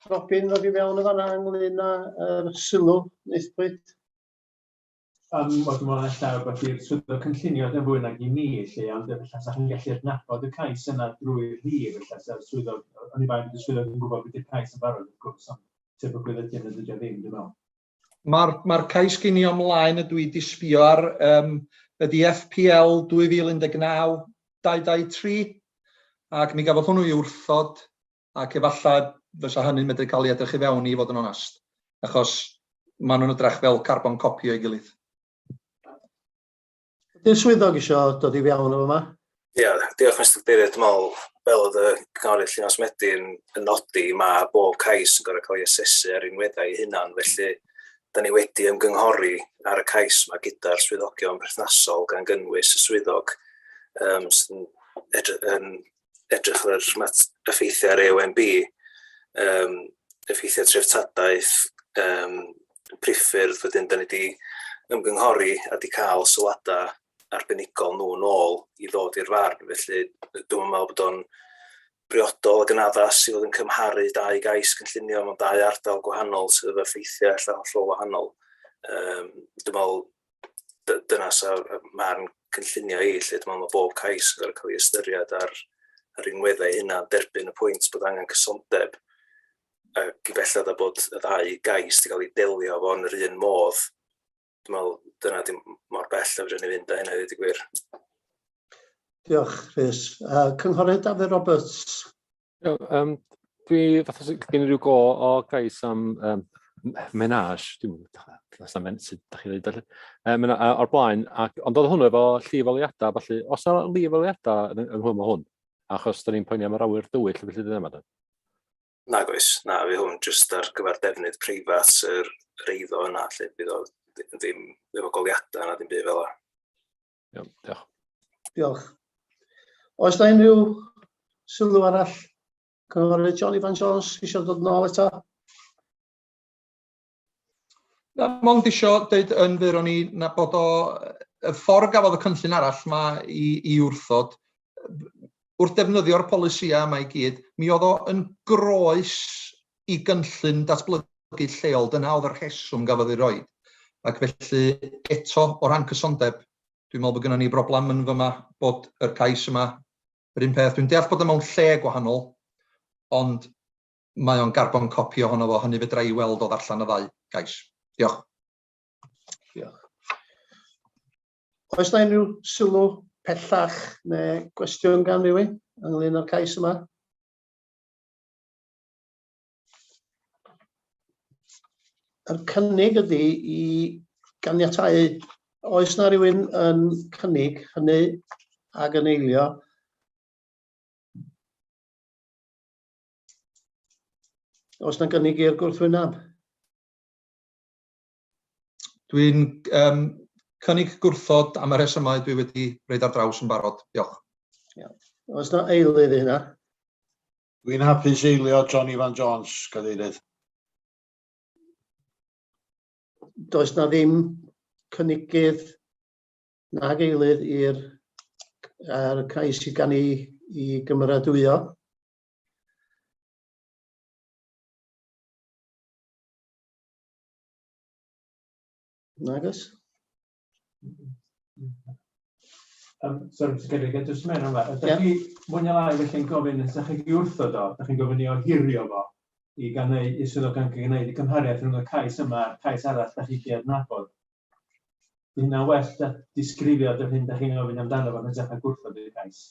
S1: Robin ddod i fewn yn fanna ynglyn â'r sylw wnaethpwyd?
S6: Um, Wel, dwi'n meddwl ella rhywbeth i'r swyddog cynllunio yn fwy nag i mi, lle, ond efallai sa chi'n gallu adnabod y cais yna drwy'r rhif, efallai sa'r swyddog, o'n i bai bod y swyddog yn gwybod beth yw'r cais yn barod, wrth gwrs, ond tebygrwydd ydy yn dydy o ddim, dwi'n meddwl.
S17: Mae'r ma cais gen i ymlaen ydw i di sbio ar um, ydy FPL 2019 223 ac mi gafodd hwnnw i wrthod ac efallai fysa hynny'n medru cael ei edrych i fewn i fod yn onest, achos maen nhw'n edrych fel carbon copi o'i gilydd.
S1: Ydy'r swyddog eisiau dod i fewn efo yma?
S10: Ie, yeah, diolch Mr Cadeirydd. Dwi'n meddwl, fel oedd y cynghorydd Llinos Medi yn, yn nodi, mae bob cais yn gorfod cael ei asesu ar rinweddau ei hunan, felly da ni wedi ymgynghori ar y cais yma gyda'r swyddogion perthnasol gan gynnwys y swyddog um, sy'n edrych, yn edrych ar yr effeithiau ar AONB, um, effeithiau treftadaeth, um, priffyrdd, wedyn da ni wedi ymgynghori a wedi cael sylwadau arbenigol nhw nôl i ddod i'r farn, felly dwi'n meddwl bod o'n briodol ac yn addas i fod yn cymharu dau gais cynllunio mewn dau ardal gwahanol sydd efo effeithiau ella hollol wahanol. Um, dwi'n meddwl dyna sa marn cynllunio i, lle dwi'n meddwl mae bob cais yn gorfod cael ei ystyried ar, ar rinweddau hynna, derbyn y pwynt bod angen cysondeb ac i belled a bod y ddau gais wedi cael ei delio fo yn yr un modd, dwi'n meddwl dyna dim mor bell a fedrwn ni fynd â hynna i ddweud y gwir.
S1: Diolch, Rhys. Uh, Cynghorydd Dafydd Roberts.
S2: Um, dwi fatha gen i ryw go o gais am um, menage, dwi'n meddwl, na men, sut da chi ddweud felly, um, o'r blaen, ac, ond oedd hwnnw efo llif oleuadau, felly, os yna lif oleuadau yng nghlwm o hwn, achos da ni'n poeni am yr awyr dywyll, felly dyna yma.
S10: Nag oes, na, fi hwn jyst ar gyfer defnydd preifat yr, yr eiddo yna, lle bydd o ddim efo goliadau na ddim byd fel yna.
S2: Iawn, diolch.
S1: Diolch. Oes na unrhyw sylw arall? Cynghorydd John Ifan Jones eisiau dod nôl eto?
S17: Na, mond isio dweud yn fyr o'n i na bod o, y ffordd gafodd y cynllun arall ma i, i wrthod, wrth defnyddio'r polisïau yma i gyd, mi oedd o yn groes i gynllun datblygu lleol, dyna oedd y rheswm gafodd ei roi. Ac felly, eto, o ran cysondeb, dwi'n meddwl bod gennym ni broblem yn fyma bod yr cais yma yr un peth. Dwi'n deall bod o mewn lle gwahanol, ond mae o'n garbon copi ohono fo, hynny fedra i weld o ddarllen y ddau gais. Diolch.
S1: Diolch. Oes na unrhyw sylw pellach neu gwestiwn gan rywun ynglyn â'r cais yma? Yr cynnig ydy i ganiatáu, oes na rywun yn cynnig hynny ag yn eilio? Oes na gynnig i'r gwrthwyneb?
S17: Dwi'n um, cynnig gwrthod am y rhesymau dwi wedi reid ar draws yn barod. Diolch.
S1: Iawn. Oes na eilydd i hynna?
S4: Dwi'n hapus eilio John Ifan Jones, Cadeirydd.
S1: Does na ddim cynigydd nag eilydd i'r ar cais i gan i, i gymeradwyo. Nag oes?
S6: Um, sorry, Mr Cadeirydd, ga i jyst mewn yma. Ydych yeah. chi mwy neu lai felly'n gofyn, ydych chi wrthod o, ydych chi'n gofyn i ohirio fo i gan neu, i swyddogion gwneud y cymhariaeth rhwng y cais yma a'r cais arall da chi wedi adnabod. Di hynna'n well da disgrifio yr hyn da chi'n gofyn amdano fo yn hytrach na gwrthod y cais?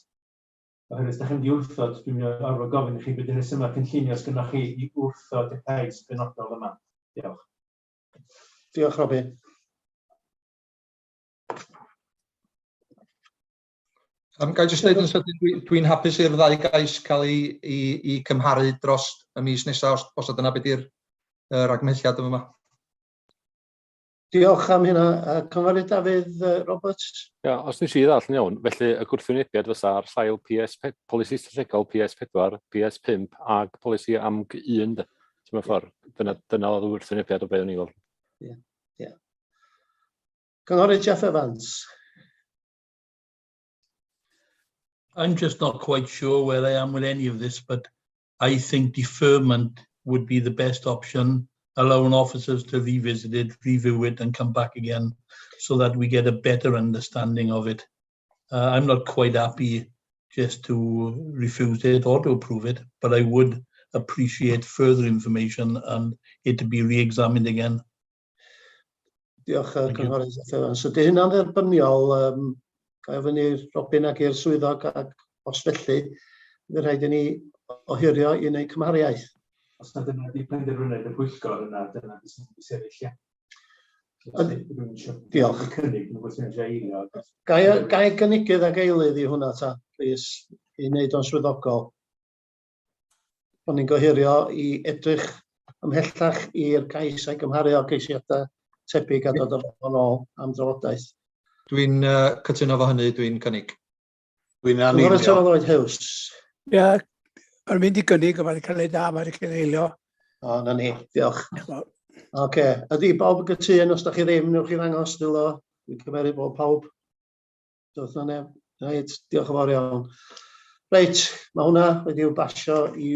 S6: Oherwydd os da chi'n mynd i wrthod, dwi'n mynd i orfod gofyn i chi beth yw'r rhesymau cynllunio sydd gennych chi i wrthod y cais benodol yma. Diolch.
S1: Diolch, Robin.
S17: Ga i jyst dweud yn sydyn, dwi'n dwi hapus i'r ddau gais cael ei, i, i cymharu dros y mis nesaf, os, os dyna beth yw'r ragymhelliad yma.
S1: Diolch am hynna. Cynghorydd Dafydd Roberts?
S2: Ia, os nes i ddallt yn iawn, felly y gwrthwynebiad fysa ar sail PS, polisi strategol PS4, PS5 ag polisi AMG 1, de. Ti'n mewn ffordd, dyna, dyna oedd y wrthwynebiad o beth o'n i weld.
S1: Ie, yeah. ie. Yeah. Cynghorydd Jeff Evans.
S14: I'm just not quite sure where I am with any of this, but I think deferment would be the best option, allowing officers to revisit it, review it, and come back again so that we get a better understanding of it. I'm not quite happy just to refuse it or to approve it, but I would appreciate further information and it to be re-examined again.
S1: Diolch, Cynghorydd Jeff Evans. Ydy hynna'n dderbyniol? Ga i ofyn i'r Robin ac i'r swyddog, ac os felly, fydd rhaid i ni ohirio i wneud cymhariaeth.
S6: Os na dyna di penderfyniad y pwyllgor yna, dyna beth sy'n mynd i sefyll, ie.
S1: Diolch.
S6: Cynnig, dwi'n gwybod sy'n eisiau eilio.
S1: Ga i gynigydd ac eilydd i hwnna ta, plîs, i wneud o'n swyddogol. Bod ni'n gohirio i edrych ymhellach i'r cais a'i gymharu â ceisiadau tebyg a dod â fo'n ôl am drafodaeth.
S17: Dwi'n uh, cytuno fo hynny, dwi'n cynnig.
S4: Dwi'n
S1: anilio. Cynghorydd Lloyd Hughes.
S8: Ie, mae'n mynd i gynnig, mae wedi cael ei da, mae wedi cael ei eilio.
S1: O, na ni, diolch. Oce, okay. Ydy bob yn gytûn, os da chi ddim, newch chi ddangos dwylo. Dwi'n cymeru bod pawb. Doedd na neb. Reit, diolch yn fawr iawn. Reit, mae hwnna wedi'w basio i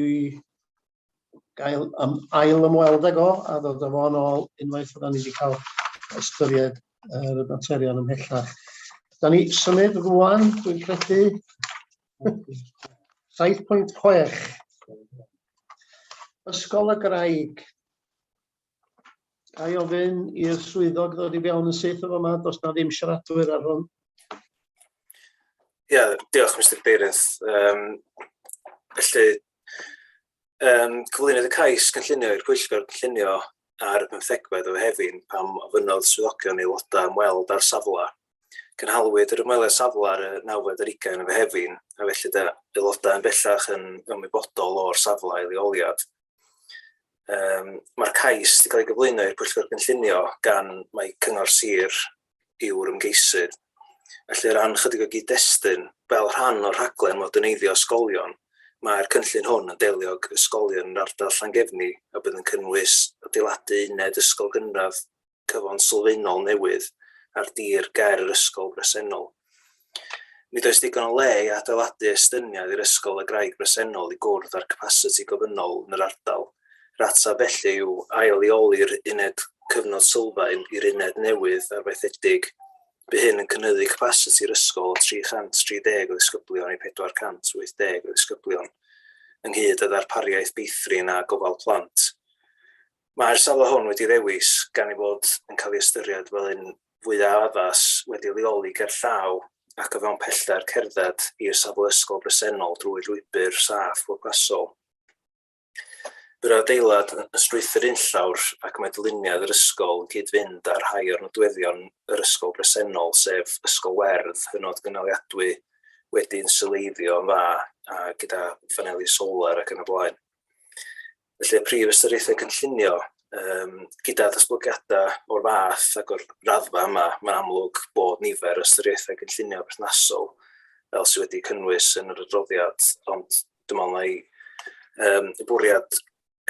S1: gael ail ymweld ag o a ddod â fo yn ôl unwaith fydda ni wedi cael ystyried yr materion ymhellach. Da ni symud rwan, dwi'n credu, 7.6. Ysgol y Graig. Ga i ofyn i'r swyddog ddod i fewn yn syth o fama, does na ddim siaradwyr ar hwn.
S10: Ie, yeah, diolch Mr Cadeirydd. Felly, cyflwynodd y cais cynllunio i'r pwyllgor cynllunio ar y pymthegfed o Fehefin pam ofynnodd swyddogion aelodau ymweld â'r safle. Cynhalwyd yr ymweliad safle ar y nawfed ar ugain o Fehefin, a felly de, aelodau yn bellach yn ymwybodol o'r safle a'i leoliad. Mae'r cais wedi cael ei gyflwyno i'r Pwyllgor Cynllunio gan mai Cyngor Sir yw'r ymgeisydd. Felly, o ran chydig o gyd-destun, fel rhan o'r rhaglen moderneiddio ysgolion, mae'r cynllun hwn yn delio ag ysgolion yn ardal Llangefni a bydd yn cynnwys adeiladu uned ysgol gynradd cyfan sylfaenol newydd ar dir ger yr ysgol bresennol. Nid oes digon o le i adeiladu estyniad i'r ysgol y graig bresennol i gwrdd â'r capasiti gofynnol yn yr ardal. Yr ateb felly yw ail-leoli'r uned cyfnod sylfaen i'r uned newydd arfaethedig. Bu hyn yn cynyddu capasiti'r ysgol o 330 o ddisgyblion i 480 o ddisgyblion, ynghyd â ddarpariaeth beithrin a gofal plant. Mae'r safle hwn wedi ddewis gan ei fod yn cael ei ystyried fel un fwyaf addas wedi leoli ger llaw ac o fewn pellter cerdded i'r safle ysgol bresennol drwy lwybr saff pwrpasol. Bu'r adeilad yn strwythur unllawr ac mae dyluniad yr ysgol yn cyd-fynd â rhai o'r nodweddion yr ysgol bresennol, sef ysgol werdd hynod gynaliadwy wedi insiwleiddio yn dda a gyda phaneli solar ac yn y blaen. Felly y prif ystyriaethau cynllunio, gyda datblygiadau o'r fath ac o'r raddfa yma, mae'n amlwg bod nifer o ystyriaethau cynllunio perthnasol fel sydd wedi cynnwys yn yr adroddiad, ond dwi'n meddwl mai y bwriad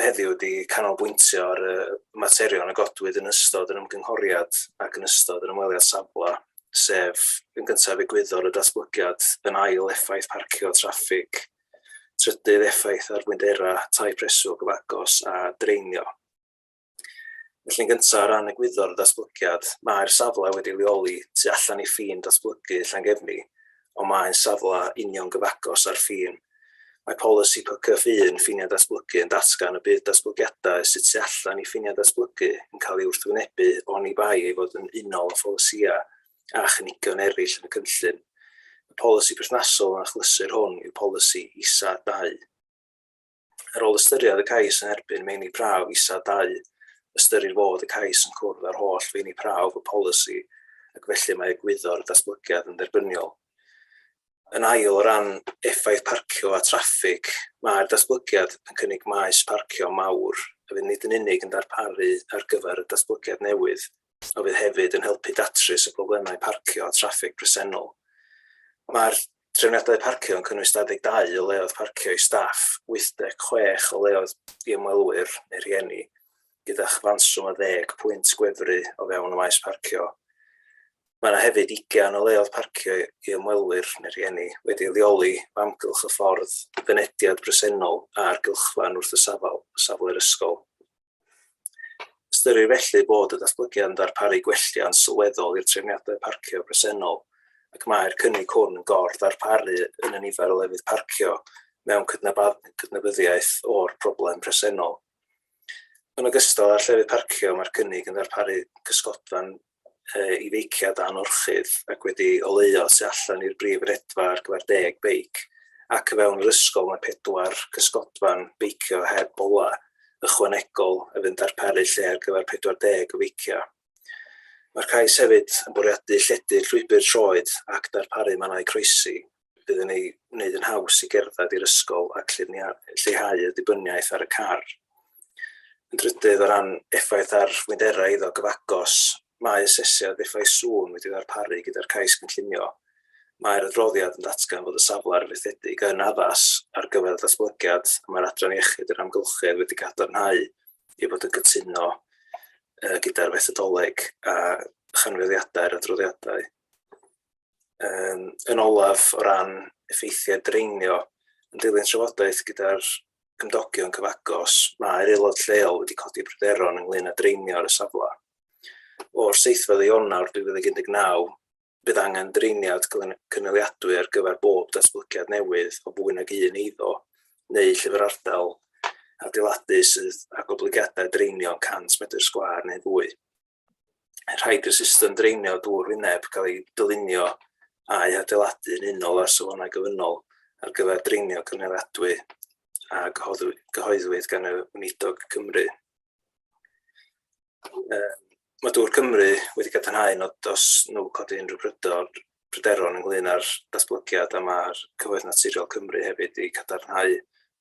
S10: heddiw ydy canolbwyntio ar y materion a godwyd yn ystod yr ymgynghoriad ac yn ystod yr ymweliad safle, sef yn gyntaf egwyddor y datblygiad, yn ail effaith parcio traffig, trydydd effaith ar fwynderau tai preswyl gyfagos a draenio. Felly yn gyntaf, o ran egwyddor y datblygiad, mae'r safle wedi leoli tu allan i ffin datblygu Llangefni, ond mae'n safle union gyfagos ar ffin. Mae polisi PCF1 ffiniau datblygu yn datgan y bydd datblygiadau sydd tu allan i ffiniau datblygu yn cael ei wrthwynebu oni bai ei fod yn unol â pholisïau a chynigion eraill yn y cynllun. Y polisi perthnasol yn achlysur hwn yw polisi ISA 2. Ar ôl ystyried y cais yn erbyn meini prawf ISA 2, ystyrir fod y cais yn cwrdd â'r holl feini prawf y polisi ac felly mae egwyddor y datblygiad yn dderbyniol. Yn ail, o ran effaith parcio a traffig, mae'r datblygiad yn cynnig maes parcio mawr a fydd nid yn unig yn darparu ar gyfer y datblygiad newydd, ond fydd hefyd yn helpu datrys y problemau parcio a traffig presennol. Mae'r trefniadau parcio yn cynnwys 22 o leoedd parcio i staff, 86 o leoedd i ymwelwyr neu rhieni, gyda chyfanswm o 10 pwynt gwefru o fewn y maes parcio. Mae yna hefyd 20 o leoedd parcio i ymwelwyr neu rhieni wedi ei leoli o amgylch y ffordd fynediad bresennol a'r gylchfan wrth y safle'r ysgol. Ystyrir felly bod y datblygiad yn darparu gwelliant sylweddol i'r trefniadau parcio presennol, ac mae'r cynnig hwn yn gor-ddarparu yn y nifer o lefydd parcio mewn cydnabyddiaeth o'r broblem presennol. Yn ogystal â'r llefydd parcio, mae'r cynnig yn darparu cysgodfan i feiciau dan orchudd ac wedi oleuo tu allan i'r brif redfa ar gyfer 10 beic, ac o fewn yr ysgol mae 4 cysgodfan beicio heb bola ychwanegol a fydd yn darparu lle ar gyfer 40 o feiciau. Mae'r cais hefyd yn bwriadu lledu llwybr troed ac darparu mannau croesi fydd yn ei wneud yn haws i gerdded i'r ysgol ac lleihau y dibyniaeth ar y car. Yn drydydd, o ran effaith ar fwynderau eiddo gyfagos, mae asesiad effaith sŵn wedi ddarparu gyda'r cais cynllunio. Mae'r adroddiad yn datgan fod y safle arfaethedig yn addas ar gyfer y datblygiad a mae'r Adran Iechyd yr Amgylchedd wedi cadarnhau ei fod yn cytuno gyda'r fethodoleg a chanfyddiadau'r adroddiadau. Yn olaf, o ran effeithiau draenio, yn dilyn trafodaeth gyda'r cymdogion cyfagos, mae'r aelod lleol wedi codi pryderon ynglyn â draenio ar y safle. O'r 7 Ionawr 2019, bydd angen draeniad cynaliadwy ar gyfer bob datblygiad newydd o fwy nag un eiddo neu llyfr ardal adeiladu sydd â goblygiadau draenio 100 medr sgwâr neu fwy. Rhaid i'r system draenio dŵr wyneb gael ei dylunio a'i hadeiladu yn unol â'r safonau gofynnol ar gyfer draenio cynaliadwy a gyhoeddwyd gan y Weinidog Cymru. Mae Dŵr Cymru wedi cadarnhau nad oes nhw codi unrhyw pryderon ynglyn â'r datblygiad, a mae'r Cyfoeth Naturiol Cymru hefyd wedi cadarnhau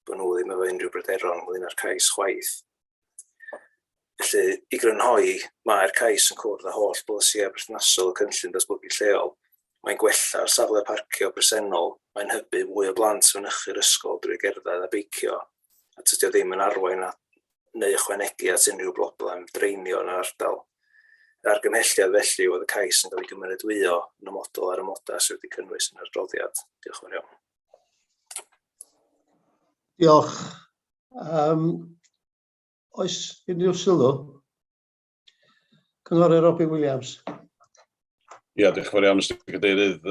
S10: bod nhw ddim efo unrhyw bryderon ynglyn â'r cais chwaith. Felly, i grynhoi, mae'r cais yn cwrdd â holl bolisïau perthnasol y cynllun datblygu lleol. Mae'n gwella'r safle parcio presennol, mae'n hybu mwy o blant fynychu'r ysgol drwy gerdded a beicio, a tydi o ddim yn arwain at neu ychwanegu at unrhyw broblem draenio yn yr ardal. Yr argymhelliad felly oedd y cais yn cael ei gymeradwyo yn amodol ar amodau sydd wedi cynnwys yn yr adroddiad. Diolch yn fawr iawn.
S1: Diolch. Oes unrhyw sylw? Cynghorydd Robin Williams.
S5: Ia, diolch yn fawr iawn, Mr Cadeirydd.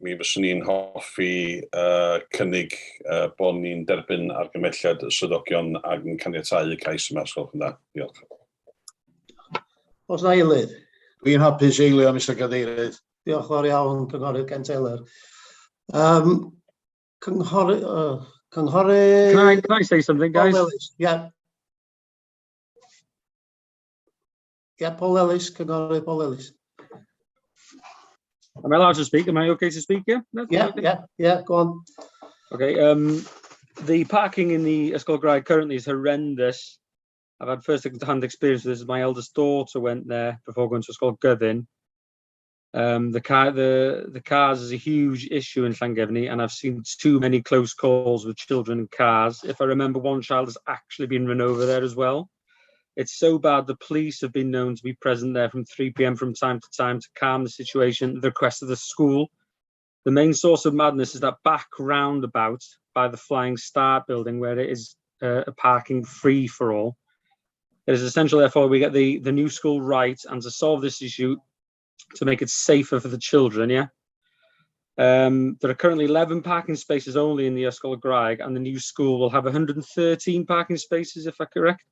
S5: Mi fyswn i'n hoffi cynnig bod ni'n derbyn argymhelliad y swyddogion ac yn caniatáu y cais yma, os gwelwch yn dda. Diolch.
S1: Oes na eilydd?
S4: Dwi'n hapus eilio, Mr Cadeirydd.
S1: Diolch yn fawr iawn, Cynghorydd Ken Taylor. Cynghorydd...
S20: Can I say something, guys?
S1: Paul Ellis, yeah. Yeah, Paul Ellis, Cynghorydd Paul Ellis.
S20: Am I allowed to speak? Am I okay to speak? Yeah, no,
S1: yeah,
S20: okay.
S1: yeah, go on.
S20: Okay, the parking in the Ysgol Graig currently is horrendous. I've had first-hand experience with this. My eldest daughter went there before going to Ysgol Gyfun. The cars is a huge issue in Llangefni, and I've seen too many close calls with children and cars. If I remember, one child has actually been run over there as well. It's so bad the police have been known to be present there from 3 p.m. from time to time to calm the situation at the request of the school. The main source of madness is that back roundabout by the Flying Start building, where it is a parking free for all. It is essential, therefore, we get the new school right, and to solve this issue, to make it safer for the children, yeah? There are currently 11 parking spaces only in the Ysgol Graig, and the new school will have 113 parking spaces, if I'm correct.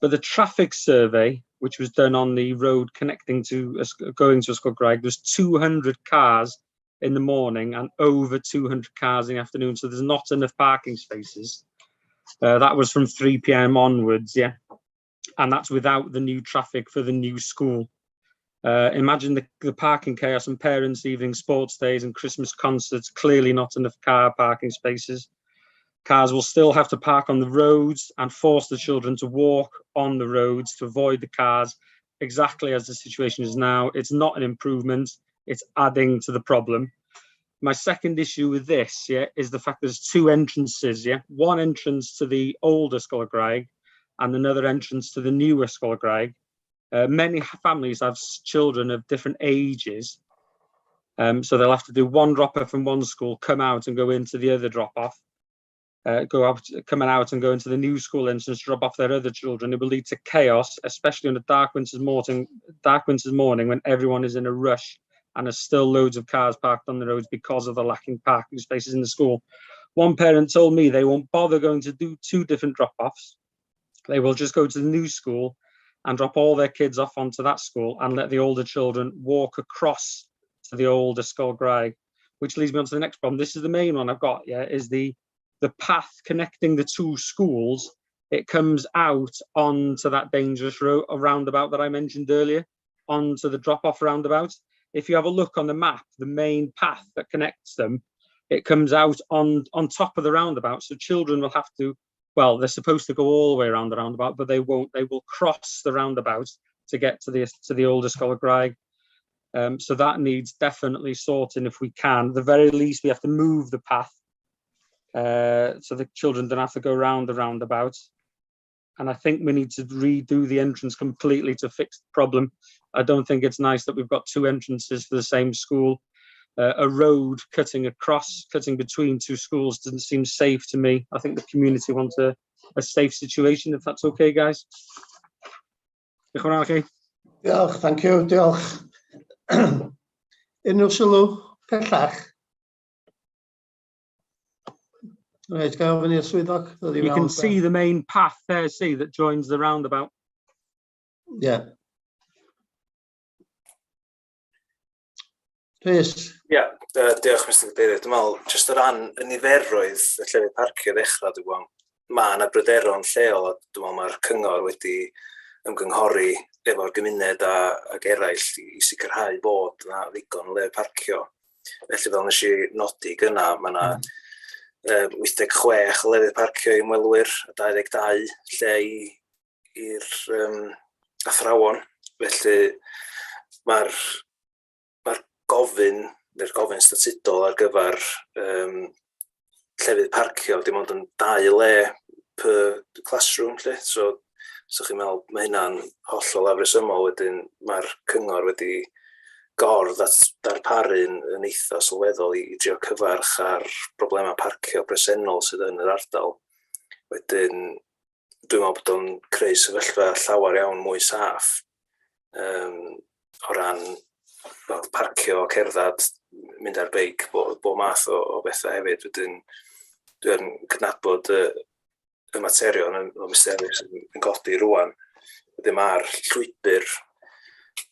S20: But the traffic survey, which was done on the road connecting to going to Ysgol Graig, there's 200 cars in the morning and over 200 cars in the afternoon. So there's not enough parking spaces. That was from 3 p.m. onwards, yeah. And that's without the new traffic for the new school. Imagine the parking chaos and parents' evening sports days and Christmas concerts, clearly not enough car parking spaces. Cars will still have to park on the roads and force the children to walk on the roads to avoid the cars, exactly as the situation is now. It's not an improvement, it's adding to the problem. My second issue with this, yeah, is the fact there's two entrances, yeah? One entrance to the older Ysgol y Graig and another entrance to the newer Ysgol y Graig. Many families have children of different ages. So they'll have to do one drop-off from one school, come out and go into the other drop-off. Go out, coming out and go into the new school entrance, drop off their other children. It will lead to chaos, especially on a dark winter's morning when everyone is in a rush and there's still loads of cars parked on the roads because of the lacking parking spaces in the school. One parent told me they won't bother going to do two different drop-offs. They will just go to the new school and drop all their kids off onto that school and let the older children walk across to the older Ysgol Graig, which leads me on to the next problem. This is the main one I've got, yeah, is the path connecting the two schools. It comes out onto that dangerous road, a roundabout that I mentioned earlier, onto the drop-off roundabout. If you have a look on the map, the main path that connects them, it comes out on top of the roundabout. So children will have to, well, they're supposed to go all the way around the roundabout, but they won't. They will cross the roundabout to get to the older Ysgol y Graig. So that needs definitely sorting if we can. At the very least, we have to move the path so the children don't have to go round the roundabout. And I think we need to redo the entrance completely to fix the problem. I don't think it's nice that we've got two entrances for the same school. A road cutting across, cutting between two schools doesn't seem safe to me. I think the community wants a safe situation, if that's okay, guys. Diolch yn fawr chi.
S1: Diolch, thank you, diolch. Unrhyw sylw pellach? Reit, gael ofyn i'r swyddog ddod i
S20: You can
S1: mewn.
S20: See the main path there, see, that joins the roundabout.
S1: Yeah. Rhys?
S10: Ie, yeah, diolch, Mr Cadeirydd. Dwi'n meddwl, jyst o ran y niferoedd y llefydd parcio ddechrau, dwi'n meddwl, mae yna bryderon lleol, a dwi'n meddwl mae'r cyngor wedi ymgynghori efo'r gymuned ac eraill i sicrhau bod yna ddigon o le parcio. Felly fel nes i nodi gynna, mae yna 86 o lefydd parcio i ymwelwyr a 22 lle i'r athrawon. Felly mae'r gofyn, neu'r gofyn statudol ar gyfer llefydd parcio dim ond yn dau le per classroom, lle. So chi'n meddwl, mae hynna'n hollol afresymol, wedyn mae'r cyngor wedi gordd at darparu'n yn eitha sylweddol i drio cyfarch ar broblemau parcio presennol sydd yn yr ardal. Wedyn, dwi'n meddwl bod o'n creu sefyllfa llawer iawn mwy saff o ran, wel, parcio, cerdded, mynd ar beic, bob math o bethau hefyd. Wedyn, dwi'n cydnabod y materion yn, o Mr Ellis yn godi rwan. Wedyn mae'r llwybr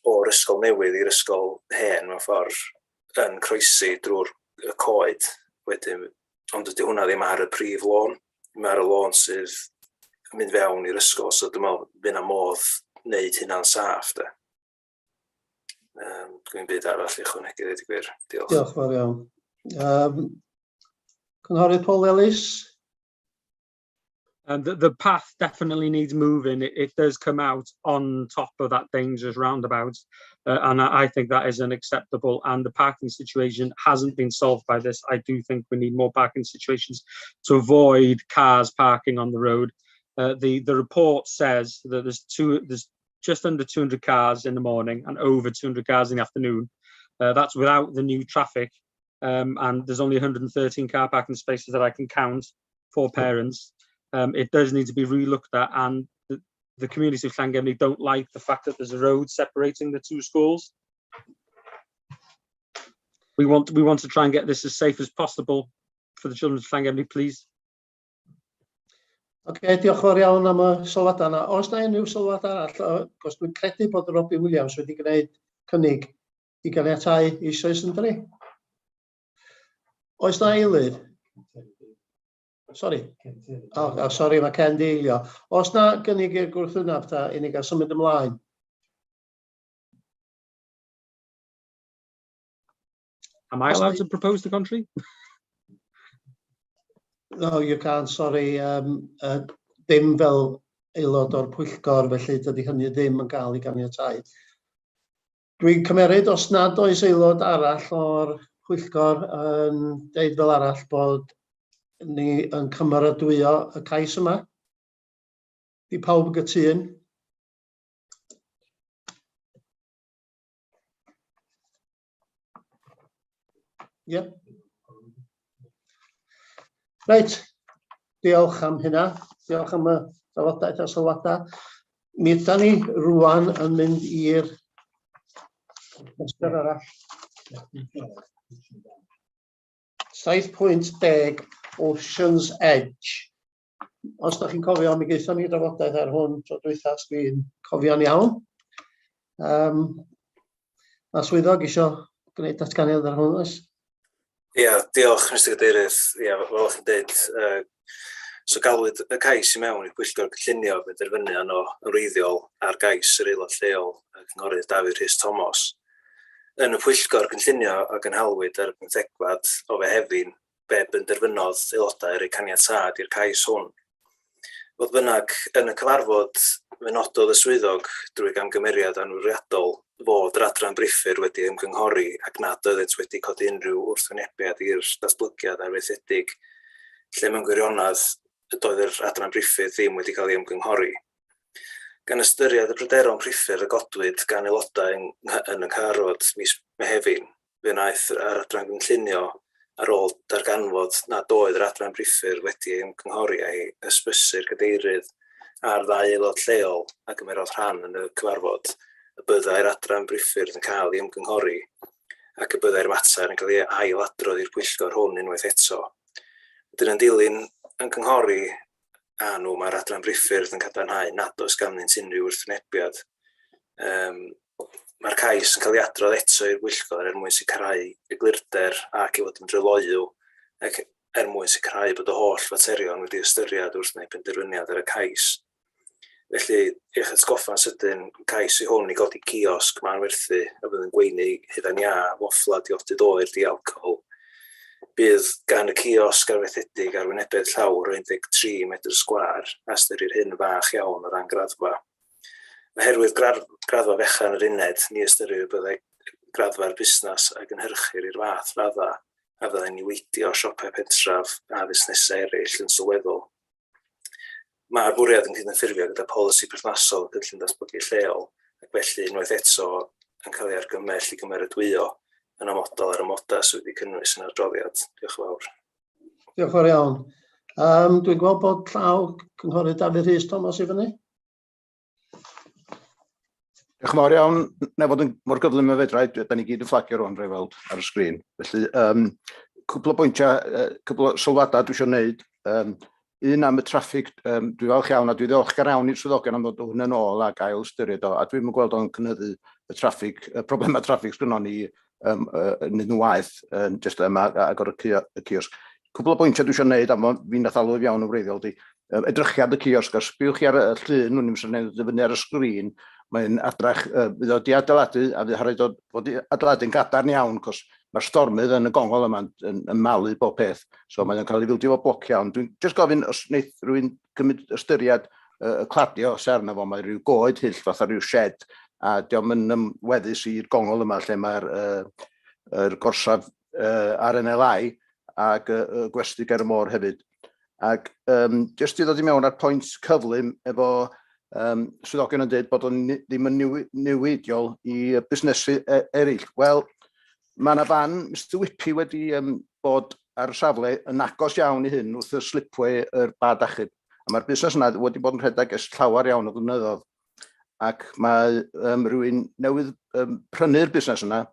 S10: o'r ysgol newydd i'r ysgol hen mewn ffordd yn croesi drwy'r y coed. Wedyn, ond dydy hwnna ddim ar y prif lôn. Mae ar y lôn sydd yn mynd fewn i'r ysgol, so dwi'n meddwl fydd yna modd wneud hynna'n saff, de. Dwi'n byd arall i ychwanegu, dweud y gwir. Diolch.
S1: Diolch fawr iawn. Cynghorydd Paul Ellis?
S20: The path definitely needs moving. It does come out on top of that dangerous roundabout, and I think that is unacceptable. And the parking situation hasn't been solved by this. I do think we need more parking situations to avoid cars parking on the road. The report says that there's just under 200 cars in the morning and over 200 cars in the afternoon. That's without the new traffic, and there's only 113 car parking spaces that I can count for parents. It does need to be relooked at, and the community of Llangefni don't like the fact that there's a road separating the two schools. We want to try and get this as safe as possible for the children of Llangefni, please.
S1: Oce, okay, diolch yn fawr iawn am y sylwadau yna. Oes na unrhyw sylwad arall? Cos dwi'n credu bod Robin Williams wedi gwneud cynnig i ganiatáu eisoes, yn dydi? Oes na eilydd? Sori. Oh, oh, sori, mae Ken di eilio. Oes na gynnig i'r gwrthwyneb ta i ni gael symud ymlaen?
S20: Am I allowed to propose the contrary?
S1: No, you can't, sorry. Ddim fel aelod o'r pwyllgor, felly dydy hynny ddim yn cael ei ganiatáu. Dwi'n cymeryd os nad oes aelod arall o'r pwyllgor yn deud fel arall bod ni yn cymeradwyo y cais yma. Di pawb yn gytûn? Ie. Yeah. Reit, diolch am hynna. Diolch am y drafodaeth a sylwadau. Mi ydan ni rwan yn mynd i'r rhestr arall. 7.10 Ocean's Edge. Os da chi'n cofio, mi gaethon ni drafodaeth ar hwn tro dwytha, os dwi'n cofio'n iawn. Mae swyddog eisiau gwneud datganiad ar hwn, oes?
S10: Ia, diolch, Mr Cadeirydd. Ia, fel o'ch chi'n dweud, so galwyd y cais i mewn i'r pwyllgor cynllunio benderfynu arno yn wreiddiol ar gais yr aelod lleol, y cynghorydd Dafydd Rhys Thomas. Yn y pwyllgor cynllunio a gynhalwyd ar y pymthegfad o Fehefin, fe benderfynodd aelodau roi caniatâd i'r cais hwn. Fodd bynnag, yn y cyfarfod, fe nododd y swyddog, drwy gamgymeriad anfwriadol, fod yr adran briffyrdd wedi ymgynghori ac nad oeddent wedi codi unrhyw wrthwynebiad i'r datblygiad arfaethedig, lle mewn gwirionedd doedd yr adran briffyrdd ddim wedi cael ei ymgynghori. Gan ystyried y pryderon priffyrdd a godwyd gan aelodau yn y cyfarfod mis Mehefin, fe wnaeth yr adran gynllunio ar ôl darganfod nad oedd yr adran briffyrdd wedi ei ymgynghori a'i hysbysu'r cadeirydd a'r ddau aelod lleol a gymerodd rhan yn y cyfarfod y byddai'r adran briffyrdd yn cael ei ymgynghori ac y byddai'r mater yn cael ei ailadrodd i'r pwyllgor hwn unwaith eto. Wedyn yn dilyn ymgynghori â nhw, mae'r adran briffyrdd yn cadarnhau nad oes ganddynt unrhyw wrthwynebiad. Mae'r cais yn cael ei adrodd eto i'r bwyllgor er mwyn sicrhau eglurder ac ei fod yn dryloyw ac er mwyn sicrhau bod y holl faterion wedi ystyried wrth wneud penderfyniad ar y cais. Felly, i'ch atgoffa'n sydyn, cais i hwn i godi ciosg mân werthu a fydd yn gweini hufen iâ, waffla, diodydd oer, di-alcohol. Bydd gan y ciosg arfaethedig arwynebedd llawr o 13 medr sgwâr a ystyrir hyn yn fach iawn o ran graddfa. Oherwydd graddfa fechan yr uned, ni ystyrir y byddai graddfa'r busnes a gynhyrchir i'r fath raddau a fyddai'n niweidio siopau pentref a fusnesau eraill yn sylweddol. Mae'r bwriad yn cydymffurfio gyda polisi perthnasol y cynllun datblygu lleol ac felly unwaith eto yn cael ei argymell i gymeradwyo yn amodol ar amodau sydd wedi cynnwys yn adroddiad. Diolch yn fawr.
S1: Diolch yn fawr iawn. Dwi'n gweld bod llaw Cynghorydd Dafydd Rhys Thomas i fyny.
S19: Diolch yn fawr iawn. Na fod yn mor gyflym â fedra i, da ni gyd yn fflagio rwan rhaid weld ar y sgrin. Felly, cwpl o bwyntiau, cwpl o sylwadau dwi eisiau gwneud. Un am y traffig, dwi falch iawn a dwi ddiolchgar iawn i'r swyddogion am ddod o hwnna'n ôl ac ail ystyried o, a dwi'n yn gweld o'n cynyddu y traffig, y problemau traffig sgynnon ni yn mynd yn waeth, jyst yma agor y ciosg. Cwpl o bwyntiau dwi eisiau gwneud, am fi nath alw i fewn yn wreiddiol di. Edrychiad y ciosg, os sbiwch chi ar y llun, wn i'm sy'n ei fyny ar y sgrin, mae'n adrach, fydd o di adeiladu, a fydd rhaid o fod i adeiladu'n gadarn iawn, cos mae'r stormydd yn y gongol yma yn malu bob peth, so mae'n cael ei fildio fo blociau, ond dwi'n jyst gofyn os wneith rhywun gymryd ystyried y cladio sy arno fo, mae rhyw goed hyll fatha rhyw shed, a dio'm yn weddus i'r gongol yma lle mae'r yr gorsaf RNLI ac y gwesty ger y môr hefyd. Ac jyst i ddod i mewn ar pwynt cyflym efo swyddogion yn dweud bod o'n ddim yn niweidiol i busnesu eraill. Wel, mae yna fan Mr Whippy wedi bod ar y safle yn agos iawn i hyn wrth y slipway yr bad achub. A mae'r busnes yna wedi bod yn rhedeg ers llawer iawn o flynyddoedd. Ac mae rhywun newydd prynu'r busnes yna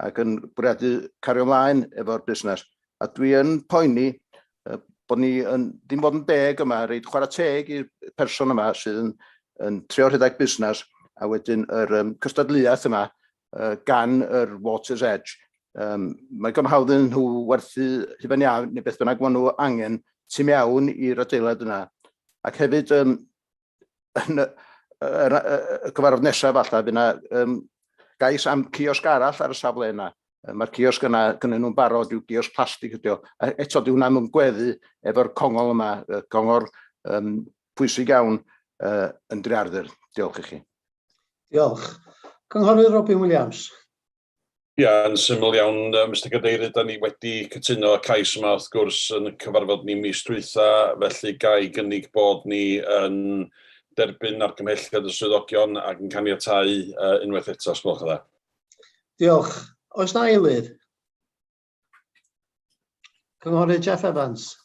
S19: ac yn bwriadu cario ymlaen efo'r busnes. A dwi yn poeni bod ni yn, ddim bod yn deg yma, reid chwarae teg i'r person yma sydd yn trio rhedeg busnes, a wedyn yr cystadleuaeth yma gan yr Water's Edge. Mae gan hawdd iddyn nhw werthu hufen iâ neu beth bynnag maen nhw angen tu mewn i'r adeilad yna. Ac hefyd, yn y cyfarfod nesaf falle, fydd yna gais am ciosg arall ar y safle yna. Mae'r ciosg yna gynnyn nhw'n barod, rhyw giosg plastig ydi o. A eto, 'di hwnna ddim yn gweddu efo'r congol yma, y congor pwysig iawn yn Drearddur. Diolch i chi.
S1: Diolch. Cynghorydd Robin Williams.
S5: Ia, yn syml iawn, Mister Cadeirydd, da ni wedi cytuno y cais yma wrth gwrs yn y cyfarfod ni mis dwytha, felly ga i gynnig bod ni yn derbyn argymhelliad y swyddogion ac yn caniatáu unwaith eto, os gwelwch yn dda.
S1: Diolch. Oes na eilydd? Cynghorydd Jeff Evans.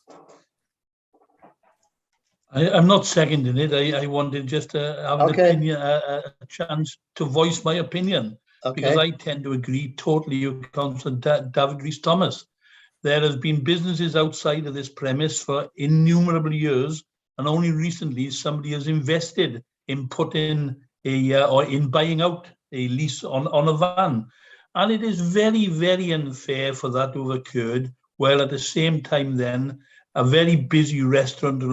S14: I'm not seconding it. I wanted just to have an opinion, a chance to voice my opinion. Because I tend to agree totally with Councillor David Rhys Thomas. There has been businesses outside of this premise for innumerable years, and only recently somebody has invested in putting a, or in buying out a lease on a van. And it is very, very unfair for that to have occurred, while at the same time then, a very busy restaurant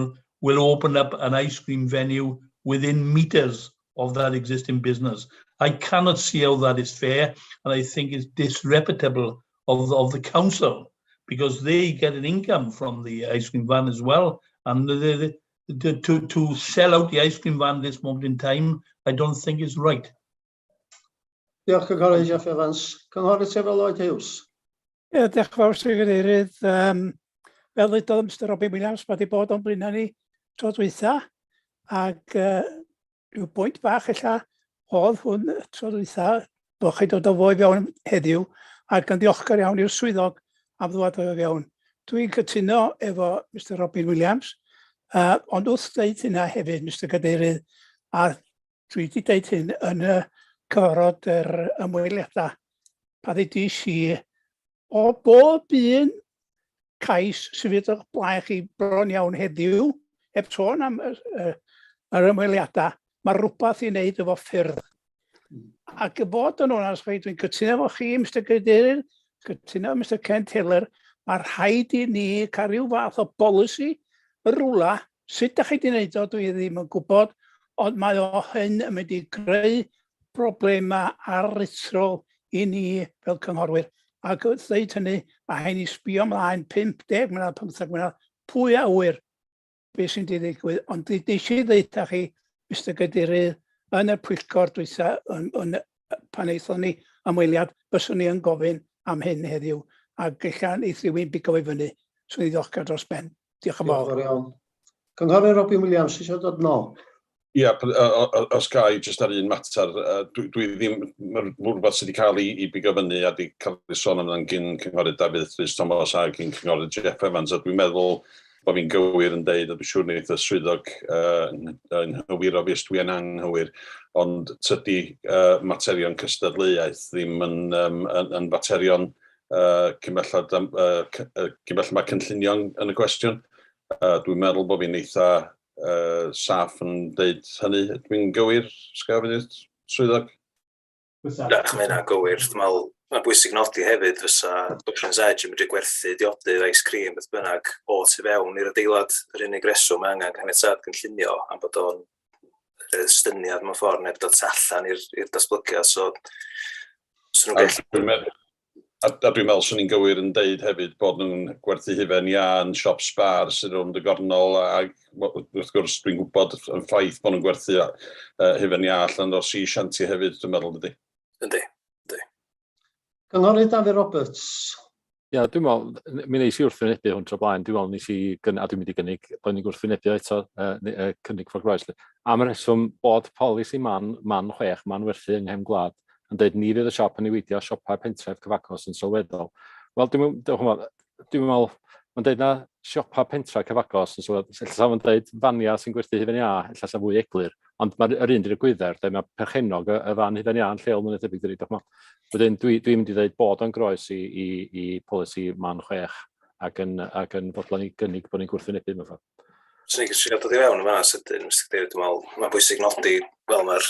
S14: will open up an ice cream venue within meters of that existing business. I cannot see how that is fair, and I think it's disreputable of the council, because they get an income from the ice cream van as well, and to sell out the ice cream van this moment in time, I don't think is right.
S1: Diolch, Cynghorydd Jeff Evans. Cynghorydd Trevor Lloyd Hughes.
S8: Ie, diolch yn fawr, Sir Gadeirydd. Fel ddudodd Mr Robin Williams, mae wedi bod o'n blaenau ni tro dwytha, ac rhyw bwynt bach ella oedd hwn tro dwytha, bod chi dod o fo i fewn heddiw, ac yn ddiolchgar iawn i'r swyddog am ddwad o fewn. Dwi'n cytuno efo Mr Robin Williams, ond wrth ddeud hynna hefyd, Mr Cadeirydd, a dwi wedi deud hyn yn y cyfarfod yr ymweliadau, pa ddudis i, o bob un cais sydd wedi o'ch blaen chi bron iawn heddiw, heb sôn am yr ymweliadau, mae rhywbeth i wneud efo ffyrdd. Ac y bod yn onast, dwi'n cytuno efo chi, Mr Cadeirydd, cytuno efo Mr Ken Taylor, mae rhaid i ni cael rhyw fath o bolisi y rwla. Sut da chi wedi wneud o, dwi ddim yn gwybod, ond mae o hyn yn mynd i greu problemau aruthrol i ni fel cynghorwyr. Ac wrth ddeud hynny, mae rhaid ni sbio ymlaen 50 mlynedd, 15 mlynedd, pwy a ŵyr beth sy'n di ddigwydd. Ond nes i ddeud chi, Mr Cadeirydd, yn y pwyllgor dwytha, pan aethon ni ymweliad, byswn ni yn gofyn am hyn heddiw, ac ella neith rhywun bigo fi fyny. Swn i ddiolchgar dros ben. Diolch yn fawr.
S1: Diolch yn fawr iawn. Cynghorydd Robin Williams, eisiau dod nôl?
S5: Ia, os ga i jyst ar un mater, dwi ddim, mae'r rhywbeth sydd wedi cael ei bigo fyny a wedi cael ei sôn amdano gyn cynghorydd Dafydd Rhys Thomas a gyn cynghorydd Jeff Evans, a dwi'n meddwl bod fi'n gywir yn deud, a dwi'n siŵr wneith y swyddog yn nghywiro fi os dwi yn anghywir, ond tydi materion cystadleuaeth ddim yn faterion cyn belled cyn belled mae cynllunio yn y cwestiwn. Dwi'n meddwl bod fi'n eitha saff yn deud hynny. Dwi'n gywir, sgaf i swyddog?
S10: Na, mae hynna'n gywir. Dwi'n meddwl, mae'n bwysig nodi hefyd fysa Ocean's Edge yn medru gwerthu diodydd, ice cream, beth bynnag, o tu fewn i'r adeilad. Yr unig reswm mae angen caniatâd cynllunio am bod o'n estyniad mewn ffordd neu bod o'n tu allan i'r datblygiad. So, so nhw'n gallu.
S5: A dwi'n meddwl swn i'n gywir yn deud hefyd bod nhw'n gwerthu hufen iâ yn siop Spar sydd rownd y gornel, a wrth gwrs dwi'n gwybod yn ffaith bod nhw'n gwerthu hufen iâ allan o'r sea shanty hefyd, dwi'n meddwl, dydy.
S10: Yndi, yndi.
S1: Cynghorydd Dafydd Roberts.
S2: Ia, dwi'n meddwl, mi wnes i wrthwynebu hwn tro blaen, dwi'n meddwl nes i, a dwi'n mynd i gynnig, bod ni'n gwrthwynebu eto, cynnig ffordd groes. Am y rheswm bod polisi man 6, man werthu yng nghefn gwlad, yn dweud ni fydd y siop yn newidio siopau pentref cyfagos yn sylweddol. Wel, dwi'n meddwl, mae'n dweud na siopau pentref cyfagos yn sylweddol, ella sa fo'n dweud fania sy'n gwerthu hufen iâ, ella sa fwy eglur, ond mae'r yr un di'r egwyddor, dweud mae perchennog y fan hufen iâ yn lleol mwy na thebyg, dydi, dych ch'mo'. Wedyn, dwi'n mynd i ddweud bod o'n groes i polisi man 6 ac yn fodlon i gynnig bod ni'n gwrthwynebu mewn ffordd.
S10: Swn i'n gallu dod i fewn yn fan'na sydyn, Mister Cadeirydd, dwi'n meddwl mae'n bwysig nodi, fel mae'r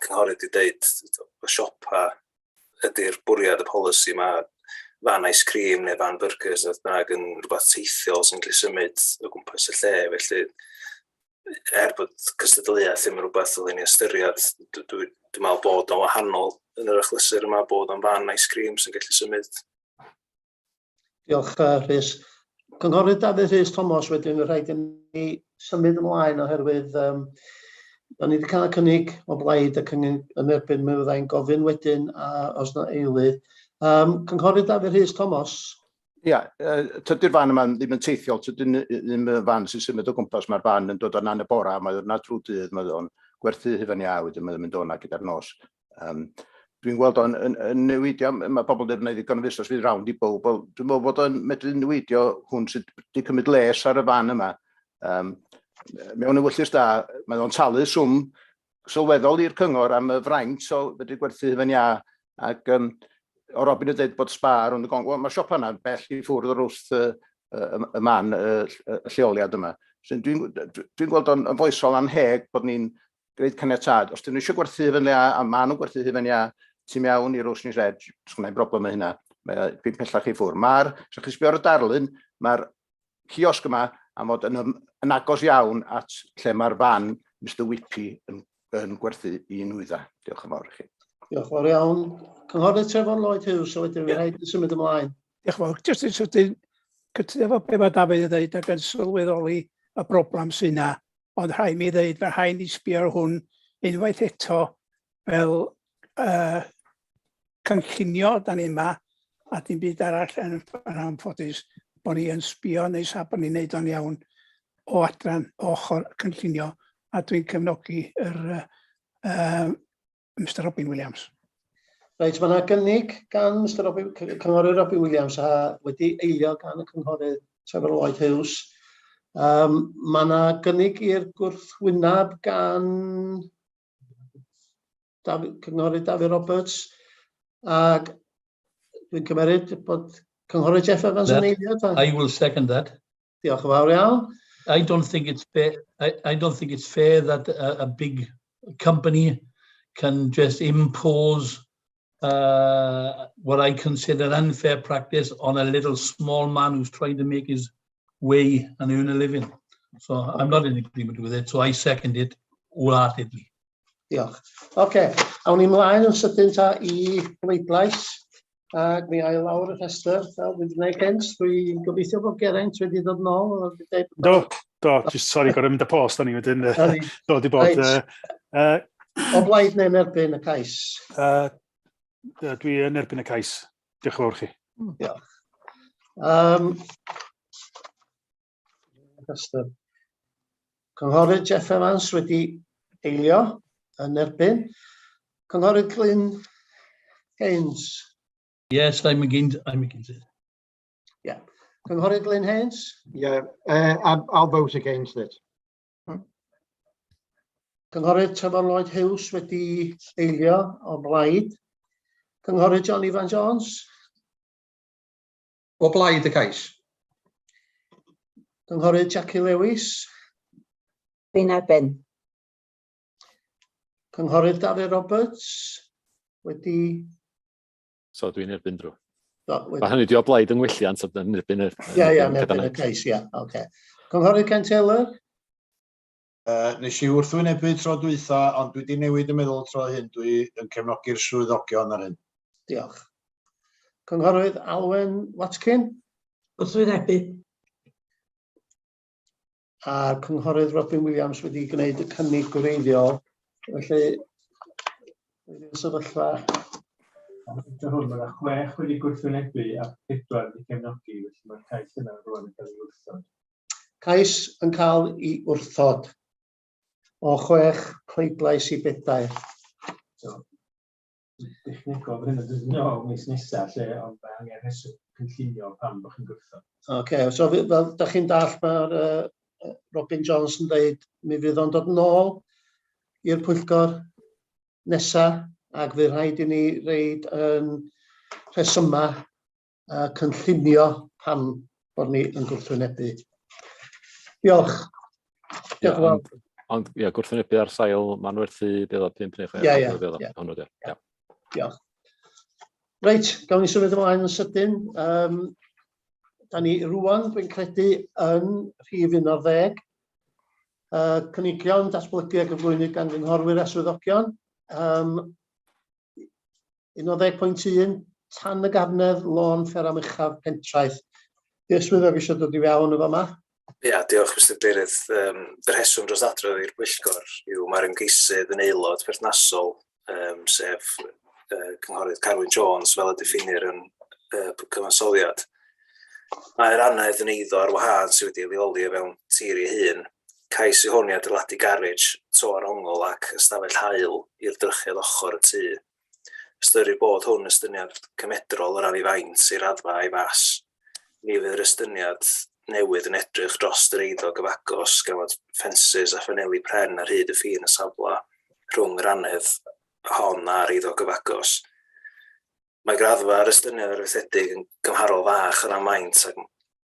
S10: cynghorydd wedi dweud, y siopa ydy'r bwriad y polisi yma. fan ice cream neu fan burgers neu beth bynnag yn rhywbeth teithiol sy'n gallu symud o gwmpas y lle. Felly, er bod cystadleuaeth ddim yn rhywbeth ddylen ni ystyried, dwi, dwi, dwi meddwl bod o'n wahanol yn yr achlysur yma, bod o'n fan ice cream sy'n gallu symud.
S1: Diolch, Rhys. Cynghorydd Dafydd Rhys Thomas, wedyn rhaid i ni symud ymlaen oherwydd da ni wedi cael y cynnig o blaid y cynnig yn erbyn, mi fyddai'n gofyn wedyn a os na eilydd. Cynghorydd Dafydd Rhys Thomas.
S19: Ia, tydi'r fan yma ddim yn teithiol, tydi'n ddim yn fan sy'n symud o gwmpas, mae'r fan yn dod yna yn y bora, mae yna trwy dydd, mae o'n gwerthu hufen iâ, wedyn mae'n mynd o'na gyda'r nos. Dwi'n gweld o'n yn, yn newidio, mae pobl yn gwneud ddigon o fusnes fydd rownd i bawb, wel, dwi'n meddwl bod o'n medru newidio hwn sydd wedi cymryd les ar y fan yma. Mewn ewyllys da, mae o'n talu swm sylweddol i'r cyngor am y fraint o fedru gwerthu hufen iâ, ac o Robin yn dweud bod spa rownd y gong, wel, mae'r siopa yna'n bell i ffwrdd o'r wrth y man, y lleoliad yma. So, dwi'n dwi gweld o'n foesol anheg bod ni'n gwneud caniatâd. Os dyn nhw eisiau gwerthu hufen iâ, a maen nhw'n gwerthu hufen iâ, tu mewn i'r Ocean's Edge, sgynna i'm broblem â hynna. Mae o pellach i ffwrdd. Mae'r, os chi'n sbio ar y darlun, mae'r ciosg yma am fod yn, yn agos iawn at lle mae'r fan Mr Whippy yn, yn gwerthu i nwyddau. Diolch yn fawr i chi.
S1: Diolch yn fawr iawn. Cynghorydd Trefor Lloyd Hughes, a wedyn yeah. rhaid i symud ymlaen.
S8: Diolch yn fawr. Jyst yn sydyn, cytuno efo be mae Dafydd yn dweud ac yn sylweddoli y broblem sy'n na. Ond rhaid mi ddeud, mae rhaid ni sbio ar hwn unwaith eto fel cynllunio da ni yma a dim byd arall yn, yn anffodus bod ni yn sbio neu sa bod ni'n neud o'n iawn o adran o ochr cynllunio a dwi'n cefnogi yr Mr Robin Williams.
S1: Reit, mae yna gynnig gan Mr Robin, Cynghorydd Robin Williams a wedi eilio gan y Cynghorydd Trevor Lloyd Hughes. Mae yna gynnig i'r gwrthwyneb gan Daf, Cynghorydd Dafydd Roberts ac dwi'n cymeryd bod Cynghorydd Jeff Evans yn eilio.
S14: I will second that.
S1: Diolch yn fawr iawn.
S14: I don't think it's fair. I don't think it's fair that a big company can just impose what I consider unfair practice on a little small man who's trying to make his way and earn a living. So I'm not in agreement with it, so I second it wholeheartedly.
S1: Diolch. Oce, okay. Awn ni mlaen yn sydyn ta i bleidlais. Ac mi a'i lawr y rhestr, fel dwi wedi gwneud cynt. Dwi'n gobeithio bod Geraint wedi dod nôl.
S15: Do, do, just sorry, gorau mynd y post o'n i wedyn. Do, di bod.
S1: O blaid neu'n erbyn y cais?
S15: Dwi yn erbyn y cais. Diolch yn fawr chi.
S1: Diolch. Rhestr. Cynghorydd Jeff Evans wedi eilio yn erbyn. Cynghorydd Glyn Haynes.
S14: Yes, I'm against, I'm against it.
S1: Yeah. Cynghorydd Glyn Haynes?
S16: Yeah, I'll vote against it.
S1: Cynghorydd Trefor Lloyd Hughes wedi eilio o blaid. Cynghorydd John Ifan Jones?
S17: O blaid y cais.
S1: Cynghorydd Jackie Lewis?
S9: Fi'n erbyn.
S1: Cynghorydd Dafydd Roberts wedi...
S2: So dwi'n erbyn drwy. Do, wedi... Mae hynny di o blaid yng ngwelliant ond yn erbyn y...
S1: Ie, ie, yn erbyn y cais, ie, oce. Cynghorydd Ken Taylor?
S4: Nes i wrthwynebu tro dwytha, ond dwi wedi newid y meddwl tro hyn. Dwi yn cefnogi'r swyddogion ar hyn.
S1: Diolch. Cynghorydd Alwen Watkin?
S7: Wrthwynebu.
S1: A'r Cynghorydd Robin Williams wedi gwneud y cynnig gwreiddiol. Felly, wedi'r sefyllfa.
S6: Gyda hwn, mae yna 6 wedi gwrthwynebu a 4 wedi cefnogi, felly mae'r cais yna rwan yn cael ei wrthod.
S1: Cais yn cael ei wrthod o 6 pleidlais i 4.
S6: So, technegol, fydd hyn yn dod nôl mis nesaf, lle, ond mae angen rheswm cynllunio pam bod chi'n gwrthod.
S1: Oce, okay, so fel da chi'n dall, mae'r Robin Jones yn dweud mi fydd o'n dod nôl i'r pwyllgor nesa ac fydd rhaid i ni reid yn rhesymau cynllunio pam bod ni yn gwrthwynebu. Diolch. Diolch yn fawr.
S2: Ond ia, gwrthwynebu ar sail manwerthu, bydd o 5 neu 6.
S1: Ie, ie. Diolch. Reit, gawn ni symud ymlaen yn sydyn. Da ni rwan, dwi'n credu, yn rhif 11. Cynigion datblygu a gyflwynwyd gan gynghorwyr a swyddogion. 11.1, Tan y Garnedd, Lôn Fferam Uchaf, Pentraeth. Di'r swyddog eisiau dod i fewn yn fama?
S10: Ia, diolch Mr Cadeirydd. Y rheswm dros adrodd i'r pwyllgor yw mae'r ymgeisydd yn aelod perthnasol, sef Cynghorydd Carwyn Jones, fel y diffinir yn cyfansoddiad. Mae'r annedd yn eiddo ar wahân sydd wedi ei leoli o fewn tir ei hun. Cais yw hwn i adeiladu garej, to ar ongl ac ystafell haul i'r drychedd ochr y tŷ. Ystyrir bod hwn yn estyniad cymedrol o ran ei faint, ei raddfa a'i fas. Ni fydd yr estyniad newydd yn edrych dros yr eiddo gyfagos gan fod ffensys a phaneli pren ar hyd y ffin y safle rhwng yr annedd hon a'r eiddo gyfagos. Mae graddfa'r estyniad arfaethedig yn gymharol fach o ran maint ac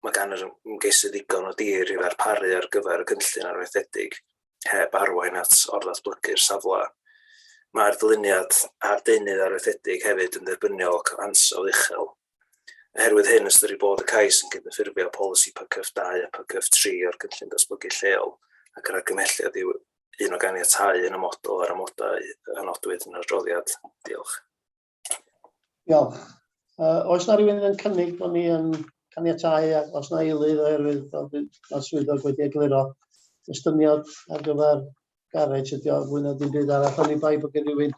S10: mae gan yr ymgeisydd ddigon o dir i ddarparu ar gyfer y cynllun arfaethedig heb arwain at orddatblygu'r safle. Mae'r dyluniad a'r deunydd arfaethedig hefyd yn dderbyniol ac o ansawdd uchel. Oherwydd hyn, ystyrir bod y cais yn cydymffurfio â polisi PCF 2 a PCF 3 o'r Cynllun Datblygu Lleol ac yr argymhelliad yw un o ganiatáu yn amodol ar amodau a nodwyd yn yr adroddiad. Diolch.
S1: Diolch. Oes na rywun yn cynnig bod ni yn caniatáu ac os na eilydd oherwydd fel mae'r swyddog wedi egluro estyniad ar gyfer garej ydi o fwy na dim byd arall oni bai bod gen rhywun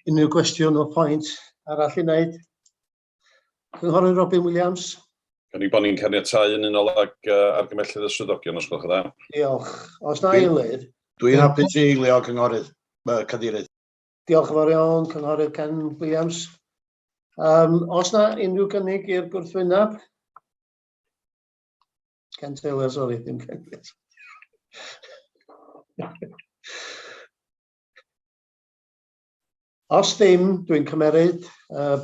S1: unrhyw gwestiwn o pwynt arall i wneud. Cynghorydd Robin Williams.
S5: Cynnig bod ni'n caniatáu yn unol ag argymhellydd y swyddogion os gwelwch yn dda.
S1: Diolch. Os na eilydd?
S4: Dwi'n hapus i eilio, Cynghorydd, Cadeirydd.
S1: Diolch yn fawr iawn, Cynghorydd Ken Williams. Os na unrhyw gynnig i'r gwrthwyneb? Ken Taylor, sori, ddim Ken Williams. Os ddim, dwi'n cymeryd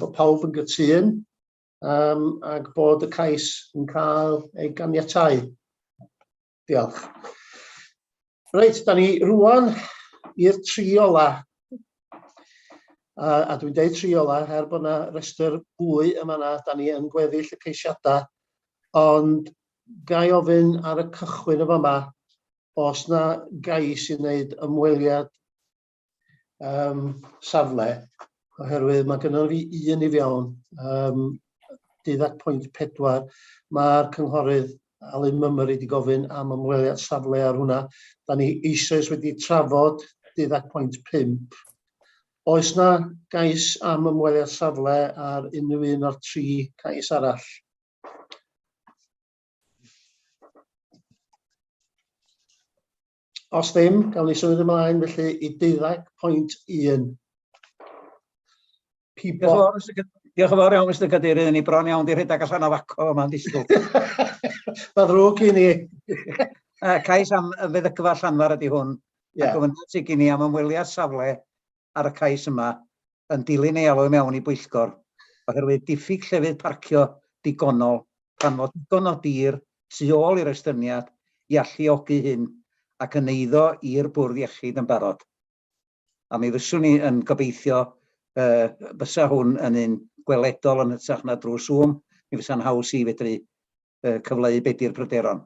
S1: bod pawb yn gytûn ac bod y cais yn cael ei ganiatáu. Diolch. Reit, da ni rwan i'r tri ola. A dwi'n deud tri ola, er bod yna restr fwy yma na, da ni yn gweddill y ceisiadau, ond ga i ofyn ar y cychwyn y fama, os na gais i wneud ymweliad safle, oherwydd mae gynnon fi un i fewn, 12.4, mae'r cynghorydd Alun Mummery wedi gofyn am ymweliad safle ar hwnna. Da ni eisoes wedi trafod 12.5. Oes na gais am ymweliad safle ar unrhyw un o'r tri cais arall? Os ddim, gawn ni symud ymlaen felly i 12.1. Pibo.
S3: Diolch yn fawr iawn, Mr Cadeirydd. Ni bron iawn di rhedeg allan o faco yma'n disgwyl.
S1: Mae ddrwg i ni.
S3: Cais am feddygfa Llanfair ydy hwn. Yeah. A gofynnaf sydd gen i am ymweliad safle ar y cais yma yn dilyn ei alw i mewn i bwyllgor oherwydd diffyg llefydd parcio digonol pan fod digon o dir tu ôl i'r estyniad i alluogi hyn ac yn eiddo i'r Bwrdd Iechyd yn barod. A mi fyswn i yn gobeithio uh, fysa hwn yn un gweledol yn hytrach na drwy Zoom, mi fysa'n haws i fedru uh, cyfleu be di'r pryderon.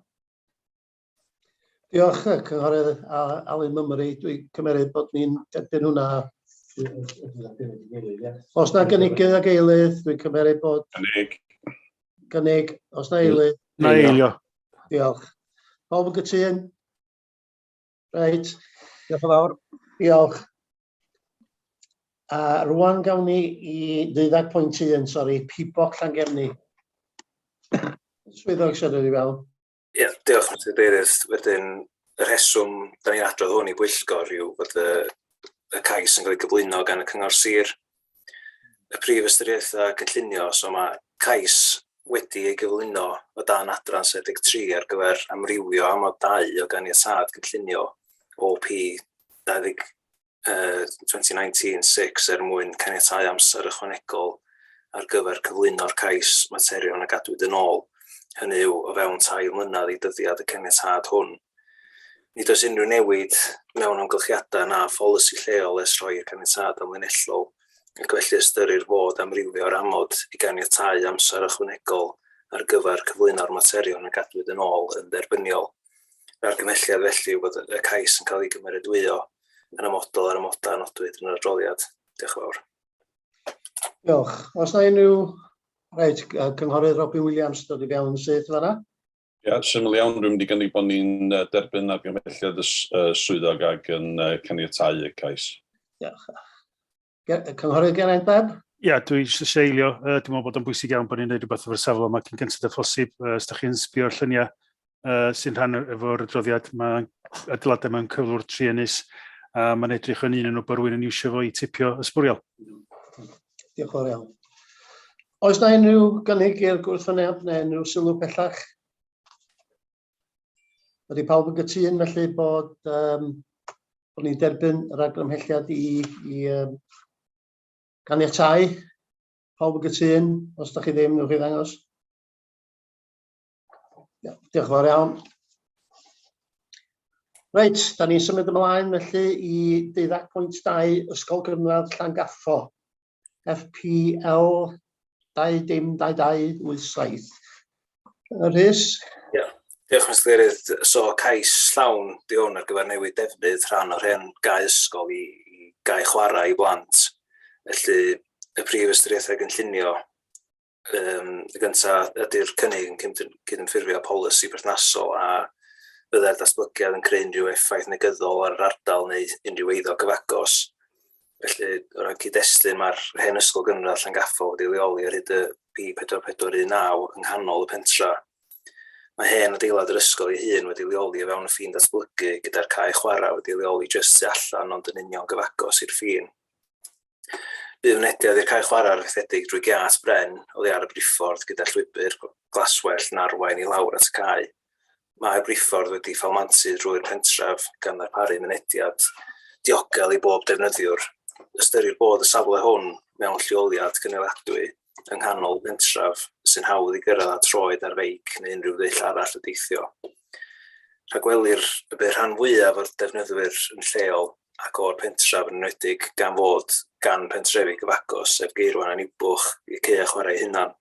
S1: Diolch, Cynghorydd Alun Mummery. Dwi'n cymeryd bod ni'n derbyn hwnna. Os na gynigydd ag eilydd, dwi'n cymeryd bod...
S5: Gynnig.
S1: Gynnig. Os na eilydd...
S15: Na eilio.
S1: Diolch. Pawb yn gytûn? Reit.
S3: Diolch yn fawr.
S1: Diolch. A rwan gawn ni i 12.1, sori, Piboc Llangefni. Swyddog siarad i fewn.
S10: Ie, diolch Mr Cadeirydd. Wedyn, y rheswm da ni'n adrodd hwn i bwyllgor yw fod y cais yn cael ei gyflwyno gan y Cyngor Sir. Y prif ystyriaethau cynllunio, so mae cais wedi ei gyflwyno o dan adran 73 ar gyfer amrywio amod 2 o ganiatâd cynllunio OP 20, 2019-6 er mwyn caniatáu amser ychwanegol ar gyfer cyflwyno'r cais materion a gadwyd yn ôl, hynny yw o fewn 3 mlynedd i dyddiad y caniatâd hwn. Nid oes unrhyw newid mewn amgylchiadau na pholisi lleol ers rhoi'r caniatâd amlinellol ac felly ystyrir fod amrywio'r amod i ganiatáu amser ychwanegol ar gyfer cyflwyno'r materion a gadwyd yn ôl yn dderbyniol. Yr argymhelliad felly yw bod y cais yn cael ei gymeradwyo yn amodol ar amodau a nodwyd yn yr adroddiad. Diolch yn fawr.
S1: Diolch. Oes na unrhyw... Reit, Cynghorydd Robin Williams dod i fewn syth fanna.
S5: Ia, syml iawn, dwi'n mynd i gynnig bod ni'n derbyn argymhelliad y swyddog ac yn caniatáu y cais.
S1: Diolch. Cynghorydd Geraint Bebb?
S15: Ia, dwi eisiau seilio. Dwi'n meddwl bod o'n bwysig iawn bod ni'n gwneud rhywbeth efo'r safle yma cyn gynted â phosib. Os ydych chi'n sbio'r lluniau sy'n rhan efo'r adroddiad, mae adeiladau mewn cyflwr truenus a mae'n edrych yn un yn nhw bod rhywun yn iwsio fo i tipio ysbwriel.
S1: Diolch yn fawr iawn. Oes na unrhyw gynnig i'r gwrthwyneb neu unrhyw sylw pellach? Ydy pawb yn gytûn felly bod, um, bod ni'n derbyn yr argymhelliad i, i um, ganiatáu? Pawb yn gytûn? Os da chi ddim, newch chi ddangos. Diolch yn fawr iawn. Reit, da ni'n symud ymlaen felly i 12.2 Ysgol Gynradd Llangaffo. FPL 202287. Rhys?
S10: Ie, diolch Mr Cadeirydd. So cais llawn di hwn ar gyfer newid defnydd rhan o'r hen gae ysgol i, i gae chwarae i blant. Felly y prif ystyriaethau gynllunio um, y gyntaf ydy'r cynnig yn cydymffurfio polisi perthnasol a byddai'r datblygiad yn creu unrhyw effaith negyddol ar yr ardal neu unrhyw eiddo cyfagos. Felly, o ran cyd-destun, mae'r hen ysgol gynradd Llangaffo wedi leoli ar hyd y B4419 yng nghanol y pentra. Mae hen adeilad yr ysgol ei hun wedi leoli o fewn y ffin datblygu, gyda'r cae chwarae wedi leoli jyst tu allan ond yn union gyfagos i'r ffin. Bu mynediad i'r cae chwarae arfaethedig drwy giât bren oddi ar y briffordd gyda llwybr glaswellt yn arwain i lawr at y cae. Mae'r briffordd wedi ffalmantu drwy'r pentref gan ddarparu mynediad diogel i bob defnyddiwr. Ystyrir bod y safle hwn mewn lleoliad cynaliadwy yng nghanol y pentref sy'n hawdd i gyrraedd â troed ar feic neu unrhyw ddull arall o deithio. Rhagwelir y bydd rhan fwyaf o'r defnyddwyr yn lleol ac o'r pentref yn enwedig gan fod gan pentrefi gyfagos sef Geirwen a Niwbwch eu caeau chwarae eu hunain.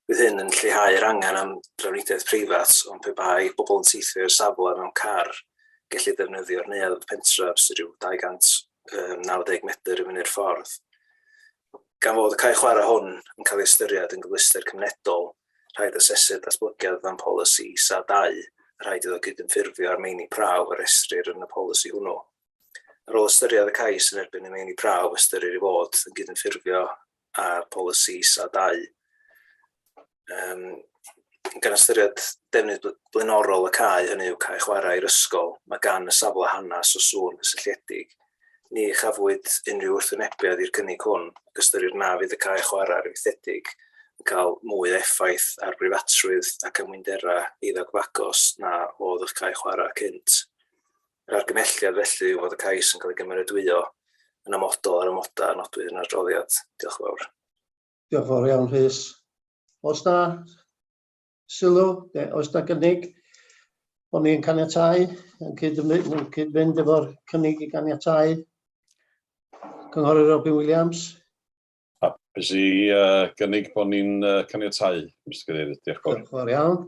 S10: Bydd hyn yn lleihau'r angen am drafnidiaeth preifat, ond pe bai bobl yn teithio i'r safle mewn car, gellid defnyddio'r neuadd pentref sydd rhyw 290 medr i fyny'r ffordd. Gan fod y cae chwarae hwn yn cael ei ystyried yn gyfleuster cymunedol, rhaid asesu'r datblygiad o dan polisi ISA 2, a rhaid iddo gydymffurfio â'r meini prawf a restrir yn y polisi hwnnw. Ar ôl ystyried y cais yn erbyn y meini prawf, ystyrir ei fod yn gydymffurfio â'r polisi ISA 2. Um, gan ystyried defnydd blaenorol y cae, hynny yw cae chwarae i'r ysgol, mae gan y safle hanes o sŵn cysylltiedig. Ni chafwyd unrhyw wrthwynebiad i'r cynnig hwn, ac ystyrir na fydd y cae chwarae arfaethedig yn cael mwy o effaith ar breifatrwydd ac amwynderau eiddo cyfagos na oedd eich cae chwarae cynt. Yr argymhelliad felly yw fod y cais yn cael ei gymeradwyo yn amodol ar amodau a nodwyd yn yr adroddiad. Diolch yn fawr.
S1: Diolch yn fawr iawn, Rhys. Oes na sylw, neu oes na gynnig bod ni'n caniatáu, yn cyd-fynd efo'r cynnig i ganiatáu? Cynghorydd Robin Williams.
S5: Hapus i gynnig bod ni'n caniatáu, Mr Cadeirydd. Diolch yn fawr.
S1: Diolch yn fawr iawn.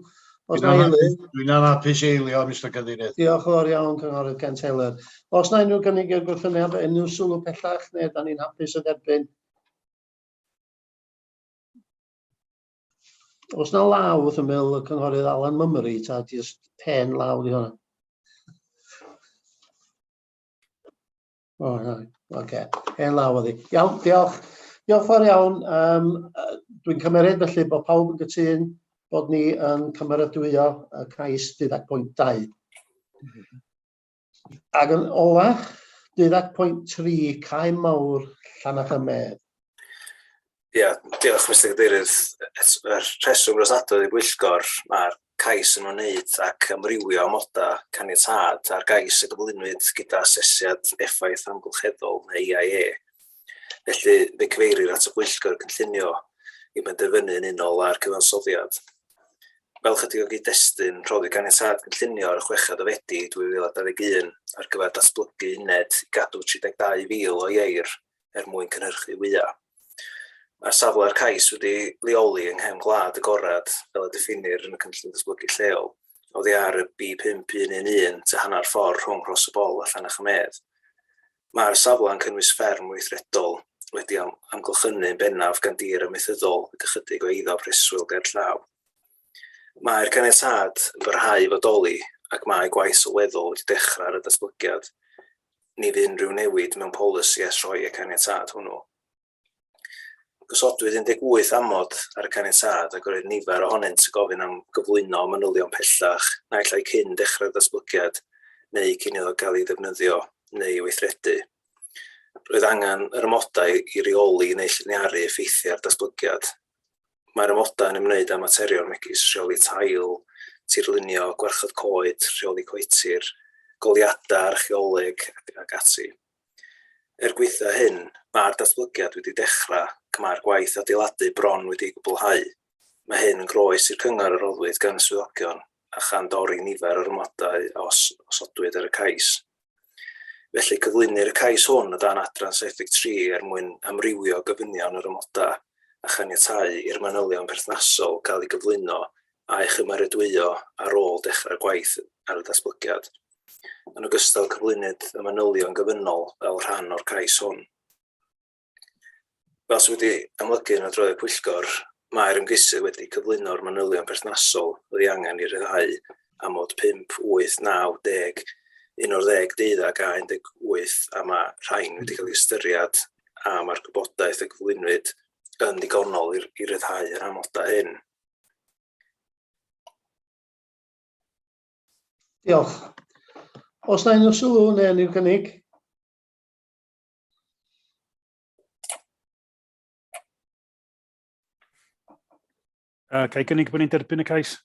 S1: Os na eilydd?
S4: Dwi'n anhapus i eilio, Mr Cadeirydd.
S1: Diolch yn fawr iawn, Cynghorydd Ken Taylor. Os na unrhyw gynnig i'r gwrthwyneb, unrhyw sylw pellach, neu da ni'n hapus o dderbyn? Os na law wrth ymyl y Cynghorydd Alan Mummery, ta jyst hen law di hwnna? O, oh, oce. Okay. Hen law oedd hi. Iawn, diolch. Diolch fawr iawn. Um, Dwi'n cymeryd felly bod pawb yn gytûn bod ni yn cymeradwyo y cais 12.2. Ac yn ola, 12.3, Cae Mawr, Llanachrymedd.
S10: Ia, diolch Mr Cadeirydd. Y rheswm dros adrodd i bwyllgor, mae'r cais yn ymwneud ac amrywio amodau caniatâd ar gais y gyflwynwyd gyda asesiad effaith amgylcheddol neu EIA. Felly, fe cyfeirir at y bwyllgor cynllunio i benderfynu yn unol â'r cyfansoddiad. Fel chydig o gyd-destun, rhoddi caniatâd cynllunio ar y chweched o Fedi 2021 ar gyfer datblygu uned i gadw 32,000 o ieir er mwyn cynhyrchu wyau. Mae'r safle'r cais wedi leoli yng nghefn gwlad agorad fel y diffinir yn y cynllun datblygu lleol, oddi ar y B5111 tua hanner ffordd rhwng Rhos y Bol a Llannerch-y-medd. Mae'r safle yn cynnwys fferm weithredol wedi amgylchynu yn bennaf gan dir amaethyddol gyda chydig o eiddo preswyl gerllaw. Mae'r caniatâd yn parhau i fodoli ac mae gwaith sylweddol wedi dechrau ar y datblygiad. Ni fu unrhyw newid mewn polisi ers rhoi y caniatâd hwnnw. Gosodwyd 18 amod ar y caniatâd ac roedd nifer ohonynt yn gofyn am gyflwyno manylion pellach, naill ai cyn dechrau'r datblygiad neu cyn iddo gael ei ddefnyddio neu ei weithredu. Roedd angen yr amodau i reoli neu lliniaru effeithiau'r datblygiad. Mae'r amodau yn ymwneud â materion megis rheoli tail, tirlunio, gwarchod coed, rheoli coetir, goleuadau, archeoleg ac ati. Er gwaetha hyn, mae'r datblygiad wedi dechrau ac mae'r gwaith adeiladu bron wedi'i gwblhau. Mae hyn yn groes i'r cyngor a roddwyd gan y swyddogion a chan dorri nifer o'r amodau a osodwyd ar y cais. Felly, cyflwynir y cais hwn o dan adran 73 er mwyn amrywio gofynion yr amodau a chaniatáu i'r manylion perthnasol gael eu gyflwyno a'u chymeradwyo ar ôl dechrau'r gwaith ar y datblygiad. Yn ogystal, cyflwynwyd y manylion gofynnol fel rhan o'r cais hwn. Fel sydd wedi amlygu yn adroddiad pwyllgor, mae'r ymgeisydd wedi cyflwyno'r manylion perthnasol oedd ei angen i ryddhau amod 5, 8, 9, 10, 11, 12 a 18 a mae rhain wedi cael eu ystyried a mae'r gwybodaeth a gyflwynwyd yn ddigonol i ryddhau yr amodau hyn.
S1: Diolch. Os na unrhyw sylw neu unrhyw gynnig?
S15: Ga i gynnig bod ni'n derbyn y cais?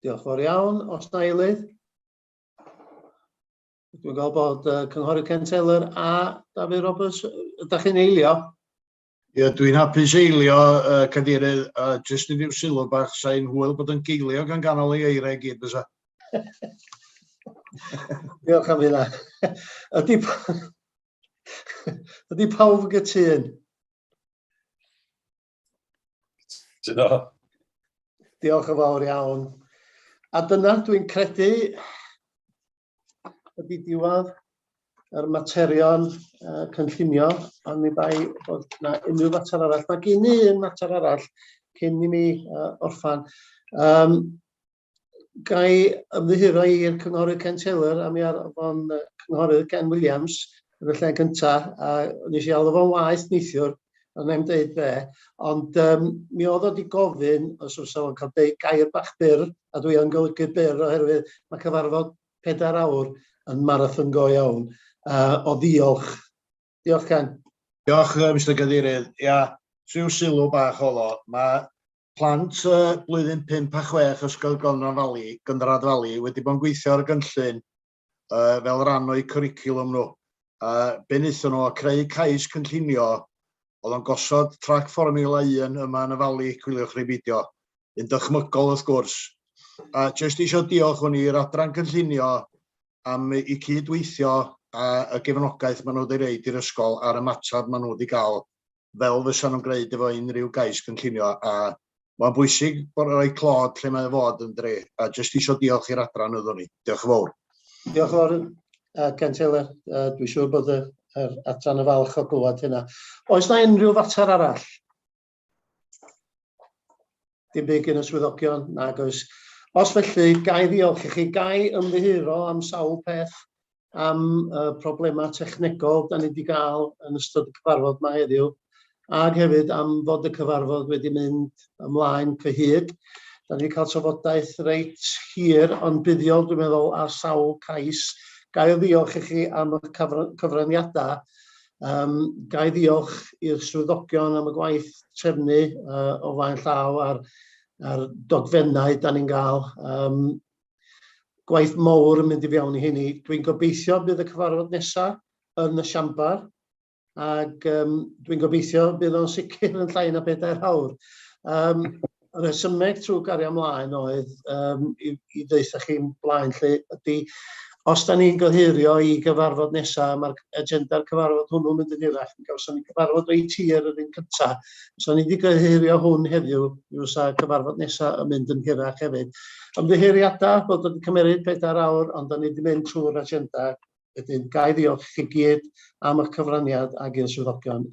S1: Diolch fawr iawn. Os na eilydd? Dwi'n gweld bod Cynghorydd Ken Taylor a Dafydd Roberts, ydych chi'n eilio?
S4: Ie, dwi'n hapus eilio, Cadeirydd, jyst i ryw sylw bach, sa'n hwyl bod yn geiliog yn ganol ei eiriau i gyd, fysa.
S1: Diolch am hynna. Ydy, ydy pawb yn gytûn?
S5: Cytuno.
S1: Diolch yn fawr iawn. A dyna dwi'n credu ydy diwedd yr materion cynllunio, ond mi bai bod na unrhyw fater arall. Mae gen i un mater arall cyn i mi orffan. Ga i ymddiheuro i'r cynghorydd Ken Taylor am i arfon cynghorydd Ken Williams yn y lle cyntaf, a nes i alw fo'n waeth neithiwr, a wna i'm deud be, ond mi oedd o wedi gofyn os fysa fo'n cael deud gair bach byr, a dwi yn golygu byr oherwydd mae cyfarfod pedair awr yn marathon go iawn, o ddiolch. Diolch, Ken.
S4: Diolch, Mister Cadeirydd. Ia, rhyw sylw bach oedd o. Mae plant blwyddyn 5 a 6 Ysgol Gynradd Fali, Gynradd Fali wedi bod yn gweithio ar y gynllun fel rhan o'u cwricwlwm nhw. Be wnaethon nhw oedd creu cais cynllunio oedd o'n gosod trac Fformiwla 1 yma yn y Fali, coeliwch neu beidio. Un dychmygol wrth gwrs. A jyst eisiau diolch o'n i'r adran cynllunio am eu cydweithio a y gefnogaeth maen nhw wedi reid i'r ysgol a'r ymateb maen nhw wedi gael fel fysa nhw'n gwneud efo unrhyw gais cynllunio a mae'n bwysig bod rhoi clod lle mae o fod yn dre a jyst eisiau diolch i'r adran oeddwn i. Diolch yn fawr.
S1: Diolch yn fawr, Ken Taylor. Dwi'n siŵr bod yr adran yn falch o glywed hynna. Oes na unrhyw fater arall? Dim byd gen y swyddogion, nag oes. Os felly, ga i ddiolch i chi, ga i ymddiheuro am sawl peth, am problemau technegol da ni wedi gael yn ystod y cyfarfod yma heddiw, ac hefyd am fod y cyfarfod wedi mynd ymlaen cyhyd. Da ni wedi cael trafodaeth reit hir ond buddiol, dwi'n meddwl, ar sawl cais. Ga i ddiolch i chi am y cyfraniadau. Ga i ddiolch i'r swyddogion am y gwaith trefnu o flaen llaw a'r dogfennau da ni'n gael. Gwaith mawr yn mynd i fewn i hynny. Dwi'n gobeithio bydd y cyfarfod nesaf yn y siambar, ac dwi'n gobeithio bydd o'n sicr yn llai na 4 awr. Y rhesymeg trwy gario ymlaen oedd i ddeutha chi'n blaen lle ydy, Os da ni'n gohirio i gyfarfod nesaf, mae'r agenda'r cyfarfod hwnnw'n mynd yn hirach. Mi gawson ni cyfarfod reit hir yr un cyntaf. Os ni wedi gohirio hwn heddiw, mi fysa cyfarfod nesaf yn mynd yn hirach hefyd. Ymddiheuriadau bod wedi cymeryd 4 awr, ond da ni wedi mynd trwy'r agenda. Wedyn, ga i ddiolch i chi gyd am eich cyfraniad ac i'r swyddogion.